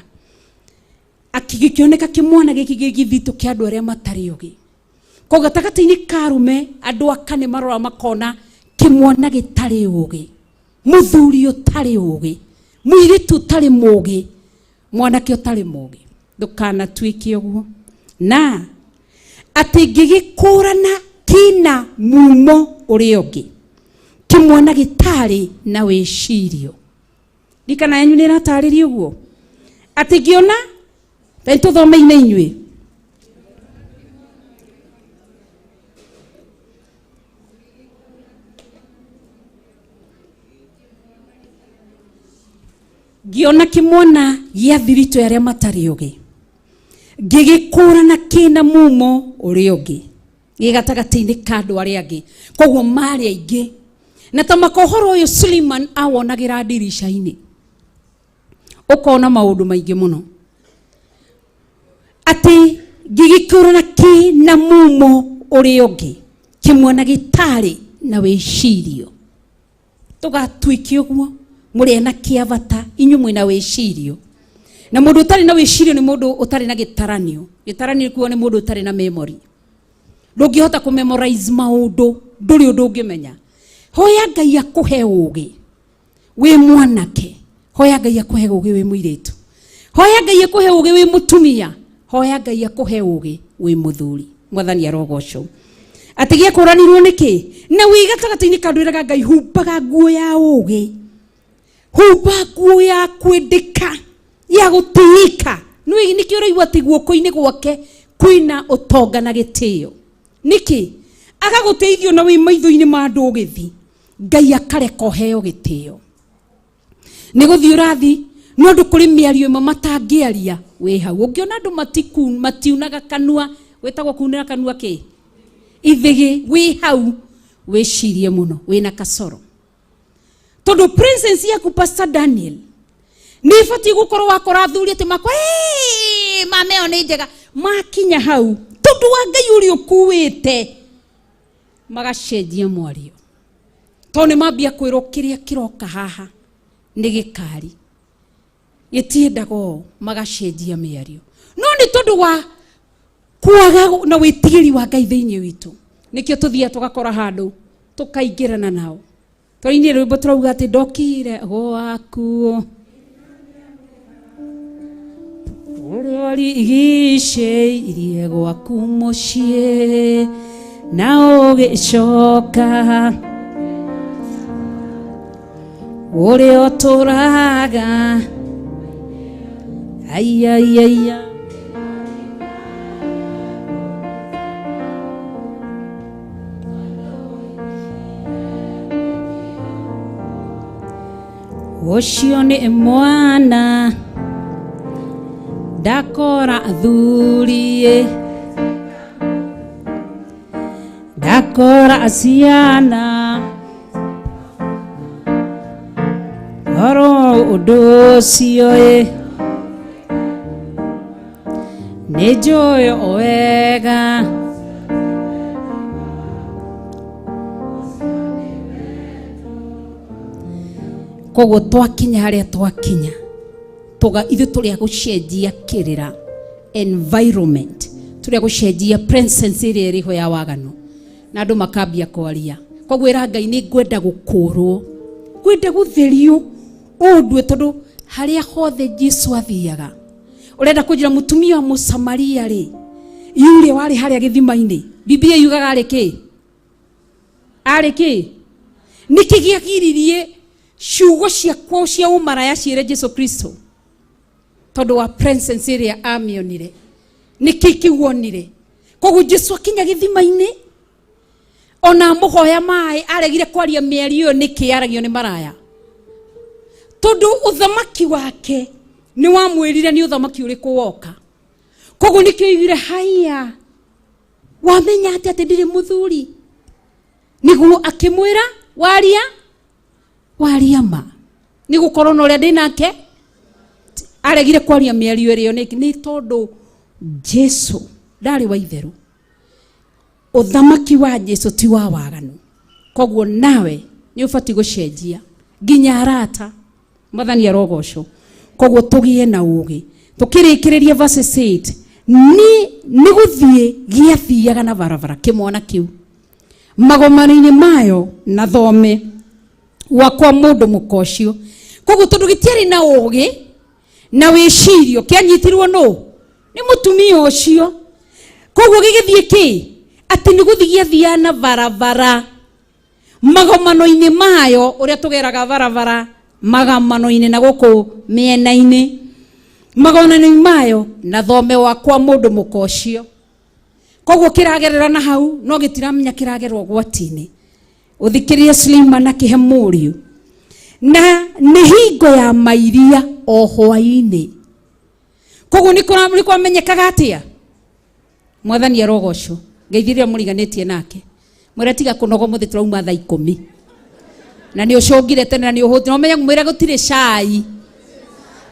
Speaker 16: gĩkĩoneka kĩmwana gĩkĩ gĩgĩthitũ kĩa andũ arĩa matarĩ ũgĩ. Koguo gatagatĩ-inĩ ka arũme andũ aka nĩ marora makona kĩmwana gĩtarĩ ũgĩ, mũthuri ũtarĩ ũgĩ, mũirĩtu ũtarĩ mũgĩ, mwanake ũtarĩ mũgĩ. Ndũkanatuĩke ũguo. Na atĩ ngĩgĩkũrana kĩna mumo ũrĩa ũngĩ kĩmwana gĩtarĩ na wĩcirio. Ndikana yanyu nĩ ĩratarĩria ũguo atĩ ngĩona ta tũthomeine inyuĩ ngĩona kĩmwana gĩa thiritũ ya arĩa matarĩ ũgĩ ngĩgĩkũrana kĩna mumo ũrĩa ũngĩ gĩ gatagatĩ-inĩ ka andũ arĩa angĩ koguo marĩ aingĩ na ta maka ũhoro ũyũ Suleiman awonagĩra ndirica-inĩ.
Speaker 8: Ũkona maũndũ maingĩ mũno. Atĩ ngĩgĩkũrana kĩ na mumo ũrĩa ũngĩ kĩmwana gĩtarĩ na wĩcirio. Tũgatuĩke ũguo mũrĩ na kĩa bata inyuĩ mwĩna wĩcirio. Na mũndũ ũtarĩ na wĩcirio nĩ mũndũ ũtarĩ na gĩtaranio. Gĩtaranio kuo nĩ mũndũ ũtarĩ na memory. Ndũngĩhota kũ memorize maũndũ, ndũrĩ ũndũ ũngĩmenya. Hoya Ngai akũhe ũgĩ wĩ mwanake, hoya Ngai akũhe ũgĩ wĩ mũirĩtu, hoya Ngai akũhe ũgĩ wĩ mũtumia, hoya Ngai akũhe ũgĩ wĩ mũthuri. Mwathani arogocwo. Atĩ gĩakũranirwo nĩkĩ? Na wĩ gatagatĩ-inĩ ka andũ ĩraga Ngai humbaga nguo ya ũgĩ, humba nguo ya kwendeka, ya gũtĩĩka. Nĩ nĩkĩo ũraigua atĩ guoko-inĩ gwake kwĩna ũtonga na gĩtĩo. Nĩkĩ? Agagũteithio na wĩ maitho-inĩ ma andũ ũgĩthi, Ngai akareka ũheo gĩtĩo. Nĩ gũthiĩ ũrathi, no andũ kũrĩ mĩario ĩmwe matangĩaria wĩ hau. Ũngĩona andũ matiunaga kanua, wĩtagwo kunĩra kanua kĩ? Ithĩgĩ, wĩ hau, wĩcirie mũno, wĩna kasoro. Tondũ presence yaku Pastor Daniel nĩ ĩbatiĩ gũkorwo wakora athuri atĩ makwa mama ĩyo nĩ njega, makinya hau tondũ wa Ngai ũrĩa ũkuĩte magacenjia mwario, tondũ nĩ mambia kwĩrwo kĩrĩa kĩroka haha nĩ gĩkari gĩtiendaga ũũ, magacenjia mĩario. No nĩ tondũ wa kwaga na wĩtigĩri wa Ngai thĩinĩ witũ, nĩkĩo tũthiaga tũgakora handũ tũkaingĩrana nao. Tũrainire rwĩmbo tũrauga atĩ ndokire gwaku ũrĩa ũrigicĩirie gwaku mũciĩ na ũgĩcoka ũrĩa ũtũraga aiaiaia ũcio nĩ mwana ndakora athuriĩ ndakora ciana oro ũndũ ũcio ĩ nĩ njũĩ o wega koguo twakinya harĩa twakinya tuga ithuĩ tũrĩ a gũcenjia kĩrĩra environment, tũrĩ a gũcenjia presence ĩrĩa ĩrĩho ya waganu na andũ makambia kwaria. Koguo ĩra Ngai nĩ ngwenda gũkũrwo, ngwenda gũtherio ũndue, tondũ harĩa hothe Jesu athiaga. Ũrenda kũnjĩra mũtumia wa Mũsamaria rĩ, yule warĩ harĩa gĩthima-inĩ, Biblia yugaga arĩ kĩ? Arĩ kĩ? Nĩkĩ gĩagiririe ciugo ciakwa cia ũmaraya ciĩre Jesu Kristo? Tondũ wa presence ĩrĩa amĩonire. Nĩkĩ kĩu onire? Koguo Jesu akinya gĩthima-inĩ, ona amũhoya maĩ, aregire kwaria mĩario ĩyo nĩkĩ yaragio nĩ maraya? Tondũ ũthamaki wake nĩ wamwĩrire nĩ ũthamaki ũrĩkũ woka. Koguo nĩkĩo oigire, haiya, wamenya atĩa atĩ ndirĩ mũthuri? Nĩguo akĩmwĩra, waria, waria ma. Nĩ gũkorwo na ũrĩa ndĩ nake, aregire kwaria mĩario ĩrĩa nĩ tondũ Jesu ndarĩ wa itherũ. Ũthamaki wa Jesu ti wa waganu. Koguo nawe nĩ ũbatiĩ gũcenjia nginya arata. Mwathani arogocwo. Koguo tũgĩe na ũgĩ. Tũkĩrĩkĩrĩria verse 8, nĩ gũthiĩ gĩathiaga na barabara kĩmwana kĩu magomano-inĩ mayo na thome wakwa mũndũ mũka ũcio. Koguo tondũ gĩtiarĩ na ũgĩ na wĩcirio, kĩanyitirwo nũ? Nĩ mũtumia ũcio. Koguo gĩgĩthiĩ kĩ? Atĩ nĩ gũthiĩ gĩathiaga na barabara magomano-inĩ mayo, ũrĩa tũgeraga barabara magomano-inĩ na gũkũ mĩena-inĩ, magomano-inĩ mayo na thome wakwa mũndũ mũka ũcio. Koguo kĩragerera na hau no gĩtiramenya kĩragerera ũgwati-inĩ. Ũthikĩrĩrie Suleiman akĩhe mũriũ na nĩ hingo ya mairia o hwaĩ-inĩ. Koguo nĩ kwamenyekaga atĩa? Mwathani arogocwo. Ngeithĩrĩria mũriganĩtie nake. Mwĩre tiga kũnoga ũmũthĩ tũrauma thaa 10. Na nĩ ũcũngire tene na nĩ ũhũtire. Na ũmenye mwĩre gũtirĩ cai.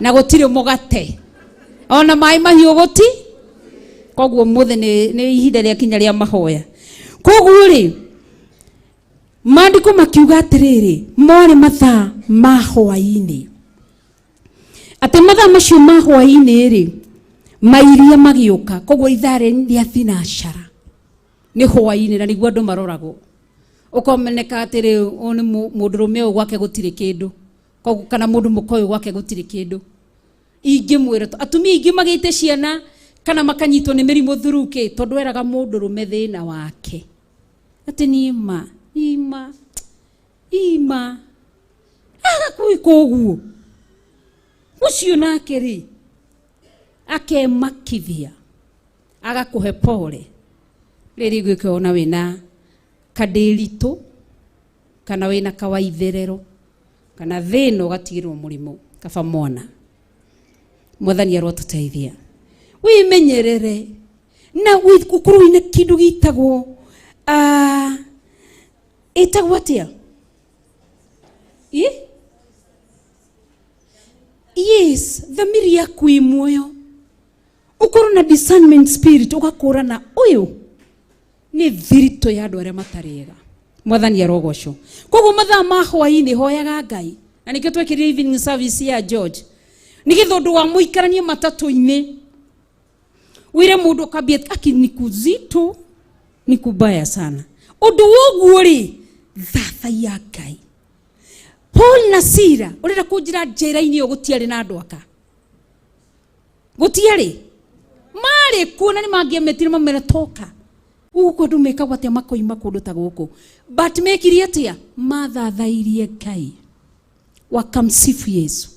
Speaker 8: Na gũtirĩ mũgate ona maĩ mahiũ gũti. Koguo mũthĩ nĩ ihinda rĩa kinya rĩa mahoya. Koguo rĩ, maandĩko makiuga atĩrĩrĩ, morĩ mathaa ma hwaĩ-inĩ, atĩ mathaa macio ma hwaĩ-inĩ rĩ, mairia magĩũka. Koguo ithaa rĩa thinacara nĩ hwaĩ-inĩ, na nĩguo andũ maroragwo, ũkomeneka atĩrĩ, ũyũ nĩ mũndũrũme ũyũ gwake gũtirĩ kĩndũ, koguo kana mũndũ mũka ũyũ gwake gũtirĩ kĩndũ. Ingĩmwĩra atumia aingĩ magĩte ciana kana makanyitwo nĩ mĩrimũ thuruke, tondũ eraga mũndũrũme thĩna wake atĩ niĩ ma ima ima agagwĩka ũguo, ũcio nake rĩ akemakithia agakũhe pole. Rĩrĩ gwĩka ona wĩna kandĩritũ kana wĩna kawaitherero kana thĩna ũgatigĩrwo mũrimũ, kaba mwana. Mwathani arotũteithia. Wĩmenyerere na ũkorwo wĩna kĩndũ gĩtagwo ĩtagwo atĩa? Yes, thamiri yaku ĩ muoyo, ũkorwo na discernment spirit, ũgakũrana ũyũ nĩ thiritũ ya andũ arĩa matarĩ ega. Mwathani arogocwo. Koguo mathaa ma hwaĩ-inĩ hoyaga Ngai, na nĩkĩo twekĩrire evening service ya George, nĩgetha ũndũ wa mũikaranie matatũ-inĩ wĩre mũndũ ũkambia aki ni kuzito ni kubaya sana. Ũndũ woguo rĩ, thathaiya Ngai. Paul na Sila ũrenda kũnjĩra njĩra-inĩ ĩyo gũtiarĩ na andũ aka? Gũtiarĩ, marĩ kuo na nĩ mangĩametire mamere toka gũkũ. Andũ mekagwo atĩa makoima kũndũ ta gũkũ? But mekire atĩa? Mathathairie Ngai, wakamsifu Yesu.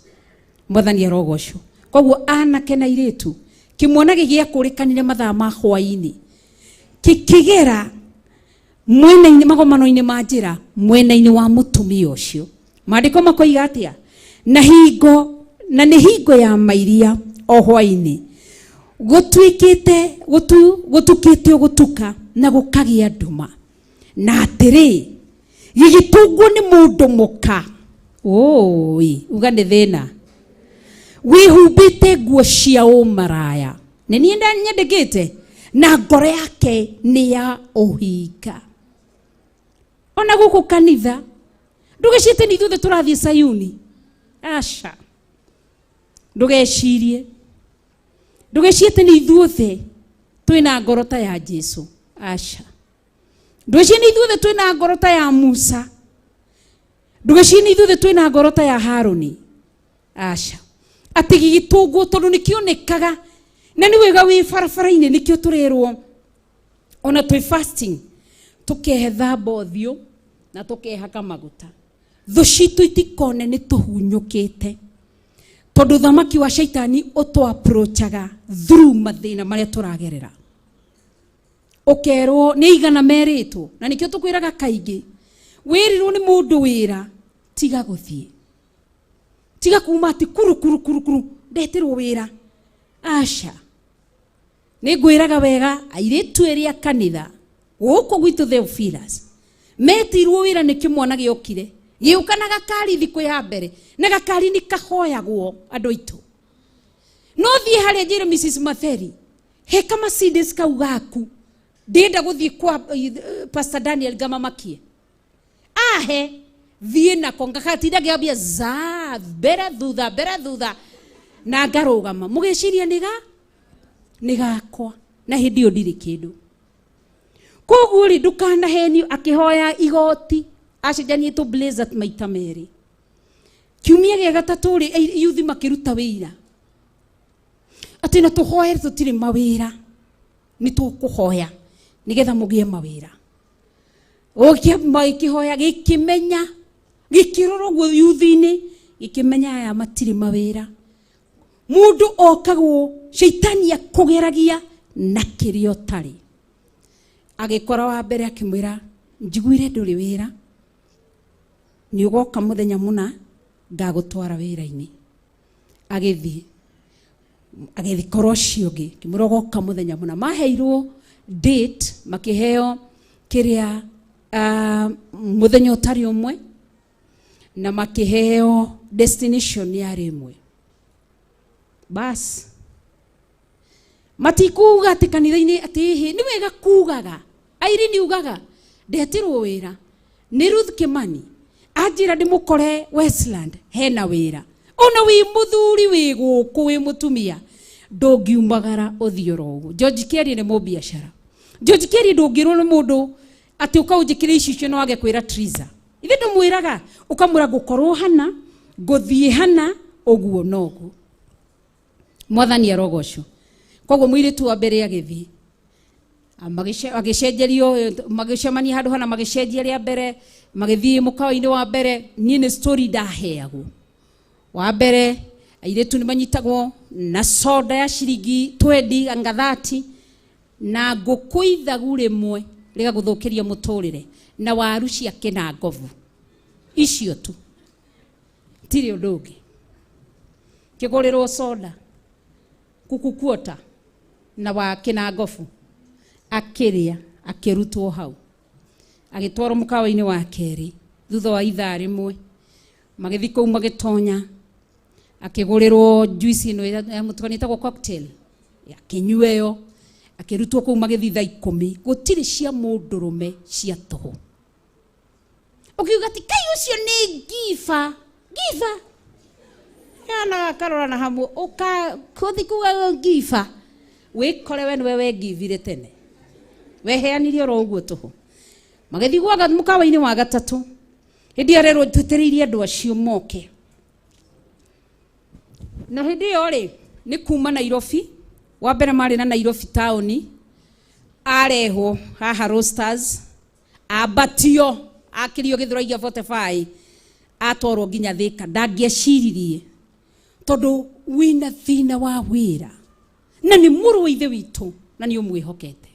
Speaker 8: Mwathani arogocwo. Koguo anake na airĩtu, kĩmwana gĩgĩakũrĩkanire mathaa ma hwaĩ-inĩ kĩkĩgera mwena-inĩ magomano-inĩ ma njĩra mwena-inĩ wa mũtumia ũcio. Maandĩko makoiga atĩa? Na hingo na nĩ hingo ya mairia o hwaĩ-inĩ, gũtuĩkĩte gũtukĩte gũtuka na gũkagĩa nduma, na atĩrĩ, gĩgĩtũngwo nĩ mũndũ mũka. Ũĩ, uga nĩ thĩna. Wĩhumbĩte nguo cia ũmaraya, nĩ niĩ nyendekĩte, na ngoro yake nĩ ya ũhinga. Ona gũkũ kanitha ndũgecirie nĩ ithuothe tũrathiĩ Sayuni. Aca, ndũgecirie, ndũgecirie nĩ ithuothe twĩna ngoro ta ya Jesu. Aca, ndũgecirie nĩ ithuothe twĩna ngoro ta ya Musa. Ndũgecirie nĩ ithuothe twĩna ngoro ta ya Haruni. Aca, atĩ gĩgĩtũngwo tondũ nĩkĩonekaga na nĩ wega wĩ barabara-inĩ. Nĩkĩo tũrerwo ona twĩ fasting tũkehethamba ũthiũ na tũkehaka maguta, thũ citũ itikone nĩ tũhunyũkĩte, tondũ thamaki wa shaitani ũtũ approachaga through mathĩna marĩa tũragerera. Ũkerwo nĩ igana merĩtwo, na nĩkĩo tũkwĩraga kaingĩ, wĩrirwo nĩ mũndũ wĩra, tiga gũthiĩ, tiga kuma atĩ kuru kuru kuru kuru ndetĩrwo wĩra. Aca, nĩ ngwĩraga wega, airĩtu erĩ a kanitha gũkũ gwitũ Theophilus metirwo wĩra nĩ kĩmwana gĩokire gĩũka na gakari thikũ ya mbere, na gakari nĩ kahoyagwo andũ aitũ. No thiĩ harĩa njĩre Mrs Matheri, heka Mercedes kau gaku, ndĩrenda gũthiĩ kwa Pastor Daniel ngamamakie, ahe thiĩ nako, ngagatinda ngĩambia za mbere thutha mbere thutha na ngarũgama, mũgĩciria nĩ gakwa, na hĩndĩ ĩyo ndirĩ kĩndũ. Koguo rĩ, ndũkanahenio. Akĩhoya igoti acenjanie tũ blazer maita merĩ. Kiumia gĩa gatatũ rĩ, yuthi makĩruta wĩira atĩ na tũhoere tũtirĩ mawĩra, nĩ tũkũhoya nĩgetha mũgĩe mawĩra. Gĩkĩhoya, gĩkĩmenya, gĩkĩrora ũguo yuthi-inĩ, gĩkĩmenya aya matirĩ mawĩra. Mũndũ okagwo caitani akũgeragia na kĩrĩa ũtarĩ. Agĩkora wa mbere akĩmwĩra, njiguire ndũrĩ wĩra, nĩ ũgoka mũthenya mũna ngagũtwara wĩra-inĩ. Agĩthiĩ agĩkora ũcio ũngĩ, akĩmwĩra ũgoka mũthenya mũna. Maheirwo date, makĩheo kĩrĩa mũthenya ũtarĩ ũmwe, na makĩheo destination yarĩ ĩmwe.
Speaker 16: Bas matikuga ati kanitha-inĩ atĩ hĩ nĩ wega kugaga Irene ugaga ndetirwo wĩra nĩ Ruth Kimani anjĩra ndĩmũkore Westland hena wĩra ona wĩ mũthuri wĩ gũkũ wĩ mũtumia ndũngiumagara ũthiĩ oro ũguo. George Kiarie nĩ mũbiacara. George Kiarie ndũngĩrwo nĩ mũndũ atĩ ũkaũnjĩkĩre ici icio no wage kwĩra Triza. Ithe ndũmwĩraga ũkamwĩra ngũkorwo hana ngũthiĩ hana ũguo noguo. Mwathani arogocwo. Koguo mũirĩtu wa mbere agĩthiĩ agĩcenjerio magĩcemania handũ hana magĩcenjia rĩa mbere magĩthiĩ mũkawa-inĩ wa mbere. Niĩ nĩ story ndaheagwo. Wa mbere airĩtu nĩ manyitagwo na soda ya ciringi 20 anga 30 na ngũkũ ithagu rĩmwe rĩgagũthũkĩria mũtũrĩre na waru cia kĩnangobu icio tu tirĩ ũndũ ũngĩ. Kĩgũrĩrwo soda kukukuota na wa kĩnangobu akĩrĩa akĩrutwo hau agĩtwarwo mũkawa-inĩ wa kerĩ thutha wa ithaa rĩmwe magĩthiĩ kũu magĩtonya akĩgũrĩrwo juice ĩno ya mũtukano ĩtagwo cocktail akĩnyua ĩyo akĩrutwo kũu magĩthiĩ thaa 10 gũtirĩ cia mũndũrũme cia tũhũ. Ũkiuga atĩ kai ũcio nĩ ngiba ngiba yana gakarora na hamwe ũka kũthi kuga ngiba wĩkore we nĩwe wengibire tene weheanirie oro ũguo tũhũ. Magĩthiĩ gwa mũkawa-inĩ wa gatatũ hĩndĩ ĩyo arerwo twetereirie andũ acio moke na hĩndĩ ĩyo rĩ nĩ kuma Nairobi. Wa mbere marĩ na Nairobi taũni arehwo haha Roasters ambatio akĩrio Gĩthũrai gĩa 45 atwarwo nginya Thĩka. Ndangĩeciririe tondũ wĩna thĩna wa wĩra na nĩ mũrũ wa ithe witũ na nĩ ũmwĩhokete.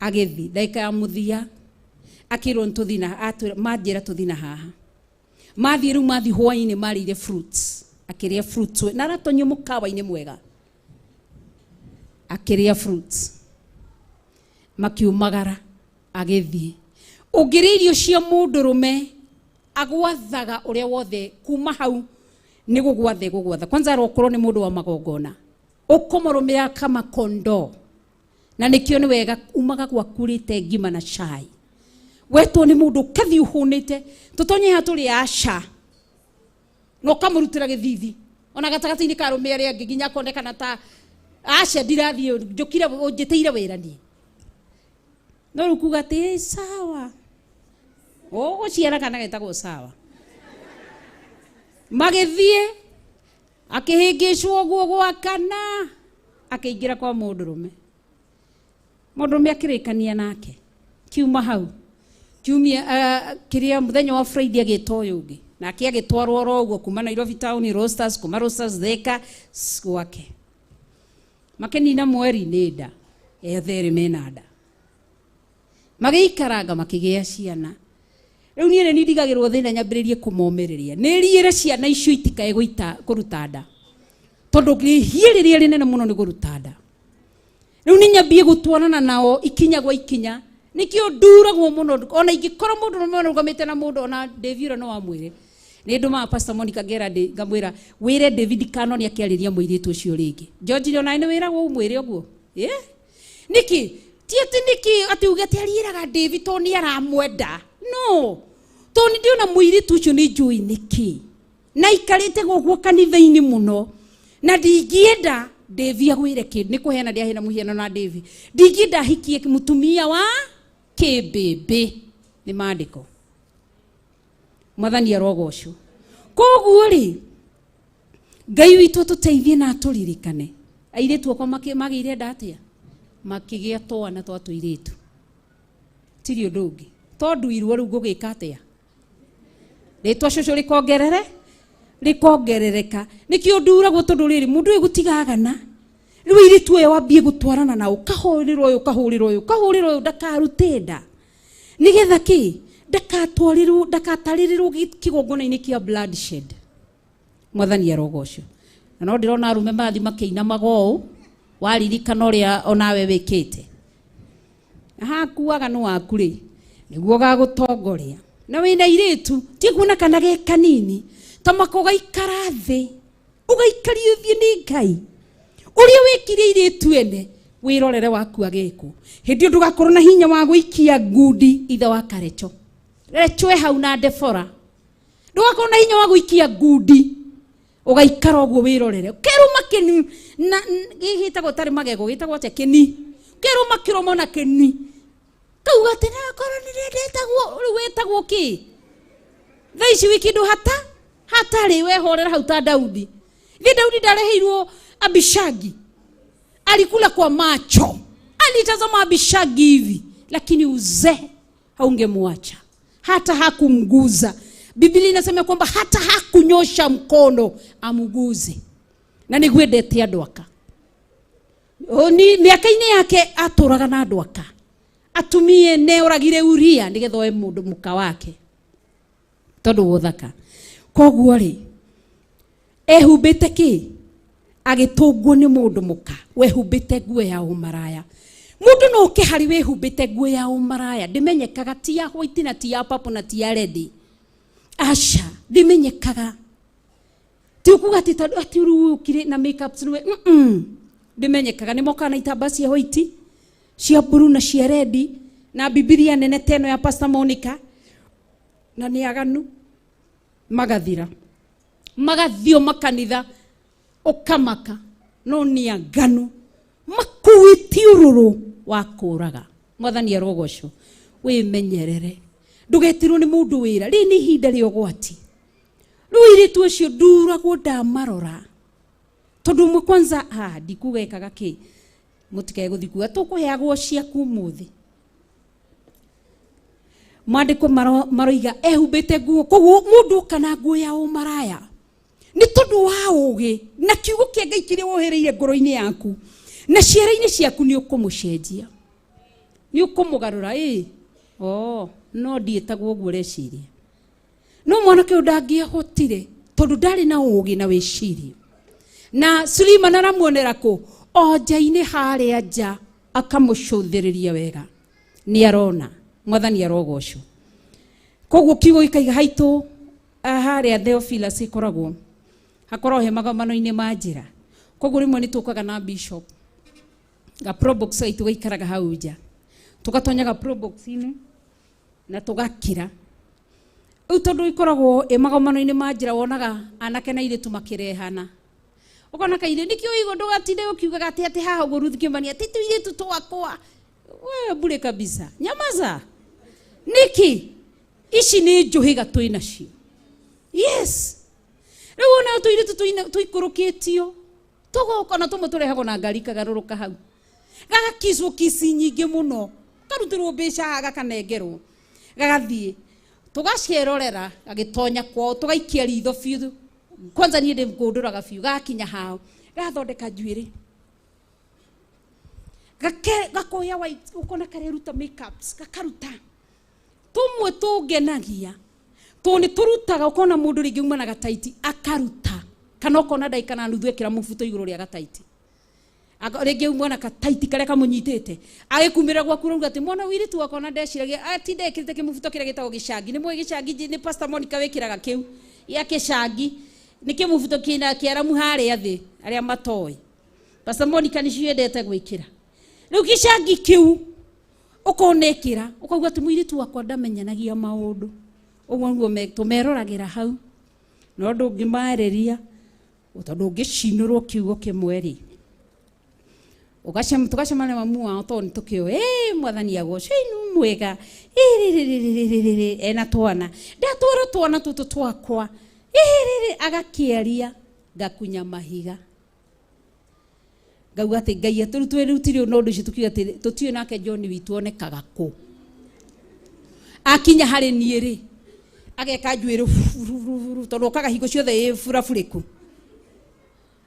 Speaker 16: Agĩthiĩ ndagĩka ya mũthia akĩrwo nĩ tũthiĩ na manjĩra tũthiĩ na haha. Mathiĩ rĩu mathiĩ hwaĩ-inĩ marĩire fruits akĩrĩa fruits na aratonyio mũkawa-inĩ mwega akĩrĩa fruits makiumagara agĩthiĩ. Ũngĩrĩa irio cia mũndũrũme agwathaga ũrĩa wothe kuma hau nĩ gũgwatha gũgwatha. Kwanza arokorwo nĩ mũndũ wa magongona ũkũmũrũmĩra kama kondoo na nĩkĩo nĩ wega umaga gwaku ũrĩte ngima na cai wetwo nĩ mũndũ ũkathiĩ ũhũnĩte tũtonye haha tũrĩ aca na ũkamũrutĩra gĩthithi ona gatagatĩ-inĩ ka arũme arĩa angĩ nginya akonekana ta aca ndirathiĩ njũkire ũnjĩtĩire wĩra niĩ. No rĩu kuga atĩ sawa ũgũciara kana getagwo sawa. Magĩthiĩ akĩhĩngĩcwo ũguo gwa kana akĩingĩra kwa mũndũrũme. Mũndũrũme akĩrĩkania nake kiuma hau kiumia kĩrĩa mũthenya wa Friday agĩtwo ũyũ ũngĩ nake agĩtwarwo oro ũguo kuma Nairobi town Roasters kuma Roasters Thĩka gwake. Makĩnina mweri nĩ nda ethe erĩ mena nda magĩikaranga makĩgĩa ciana. Rĩu niĩ nĩ ndigagĩrwo thĩna nyambĩrĩrie kũmomĩrĩria nĩ riĩre ciana icio itikae gũita kũruta nda tondũ rĩhia rĩrĩa rĩnene mũno nĩ kũruta nda. Rĩu nĩ nyambie gũtwarana nao ikinya gwa ikinya nĩkĩo nduragwo mũno ona ingĩkorwo mũndũ ũmwe arũgamĩte na mũndũ ona David ũrĩa no amwĩre nĩ ndũmaga Pastor Monica ngera ngamwĩra wĩre David Kano nĩ akĩarĩria mũirĩtu ũcio rĩngĩ. George ona nĩ wĩragwo ũmwĩre ũguo nĩkĩ ti atĩ nĩkĩ atĩ uge atĩ ariĩraga David tondũ nĩ aramwenda no tondũ nĩ ndĩona mũirĩtu ũcio nĩ njũĩ nĩkĩ na aikarĩte gũkũ kanitha-inĩ mũno na ndingĩenda David agwĩre kĩndũ nĩ kũheana ndĩaheana mũhiano na David ndingĩenda ahikie mũtumia wa kĩmbĩmbĩ nĩ maandĩko. Mwathani arogocwo. Koguo rĩ Ngai witũ atũteithie na atũririkane. Airĩtu akwa magĩire nda atĩa makĩgĩa twana twa tũirĩtu tirĩ ũndũ ũngĩ tondũ irua rĩu ngũgĩka atĩa rĩtwa cũcũ rĩkongerere rĩkongerereka nĩkĩo nduragwo tondũ rĩrĩ mũndũ ũyũ gũtigagana rĩu airĩtu aya wambie gũtwarana nao ũkahũrĩrwo ũyũ ũkahũrĩrwo ũyũ ũkahũrĩrwo ũyũ ndakarute nda nĩgetha kĩ ndakatwarĩrwo ndakatarĩrĩrwo kĩgongona-inĩ kĩa bloodshed. Mwathani arogocwo. Na no ndĩrona arũme marathiĩ makĩinamaga ũũ waririkana ũrĩa onawe wĩkĩte hakuaga nĩ waku rĩ nĩguo gagũtongoria na wĩna airĩtu ti kuona kana ge kanini ta makogaikara thĩ
Speaker 8: Ũgaikario thiĩ nĩ Ngai. Ũrĩa wĩkire airĩtu ene, wĩrorere waku agĩkwo. Hĩndĩ ĩyo ndũgakorwo na hinya wa gũikia ngundi ithe wa Karecho. Recho e hau na Debora. Ndũgakorwo na hinya wa gũikia ngundi. Ũgaikara ũguo wĩrorere. Kĩruma kĩni na gĩtagwo tarĩ magego, gĩtagwo atĩa kĩni. Kĩruma kĩromo na kĩni. Kauga atĩ nakorwo nĩ ndetagwo, rĩu wĩtagwo kĩ? Thaa ici wĩ kĩndũ hata hatarĩ wehorera hau ta Daudi. Thi Daudi ndareheirwo Abishagi. Alikula kwa macho. Alitazama Abishagi hivi, lakini uzee haungemwacha. Hata hakumguza. Biblia inasema kwamba hata hakunyosha mkono amuguze. Na nĩgwendete andũ aka. Ni mĩaka-inĩ yake atũraga na andũ aka. Atumie ne oragire Uria nĩgetha oe mũndũ mũka wake. Tondũ wa ũthaka. Koguo rĩ, ehumbĩte kĩ? Agĩtũngwo nĩ mũndũ mũka wehumbĩte nguo ya ũmaraya. Mũndũ no oke harĩ wĩhumbĩte nguo ya ũmaraya, ndĩmenyekaga ti ya white na ti ya purple na ti ya red. Aca, ndĩmenyekaga. Ti ũkuga atĩ tondũ atĩ rĩu ũkire na makeup nĩwe, Ndĩmenyekaga. Nĩ mokaga na itambaa cia white, cia blue na cia red, na Bibilia nene ta ĩno ya Pastor Monica, na nĩ aganu, magathira. Magathio makanitha, ũkamaka, no nĩ aganu, makuĩte ũrũrũ wa kũraga. Mwathani arogocwo. Wĩmenyerere. Ndũgetirwo nĩ mũndũ wĩra. Rĩrĩ nĩ ihinda rĩa ũgwati. Rĩu airĩtu acio nduragwo ndamarora. Tondũ ũmwe kwanza, ndikuga ekaga kĩ? Mũtikae gũthiĩ kuga, tũkũheagwo ciaku ũmũthĩ. Maandĩko maroiga ehumbĩte nguo, koguo mũndũ oka na nguo ya ũmaraya nĩ tondũ wa ũgĩ na kiugo kĩa Ngai kĩrĩa wohereire ngoro-inĩ yaku na ciara-inĩ ciaku nĩ ũkũmũcenjia, nĩ ũkũmũgarũra. Oh, no ndiĩtagwo ũguo ũreciria. No mwanake ũyũ ndangĩahotire tondũ ndarĩ na ũgĩ na wĩcirio. Na Suleiman aramuonera kũ? O nja-inĩ harĩa nja akamũcũthĩrĩria wega. Nĩ arona. Mwathani arogocwo. Koguo kiugo gĩkaiga haitũ, harĩa Theophilus ĩkoragwo, hakoragwo he magomano-inĩ ma njĩra. Koguo rĩmwe nĩ tũkaga na bishop. Ga probox gaitũ gaikaraga hau nja. Tũgatonya ga probox-inĩ na tũgakira. Rĩu tondũ ikoragwo ĩ magomano-inĩ ma njĩra, wonaga anake na airĩtu makĩrehana. Ũkona kairĩtu, nĩkĩo ũigua ndũgatinde ũkiugaga atĩ atĩ haha ũguo Ruth Kĩmani, atĩ tũirĩtu twakwa. Wewe bure kabisa. Nyamaza. Nĩkĩ? Ici nĩ njũhĩga twĩ nacio. Yes. Rĩu ona tũirĩtu tũikũrũkĩtio, tũgoka na tũmwe tũrehagwo na ngari kagarũrũka hau. Gagakicwo kici nyingĩ mũno. Karutĩrwo mbeca haha gakanengerwo. Gagathiĩ. Tũgacerorera, gagĩtonya kwao, tũgaikia ritho biũ. Kwanza niĩ ndĩmũkũndũraga biũ, gakinya hao. Gathondeka njuĩrĩ. Gakoya white, ũkona kareruta makeups, gakaruta. Tũmwe tũngenagia, tondũ nĩ tũrutaga, ũkona mũndũ rĩngĩ uma na gataiti, akaruta. Kana ũkona ndagĩka na nuthu ekĩra mũbuto igũrũ rĩa gataiti. Rĩngĩ uma na gataiti karĩa kamũnyitĩte. Agĩkumĩra gwaku rauga atĩ mwana ũirĩtu wakwa na ndeciragia, atinda ekĩrĩte kĩmũbuto kĩrĩa gĩtagwo gĩcangi. Nĩ mũĩ gĩcangi, nĩ Pastor Monica wĩkĩraga kĩu gĩa gĩcangi. Nĩ kĩmũbuto kĩna kĩaramu harĩa thĩ, arĩa matoĩ. Pastor Monica nĩcio endete gwĩkĩra. Rĩu gĩcangi kĩu ũkona ĩkĩra, ũkauga atĩ mũirĩtu wakwa ndamenyanagia maũndũ. Ũguo nĩguo tũmeroragĩra hau. No ndũngĩmarĩria, tondũ ũngĩcinũrwo kiugo kĩmwe rĩ. Tũgacemania mamu wao tondũ nĩ tũkĩũĩ, mwathani agocwo, nĩ mwega. Rĩ, rĩ, rĩ, rĩ, rĩ, rĩ, rĩ, ena twana. Ndatwara twana tũtũ twakwa. Rĩ, rĩ, agakĩaria, ngakunya mahiga. Ngauga atĩ Ngai atũrutwe rĩu tirĩ na ũndũ ũcio tũkiuga atĩ tũtiũĩ nake John witũ onekaga kũ. Akinya harĩ niĩ rĩ, ageka njuĩrĩ buru, tondũ okaga hingo ciothe ĩ burabũrĩku.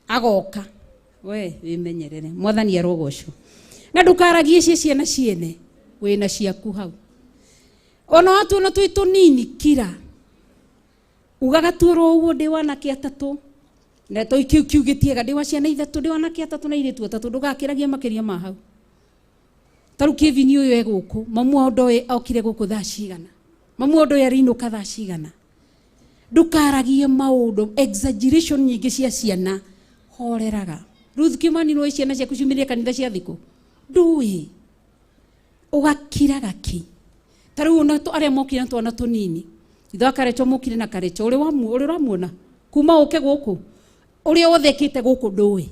Speaker 8: Agoka. We, wĩmenyerere. Mwathani arogocwo. Na ndũkaragie cia ciana ciene, wĩna ciaku hau. Ona watuona twĩ tũnini, kira. Ugaga tu oro ũguo ndĩ wanake atatũ. Na to kiu kiu gĩtiega, ndĩ wa ciana ithatũ, ndĩ wanake atatũ na airĩtu atatũ, ndũgakĩragie makĩria ma hau. Ta rĩu Kevin ũyũ e gũkũ, mamu wao ndoĩ okire gũkũ thaa cigana. Mamu wao ndoĩ arĩinũka thaa cigana. Ndũkaragie maũndũ exaggeration nyingĩ cia ciana, horeraga. Ruth Kimani, nĩũĩ ciana ciaku ciumĩrire kanitha cia thikũ? Ndũĩ. Ũgakiraga ki. Ta rĩu ona arĩa mokire na twana tũnini, ithe wa Karecho mokire na Karecho, ũrĩ ũramuona kuma ũke gũkũ, ũrĩa wothe ekĩte gũkũ ndũĩ.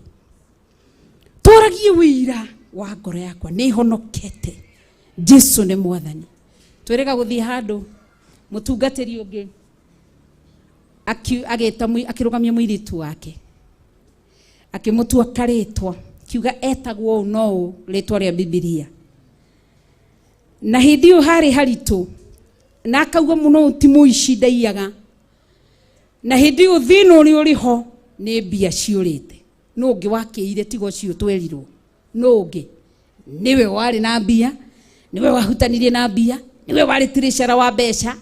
Speaker 8: Tũragie wĩira wa ngoro yakwa nĩ honokete, Jesu nĩ mwathani. Twĩrĩga gũthiĩ handũ mũtungatĩri ũngĩ agĩta akĩrũgamia mũirĩtu wake, akĩmũtua karĩtwa, kiuga etagwo ũũ no ũũ rĩtwa rĩa Bibilia. Na hĩndĩ ĩyo harĩ haritũ, na akauga mũno ti mũici ndaiyaga. Na hĩndĩ ĩyo thĩna ũrĩa ũrĩ ho nĩ mbia ciũrĩte. Nũ ũngĩ wakĩire tiga ũcio twerirwo? Nũ ũngĩ? Nĩwe warĩ na mbia, nĩwe wahutanirie na mbia, nĩwe warĩ treasurer wa mbeca.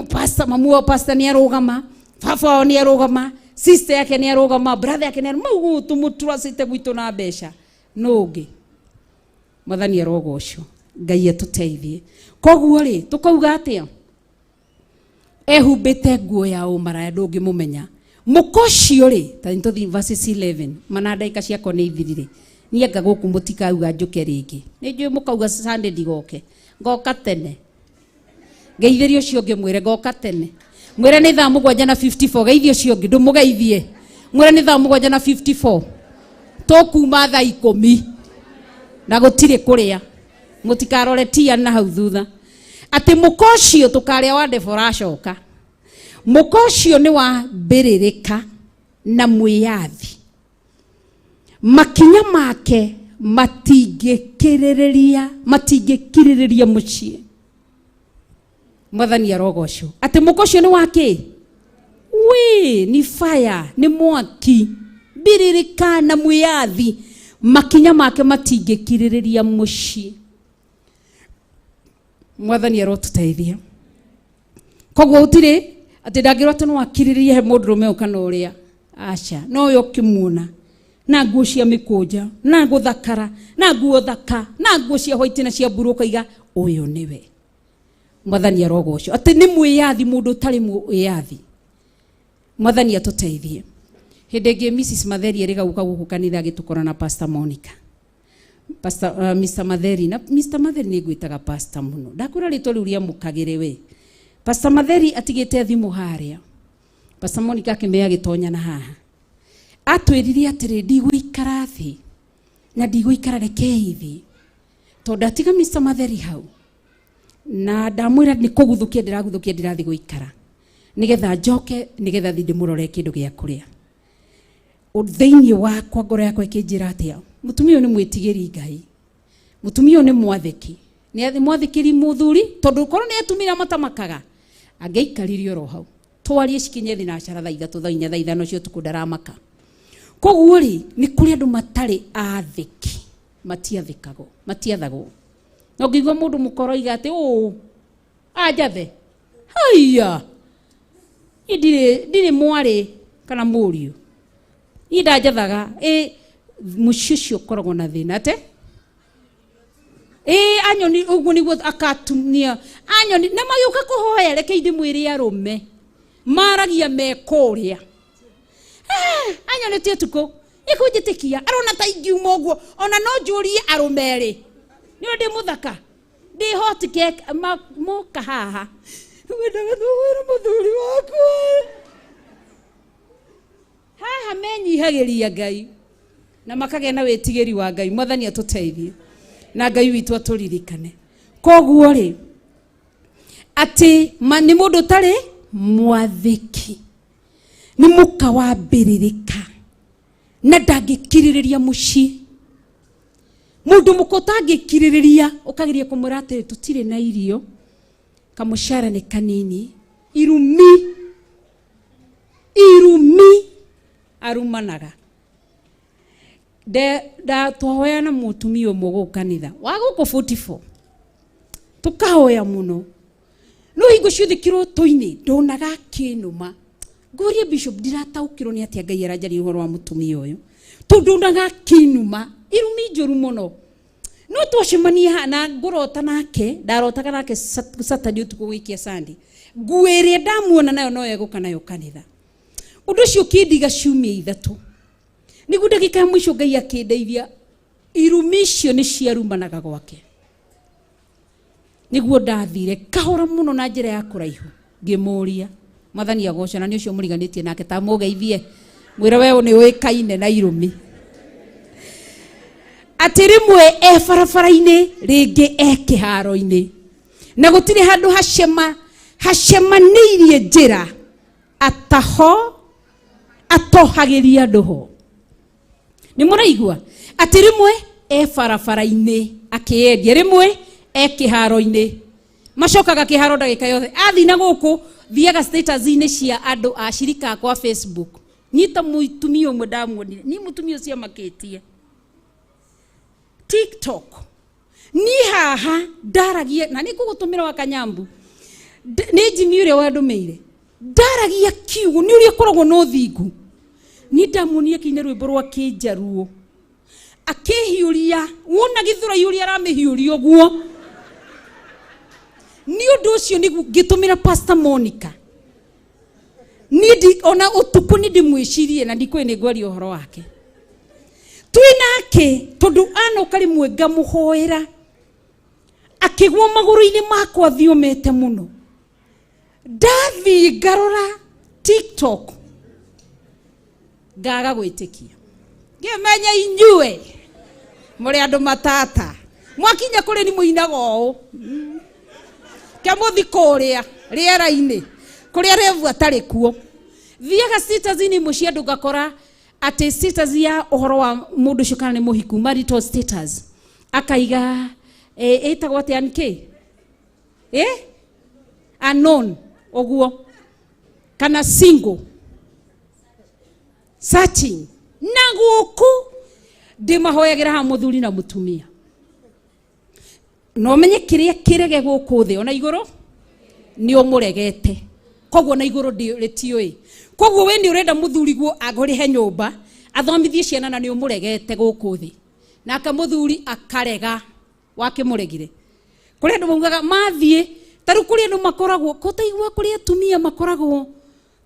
Speaker 8: Pastor, mamu wa pastor nĩ arũgama, baba wao nĩ arũgama, sister yake nĩ arũgama, brother yake nĩ arũgama. Mau tũmũtrustĩte gwitũ na mbeca. Nũ ũngĩ? Mwathani arogocwo, Ngai atũteithie. Koguo rĩ, tũkauga atĩa? Ehumbĩte nguo ya ũmaraya ndũngĩmũmenya. Mũka ũcio rĩ, ta nĩ tũthiĩ verses 11, mana ndagĩka ciakwa nĩ ithirire. Niĩ anga gũkũ mũtikauga njũke rĩngĩ. Nĩ njũĩ mũkauga Sunday ndigoke. Ngoka tene. Ngeithĩrie ũcio ũngĩ mwĩre ngoka tene. Mwĩre nĩ thaa mũgwanja na 54, geithie ũcio ũngĩ, ndũmũgeithie. Mwĩre nĩ thaa mũgwanja na 54. Tũkuma thaa 10 na gũtirĩ kũrĩa. Mũtikarore tia na hau thutha. Atĩ mũka ũcio tũkarĩa wa Deborah acoka. Mũka ũcio nĩ wa mbĩrĩrĩka na mwĩyathi. Makinya make matingĩkirĩrĩria mũciĩ. Mwathani arogocwo. Atĩ mũka ũcio nĩ wa kĩ? Wĩ, ni fire, nĩ mwaki. Mbĩrĩrĩka na mwĩyathi. Makinya make matingĩkirĩrĩria mũciĩ. Mwathani arotũteithia. Koguo gũtirĩ atĩ ndangĩrwo atĩ no akirĩrĩrie he mũndũrũme ũyũ kana ũrĩa. Aca, no ũyũ ũkĩmuona na nguo cia mĩkũnja, na gũthakara, na nguo thaka, na nguo cia white na cia blue, ũkaiga ũyũ nĩwe. Mwathani arogocwo. Atĩ nĩ mwĩyathi, mũndũ ũtarĩ mwĩyathi. Mwathani atũteithie. Hĩndĩ ĩngĩ Mrs Matheri erĩga gũka gũkũ kanitha agĩtũkora na Pastor Monica. Pastor, Mr Matheri, na Mr Matheri nĩ ngwĩtaga pastor mũno. Ndakwĩra rĩtwa rĩu rĩamũkagĩre we. Pastor Matheri atigĩte thimũ harĩa. Pastor Monica akĩmea agĩtonya na haha. Atwĩrire atĩrĩ, ndigũikara thĩ na ndigũikara, rekei thĩ. Tondũ atiga Mr Matheri hau. Na ndamwĩra nĩ kũguthũkia ndĩraguthũkia ndĩrathiĩ gũikara. Nĩgetha njoke, nĩgetha thiĩ ndĩmũrore kĩndũ gĩa kũrĩa. Thĩinĩ wakwa ngoro yakwa ĩkĩnjĩra atĩa, mũtumia ũyũ nĩ mwĩtigĩri Ngai, mũtumia ũyũ nĩ mwathĩki, nĩ mwathĩkĩri mũthuri, tondũ korwo nĩ atumia matamakaga angĩaikarire oro hau twarie cikinye thinacara thaa 3 thaa 4 thaa 5 cia ũtukũ ndaramaka. Koguo rĩ, nĩ kũrĩ andũ matarĩ athĩki, matiathĩkagwo, matiathagwo. Na ũngĩigua mũndũ mũkoro oiga atĩ ũũ anjathe, haiya, niĩ ndirĩ mwarĩ kana mũriũ, niĩ ndanjathaga. Mũciĩ ũcio ũkoragwo na thĩna ate? Anyoni ũguo nĩguo akatumia anyoni na magĩũka kũhoya, reke ndĩmwĩre arũme maragia me kũrĩa. Anyoni ti ũtukũ ĩkũnjĩtĩkia, arona ta ingiuma ũguo, ona no njũrie arũme erĩ, nĩ ũndũ ndĩ mũthaka, ndĩ hot cake, moka haha wendaga tũhũre mũthuri wakwa haha. Menyihagĩria Ngai na makagĩa na wĩtigĩri wa Ngai. Mwathani atũteithie na Ngai witũ atũririkane. Koguo rĩ, atĩ nĩ mũndũ ũtarĩ mwathĩki, nĩ mũka wa mbĩrĩrĩka na ndangĩkirĩrĩria mũciĩ. Mũndũ mũka ũtangĩkirĩrĩria, ũkageria kũmwĩra atĩrĩ, tũtirĩ na irio, kamũcara nĩ kanini, irumi irumi arumanaga. Twahoya na mũtumia ũmwe gũkũ kanitha wa gũkũ 44, tũkahoya mũno, no hingo ciothe kĩroto-inĩ ndonaga akĩnũma. Ngũrie bishop, ndirataũkĩrwo nĩ atĩa Ngai aranjaria ũhoro wa mũtumia ũyũ, tondũ ndonaga akĩnũma irumi njũru mũno. No twacemania haha na ngũrota nake, ndarotaga nake Saturday ũtukũ gũikia Sunday. Nguo ĩrĩa ndamuona nayo no egũka nayo kanitha. Ũndũ ũcio ũkĩndiga ciumia ithatũ. Nĩguo ndagĩka ya mũico Ngai akĩndeithia, irumi icio nĩ ciarumanaga gwake. Nĩguo ndathire kahora mũno na njĩra ya kũraihu ngĩmũria, Mwathani agocwo, na nĩ ũcio mũriganĩtie nake, ta mũgeithie mwĩre we nĩ ũĩkaine na irumi. Atĩ rĩmwe e barabara-inĩ, rĩngĩ e kĩharo-inĩ, na gũtirĩ handũ hacemanĩirie njĩra ataho atohagĩria andũ ho. Nĩ mũraigua atĩ rĩmwe e barabara-inĩ akĩendia, rĩmwe e kĩharo-inĩ, macokaga kĩharo ndagĩka yothe. Athiĩ na gũkũ thiaga status-inĩ cia andũ a cirika akwa Facebook, nyita mũtumia ũmwe ndamuonire, ni mũtumia ũcio amakĩtie TikTok. Niĩ haha ndaragia na nĩ ngũgũtũmĩra wa Kanyambu, nĩ Jimmy ũrĩa wandũmĩire, ndaragia kiugo nĩ ũrĩa ũkoragwo na ũthingu. Niĩ ndamuonire akĩina rwĩmbo rwa Kĩnjaruo akĩhiũria, wona gĩthũrai ũrĩa aramĩhiũria ũguo. Nĩ ũndũ ũcio nĩguo ngĩtũmĩra Pastor Monica. Niĩ ona ũtukũ nĩ ndĩmwĩcirie na ndikũĩ nĩ ngwaria ũhoro wake. Twĩ nake tondũ anoka rĩmwe ngamũhoera akĩgwa magũrũ-inĩ makwa thiomete mũno. Ndathiĩ ngarora TikTok ngaga gwĩtĩkia, ngĩmenya inyuĩ mũrĩ andũ matata, mwakinya kũrĩ ni mũinaga ũũ kĩamũthi kũrĩa rĩera-inĩ kũrĩa revu atarĩ kuo. Thiaga status-inĩ imwe cia andũ ngakora atĩ status ya ũhoro wa mũndũ ũcio kana nĩ mũhiku, marital status, akaiga ĩtagwo atĩa NK? Unknown ũguo, kana single searching. Na gũkũ ndĩmahoyagĩra haha mũthuri na mũtumia, no menye kĩrĩa kĩrege gũkũ thĩ ona igũrũ nĩ ũmũregete, koguo na igũrũ rĩtiũĩ. Koguo we nĩ ũrenda mũthuri guo agũrĩhe nyũmba athomithie ciana na nĩ ũmũregete gũkũ thĩ, nake mũthuri akarega wakĩmũregire. Kũrĩ andũ maugaga mathiĩ, ta rĩu kũrĩ andũ makoragwo kũtaigua, kũrĩ atumia makoragwo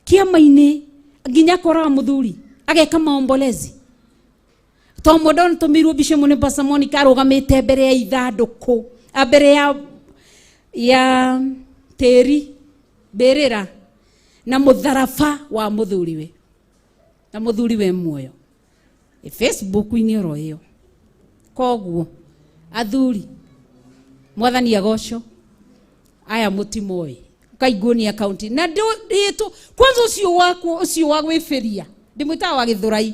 Speaker 8: kĩama-inĩ nginya akoraga mũthuri ageka maombolezi. To mũndũ nĩtũmĩirwo mbica ĩmwe nĩ Pastor Monica arũgamĩte mbere ya ithandũkũ, mbere ya tĩri mbĩrĩra na mũtharaba wa mũthuriwe, na mũthuriwe muoyo. Facebook-inĩ oro ĩyo. Koguo athuri, Mwathani agocwo, aya mũtimoĩ kaiguo ni account na ndĩtũ kwanza ũcio waku ũcio wa gwĩbĩria ndĩmwĩtaga wa gĩthũrai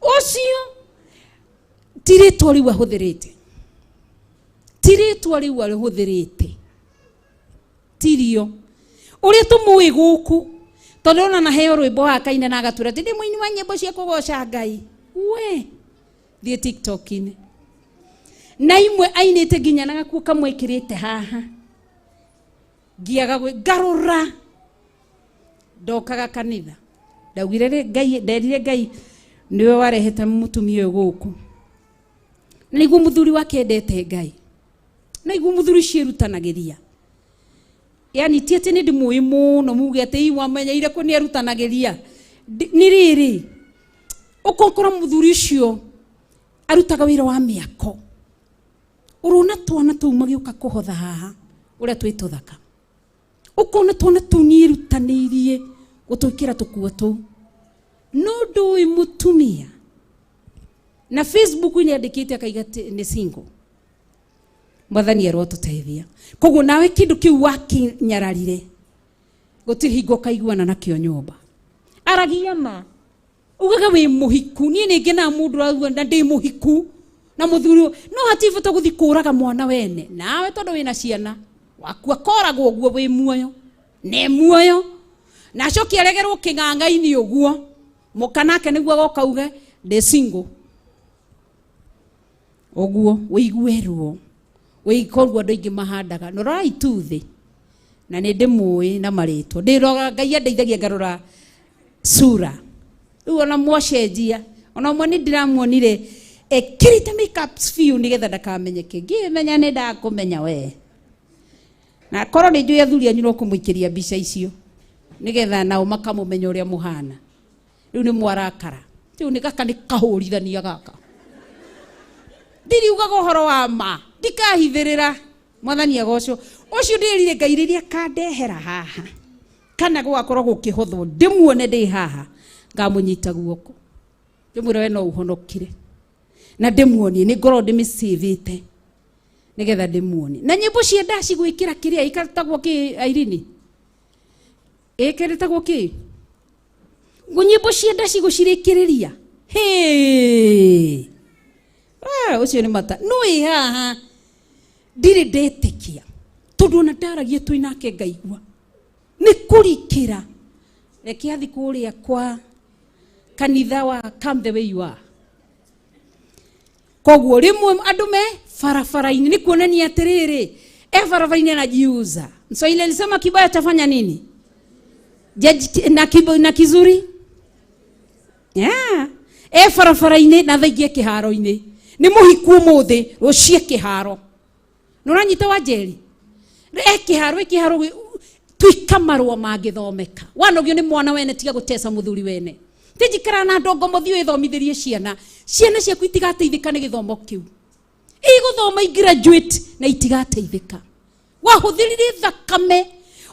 Speaker 8: ũcio, ti rĩtwa rĩu ahũthĩrĩte, ti rĩtwa rĩu ahũthĩrĩte, tirio ũrĩa tũmũĩ gũkũ, tondũ ona na heo rwĩmbo hakaina na agatwĩra atĩ ndĩ mũini wa nyĩmbo cia kũgoca Ngai. We thiĩ TikTok-inĩ na imwe ainĩte nginya na gakuo kamwĩkĩrĩte haha, ngiaga gwĩ ngarũra ndokaga kanitha, ndaugire rĩ Ngai, nderire Ngai nĩwe warehete mũtumia ũyũ gũkũ, na nĩguo mũthuri wake endete Ngai, na nĩguo mũthuri ũcio erutanagĩria. Yani ti atĩ nĩ ndĩmũĩ mũno muge atĩ ii wamenyeire kũ nĩ erutanagĩria. Nĩ rĩrĩ ũkokora mũthuri ũcio arutaga wĩra wa mĩako, ũrona twana tũu magĩũka kũhotha haha ũrĩa twĩ tũthaka, ũkona twana tũu nĩ erutanĩirie gũtwĩkĩra tũkuo tũu, no ndũĩ mũtumia na Facebook nĩ andĩkĩte akaiga atĩ nĩ single. Mwathani arotũteithia. Koguo nawe kĩndũ kĩu wakinyararire gũtirĩ hingo ũkaiguana nakĩo nyũmba. Aragia ma ugaga wĩ mũhiku, niĩ nĩ ngenaga mũndũ ũrauga na ndĩ mũhiku na mũthuri ũyũ, no hatirĩ bata gũthiĩ kũraga mwana wene nawe tondũ wĩna ciana waku akoragwo ũguo wĩ muoyo ne muoyo, na acoke aregerwo kĩng'ang'a-inĩ ũguo, mũka nake nĩguo agoka auge ndĩ single ũguo, wĩigue ruo. Koguo andũ aingĩ mahandaga na rorai tu thĩ, na nĩ ndĩmũĩ na marĩtwa, ndĩroraga Ngai andeithagia ngarora sura. Rĩu ona mwacenjia, ona ũmwe nĩ ndĩramuonire Ekĩrĩte makeup biũ nĩgetha ndakamenyeke. Ngĩmenya nĩ ndakũmenya we. Na korwo nĩ njũĩ athuri anyu no kũmũikĩria mbica icio nĩgetha nao makamũmenya ũrĩa mũhana. Rĩu nĩ mwarakara. Rĩu nĩ gaka nĩ kahũrithania gaka. Ndiriugaga ũhoro wa ma, ndikahithĩrĩra. Mwathani agocwo. Ũcio ndĩrire Ngai rĩrĩa kandehera haha kana gũgakorwo gũkĩhũthwo ndĩmuone ndĩ haha, ngamũnyita guoko ndĩmwĩre we no ũhonokire, na ndĩmuonie nĩ ngorwo ndĩmĩcĩvĩte nĩgetha ndĩmuonie. Na nyĩmbo cia ndaci gwĩkĩra kĩrĩa ĩkatagwo kĩ Irene, ĩkĩrĩtagwo kĩ nyĩmbo cia ndaci gũcirĩkĩrĩria. Hĩ, ũcio nĩ mata no ĩ haha ndirĩ ndetĩkia tondũ ona ndaragia twĩ nake ngaigua nĩ kũrikĩra. Reke athi kũrĩa kwa kanitha wa Come the Way You Are. Koguo rĩmwe andũ me barabara-inĩ nĩ kuonania atĩrĩrĩ, e barabara-inĩ anajiuza. Mswahili alisema kibaya tafanya nini? Jaji, na, na kizuri? Yeah. E barabara-inĩ na thaingie kĩharo-inĩ. Nĩ mũhiku ũmũthĩ, rũciĩ kĩharo. Nĩ ũranyita wa Njeri? E kĩharo, e kĩharo tuika marũa mangĩthomeka. Wanogio nĩ mwana wene, tiga gũteca mũthuri wene. Ti njikara na ndongo mũthiĩ wĩthomithĩrie ciana. Ciana ciaku itigateithĩka nĩ gĩthomo kĩu. Igũthoma i graduate na itigateithĩka. Wahũthĩrire thakame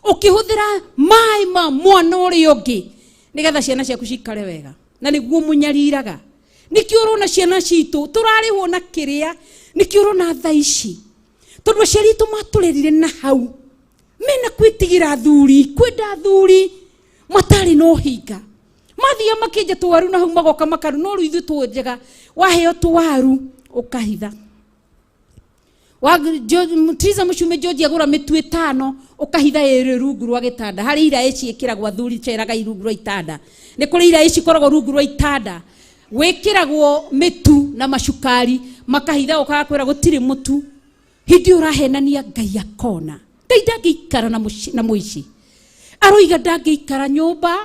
Speaker 8: ũkĩhũthĩra maĩ ma mwana ũrĩa ũngĩ nĩgetha ciana ciaku cikare wega. Na nĩguo mũnyariraga. Nĩkĩo ũrona ciana citũ tũrarĩhwo na kĩrĩa, nĩkĩo ũrona thaa ici. Tondũ aciari aitũ matũrerire na hau mena kwĩtigĩra athuri, kwenda athuri matarĩ na ũhinga. Mathiaga makĩenja tũwaru na hau magoka makaru, no rĩu ithuĩ twenjaga waheo tũwaru ũkahitha. Triza Mũcume George agũra mĩtu 5 ũkahitha ĩrĩ rungu rwa gĩtanda. Harĩ iraĩ ciĩkĩragwo athuri ceraga rungu rwa itanda. Nĩ kũrĩ iraĩ cikoragwo rungu rwa itanda. Wĩkĩragwo mĩtu na macukari makahitha ũkaga kwĩra gũtirĩ mũtu. Hĩndĩ ĩyo ũrahenania Ngai akona. Ngai ndangĩikara na mũici. Aroiga ndangĩikara nyũmba.